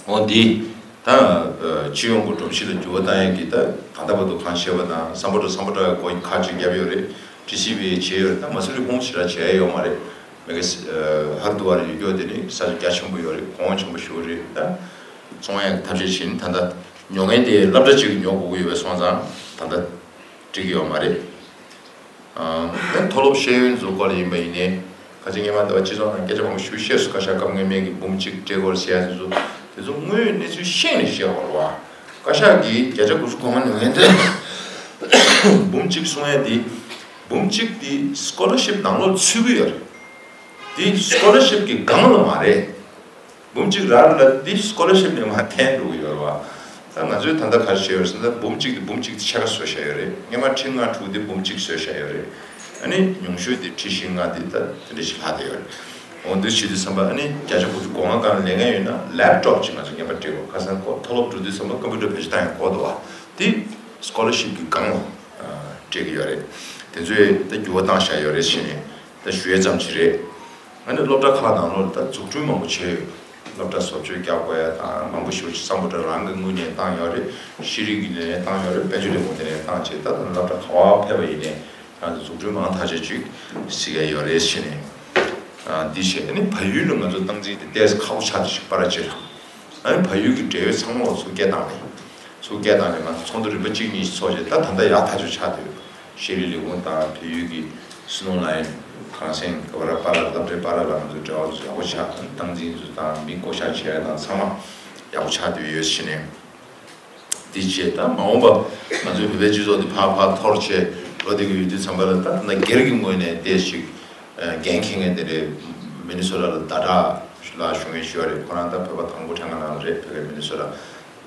འོ་འདི་ད་སྤྱི་ཡོངས་ཀྱི་སྒྲོམ་གཞི་ལ་འགྱུར་བ་བཏང་ཡས་ཀྱི་ད་ད་ལྟ་བར་དུ་གང་བྱས་པ་དང་། སམ་བྷོ་ཊ་སམ་བྷོ་ཊ་གི་སྒོ་ཁ་ཅིག་བརྒྱབ་ཡོད་རེད། ཊི་སི་ཝི་བྱས་ཡོད་རེད། ད་མ་སུ་རི་ཧོམ་སི་ཞེ་དྲག་བྱས་ཡོད་མ་རེད། མེ་ག་སི་ཧར་དུ་ཝར་ཡོད་རྒྱུ་དེ་ནི་ས་ཆ་རྒྱ་ཆེན་པོ་ཡོད་རེད། གོང་ཆེན་པོ་ཞེ་པོ་རེད། ད་བཙོང་ཡས་ཀྱི་ཐབས་ཤེས་བྱས་ནས། ད་ལྟ་ཉོ་མཁན་དེ་སློབ་གྲྭ་གཅིག་ཉོ་དགོས་ཀྱི་ཡོད་པ་སོང་ཙང་། ད་ལྟ་ འགྲིག་ཡོད་མ་རེད། ཨ་ནི་མཐོ་སློབ་ཤེས་ཡོན་ཚོའི་སྐོར་ལ་ཡིན་པ་ཡིན་ནའི། ཁ་ཅིག་སྔོན་མ་ལྟ་བུ་སྤྱི་ཚོགས་ནང་སྐད་ཆ་མང་པོ་ཞུ་ཤེས་སུ་བཀའ་ཤག་སྐབས་སྔོན་མའི་གི་འབུམ་གཅིག་སྤྲད་སྐོར་ཟེར་ཡ་དེ་ཚོ། དེ་ཚོ་དངོས་ཡོད་གནས་ཚུལ་ཤེས་ནས་བཤད་པ་རེད་བ། བཀའ་ཤག་གིས་བརྒྱ་ཆ་དགུ་བཅུ་གོ་ལྔ་ནང་ཡན་དེ་འབུམ་གཅིག་གསུང་ཡ་དེ། འབུམ་གཅིག་དེ་སི་ཀོ་ལར་ཤིབ་ནང་ལོགས་ཚུད་ཀྱི་ཡོད་རེད། དེ་སི་ཀོ་ལར་ཤིབ་ཀྱི་སྒང་ལ་མ་རེད། འབུམ་གཅིག་རག་ལ་དེ་སི་ཀོ་ལར་ཤིབ་ནས་མར་འཐེན་འགྲོ་གི་ཡོད་རེད་བ། ད་ང་ཚོས་ད་ལྟ་ག་རེ་བྱས་ཡོད་རེད་ཟེར་ན། འབུམ་གཅིག་དེ་འབུམ་གཅིག་དེ་ཕྱེད་ཀ་བཟོས་བཞག་ཡོད་རེད། སྔོན་མ་ཁྲི་ལྔ་དྲུག་དེ་འབུམ་གཅིག་བཟོས་བཞག་ཡོད་རེད། ཨ་ནི་ཉུང་ཤོས་དེ་ཁྲི་བཞི་ལྔ་དེ་ད་དེ་འདྲ་ཞིག་ལྷག་བསྡད་ཡོད་རེད། འོ་འདི་བྱེད་དུས་ཙམ་པ། ཨ་ནི་བརྒྱ་ཆ་དགུ་བཅུ་གོ་ལྔ་སྒང་ལེན་མཁན་ཡོད་ན་ལེབ་ཊོབ་ཅིག་ང་ཚོ་ངེས་པར་སྤྲད་དགོས། ཁ་སང་ཁོ་མཐོ་སློབ་འགྲོ་དུས་ཙམ་པ་ཀམ་པུ་ཊར་བེད་སྤྱོད་བཏང་ཡང་དགོས་འདུག་བ། དེ་སི་ཀོ་ལར་ཤིབ་ཀྱི་སྒང་ལ་སྤྲད་ཀྱི་ཡོད་རེད། དེ་ཚོས་ད་འགྱུར་བ་བཏང་བཞག་ཡོད་རེད་ཟེར་ནས་ད་ཞུ་ཡས་ཙམ་ཞིག་རེད། ཨ་ནི་སློབ་གྲྭ་ཁག་ནང་ལོགས་ལ་ད་འཛུགས་སྐྲུན་མང་པོ་བྱས་ཡོད། སློབ་གྲྭ་བཟོ་བཅོས་རྒྱག་དགོས་ཡ་དང་མང་པོ་ཞིག་སམ་བྷོ་ཊ་རང་གི་ངོས་ནས་བཏང་ཡོད་རེད། ཤེས་རིག་གི་ནས་བཏང་ཡོད་རེད། དཔལ་འབྱོར་ལས་ཁུངས་དེ་ནས་བཏང་བྱས། ད་ད་སློབ་གྲྭ་ག་པར་ཕེབས་པ་ཡིན་ནའི་ང་ཚོ་འཛུགས་སྐྲུན་མང་ཐག་ཆོད་ཅིག་གཟིགས་ཡ་ཡོད་རེད་ཟེར་ནས། ཨ་འདི་བྱས། ཨ་ནི་བལ་ཡུལ་ལ་ང་ཚོ་སྟངས་འཛིན་དེ་ཏོག་ཙམ་ཁག་པོ་ཆགས་བསྡད་ཤག་པར་ཆེ་ལ། ཨ་ནི་བལ་ཡུལ་གྱི་འབྲེལ་ཡོད་ཚང་མ་ལ་ཚུར་སྐད་བཏང་ནས། ཚུར་སྐད་བཏང་ནས་ང་ཚོ་ཚོགས་འདུ་རིམ་པ་གཅིག་གཉིས་ཤིག་ཚོགས་བྱས། ད་ད་ལྟ་ཡག་ཐག་ཆོད་ཆགས་བསྡད་ཡོད། ཤེས་རིག་ལས་ཁུངས་དང་བལ་ཡུལ་གྱི་སུ་ནོ་ལ་ཡན་གངས་སེང་ག་བར་པ་ར་སློབ་གྲྭའི་པ་ར་ལ་ང་ཚོའི་འབྲེལ་བ་ཚོ་ཡག་པོ་ཆགས། སྟངས་འཛིན་ཚོ་དང་མི་བསྐོ་བཞག་བྱས་ཡ་དང་ཚང་མ་ཡག་པོ་ཆགས་བསྡད་ཡོད་ཟེར་ནས། འདི་བྱས། ད་མ་འོངས་པ་ང་ཚོའི་བོད་པའི་སྤྱི་ཚོགས་འདི་ཕར་ཕར་འཐོར་བྱས་འགྲོ་བསྡད་ཀྱི་ཡོད་དུས་ཙམ་པ་ལ། ད་ད་སྒེར་གྱི་ངོས་ནས་ཏོག་ཙམ་ཅིག་འགན་འཁྱེར་མཁན་དེ་རེད། མི་ནི་སོ་ཊ་ལ་ཟླ་གྲགས་ལགས་ཞུ་མཁན་ཞུ་བ་རེད། ཁོ་རང་ད་བོད་པ་དང་པོ་ཕྲན་ཁ་ནང་ལ་རེད། བོད་པའི་མི་ནི་སོ་ཊ།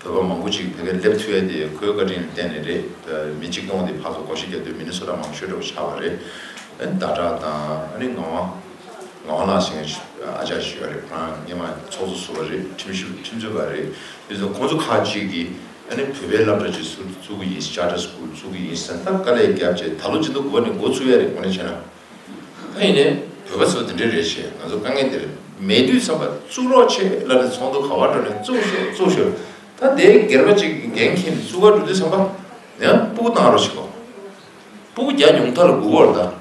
བོད་པ་མང་པོ་ཅིག་བོད་པའི་སླེབས་ཐུབ་ཡ་དེ་ཁོའི་བཀའ་དྲིན་ལ་བརྟེན་ནས་རེད། མི་གཅིག་སྟོང་དེ་ཕར་ཚུར་བགོ་བཤའ་རྒྱག་དུས་མི་ནི་སོ་ཊ་མང་ཤོས་འདྲ་བོ་ཆགས་པ་རེད། ཨ་ནི་ཟླ་གྲགས་དང་། ཨ་ནི་ངག་དབང་ངག་དབང་ལགས་ཟེར་མཁན་ཨ་ཅག་ཞིག་ཡོད་རེད། ཁོ་རང་སྔོན་མ་ཚོགས་གཙོ་ཟུར་པ་རེད། ཁྲིམས་ཞིབ་ཁྲིམས་རྩོད་པ་རེད། དེ་ཚོ་ཁོང་ཚོ་ཁག་ཅིག་གིས་ཨ་ནི་བོད་པའི་སློབ་གྲྭ་ཅིག་ཚུགས་ཚུགས་ཀྱི་ཡིན། ཅར་ཊར་སི་ཀུལ་ཚུགས་ཀྱི་ཡིན་ཟེར་ནས་ད་དཀའ་ལས་བརྒྱབ་བྱས། ད་ལོ་སྤྱི་ཟླ་དགུ་པ་ནས་འགོ་ཚུགས་ཡ་རེད། དངོས་གནས་བྱས་ན། ད་ཡིན་ནའི་བོད་པ་ཚོ་དེ་འདྲ་རེད་བྱས། ང་ཚོ་དཀའ་ངལ་དེ་རེད། མེད་དུས་ཙམ་པ་བཙུགས་རོགས་བྱེད་ལབ་ནས་ཚོགས་འདུ་ག་པར་འགྲོ་ནས་བཙུགས་ཤོག་བཙུགས་ཤོག་ད་དེ་སྒེར་པ་ཅིག་གིས་འགན་འཁྱེར་ནས་བཙུགས་ག་འགྲོ་དུས་ཙམ་པ་ཡང་སྤུ་གུ་བཏང་རོགས་བྱེད་གོ། སྤུ་གུ་བརྒྱ་ཉུང་མཐའ་ལ་དགུ་པ་རེད་ད།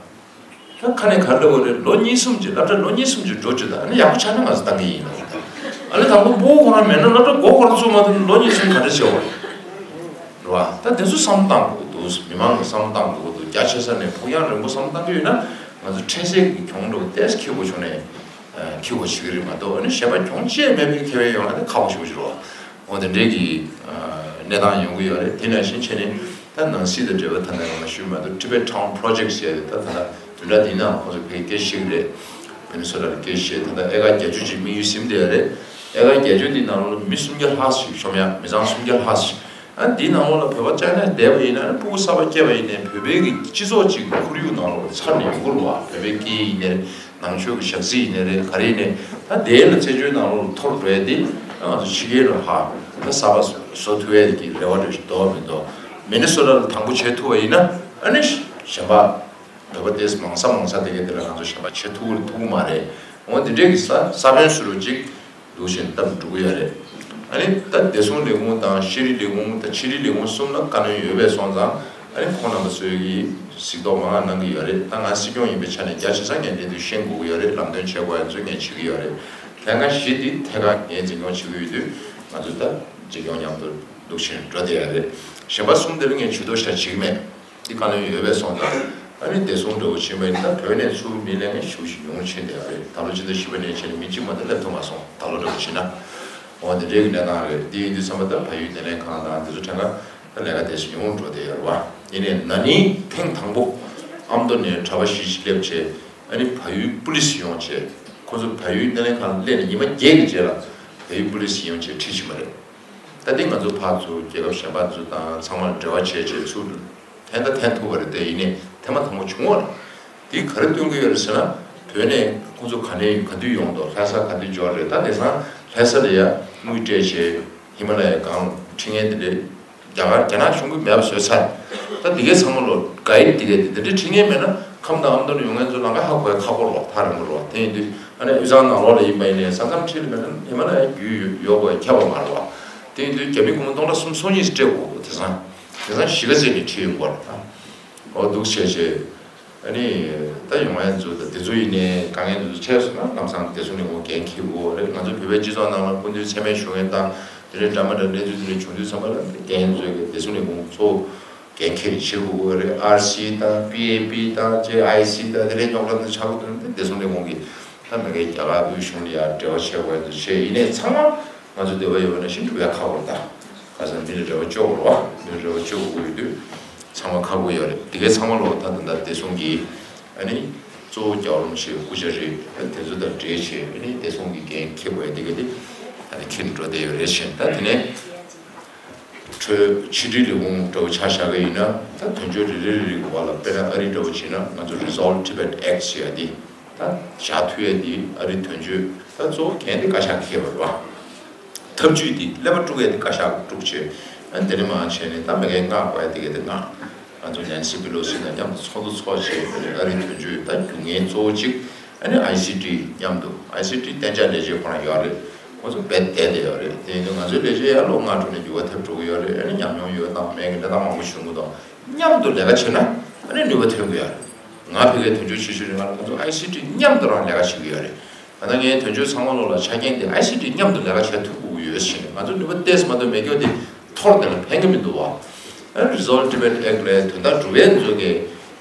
ད་ཁ་ནས་ག་རེ་ལབ་དགོས་རེད། ལོ་གཉིས་གསུམ་གྱི་སློབ་གྲྭ་ལོ་གཉིས་གསུམ་གྱི་འགྲོ་བཅུག་ད། ཨ་ནི་ཡག་པོ་ཆགས་ན་ང་ཚོ་བཏང་གི་ཡིན་ལ། ཨ་ནི་དང་པོ་སྤུ་གུ་ཁོ་རང་མེད་ན་སློབ་གྲྭ་སྒོ་ཁོ་རང་བཙུགས་མ་ཐུབ་ན་ལོ་གཉིས་གསུམ་ག་འདྲ་བྱེད་དགོས་རེད། རེད་བ། ད་དེ་ཚོ་བསམ་བློ་བཏང་དགོས་འདུག་མི་མང་གི་བསམ་བློ་བཏང་དགོས་འདུག་རྒྱ་ཆེ་ས་ནས་ཕུགས་རྒྱང་རིང་པོ་བསམ་བློ་བཏང་གི་ཡོད་ན། ང་ཚོ་འཕྲལ་སེལ་གྱི་གྱོང་འདྲ་བོ་ཏོག་ཙམ་འཁྱེར་དགོས་བྱུང་ནས་འཁྱེར་དགོས་བྱེད་ཀྱི་རེད་མ་གཏོགས། ཨ་ནི་གཞན་པ་གྱོང་ཅི་ཡང་མེད་པའི་ཁེ་ཕན་ཡོང་ན་དེ་ཁག་པོ་ཞེ་པོ་ཅིག་རེད་བ། འོ་དེ་འདྲའི་གི་གནས་སྟངས་ཡོང་གི་ཡོད་རེད། དེ་ནང་བཞིན་བྱས་ནས་ད་ནང་སྲིད་དང་འབྲེལ་བ་ད་ནས་ང་ཞུས་མ་གཏོགས། Tibet Town Project ཟེར་ཡ་དེ་ད་ད་ལྟ་བདུན་ཕྲག་འདིའི་ནང་ཁོང་ཚོ་ཕ་གིར་སྐད་ཆ་བཤད་ཀྱི་རེད། མི་ནི་སོ་ཊ་ལ་སྐད་ཆ་བཤད། ད་ལྟ་ཨེ་ཀར་བརྒྱད་ཅུ་ཅིག་དམིགས་ཡུལ་ཟིན་བསྡད་ཡོད་རེད། ཨེ་ཀར་བརྒྱད་ཅུ་འདིའི་ནང་ལོགས་ལ་མི་སུམ་བརྒྱ་ལྷག་ཞིག་ཤོང་ཡ། མི་ཚང་སུམ་བརྒྱ་ལྷག་ཞིག་ཨ་འདིའི་ནང་ལོགས་ལ་བོད་པ་ཅིག་ནས་བསྡད་པ་ཡིན་ན། ཨ་ནི་སྤུ་གུ་གསར་པ་སྐྱེས་པ་ཡིན་ནའི་བོད་པའི་གི་སྤྱི་ཚོགས་ཅིག་གི་ཁོར་ཡུག་ནང་ལོགས་ལ་འཚར་ནས་ཡོང་གི་རེད་བ། བོད་པའི་སྐད་ཡིག་ཡིན་ནའི་རེད། ནང་ཆོས་ཀྱི་ཞག་རྩི་ཡིན་ནའི་རེད། ག་རེ་ཡིན་ནའི་ད་དེ་ལ་ཚེ་སྐྱོན་ནང་ལོགས་ལ་འཐོར་འགྲོ་ཡ་དེ། ང་ཚོ་ཕྱི་རྒྱལ་ལ་ཧ་ད་གསར་པ་བཟོ་ཐུབ་ཡ་གི་རེ་བ་འདྲ་ཞིག་འདུག་མི་འདུག་མི་ནི་སོ་ཊ་ལ་དང་པོ་བྱེད་ཐུབ་པ་ཡིན་ན། ཨ་ནི་གཞན་པ་བོད་པ་ཏོག་ཙམ་མང་ས་མང་ས་དེ་གའི་དེ་ལ་ང་ཚོ་གཞན་པ་བྱེད་ཐུབ་ཐུབ་ཀྱི་མ་རེད། འོ་དེ་འདྲའི་གི་ས་ས་བོན་བཟོ་འདྲ་ཅིག་འདུག་བཞིན་སྟབས་འགྲོ་གི་ཡོད་རེད། ཨ་ནི་ད་བདེ་སྲུང་ལས་ཁུངས་དང་ཤེས་རིག་ལས་ཁུངས་དང་ཕྱི་དྲིལ་ལས་ཁུངས་གསུམ་ལ་བཀའ་བློན་ཡོད་པས་སོང་ཙང་། ཨ་ནི་ཁོང་རྣམ་པ་ཚོས་ཀྱིས་གཟིགས་རྟོག་མང་བ་གནང་གི་ཡོད་རེད། ད་ང་སྲིད་སྐྱོང་ཡིན་པའི་ཆ་ནས་རྒྱ་ཆེ་ས་ངས་གནད་དོན་ཤེས་དགོས་ཀྱི་ཡོད་རེད། ལམ་སྟོན་བྱེད་དགོས་ཡ་ཚོ་ངས་བྱེད་ཀྱི་ཡོད་རེད། ལྷན་ཁང་བཞི་འདི་ཐད་ཀར་ངས་འཛིན་སྐྱོང་བྱེད་ཀྱི་ཡོད་དུས། ང་ཚོ་ད་འཛིན་སྐྱོང་མཉམ་དུ་འདུག་བཞིན་འགྲོ་བསྡད་ཡ་རེད། གཞན་པ་གསུམ་དེ་ལ་ངས་ཇུས་གཏོགས་ཤ་བྱེད་ཀྱི་མེད། འདི་བཀའ་བློན་ཡོད་པས་སོང་ཙང་། ཨ་ནི་བདེ་སྲུང་འདྲ་བོ་ཕྱིན་པ་ཡིན་ན། ད་བོད་ནས་ཚུར་མི་ལེན་མཁན་ཞེ་པོ་ཞིག་ཉུང་རུ་ཕྱིན་བསྡད་ཡོད་རེད། ད་ལོ་ཕྱི་ཟླ་བཞི་པ་ནས་བྱས་ནས་མི་གཅིག་མ་གཏོགས་སླེབས་ཐུབ་མ་སོང་། ད་ལོ་འདྲ་བོ་བྱས་ན། འོ་དེ་འདྲའི་གི་གནས་སྟངས་རེད། འདི་ཡིན་དུས་ཙམ་པ་ད་བལ་ཡུལ་སྣེ་ལེན་ཁང་དང་དེ་ཚོ་ཕྲན་ཁ་ད་ལས་ཀ་དེ་ཚོ་ཉུང་རུ་འགྲོ་བསྡད་ཡོད་རེད་བ། ཡིན་ནའི་ན་ནིང་ཐེངས་དང་པོ་ཨ་མདོ་ནས་གྲྭ་པ་བཞི་ཞིག་སླེབས་བྱས། ཨ་ནི་བལ་ཡུལ་པུ་ལི་སི་ཡོང་བྱས། ཁོ་ཚོ་བལ་ཡུལ་སྣེ་ལེན་ཁང་སླེབས་ནས་ཉི་མ་བརྒྱད་ཀྱི་རྗེས་ལ་བལ་ཡུལ་པུ་ལི་སི་ཡོང་བྱས་ཁྲིད་ཕྱིན་པ་རེད། ད་ལྟ་ང་ཚོ་ཕར་ཚུར་རྒྱལ་ཁབ་གཞན་པ་ཚོ་དང་ཚང་མར་འབྲེལ་བ་བྱས་བྱས་ཚུར་འཐེན་ད་འཐེན་ཐུབ་པ་རེད་དེ། ཡིན་ནའི་ཐེངས་མ་དང་པོ་བྱུང་བ་རེད། དེས་ག་རེ་སྟོན་གྱི་ཡོད་རེད་ཟེར་ན། བོད་ནས་ཁོང་ཚོ་ག་ནས་ག་དུས་ཡོང་འདུག་ལྷ་ས་ག་དུས་འབྱོར་རེད། ད་དེང་སང་ལྷ་ས་ལ་ཡ་དངུལ་སྤྲད་བྱས་ཧི་མ་ལ་ཡའི་སྒང་ཁྲིད་མཁན་དེ་འདྲས་རྒྱ་གར་རྒྱ་ནག་གཞུང་གིས་མེད་པ་བཟོས་ཚར། ད་དེ་གའི་ཚང་མ་ལོ་ག་ཡི་དེ་གའི་དེ་འདྲས་ཁྲིད་མཁན་མེད་ན། ཁམས་དང་ཨ་མདོ་ནས་ཡོང་མཁན་ཚོ་ལམ་ཁ་ཧ་གོ་ཡ་ཁག་པོ་རེད་བ། ཐག་རིང་པོ་རེད་བ། དེ་ཡིན་དུས་ཨ་ནི་དབུས་གཙང་ནང་ལོགས་ལ་ཡིན་པ་ཡིན་ནའི་ས་མཚམས་འཁྲིས་ལ་མེད་ན་ཧི་མ་ལ་ཡའི་རྒྱུད་ཡོད་དགོས་ཡ་ཁྱབ་པ་མ་རེད་བ། དེ་ཡིན་དུས་རྒྱ་མི་སྒོར་མོ་སྟོང་ཕྲག་གསུམ་སོ་གཉིས་སྤྲད་དགོས་འདུག་དེང་སང་དེང་སང་གཞིས་ཀ་རྩེ་ནས་ཁྲིད་ཡོང་དགོས་རེད། ད་འོ་འདུག་བྱས་བྱས། ཨ་ནི་ད་ཡོང་ཡ་ཚོ་ད་དེ་ཚོ་ཡིན་ནའི་དཀའ་ངལ་དེ་ཚོ་འཕྲད་སོང་ན་ལམ་སང་བདེ་སྲུང་ལས་ཁུངས་འགན་འཁྱེར་དགོས་རེད། ང་ཚོ་བོད་པའི་སྤྱི་ཚོགས་ནང་ལ་སྐུ་མདུན་མཚན་སྨད་ཞུ་མཁན་དང་དེ་འདྲའི་འདྲ་མི་འདྲ་གནས་ཚུལ་དེ་འདྲ་བྱུང་དུས་ཙམ་པ་ལ་རྒན་ཚོས་བདེ་སྲུང་ལས་ཁུངས་གཙོ་བོ་ འགན་འཁྱེར་བྱེད་དགོས་ཀྱི་རེད། ཨར་སི་དང་པི་ཨེ་པི་དང་ཅེ་ཨའི་སི་དང་དེ་འདྲའི་རྙོག་དྲ་འདི་ཆགས་ཀྱི་འདུག་ན། དེ་བདེ་སྲུང་ལས་ཁུངས་ཀྱིས་ད་མ་གི་རྒྱ་གར་དབུས་གཞུང་ལ་ཡང་འབྲེལ་བ་བྱེད་དགོས་འདུག་བྱས། ཡིན་ནའི་ཚང་མ་ང་ཚོ་འདོད་པ་ཡོད་པ་ནང་བཞིན་འགྲུབ་ཡ་ཁག་པོ་རེད། ད་ག་ས་མི་ལ་རེ་བ་བཅོལ་དགོས་རེད་བ། མི་ལ་རེ་བ་བཅོལ་དགོས་ཡོད་དུས་ཚང་མ་ཁག་པོ་ཡོད་རེད། དེ་གའི་ཚང་མ་ལོ་ད་ད་ལྟ་བདེ་སྲུང་གིས་ཨ་ནི་གཙོ་བོ་རྒྱལ་བ་རིན་པོ་ཆེའི་སྐུ་ཕྱྭ་རེད། ད་དེ་ཚོ་དང་འབྲེལ་བྱས་ཨ་ནི་བདེ་སྲུང་གི་འགན་འཁྱེར་དགོས་ཡ་དེ་ག་དེ་ད་ནི་འཁྱེར་འགྲོ་བསྡད་ཡོད་རེད་ཟེར། ད་དེ་ནས་འཕྲོས་ཕྱི་དྲིལ་ལས་ཁུངས་འདྲ་བོ་ཆ་བཞག་གི་ཡིན་ན། ད་དོན་གཅོད་རེ་རེ་རེ་རེ་གི་བར་ལ་དཔེར་ན་ཨ་རི་འདྲ་བོ་བྱས་ན་ང་ཚོ་Resolve Tibet Act ཟེར་ཡ་དེ་ད་བཞག་ཐུབ་ཡ་དེ་ཨ་རི་དོན་གཅོད་ད་གཙོ་བོ་འགན་དེ་བཀའ་ཤག་འཁྱེར་བ་རེད་བ། ཐབས་ཇུས་འདི་ཀླད་པ་དཀྲུག་ཡས་དེ་བཀའ་ཤག་དཀྲུག་བྱས། ཨ་ནི་དེ་ནས་མར་བྱས་ནས་ད་མ་གིའི་མངགས་དགོས་ཡ་དེ་ག་དེ་མངགས། ང་ཚོ་ནན་སི་པི་ལོ་སི་དང་མཉམ་དུ་ཚོགས་འདུ་ཚོགས་བྱས། ཨ་རིའི་དོན་གཅོད་ད་རྒྱུག་མཁན་གཙོ་བོ་གཅིག་ཨ་ནི་ཨའི་སི་ཊི་མཉམ་དུ། ཨའི་སི་ཊི་གཏན་འཇགས་ལས་བྱེད་ཁོ་རང་ཡོད་རེད། ཁོ་ཚོ་རྦད་བསྡད་བསྡད་ཡོད་རེད། དེ་ཡིན་དུས་ང་ཚོའི་ལས་བྱེད་ཡར་ལོ་ལྔ་འགྲོ་ནས་འགྱུར་བ་ཐེབས་འགྲོ་གི་ཡོད་རེད། ཨ་ནི་ཉམས་མྱོང་ཡོད་དང་མེད་ཀྱི་གནས་སྟངས་མང་པོ་བྱུང་གི་འདུག་མཉམ་དུ་ལས་ཀ་བྱས་ན་ཨ་ནི་ནུས་པ་ཐོན་གི་ཡོད་རེད། ང་ཕ་གིའི་དོན་གཅོད་བྱེད་ཤུལ་རིང་ལ་ཁོ་ཚོ་ཨའི་སི་ཊི་མཉམ་དུ་རང་ལས་ཀ་བྱེད་ཀྱི་ཡོད་རེད། ད་ལྟ་ངའི་དོན་གཅོད་ཚང་མ་ལོ་ལ་ཆ་རྐྱེན་དེ་ཨའི་སི་ཊི་མཉམ་དུ་ལས་ཀ་བྱེད་ཐུབ་དགོས་ཡོད་ཟེར་ནས། ང་ཚོ་ནུས་པ་ཏོག་ཙམ་མ་གཏོགས་མེད་རྒྱུ་དེ་ཐོར་དེ་ལ་ཕན་གི་མི་འདུག་བ། ཨ་Resolve Tibet Act ལའི་དོན་དག་སྒྲུབ་ཡས་ཚོ་གི་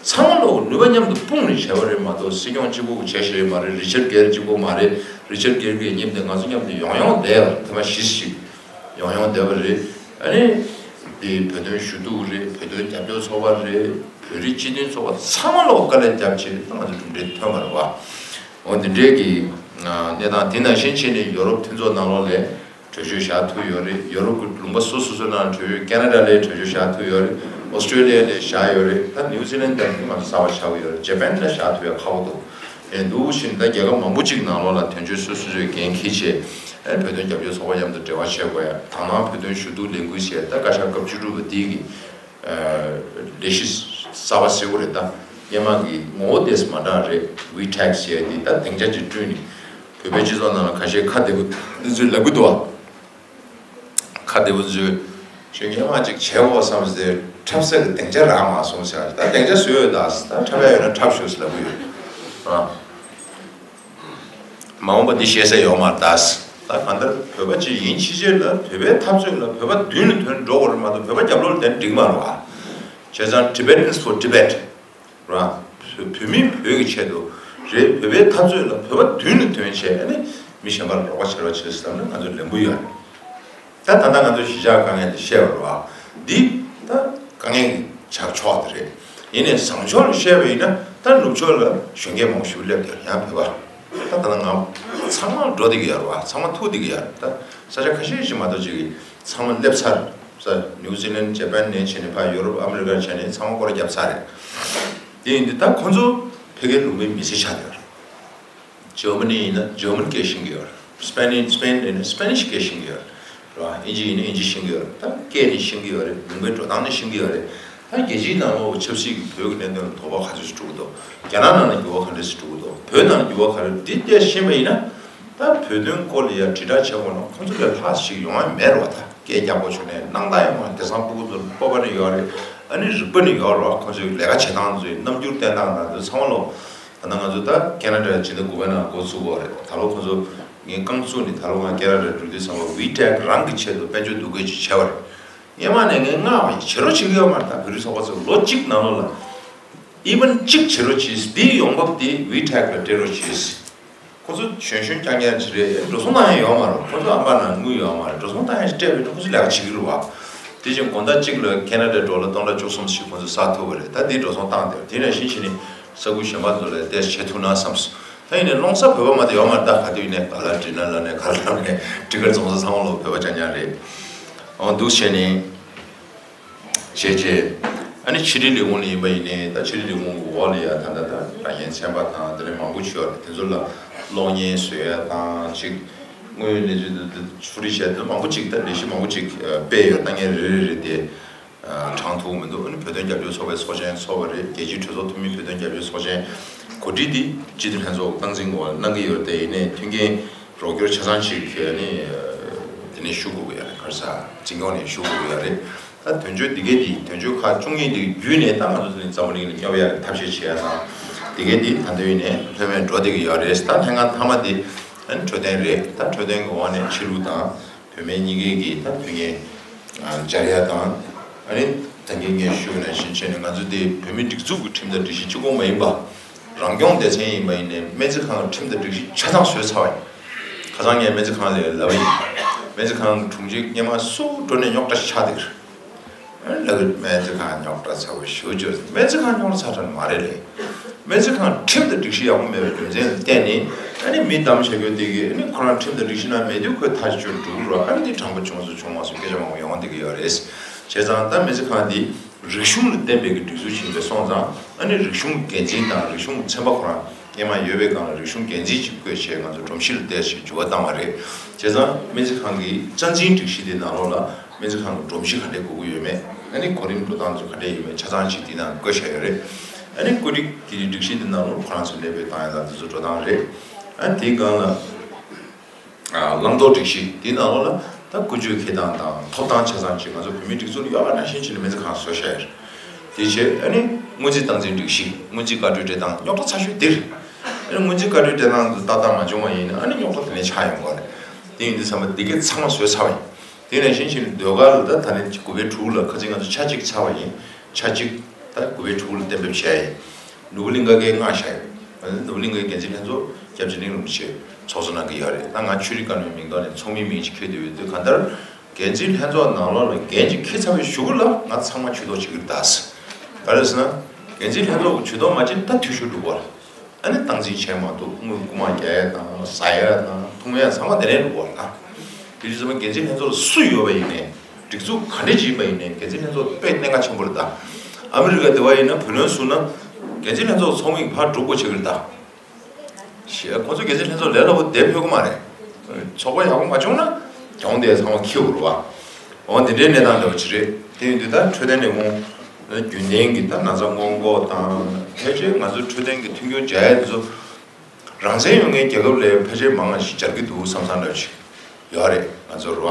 ཚང་མ་ལོ་ནུས་པ་མཉམ་དུ་སྤུངས་ནས་བྱས་པ་རེད་མ་གཏོགས། སྲིད་སྐྱོང་གཅིག་པུ་བྱས་ཤེས་མ་རེད། རི་ཆར་གྷེལ་གཅིག་པུ་མ་རེད། རི་ཆར་གྷེལ་གྱི་མཉམ་དུ་ང་ཚོ་མཉམ་དུ་ཡོང་ཡོང་བསྡད་ཡོད་རེད། ཐེངས་མ་བཞི་ཞིག་ཡོང་ཡོང་བསྡད་པ་རེད། ཨ་ནི་དེ་བོད་དོན་ཞུ་གཏུག་རེད། བོད་དོན་རྒྱབ་སྐྱོར་ཚོགས་པ་རེད། བོད་རིགས་སྤྱི་མཐུན་ཚོགས་པ་ཚང་མ་ལོ་དཀའ་ལས་བརྒྱབ་བྱས་ད་ང་ཚོ་གྲུབ་འབྲས་ཐོན་པ་རེད་བ། འོ་འདི་འདྲའི་གི་གནས་སྟངས། དེ་ནང་བཞིན་བྱས་ནས་ཡོ་རོབ་མཐུན་ཚོགས་ནང་ལོགས་ལ་གྲོས་ཆོད་བཞག་ཐུབ་ཡོད་རེད། ཡོ་རོབ་ཀྱི་ལུང་པ་སོ་སོ་སོ་ནང་གྲོས་ཆོད། ཁེ་ན་ཌ་ལ་གྲོས་ཆོད་བཞག་ཐུབ་ཡོད་རེད། ཨོ་སི་ཀྲེ་ལི་ཡ་ལ་བཞག་ཡོད་རེད། ད་ནིའུ་ཛི་ལན་ད་ང་ཚོ་གསར་པ་ཆགས་ཡོད་རེད། ཇ་པན་ལ་བཞག་ཐུབ་ཡ་ཁག་པོ་འདུག་ཨེ་འདུག་བཞིན་ད་རྒྱལ་ཁབ་མང་པོ་ཅིག་ནང་ལོགས་ལ་དོན་གཅོད་སོ་སོ་སོས་འགན་འཁྱེར་བྱས། ཨེ་བོད་དོན་རྒྱབ་སྐྱོར་ཚོགས་པ་མཉམ་དུ་འབྲེལ་བ་བྱེད་དགོས་ཡ། དང་བླངས་བོད་དོན་ཞུ་གཏུག་ལས་འགུལ་ཟེར་ད་བཀའ་ཤག་སྐབས་བཅུ་དྲུག་པ་འདི་གི་ལས་གཞི་གསར་པ་ཟེར་དགོས་རེད། ད་སྔོན་མ་གི་ངོ་བོ་དེ་མ་འདྲ་རེད། ཝི་ཊེག་ཟེར་ཡ་འདི་ད་སྡིངས་ཆ་ཅིག་བསྐྲུན་ནས་བོད་པའི་སྤྱི་ཚོགས་ནང་ལ་ཁ་ཤས་ཁ་བདེ་པོ་འདི་ཚོས་ལབ་གི་འདུག་བ། ཁ་བདེ་པོ་ཚོས་ཁྱོད་སྔོན་མ་ཅིག་བྱས་འོ་བསམ་སྟེ་འཁྲབ་ས་གི་སྡིངས་ཆ་རག་མ་སོང་ཟེར། ད་སྡིངས་ཆ་བཟོས་ཡོད། ད་ད་འཁྲབ་ཡ་ཡོད་ན་འཁྲབ་ཤོག་ཟེར་ལབ་གི་ཡོད། ཨ། མ་འོངས་པ་འདི་ཤེས་ས་ཡོད་མ་རེད་ད། ད་གང་ལྟར་བོད་པ་ཅིག་ཡིན་ཕྱིན་ཆད་ལ་བོད་པའི་འཐབ་རྩོད་ལ་བོད་པ་མདུན་ལ་ཐོན་འགྲོ་དགོས་རེད་མ་གཏོགས་བོད་པ་རྒྱབ་ལོགས་ལ་བསྡད་ན་འགྲིག་མ་རེད་བ། བྱས་ཙང་Tibetans for Tibet ར། བོད་མིས་བོད་ཀྱི་ཆེད་དུ་རེད། བོད་པའི་འཐབ་རྩོད་ལ་བོད་པ་མདུན་ལ་ཐོན་བྱས་ཨ་ནི་མི་གཞན་པ་ལ་རོགས་པ་བྱེད་རོགས་བྱེད་ཟེར་ན་ང་ཚོ་ལེན་པོ་ཡོད་རེད། ད་ད་ལྟ་ང་ཚོ་གཞིས་ཆགས་དཀའ་ངལ་དེ་བཤད་པ་རེད་བ། འདི་ད་དཀའ་ངལ་གྱི་ཆགས་ཕྱོགས་དེ་རེད། ཡིན་ནའི་བཟང་ཕྱོགས་ལ་བཤད་པ་ཡིན་ན་ད་ནུབ་ཕྱོགས་ལ་གཞོན་སྐྱེས་མང་པོ་ཞིག་སླེབས་བསྡད་ཡོད་རེད། ཡང་བོད་པ་ད་ད་ལྟ་ང་ཚང་མ་འགྲོ་བསྡད་ཀྱི་ཡོད་རེད་བ། ཚང་མ་ཐུག་བསྡད་ཀྱི་ཡོད་རེད། ད་ས་ཆ་ཁ་ཤས་ཤིག་མ་གཏོགས་ཅིག་གི་ཚང་མ་སླེབས་ཚར། ས་ནིའུ་ཛི་ལན་ཇ་པན་ནས་བྱས་ནས་ཕར་ཡོ་རོབ་ཨ་མི་རི་ཀར་བྱས་ནས་ཚང་མ་སྐོར་ར་བརྒྱབ་ཚར་རེད། དེ་ཡིན་དུས་ད་ཁོང་ཚོ་ཕ་གིའི་ལུང་པའི་མི་སེར་ཆགས་བསྡད་ཡོད་རེད། ཇར་མ་ནི་ཡིན་ན་ཇར་མན་སྐད་ཤེས་ཀྱི་ཡོད་རེད། སྤེ་ནི་སྤེན་ཡིན་ན་སྤེ་ནིཤ་སྐད་ཤེས་ཀྱི་ཡོད་རེད། རེད་བ། ཨིན་ཇི་ཡིན་ན་ཨིན་ཇི་ཤེས་ཀྱི་ཡོད་རེད། ད་སྐད་ནི་ཤེས་ཀྱི་ཡོད་རེད། ལུང་པའི་འགྲོ་སྟངས་ནི་ཤེས་ཀྱི་ཡོད་རེད། ད་རྒྱལ་སྤྱིའི་ནང་ལོགས་ཆབ་སྲིད་ཀྱི་བོད་ཀྱི་གནད་དོན་ལ་དོགས་པ་ག་ཚོད་ཅིག་འགྲོ་གི་འདུག་རྒྱ་ནག་ནང་ལ་འགྱུར་བ་ག་འདྲ་ཞིག་འགྲོ་གི་འདུག་བོད་ནང་ལ་འགྱུར་བ་ག་རེ་འདི་བལྟས་ཤེས་པ་ཡིན་ན། ད་བོད་དོན་སྐོར་ལ་ཡ་དྲིལ་བསྒྲགས་བྱེད་དགོས་ན་ཁོང་ཚོ་ལས་ལྷག་ཞིག་ཡོང་ཡ་མེད་རེད་བ། ད་སྐད་རྒྱག་དགོས་བྱུང་ནས་སྣང་དག་ཡོང་བ། དེང་སང་སྤུ་གུ་ཚོར་སྤོབས་པ་ནི་ཡོད་རེད། ཨ་ནི་རིག་པ་ནི་ཡོད་རེད་བ། ཁོང་ཚོའི་ལས་ཀ་བྱེད་སྟངས་ཚོའི་རྣམ་འགྱུར་བསྟན་སྟངས་དང་དེ་ཚང་མ་ལོ། ད་ལྟ་ང་ཚོ་ད་ཁེ་ན་ཌ་སྤྱི་ཟླ་དགུ་པའི་ནང་འགོ་ཚུགས་པ་རེད། ད་ལོ་ཁོང་ཚོ་ངས་རྐང་བཙུགས་ནས་ད་ལོ་ང་ཁེ་ན་ཌ་འགྲོ་དུས་ཙམ་པ་ཝི་ཊེག་རང་གི་ཆེད་དུ་དཔལ་འབྱོར་བསྡུ་སྐྱེལ་ཅིག་བྱས་པ་རེད། སྔོན་མ་ནས་ངས་མངགས་པ་ཡིན། བྱེད་རོགས་བྱེད་ཀྱི་ཡོད་མ་རེད། ད་བོད་རིགས་ཚོགས་པ་ཚོ་ལོ་གཅིག་ནང་ལོགས་ལ་ཨི་ཝེན་གཅིག་བྱེད་རོགས་བྱེད། འདིའི་ཡོང་འབབ་དེ་ཝི་ཊེག་ལ་སྤྲད་རོགས་བྱེད། ཁོ་ཚོ་གཞོན་གཞོན་རྐྱང་རྐྱང་ཅིག་རེད། འགྲོ་སོང་བཏང་ཡ་ཡོད་མ་རེད། ཁོ་ཚོ་ཨམ་པ་ནང་དངུལ་ཡོད་མ་རེད། འགྲོ་སོང་བཏང་ཡ་ཞིག་སྤྲད་པ་ཡིན་ན་ཁོ་ཚོ་ལས་ཀ་བྱེད་ཀྱི་རེད་བ། དེ་བཞིན་དགོང་དག་གཅིག་ལ་ཁེ་ན་ཌའི་ཌོ་ལར་སྟོང་ཕྲག་བཅུ་གསུམ་ཞིག་ཁོ་ཚོ་བསགས་ཐུབ་པ་རེད། ད་དེའི་འགྲོ་སོང་བཏང་བསྡད་པ་དེ་ནང་བཞིན་བྱས་ནས་ས་ཁུལ་གཞན་པ་ཚོ་ལ་ཏོག་ཙམ་བྱེད་ཐུབ་ན་བསམས་སོང་། ད་ཡིན་ནའི་སློང་ས་བོད་པ་མ་གཏོགས་ཡོད་མ་རེད། ད་ག་དུས་ཡིན་ནའི་ག་ལ་འགྲིག་ན་ལབ་ནས་ག་ལ་ལབ་ནས་ཊི་ཀེ་ཊི་བཙོང་ས་ཚང་མ་ལོ་བོད་པ་རྐྱང་རྐྱང་རེད། འོ་འདུག་བྱས་ནས། བྱས་རྗེས། ཨ་ནི་ཕྱི་དྲིལ་ལས་ཁུངས་ལ་ཡིན་པ་ཡིན་ནའི་ད་ཕྱི་དྲིལ་ལས་ཁུངས་ཀྱི་འོག་ལ་ཡ་ད་ལྟ་ད་རང་ཡན་ཚན་པ་དང་དེ་ནས་མང་པོ་ཞིག་ཡོད་རེད། དེ་ཚོ་ལ་གློག་བརྙན་བཟོ་ཡ་དང་ཅིག་དངོས་ཡོད་གནས་ཚུལ་འདི་འདི་ཕུ་རི་བྱས་ད་མང་པོ་ཅིག་ད་ལས་གཞི་མང་པོ་ཅིག་སྤེལ་ཡོད། ད་ངས་རེ་རེ་རེ་དེ་དྲངས་ཐུབ་མི་འདུག་ཨ་ནི་བོད་དོན་རྒྱབ་སྐྱོར་ཚོགས་པའི་ཚོགས་ཆེན་ཚོགས་པ་རེད། རྒྱལ་སྤྱིའི་གྲོས་ཚོགས་འཐུས་མི་བོད་དོན་རྒྱབ་སྐྱོར་ཚོགས་ཆེན་གོ་སྒྲིག་འདི་སྤྱི་འཐུས་ལྷན་ཚོགས་སྟངས་འཛིན་འོག་གནང་གི་ཡོད་རེད། དེ་ཡིན་ནའི་མཐུན་རྐྱེན་རོགས་སྐྱོར་ཆ་ཚང་ཅིག་ཨ་ནི་དེ་ནས་ཞུ་དགོས་ཀྱི་ཡོད་རེད། ག་རེ་ཟ་འཛིན་སྐྱོང་ནས་ཞུ་དགོས་ཀྱི་ཡོད་རེད། ད་དོན་གཅོད་འདི་གའི་འདི་དོན་གཅོད་ཁག་བཅུ་གཉིས་འདི་བརྒྱུད་ནས་ད་ང་ཚོ་འཛམ་བུ་གླིང་ལ་སྙོབ་ཡག་གི་ཐབས་ཤེས་བྱེད་ཡ་དང་། འདི་གའི་འདི་ད་ལྟ་ཡིན་ནའི་ལྷོད་མེད་འགྲོ་བསྡད་ཀྱི་ཡོད་རེད། ད་ལྷན་ཁང་མཐའ་མ་འདི་ཨ་ནི་འཕྲོད་བསྟེན་རེད། ད་འཕྲོད་བསྟེན་གྱི་འོག་ནས་ཕྱི་ལུགས་དང་བུད་མེད་གཉིས་ཀའི་གི་ད་བུད་མེད་སྦྱར་ཡ་དང་ཨ་ནི་ ད་གིན་ངས་ཞུས་པ་ནང་བཞིན་བྱས་ནས་ང་ཚོ་འདི་བོད་མིའི་སྒྲིག་འཛུགས་ཀྱི་ཁྲིམས་དང་སྒྲིག་གཞི་གཅིག་པོ་མ་ཡིན་པ། རང་སྐྱོང་སྡེ་ཚན་ཡིན་པ་ཡིན་ནའི་སྨན་རྩིས་ཁང་གི་ཁྲིམས་དང་སྒྲིག་གཞི་ཆ་ཚང་བཟོས་ཚར་བ་ཡིན། ཁ་སང་ངས་སྨན་རྩིས་ཁང་ལ་ལབ་པ་ཡིན། སྨན་རྩིས་ཁང་གི་དྲུང་ཆེ་སྔོན་མ་སུ་འགྲོ་ནས་རྙོག་དྲ་ཆགས་བསྡད་ཀྱི་རེད། ལབ་ཀྱི། སྨན་རྩིས་ཁང་རྙོག་དྲ་ཚ་པོ་ཞེ་པོ་ཅིག་རེད། སྨན་རྩིས་ཁང་རྙོག་དྲ་ཚ་དྲགས་མ་རེད་ལེ། སྨན་རྩིས་ཁང་ཁྲིམས་དང་སྒྲིག་གཞི་ཡག་པོ་མེད་པའི་རྒྱུ་མཚན་ལ་བརྟེན་ནས་ཨ་ནི་མི་གདམ་བྱ་རྒྱུ་དེ་གིས་ཨ་ནི་ཁོ་རང་ཁྲིམས་དང་སྒྲིག་གཞི་ནང་མེད་དུས་ཁོས་ཐག་གཅོད་འགྲོ་གི་རེད། ཨ་ནི་དྲང་པོ་བྱུང་སོང་བྱུང་མ་སོང་སྐད་ཆ་མང་པོ་ཡོང་བསྡད་ཀྱི་ཡོད་རེད། བྱས་ཙང་ད་སྨན་རྩིས་ཁང་འདི་རིག་གཞུང་ལ་བརྟེན་པའི་གི་སྒྲིག་འཛུགས་ཤིག་ཡིན་པས་སོང་ཙང་ཨ་ནི་རིག་གཞུང་འགན་འཛིན་དང་རིག་གཞུང་ཚན་པ་ཁོ་རང་སྔོན་མ་ཡོད་པའི་སྒང་ལ་རིག་གཞུང་འགན་འཛིན་ཅིག་བསྐོས་བྱས་ང་ཚོ་སྒྲོམ་གཞི་ལ་བལྟས་བྱས་འགྱུར་བ་བཏང་བ་རེད། བྱས་ཙང་སྨན་རྩིས་ཁང་གི་རྩ་འཛིན་སྒྲིག་གཞི་དེ་ནང་ལོགས་ལ་སྨན་རྩིས་ཁང་གི་སྒྲོམ་གཞི་ག་འདྲས་དགོས་ཀྱི་ཡོད་མེད། ཨ་ནི་གོ་རིམ་འགྲོ་སྟངས་ཚོ་ག་འདྲས་ཡིན་མེད་ཆ་ཚང་ཅིག་དེ་ནང་བཀོད་བཞག་ཡོད་རེད། ཨ་ནི་བཀོད་སྒྲིག་གི་སྒྲིག་གཞི་དེ་ནང་ལོགས་ཁོ་རང་ཚོ་གནས་སྤོས་བཏང་ཡ་དང་དེ་ཚོ་འགྲོ་སྟངས་རེད། ཨ་དེའི་སྒང་ལ་ཨ་བླང་དོར་སྒྲིག་གཞི་དེའི་ནང་ལོགས་ལ་ད་ཀུན་སྤྱོད་འཁྱེར་སྟངས་དང་ཐོབ་ཐང་ཆ་ཚང་ཅིག་ང་ཚོ་བོད་མིའི་སྒྲིག་འཛུགས་ལ་ཡོད་པ་ནང་བཞིན་བྱས་ནས་སྨན་རྩིས་ཁང་བཟོས་བཞག་ཡོད་རེད། དེ་བྱས་ཨ་ནི་སྔོན་རྩིས་སྟངས་འཛིན་སྒྲིག་གཞི་སྔོན་རྩིས་བཀའ་འཁྲོལ་སྤྲད་སྟངས་རྙོག་དྲ་ཚ་ཤོས་དེ་རེད། ཨ་ནི་སྔོན་རྩིས་བཀའ་འཁྲོལ་སྤྲད་སྟངས་དེ་ཏག་ཏག་མ་བྱུང་བ་ཡིན་ན་ཨ་ནི་རྙོག་དྲ་དེ་ནས་ཆགས་ཡོང་གི་རེད། དེ་ཡིན་དུས་ཙམ་པ་འདི་གས་ཚང་མ་བཟོས་ཚར་བ་ཡིན། དེ་ནང་བཞིན་བྱས་ནས་ཟློས་གར་ལ་ད་ད་ནི་དགུ་པའི་དྲུག་ལ་ཁ་སང་ང་ཚོ་ཆ་གཅིག་ཚར་བ་ཡིན། ཆ་གཅིག་ད་དགུ་པའི་དྲུག་ལ་གཏན་འབེབས་བྱས་ཡིན། ནོར་བུ་གླིང་ག་གིས་མངགས་བཞག་ཡོད། ནོར་བུ་གླིང་གའི་འགན་འཛིན་ལྷན་ཚོགས་སྐྱབས་རྗེ་གླིང་རིན་པོ་ཆེ་ཚོགས་གཙོ་གནང་གི་ཡོད་རེད། ད་ང་ཆོས་རིག་བཀའ་བློན་མིང་ཐོག་ནས་ཚོགས་མིའི་མིང་ཅིག་འཁྱེར་བསྡད་ཡོད་དུས་གང་ལྟར་འགན་འཛིན་ལྷན་ཚོགས་ནང་ལོགས་ལ་འགན་ཅིག་འཁྱེར་ཚར་བའི་གཞུག་གུ་ལ་ང་ཚང་མ་ཇུས་གཏོགས་བྱེད་ཀྱི་རེད་ད། ག་རེ་ཟེར་ན། འགན་འཛིན་ལྷན་ཚོགས་ཀྱི་ཇུས་གཏོགས་མ་བྱས་ན་ད་འཐུས་ཤོར་འགྲོ་གི་རེད། ཨ་ནི་སྟངས་འཛིན་བྱས་མ་གཏོགས་དངུལ་རྐུ་མ་རྒྱག་ཡ་དང་ཟ་ཡ་དང་འཐུང་ཡ་ཚང་མ་དེ་ནས་འགྲོ་གི་རེད་ད། དེ་དུས་ཙམ་པ་འགན་འཛིན་ལྷན་ཚོགས་ལ་སུ་ཡོད་པ་ཡིན་ནའི་སྒྲིག་འཛུགས་ག་འདྲ་ཅིག་ཡིན་པ་ཡིན་ནའི་འགན་འཛིན་ལྷན་ཚོགས་དཔེ་གནད་འགག་ཆེན་པོ་རེད་ད། ཨ་མི་རི་ཀ་དེ་བ་ཡིན་ན་བུ་ལོན་བསུ་ན་འགན་འཛིན་ལྷན་ཚོགས་ཚོགས་མི་ཕར་འགྲོ་དགོས་བྱེད་ཀྱི་རེད་ད། ཞེས་ཁོ་ཚོ་འགན་འཛིན་ལྷན་ཚོགས་ལས་སླ་པོ་བསྡད་ཕོད་ཀྱི་མ་རེད། ཚོགས་པ་ཡག་པོ་མ་བྱུང་ན་གྱོང་དེ་ཚང་མ་འཁྱེར་དགོས་རེད་བ། འོ་འདི་འདྲའི་གནས་སྟངས་འདྲ་བོ་ཅིག་རེད། དེ་ཡིན་དུས་ད་འཕྲོད་བསྟེན་ལས་ཁུངས་རྒྱུན་ལྡན་གྱི་ད་ན་ཚ་སྔོན་འགོག་དང་ཕལ་ཆེར་ང་ཚོའི་འཕྲོད་བསྟེན་གྱི་མཐུན་འགྱུར་སྦྱར་ཡ་དེ་ཚོ་རང་བཙན་ཡོད་མཁན་རྒྱལ་ཁབ་ལས་ཕལ་ཆེར་མང་བ་ཞིག་སྦྱར་གྱི་འདུག་བསམ་བསམ་འདྲ་བོ་ཅིག་ཡོད་རེད་ང་ཚོར་བ།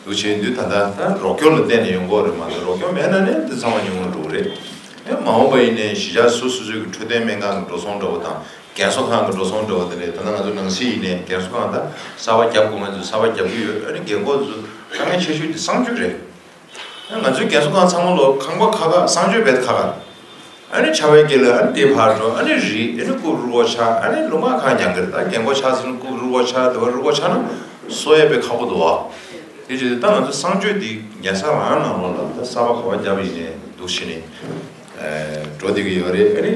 འདུག་བྱས་དུས་ད་ལྟ་ད་རོགས་སྐྱོར་ལ་བརྟེན་ནས་ཡོང་གི་ཡོད་རེད་མ་གཏོགས་རོགས་སྐྱོར་མེད་ན་ནི་འདི་ཚང་མ་ཉུང་རུ་འགྲོ་གི་རེད། ཨེ་མ་འོངས་པ་ཡིན་ནའི་གཞིས་ཆགས་སོ་སོ་སོའི་གི་འཕྲོད་བསྟེན་སྨན་ཁང་གི་འགྲོ་སོང་འདྲ་བོ་དང་རྒན་གསོ་ཁང་གི་འགྲོ་སོང་འདྲ་བོ་དེ་རེད། ད་ལྟ་ང་ཚོ་ནང་སྲིད་ཡིན་ནའི་རྒན་གསོ་ཁང་ད་གསར་པ་རྒྱབ་དགོས་ངེས་ཚོ་གསར་པ་རྒྱབ་ཀྱི་ཡོད། ཨ་ནི་རྒན་འཁོགས་ཚོ་དཀའ་ངལ་ཆེ་ཤོས་དེ་གསང་སྤྱོད་རེད། ཨ་ང་ཚོའི་རྒན་གསོ་ཁང་ཚང་མ་ལོ་ཁང་པ་ཁག་ཁག་གསང་སྤྱོད་བེད་ཁག་ཁག་ཨ་ནི་ཆར་པའི་དཀྱིལ་ལ་ཨ་ནི་དེ་ཕར་འགྲོ་ཨ་ནི་རི་ཨ་ནི་རྐུབ་རུལ་བ་ཆགས། ཨ་ནི་ལུང་པ་གང་མྱང་གི་རེད། ད་རྒན་འཁོགས་ཆགས་ཟིན་རྐུབ་རུལ་བ་ཆགས། དེ་བ་རུལ་བ་ཆགས་ན་གསོ་ཡས་དཔེ་ཁག་པོ་འདུག་ཨ། དེ་བྱས་ཏེ་ད་ང་ཚོ་གསང་སྤྱོད་འདི་ཉལ་ས་རང་ནང་ལོགས་ལ་ད་གསར་པ་ག་པར་བརྒྱབ་ཡིན་ནའི་འདུག་བྱས་ནས་འགྲོ་བསྡད་ཀྱི་ཡོད་རེད། ཨ་ནི་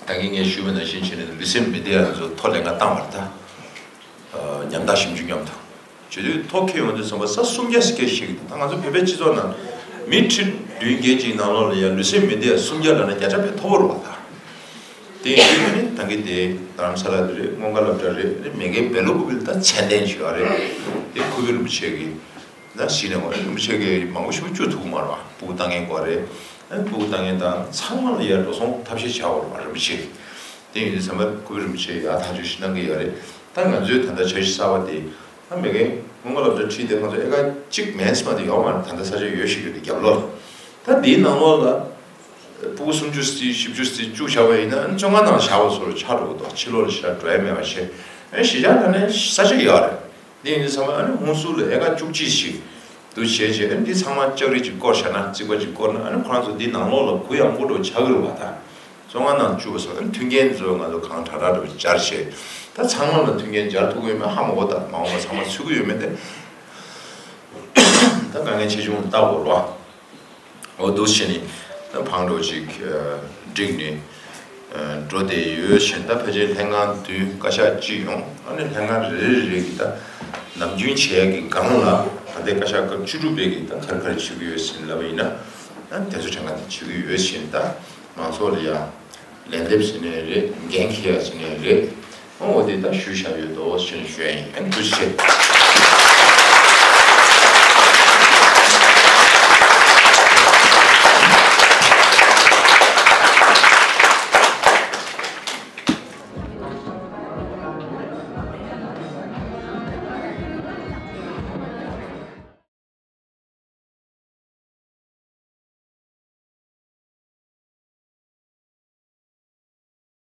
ད་གིན་ངས་ཞུས་པ་ནང་བཞིན་བྱས་ནས་ལུས་སེམས་མི་བདེ་བ་ཚོ་ཐོ་ལེན་ག་བཏང་བ་རེད་ད། ཉམ་ཐག་ཞིབ་འཇུག་མཉམ་དུ་བྱེད་དུས་ཐོ་འཁྱེར་ཡོང་དུས་ཙམ་པ་ས་སུམ་བརྒྱ་ཞིག་སྐད་ཤེས་ཀྱི་འདུག་ད་ང་ཚོ་བོད་པའི་སྤྱི་ཚོགས་ནང་མི་ཁྲི་བདུན་བརྒྱད་ཅིག་ནང་ལོགས་ལ་ཡང་ལུས་སེམས་མི་བདེ་བ་སུམ་བརྒྱ་ལབ་ན་བརྒྱ་ཆ་དཔེ་མཐོ་པོ་རེད་བ་ད། དེ་ཡིན་དུས་ནི་ད་གིན་དེ་རྡ་རམ་ས་ལ་དེ་རེད། སྔོན་ཁ་སློབ་གྲྭ་རེད། རེད་མེད་མཁན་བེ་ལོ་ཀུ་པི་ལ་ད་མཚན་ལྡན་ཞུ་བ་རེད། དེ་ཁུ་བི་རིན་པོ་ཆེ་གི་ད་གཞི་ནས་འོ་རིན་པོ་ཆེ་གི་མང་པོ་ཞིག་བཅུག་ཐུབ་ཀྱི་མ་རེད་བ། སྤུ་གུ་ལྟ་མཁན་སྐོར་རེད། ཨ་སྤུ་གུ་ལྟ་མཁན་དང་ཚང་མ་ལ་ཡར་འགྲོ་སོང་ཐབས་ཤེས་བྱ་བ་རེད་བ་རིན་པོ་ཆེ་གི། དེ་ཡིན་དུས་ཙམ་པ་ཁུ་བི་རིན་པོ་ཆེ་ཡར་ཐག་གཅོད་ཞིག་གནང་གི་ཡོད་རེད། ད་ང་ཚོའི་ད་ལྟ་འཆར་གཞི་གསར་པ་དེ་ད་མེད་མཁན་སྔོན་མ་སློབ་གྲྭ་ཁྲིད་དེ་ང་ཚོ་ཨེ་ཀར་གཅིག་མན་ཙམ་དེ་ཡོད་མ་རེད། ད་ལྟ་ས་ཆ་ཡོད་ཤེས་ཀྱི་རེད་རྒྱབ་ལོགས་ལ། ད་དེའི་ནང་ལོགས་ལ་སྤུ་གུ་སུམ་ཅུ་ཙམ་བཞི་བཅུ་ཙམ་བཅུག་བཞག་པ་ཡིན་ན་བཅོ་ལྔ་ནང་བཞག་པ་ཚོར་ཆགས་འགྲོ་གི་འདུག་ཕྱི་ལོགས་ལ་ཞེ་དྲག་འགྲོ་ཡ་མེད་པ་བྱས། ཨེ་གཞིས་ཆགས་ནང་ནས་ས་ཆ་ཡོད་རེད། འདི་ཡིན་དུས་ཚང་མ་ཨ་ནི་ཧུན་སུར་ལ་ཨེ་ཀར་བཅུ་གཅིག་ཞིག་འདུ་བྱས་བྱས་ཨ་ནི་འདི་ཚང་མ་ལྕགས་རི་ཅིག་བསྐོར་བཞག་ན་རྩིག་པ་ཅིག་བསྐོར་ན་ཨ་ནི་ཁོ་རང་ཚོ་འདི་ནང་ལོགས་ལ་གུ་ཡངས་པོ་འགྲོ་ཆགས་ཀྱི་རེད་བ། ད་བཅོ་ལྔ་ནང་བཅུག་པ་སོགས་ཨ་ནི་མཐུན་རྐྱེན་ཚོ་ང་ཚོ་གང་དྲག་དྲག་འགྲོ་སྦྱར་བྱས་ད་ཚང་མ་ལ་མཐུན་རྐྱེན་སྦྱར་ཐུབ་ཀྱི་ཡོད་མེད་ཧ་མ་གོ་ད་མ་འོངས་པ་ཚང་མ་ཚུད་ཀྱི་ཡོད་མེད་དེ་ད་དཀའ་ངལ་ཆེ་ཆུང་ལ་བལྟ་དགོས་རེད་བ། འོ་འདུག་བྱས་ནས་ད་བང་འགྲོ་ཅིག་བསྒྲིགས་ནས་འགྲོ་བསྡད་ཡོད་བཞིན་ད་ཕལ་ཆེར་ལྷན་ཁང་བདུན་བཀའ་ཤག་གཅིག་ཡོང་ཨ་ནི་ལྷན་ཁང་རེ་རེ་རེ་གི་ད་ནམ་རྒྱུན་བྱས་ཀྱི་སྒང་ལ་ད་ལྟའི་བཀའ་ཤག་སྐབས་བཅུ་དྲུག་པའི་གི་ད་ག་རེ་ག་རེ་བྱེད་ཀྱི་ཡོད་ཟེར་ལབ་པ་ཡིན་ན་ད་དེ་ཚོ་ཕྲན་ཁ་ད་བྱེད་ཀྱི་ཡོད་བཞིན་ད་མང་ཚོགས་ལ་ཡང་ལན་འདེབས་ཟེར་ནའི་རེད་འགན་འཁྱེར་ཡ་ཟེར་ནའི་རེད་འོ་དེ་ད་ཞུས་བཞག་ཡོད་དོ་ཞེས་ཞུ་ཡ་ཡིན། ཨ་ནི་ཐུགས་རྗེ་ཆེ།